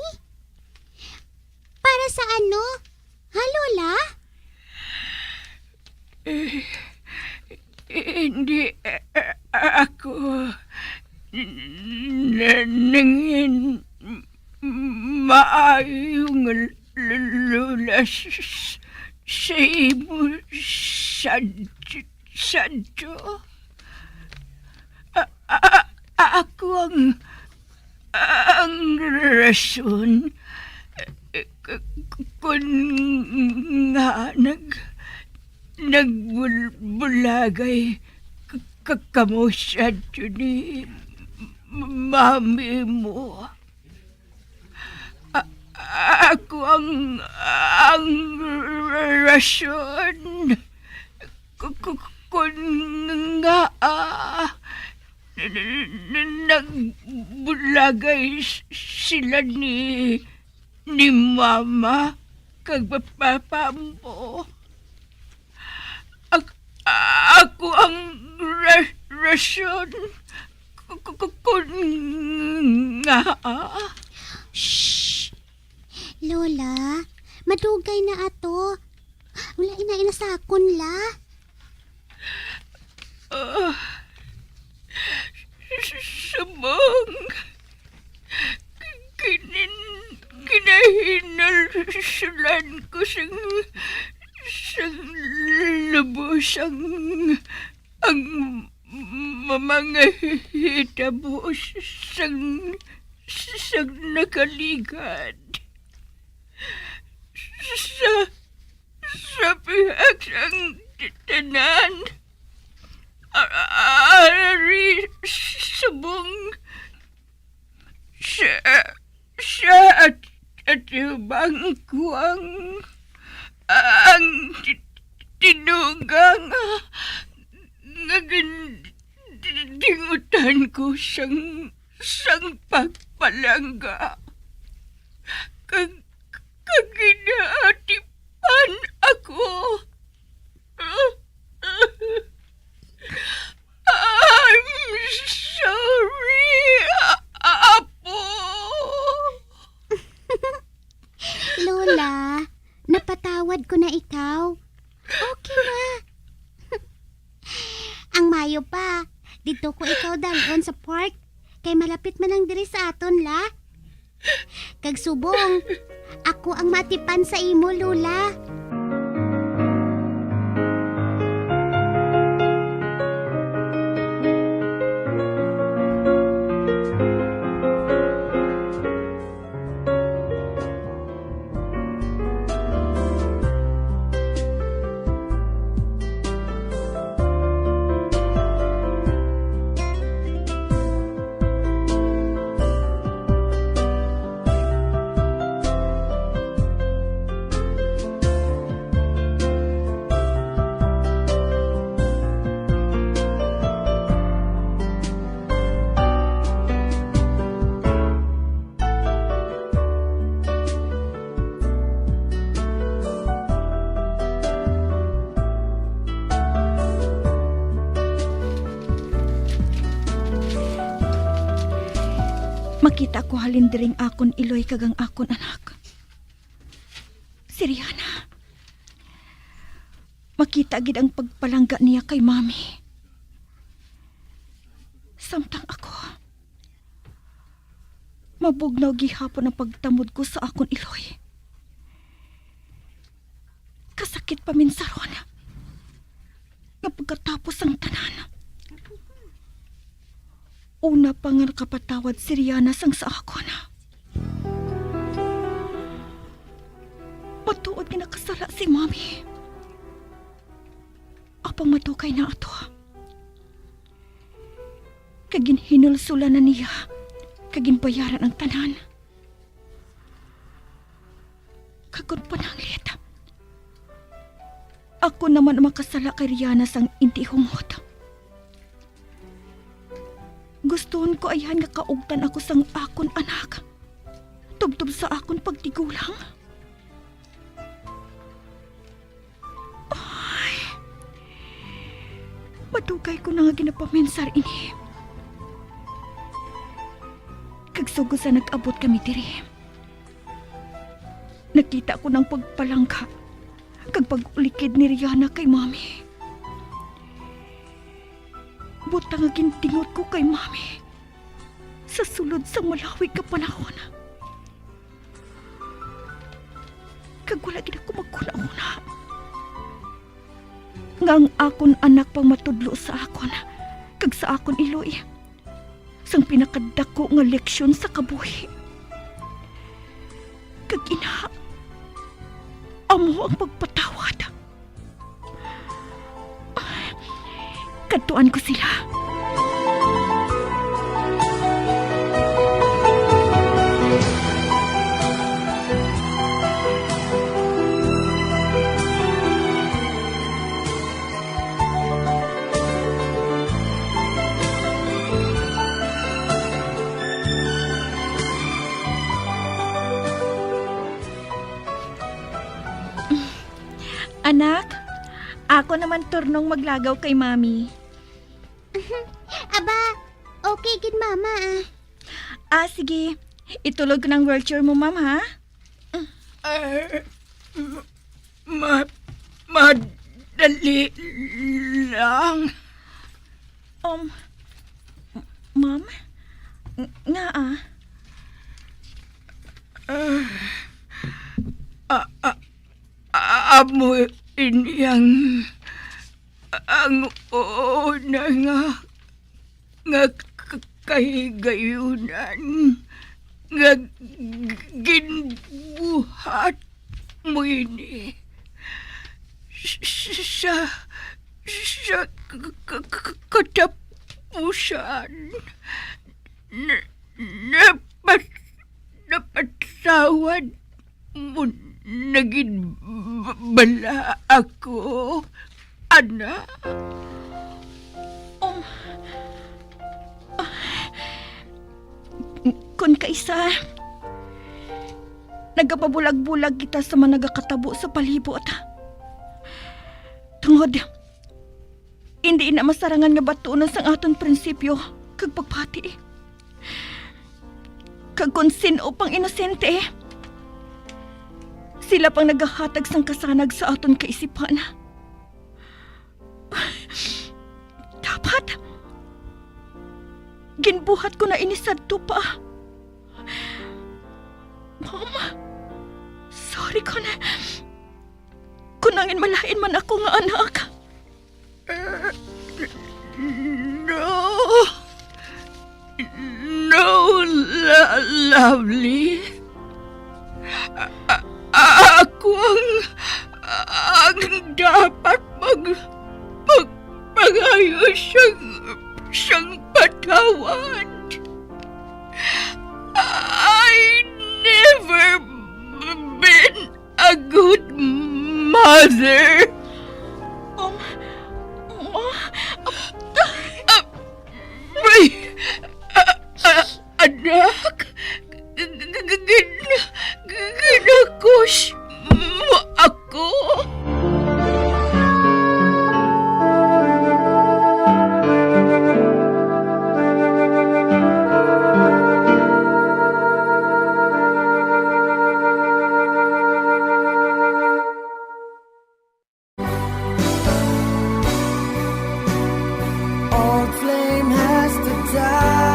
Para sa ano? Ha, Lola? Eh, hindi, eh, ako n-, n-, nangin maayo nga l-, lula s-, s-, sa imo, Sancho, Sancho. A-, a-, a-, ako ang, ang rason, eh, k-, k-, kun nga nag-, nagbul-, bulagay k-, k-, kamo sa ni mami mo. A-, ako ang, ang rason ku-, ku-, kun nga, ah, n-, n-, n-, nagbulagay s-, sila ni, ni mama kag pa-, papa mo. Ak-, ako ang ra-, rason ku-, ku-, ku-, kun nga. Shh! Lola, madugay na ato. Wala ina inasakon, La. Ah, subong. Kinin-, kinahinulsulan ko sang, sang lubos ang, ang ma-, mga hitabo sang, sang nakaligad. Sa, sa pihak sang tanan, a-, a-, ari subong sa, sa at-, atiuban. tinuga nga, nga gindingutan ko sang, sang pagpalangga. Kag, kag ginaatipan ako. I'm sorry, Apo. Lola, napatawad ko na ikaw. Okay na. Ang mayo pa, dito ko ikaw dalhon sa park, kay malapit man lang diri sa aton, la. Kag subong, ako ang matipan sa imo, Lola. Makita ko halin diri ang akon iloy kag ang akon anak. Si Rihanna. Makita gid ang pagpalangga niya kay Mami. Samtang ako, mabugnaw gihapon ang pagtamod ko sa akon iloy. Kasakit paminsaron nga pagkatapos ang tanan, una pa nga nakapatawad si Rihanna sang sa akon, matuod nga nakasala si Mami. Apang madugay na ato. Kag ginhinulsolan na niya, kag ginbayaran ang tanan. Kag kon pananglit, ako naman ang makasala kay Rihanna sang indi hungot. Gustuhon ko ayhan nga kaugtan ako sang akon anak, tubtob sa akon pagtigulang. Ay, madugay ko na nga ginapaminsar ini. Kag sugo sa nag-abot kami diri, nakita ko nang pagpalangga kag pag-ulikid ni Rihanna kay Mami. Butang nga gindingot ko kay Mami sa sulod sang malawig nga panahon. Kag wala gid ako maghunahuna nga ang akon anak pang matudlo sa akon kag sa akon iloy sang pinakadako nga leksyon sa kabuhi. Kag ina, amo ang pagpatawad. Kadtuan ko sila. Anak, ako naman turnong maglagaw kay Mami. Aba, okay gid, Mama, ah. Ah, sige. Itulod ko ng wheelchair mo, Ma'am, ha? Eh, ma-, ma-, madali lang. Um, Ma'am? Ng-, nga, ah? Ah, ah, ah, amo ini ang, ang una nga, nga k-, kahigayunan nga g-, ginbuhat mo ini. S-, sa, sa k-, k-, k-, katapusan, na, napas-, napatawad mo nagin bala ako, anak. Um, Kon kaisa, nagapabulag-bulag kita sa mga nagakatabo sa palibot. Tungod, hindi na masarangan nga batunon sang aton prinsipyo kag pagpati. Kag kon sin-o pang inosente, sila pang nagahatag sang kasanag sa aton kaisipan. Dapat ginbuhat ko na ini sadto pa. Mom, sorry kon, kon nangin malain man ako nga anak. No. No, lo-, lovely. A-, a-, ako ang, ang dapat mag-, magpangayo siyang, siyang patawad. I never been a good mother. Um, ma-, Ah, may, ah, ah, anak, g-, g-, g-, gin-, ginakush mo ako. Old flame has to die.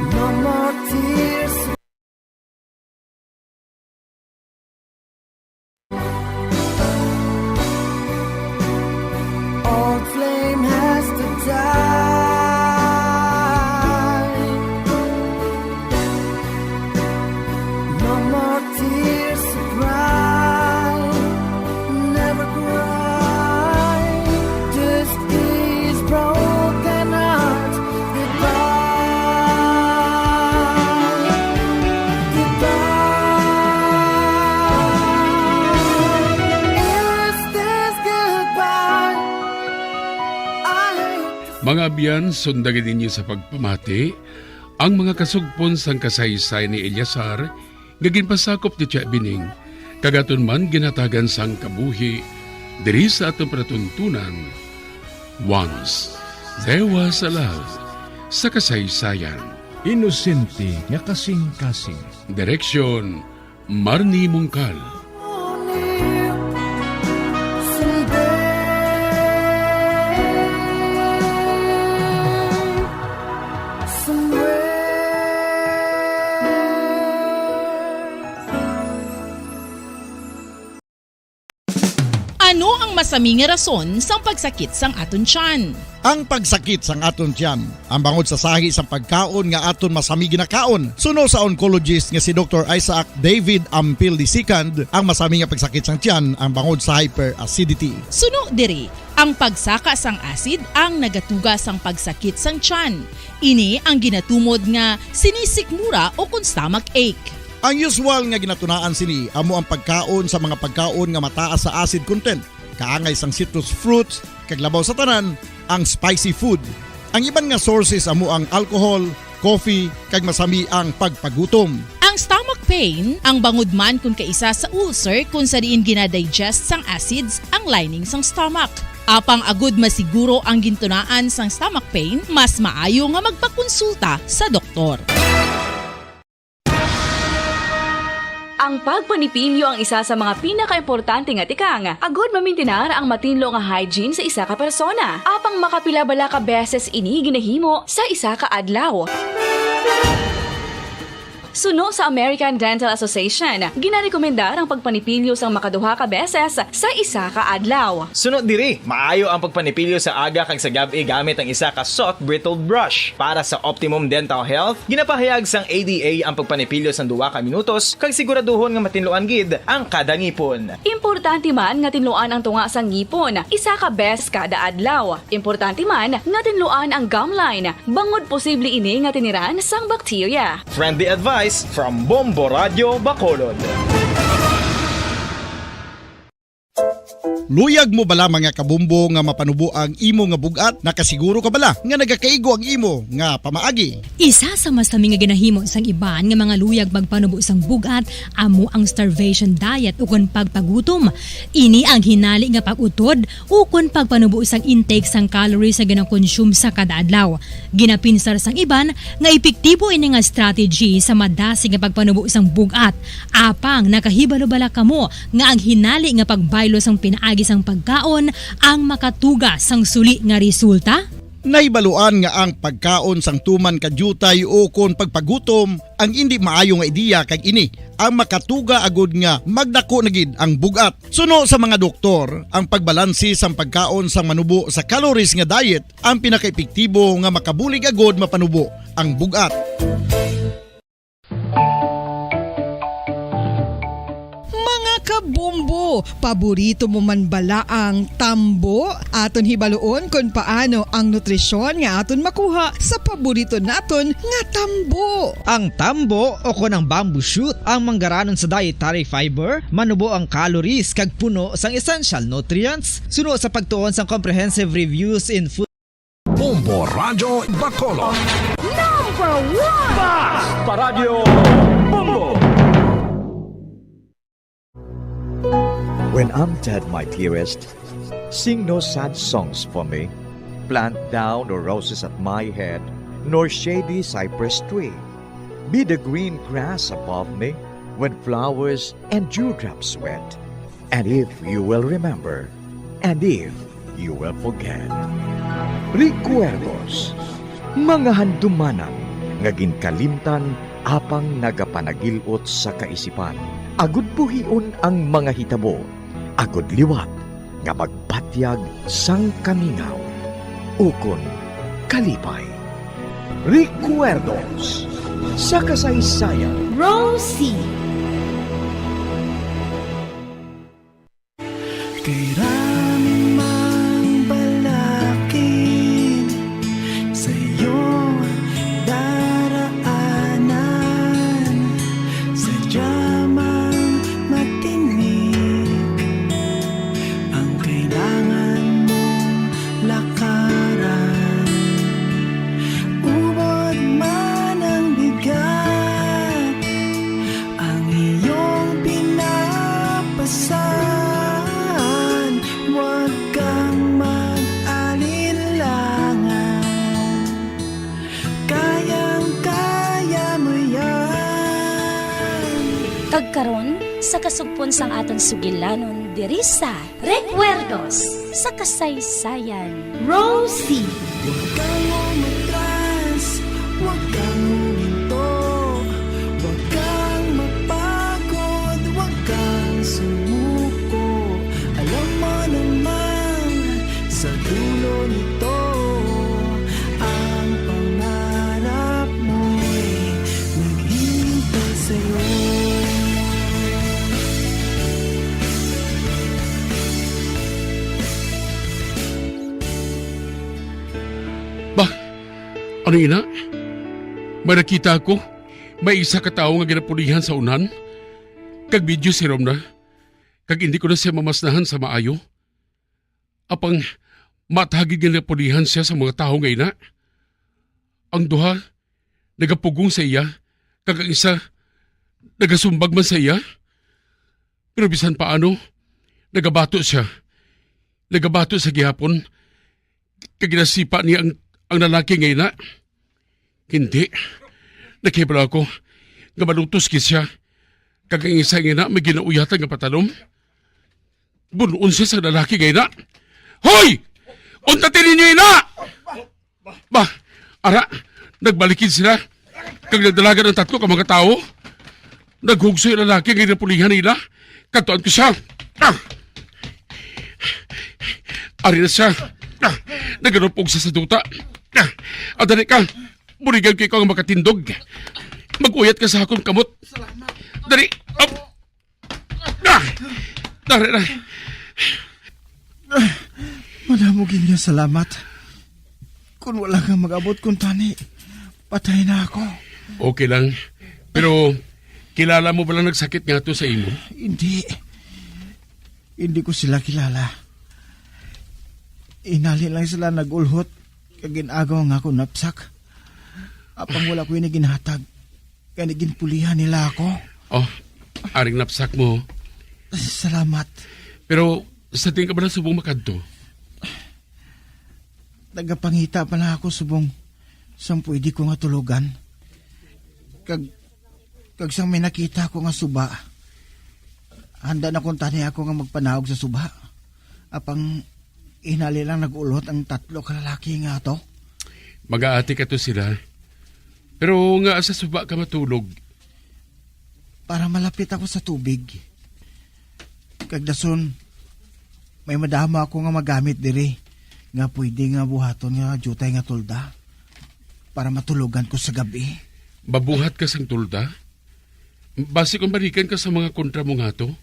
No more tears. Old flame has to die. No more tears to cry. Never cry. Just these broken hearts. Goodbye. Goodbye. Is this goodbye? I hate to Mga abyan, sundagi ninyo sa pagpamati ang mga kasugpon sang kasaysayan ni Eleazar nga ginpasakop ni Tia Bining, kag aton man ginhatagan sang kabuhi diri sa aton palatuntunan. Once there was a love sa kasaysayan. Inosente nga kasing-kasing. Direksyon, Marnie Mungkal. Ano ang masami nga rason sang pagsakit sang aton tiyan? Ang pagsakit sang aton tiyan, ang bangod sa sahi sang pagkaon nga aton masami ginakaon. Suno sa oncologist nga si Doktor Isaac David Ampil the second, ang masami nga pagsakit sang tiyan ang bangod sa hyperacidity. Suno diri, ang pagsaka sang acid ang nagatuga sang pagsakit sang tiyan. Ini ang ginatumod nga sinisikmura o kon stomach ache. Ang usual nga ginatunaan sini amo ang pagkaon sa mga pagkaon nga mataas sa acid content, kaangay sang citrus fruits, kag labaw sa tanan, ang spicy food. Ang iban nga sources amo ang alcohol, coffee, kag masami ang pagpagutom. Ang stomach pain, ang bangod man kon kaisa sa ulcer kon sa diin ginadigest sang acids ang lining sang stomach. Apang agud masiguro ang gintunaan sang stomach pain, mas maayo nga magpakonsulta sa doktor. Ang pagpanipilyo ang isa sa mga pinakaimportante nga tikang agud mamintinar ang matinlo nga hygiene sa isa ka persona. Apang makapila bala ka beses ini ginahimo sa isa ka adlaw? Suno sa American Dental Association, ginarekomendar ang pagpanipilyo sang makaduha ka beses sa isa ka adlaw. Suno diri, maayo ang pagpanipilyo sa aga kag sa gab-i gamit ang isa ka soft bristled brush. Para sa optimum dental health, ginapahayag sang A D A ang pagpanipilyo sang duha ka minutos kag siguraduhon nga matinluan gid ang kada ngipon. Importante man nga tinluan ang tunga sang ngipon isa ka beses kada adlaw. Importante man nga tinluan ang gum line, bangod posible ini nga tiniran sang bakterya. Friendly advice from Bombo Radio Bacolod. Luyag mo bala, mga kabombo, nga mapanubo ang imo nga bug-at? Nakasiguro ka bala nga nagakaigo ang imo nga pamaagi? Isa sa mas lami nga ginahimo sang iban nga mga luyag magpanubo sang bug-at amo ang starvation diet ukon pagpagutom. Ini ang hinali nga pag-utod ukon pagpanubo sang intake sang calories nga ginakonsume sa kada adlaw. Ginapinsar sang iban nga epektibo ini nga strategy sa madasig nga pagpanubo sang bug-at. Apang nakahibalo bala kamo nga ang hinali nga pagbaylo sang pinaagi sang pagkaon ang makatuga sang suli nga resulta? Nahibaluan nga ang pagkaon sang tuman ka diutay ukon pagpagutom ang indi maayo nga ideya, kag ini ang makatuga agud nga magdako na gid ang bug-at. Suno sa mga doktor, ang pagbalanse sang pagkaon sang manubo sa calories nga diet ang pinakaepektibo nga makabulig agud mapanubo ang bug-at. Mga kabombo, paborito mo man bala ang tambo? Aton hibaluon kon paano ang nutrisyon nga aton makuha sa paborito naton nga tambo. Ang tambo, o kon ang bamboo shoot, ang manggaranon sa dietary fiber, manubo ang calories kag puno sang essential nutrients. Suno sa pagtuon sang Comprehensive Reviews in Food Bombo Radyo Bacolod. Number one! Basta Radyo Bombo! When I'm dead, my dearest, sing no sad songs for me. Plant thou no roses at my head, nor shady cypress tree. Be the green grass above me when flowers and dewdrops wet. And if you will remember, and if you will forget. Recuerdos, mga handumanan nga ginkalimtan apang nagapanagil-ot sa kaisipan. Agud buhion ang mga hitabo, agud liwat nga magbatyag sang kamingaw ukon kalipay. Recuerdos sa kasaysayan. Rosie. Kay rami mang balakid sa iyong daraanan, sadya mang matinik ang kailangan mong lakaran. Ubod man ang bigat, ang iyong pinapasan, huwag kang mag-alinlangan. Kayang-kaya mo yan. Kag karon, sa kasugpon sang aton sugilanon diri sa Recuerdos sa Kasaysayan. Rosie. Huwag kang umatras, huwag kang huminto, huwag kang mapagod, huwag kang sumuko. Alam mo naman, sa dulo nito, ang pangarap mo'y naghihintay sa'yo. Ba, ano ina? May nakita ako. May isa ka tawo nga ginapulihan sa unan, kag medyo sirom na, kag hindi ko na siya mamasnahan sa maayo. Apang matagid nga napulihan siya sa mga tawo nga ina. Ang duha nagapugong sa iya, kag ang isa nagasumbag man sa iya. Pero bisan paano, nagabato siya. Nagabato sa gihapon, kag ginasipa niya ang, ang lalaki nga ina. Hindi. Nakahibalo ako nga malutos gid siya. Kag ang isa nga ina may ginauyatan nga patalom. Bunuon siya sa lalaki nga ina. Hoy! Unta ti ninyo ina! Ba, ara, nagbalik gid sila. Kag nagdalagan ang tatlo ka mga tawo. Naghugso ang lalaki nga ginapulihan nila. Kadtuan ko siya. Ah! Ari na siya. Ah! Nagalupog siya sa duta. Ah! Ah, dali ka. Buligan ko ikaw nga makatindog. Mag-uyat ka sa akon kamot. Dali. Ah! Ah! Dali na. Madamo gid nga salamat. Kung wala ka mag-abot kuntani, patay na ako. Okay lang. Pero kilala mo ba lang nagsakit nga to sa imo? Hindi. Hindi ko sila kilala. Inali lang sila nag-ulhot kag gin-agaw nga ako napsak. Apang wala ko ini ginhatag. Kani ginpulihan nila ako. Oh, aring napsak mo. Salamat. Pero sa tingin ka ba na subong makadto? Nagapangita pa lang ako subong sang pwede ko nga tulugan. Kag, kag sang may nakita ko nga suba. Handa na kuntani ako nga magpanaog sa suba. Apang inali lang nag-ulot ang tatlo ka lalaki nga ato. Magaati ka to sila. Pero nga sa suba ka matulog? Para malapit ako sa tubig. Kag dason, may madamo ako nga magamit diri nga pwede nga buhaton nga diutay nga tolda para matulogan ko sa gab-i. Mabuhat ka sang tolda? Basi kung balikan ka sa mga kontra mo nga to?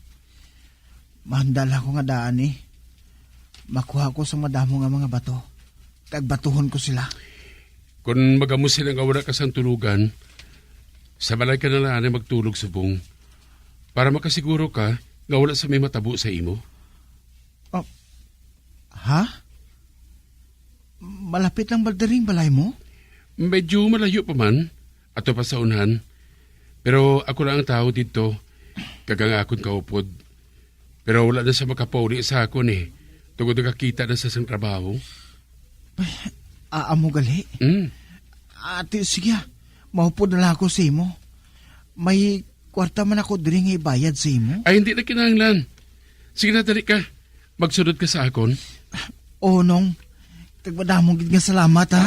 Mahanda lang ako nga daan ni. Makuha ko sa madamo nga mga bato, kag batuhon ko sila. Kon magamo sila nga wala ka sang tulugan, sa balay ka na lang ani magtulog subong, para makasiguro ka nga wala sa may matabo sa imo. Oh. Ha? Malapit lang ba diri ang balay mo? Medyo malayo pa man, ato pa sa unhan. Pero ako lang ang tawo didto, kag ang akon kaupod. Pero wala na siya makapauli sa akon, eh, tungod nakakita na sa sang trabaho. Ay, amo gali? Mm. Ati, sige, ah. Maupod na lang ako sa imo. May kwarta man ako diri nga ibayad sa imo. Ay, hindi na kinahanglan. Sige na, dali ka. Magsunod ka sa akon. Oo, Nong. Kag madamo gid nga salamat, ha.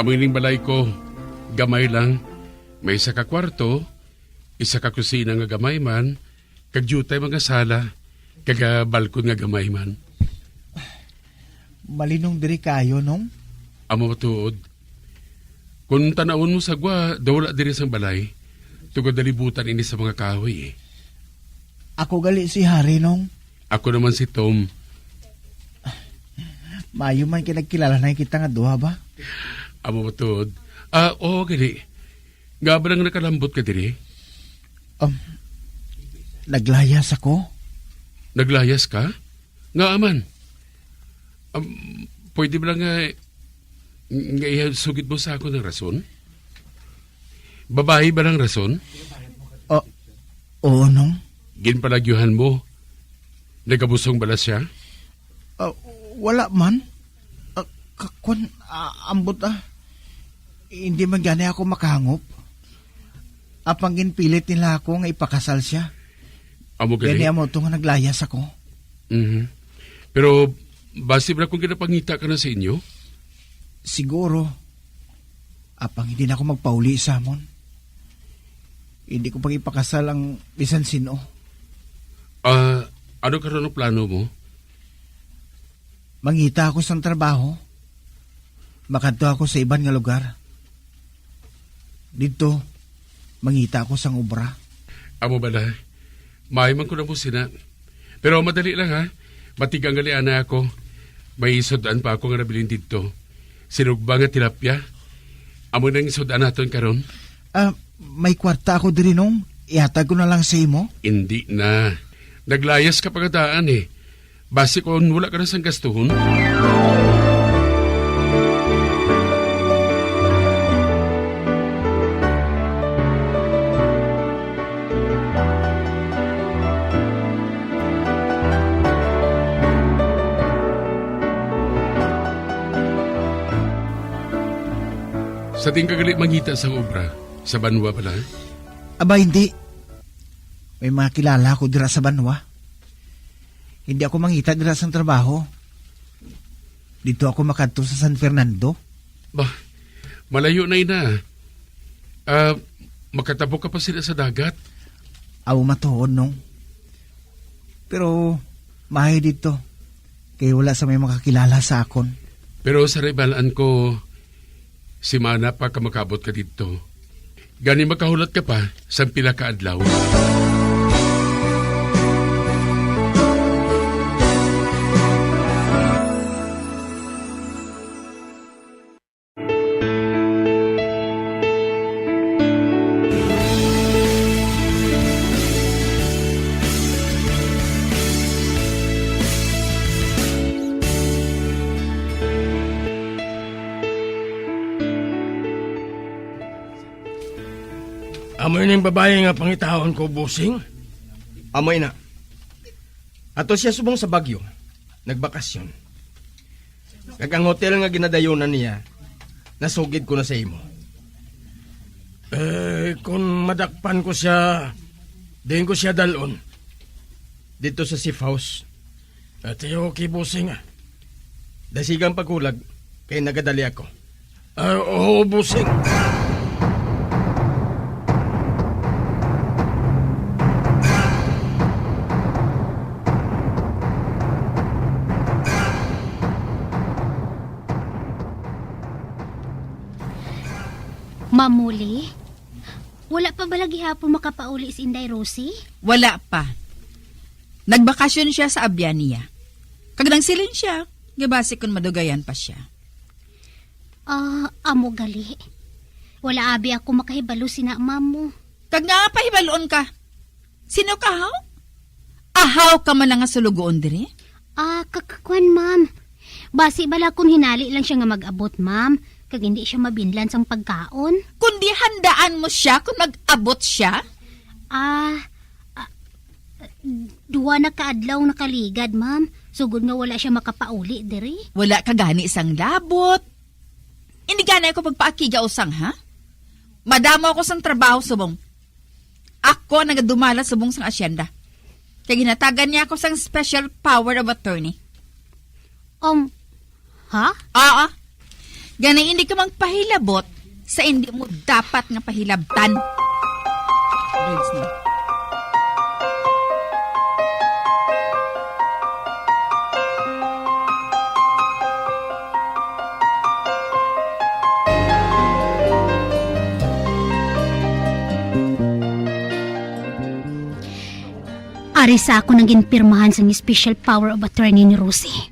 Amo ining balay ko, gamay lang. May isa ka kwarto, isa ka kusina nga gamay man, kag diutay mga sala, kag, ah, balkon nga gamay man. Malinong diri kayo, Nong? Amo matuod. Kung tanawon mo sa gwa, daw wala diri sang balay. Tungod nalibutan ini sa mga kahoy, eh. Ako gali si Harry, Nong. Ako naman si Tom. Maayo man kay nagkilala na kita nga duha ba? Amo matuod. Ah, oo, gali. Nga ba nang nakalambot ka diri? Um, naglayas ako. Naglayas ka? Nga aman? Um, pwede ba lang nga, nga isugid mo sa ako ng rason? Babayi ba lang rason? Uh, oo, nong. Ginpalagyuhan mo? Nagabusong bala siya? Uh, wala man. Uh, kakwan, uh, ambot ah. Hindi man gani ako makahangop. Apang ginpilit nila ako nga ipakasal siya. Amo gani? Gani amo to nga naglayas ako. Mhm. Pero basi ba kung ginapangita ka na sa inyo? Siguro. Apang hindi na ako magpauli sa amon. Hindi ko pag ipakasal ang bisan sino. Ah, ano karon ang plano mo? Mangita ako sang trabaho. Makadto ako sa iban nga lugar. Didto, mangita ako sang obra. Amo bala, maayo man ko na mo sina. Pero madali lang, ha. Matigang gali ana ako. May sud-an pa ako nga nabilin didto. Sinugba nga tilapia. Amo nang sud-an naton karon. Ah, may kwarta ako diri, nong. Ihatag ko na lang sa imo. Indi na. Naglayas ka pa nga daan, eh. Basi kon wala ka na sang gastuhon. Sa tingin ka gali mangita sang obra sa banwa bala? Aba, hindi. May mga kilala ako dira sa banwa. Hindi ako mangita dira sang trabaho. Dito ako makadto sa San Fernando. Bah, malayo na ina. Ah, makatabok ka pa sila sa dagat. Aw, matuod, no? Pero maayo dito, kay wala sa may makakilala sa akon. Pero sa ribalaan ko, simana pa ka makabot ka dito. Gani makahulat ka pa sang pila ka adlaw. Amo ini ang babayi nga pangitaon ko, bossing? Amo ina. Ato siya subong sa Baguio, nagbakasyon. Kag ang hotel nga ginadayunan niya, nasugid ko na sa imo. Eh, kung madakpan ko siya, diin ko siya dalon. Dito sa safe house. Ati, okay, bossing, ah. Dasigang paghulag, kay nagadali ako. Ah, oo, bossing. Ma'am Molly, wala pa bala gihapon makapauli si Inday Rosie? Wala pa. Nagbakasyon siya sa abyan niya. Kag nangsiling siya, nga basi kon madugayan pa siya. Ah, amo gali. Wala abi ako makahibalo sina ma'am mo. Kag nga pahibalon ka, sino ka, haw? Ahaw ka man lang nga sulugoon diri? Ah, kakakwan, ma'am. Basi bala kung hinali lang siya nga mag-abot, ma'am, kag hindi siya mabinlan sang pagkaon. Kundi handaan mo siya kung mag-abot siya? Ah, ah, duha na ka adlaw nakaligad, ma'am. Sugod nga wala siya makapauli diri. Wala ka gani sang labot. Hindi gani ako pagpaakiga usang, ha? Madamo ako sang trabaho subong. Ako ang nagadumala subong sang asyenda. Kay ginatagan niya ako sang special power of attorney. Um, ha? Oo. Gani hindi ka magpahilabot sa hindi mo dapat nga pahilabtan. Reads na. Ari sa ako nang ginpirmahan sang special power of attorney ni Rosie.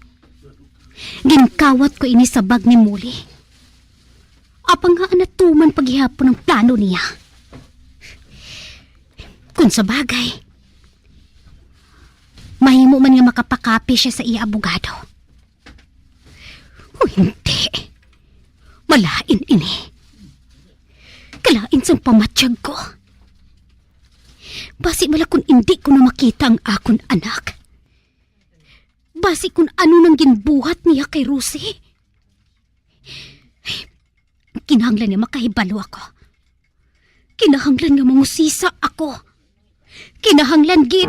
Ginkawat ko ini sa bag ni Molly. Apang nga natuman pa gihapon ang plano niya. Kung sa bagay, mahimo man nga makapakapi siya sa iya abogado. O hindi, malain ini. Kalain sang pamatyag ko. Basi bala kun indi ko na makita ang akon anak. Basi kun ano nang ginbuhat niya kay Rosie. Kinahanglan nga makahibalo ako. Kinahanglan nga mangusisa ako. Kinahanglan gid.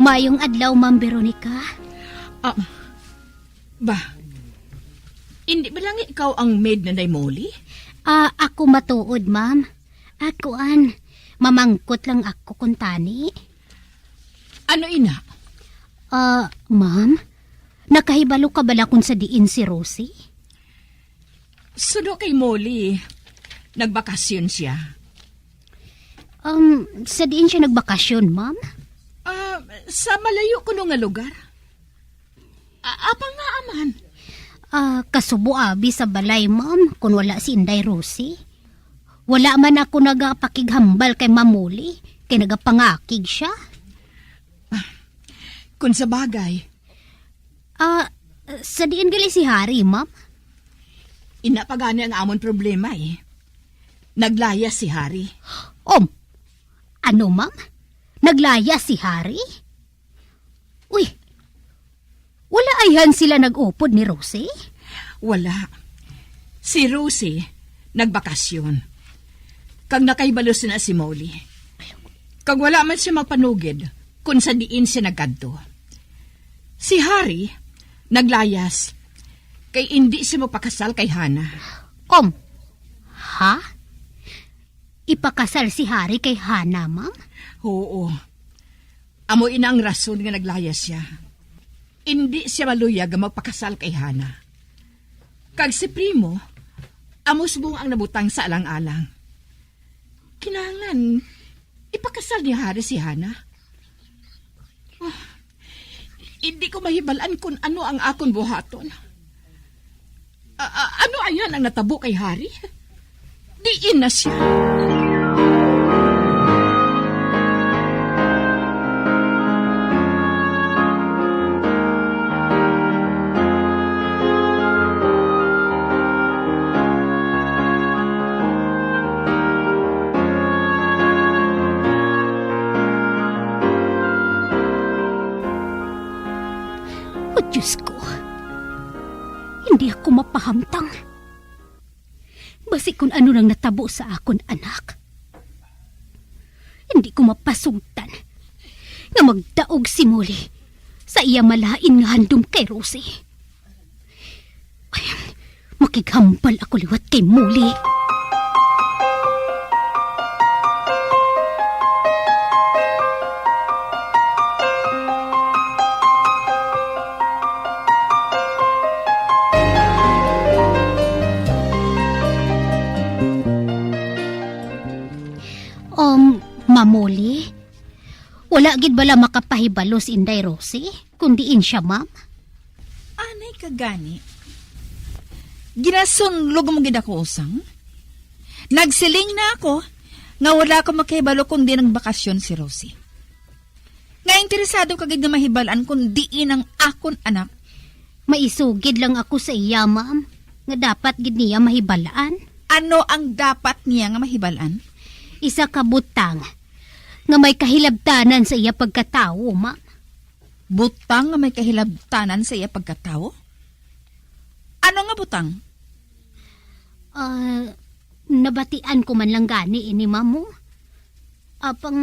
Maayong adlaw, Ma'am Veronica. Ah, ba, hindi ba lang ikaw ang maid na Nay Molly? Ah, ako matuod, ma'am. Ah, kuan, mamangkot lang ako kung tani. Ano ina? Ah, ma'am, nakahibalo ka bala kung sa diin si Rosie? Suno kay Molly, nagbakasyon siya. Um, sa diin siya nagbakasyon, ma'am? Ah, sa malayo kuno nga lugar. A-, apang ngaa man? Ah, kasubo abi sa balay, ma'am, kun wala si Inday Rosie. Wala man ako nagapakighambal kay Ma'am Molly, kay nagapangakig siya. Ah, kun sa bagay, Ah, sa diin gali si Harry, ma'am? Ina pa gani ang amon problema, eh. Naglayas si Harry. Um, ano, ma'am? Naglayas si Harry? Uy, wala ayhan sila nag-upod ni Rosie? Wala. Si Rosie nagbakasyon. Kag nakahibalo sina si Molly. Kag wala man siya mapanugid kung sa diin siya nagkadto. Si Harry naglayas kay indi siya magpakasal kay Hana. Um, ha? Ipakasal si Harry kay Hana, ma'am? Oo. Amo ina ang rason nga naglayas siya. Indi siya maluyag nga magpakasal kay Hana. Kag si Primo, amo subong ang nabutang sa alang-alang. Kinahanglan ipakasal ni Harry si Hana. Ah, hindi ko mahibalaan kung ano ang akon buhaton. A-, a-, ano ayhan ang natabo kay Harry? Diin na siya? O Diyos ko, hindi ako mapahamtang. Basi kung ano nang natabo sa akon anak. Hindi ko mapasugtan nga magdaog si Molly sa iya malain nga handom kay Rosie. Ay, makighambal ako liwat kay Molly. Um, Ma'am Molly, wala gid bala makapahibalo si Inday Rosie, kung diin siya, ma'am? Anay ka gani. Ginasunlog mo gid ako, usang. Nagsiling na ako nga wala ko makahibalo kung diin nagbakasyon si Rosie. Nga interesado ka gid nga mahibal-an kung diin ang akon anak. Maisugid lang ako sa iya, ma'am, nga dapat gid niya mahibal-an. Ano ang dapat niya nga mahibal-an? Isa ka butang nga may kahilabtanan sa iya pagkatawo, ma'am. Butang nga may kahilabtanan sa iya pagkatawo? Ano nga butang? Ah, nabatian ko man lang gani ini, ma'am, oh. Apang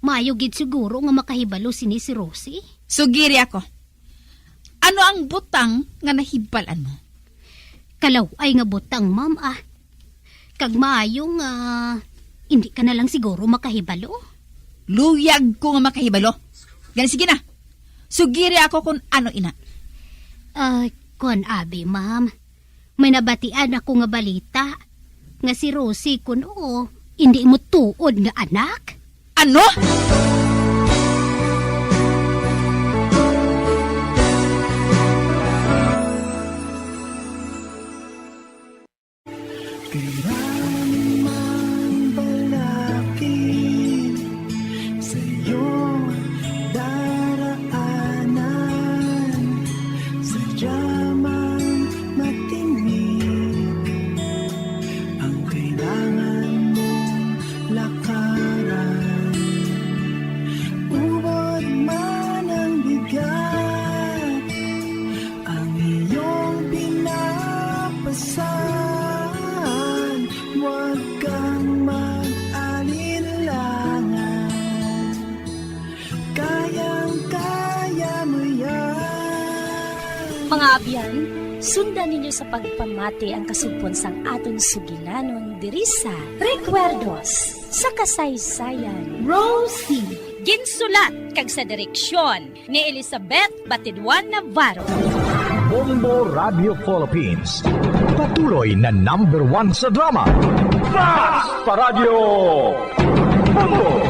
maayo gid siguro nga makahibalo sini si Rosie. Sugiri ako. Ano ang butang nga nahibal-an mo? Kalaw-ay nga butang, ma'am, ah. Kag maayo nga hindi ka na lang siguro makahibalo. Luyag ko nga makahibalo. Gani, sige na. Sugiri ako kung ano ina. Ah, kuwan, abi, ma'am. May nabatian ako nga balita nga si Rosie kuno hindi mo tuod nga anak. Ano? Kailanman balakid sa iyong daraanan, sadya mang matinik ang kailangan mong lakaran. Ubod man ang bigat, ang iyong pinapasan, huwag kang mag-alinlangan. Kayang-kaya mo yan. Mga abyan, sundan ninyo sa pagpamati ang kasugpon sang aton sugilanon diri sa Recuerdos sa Kasaysayan. Rosie. Ginsulat kag sa direksyon ni Elizabeth Batidwan Navarro. Bombo Radio Philippines, patuloy na number one sa drama. Basta Radyo Bombo!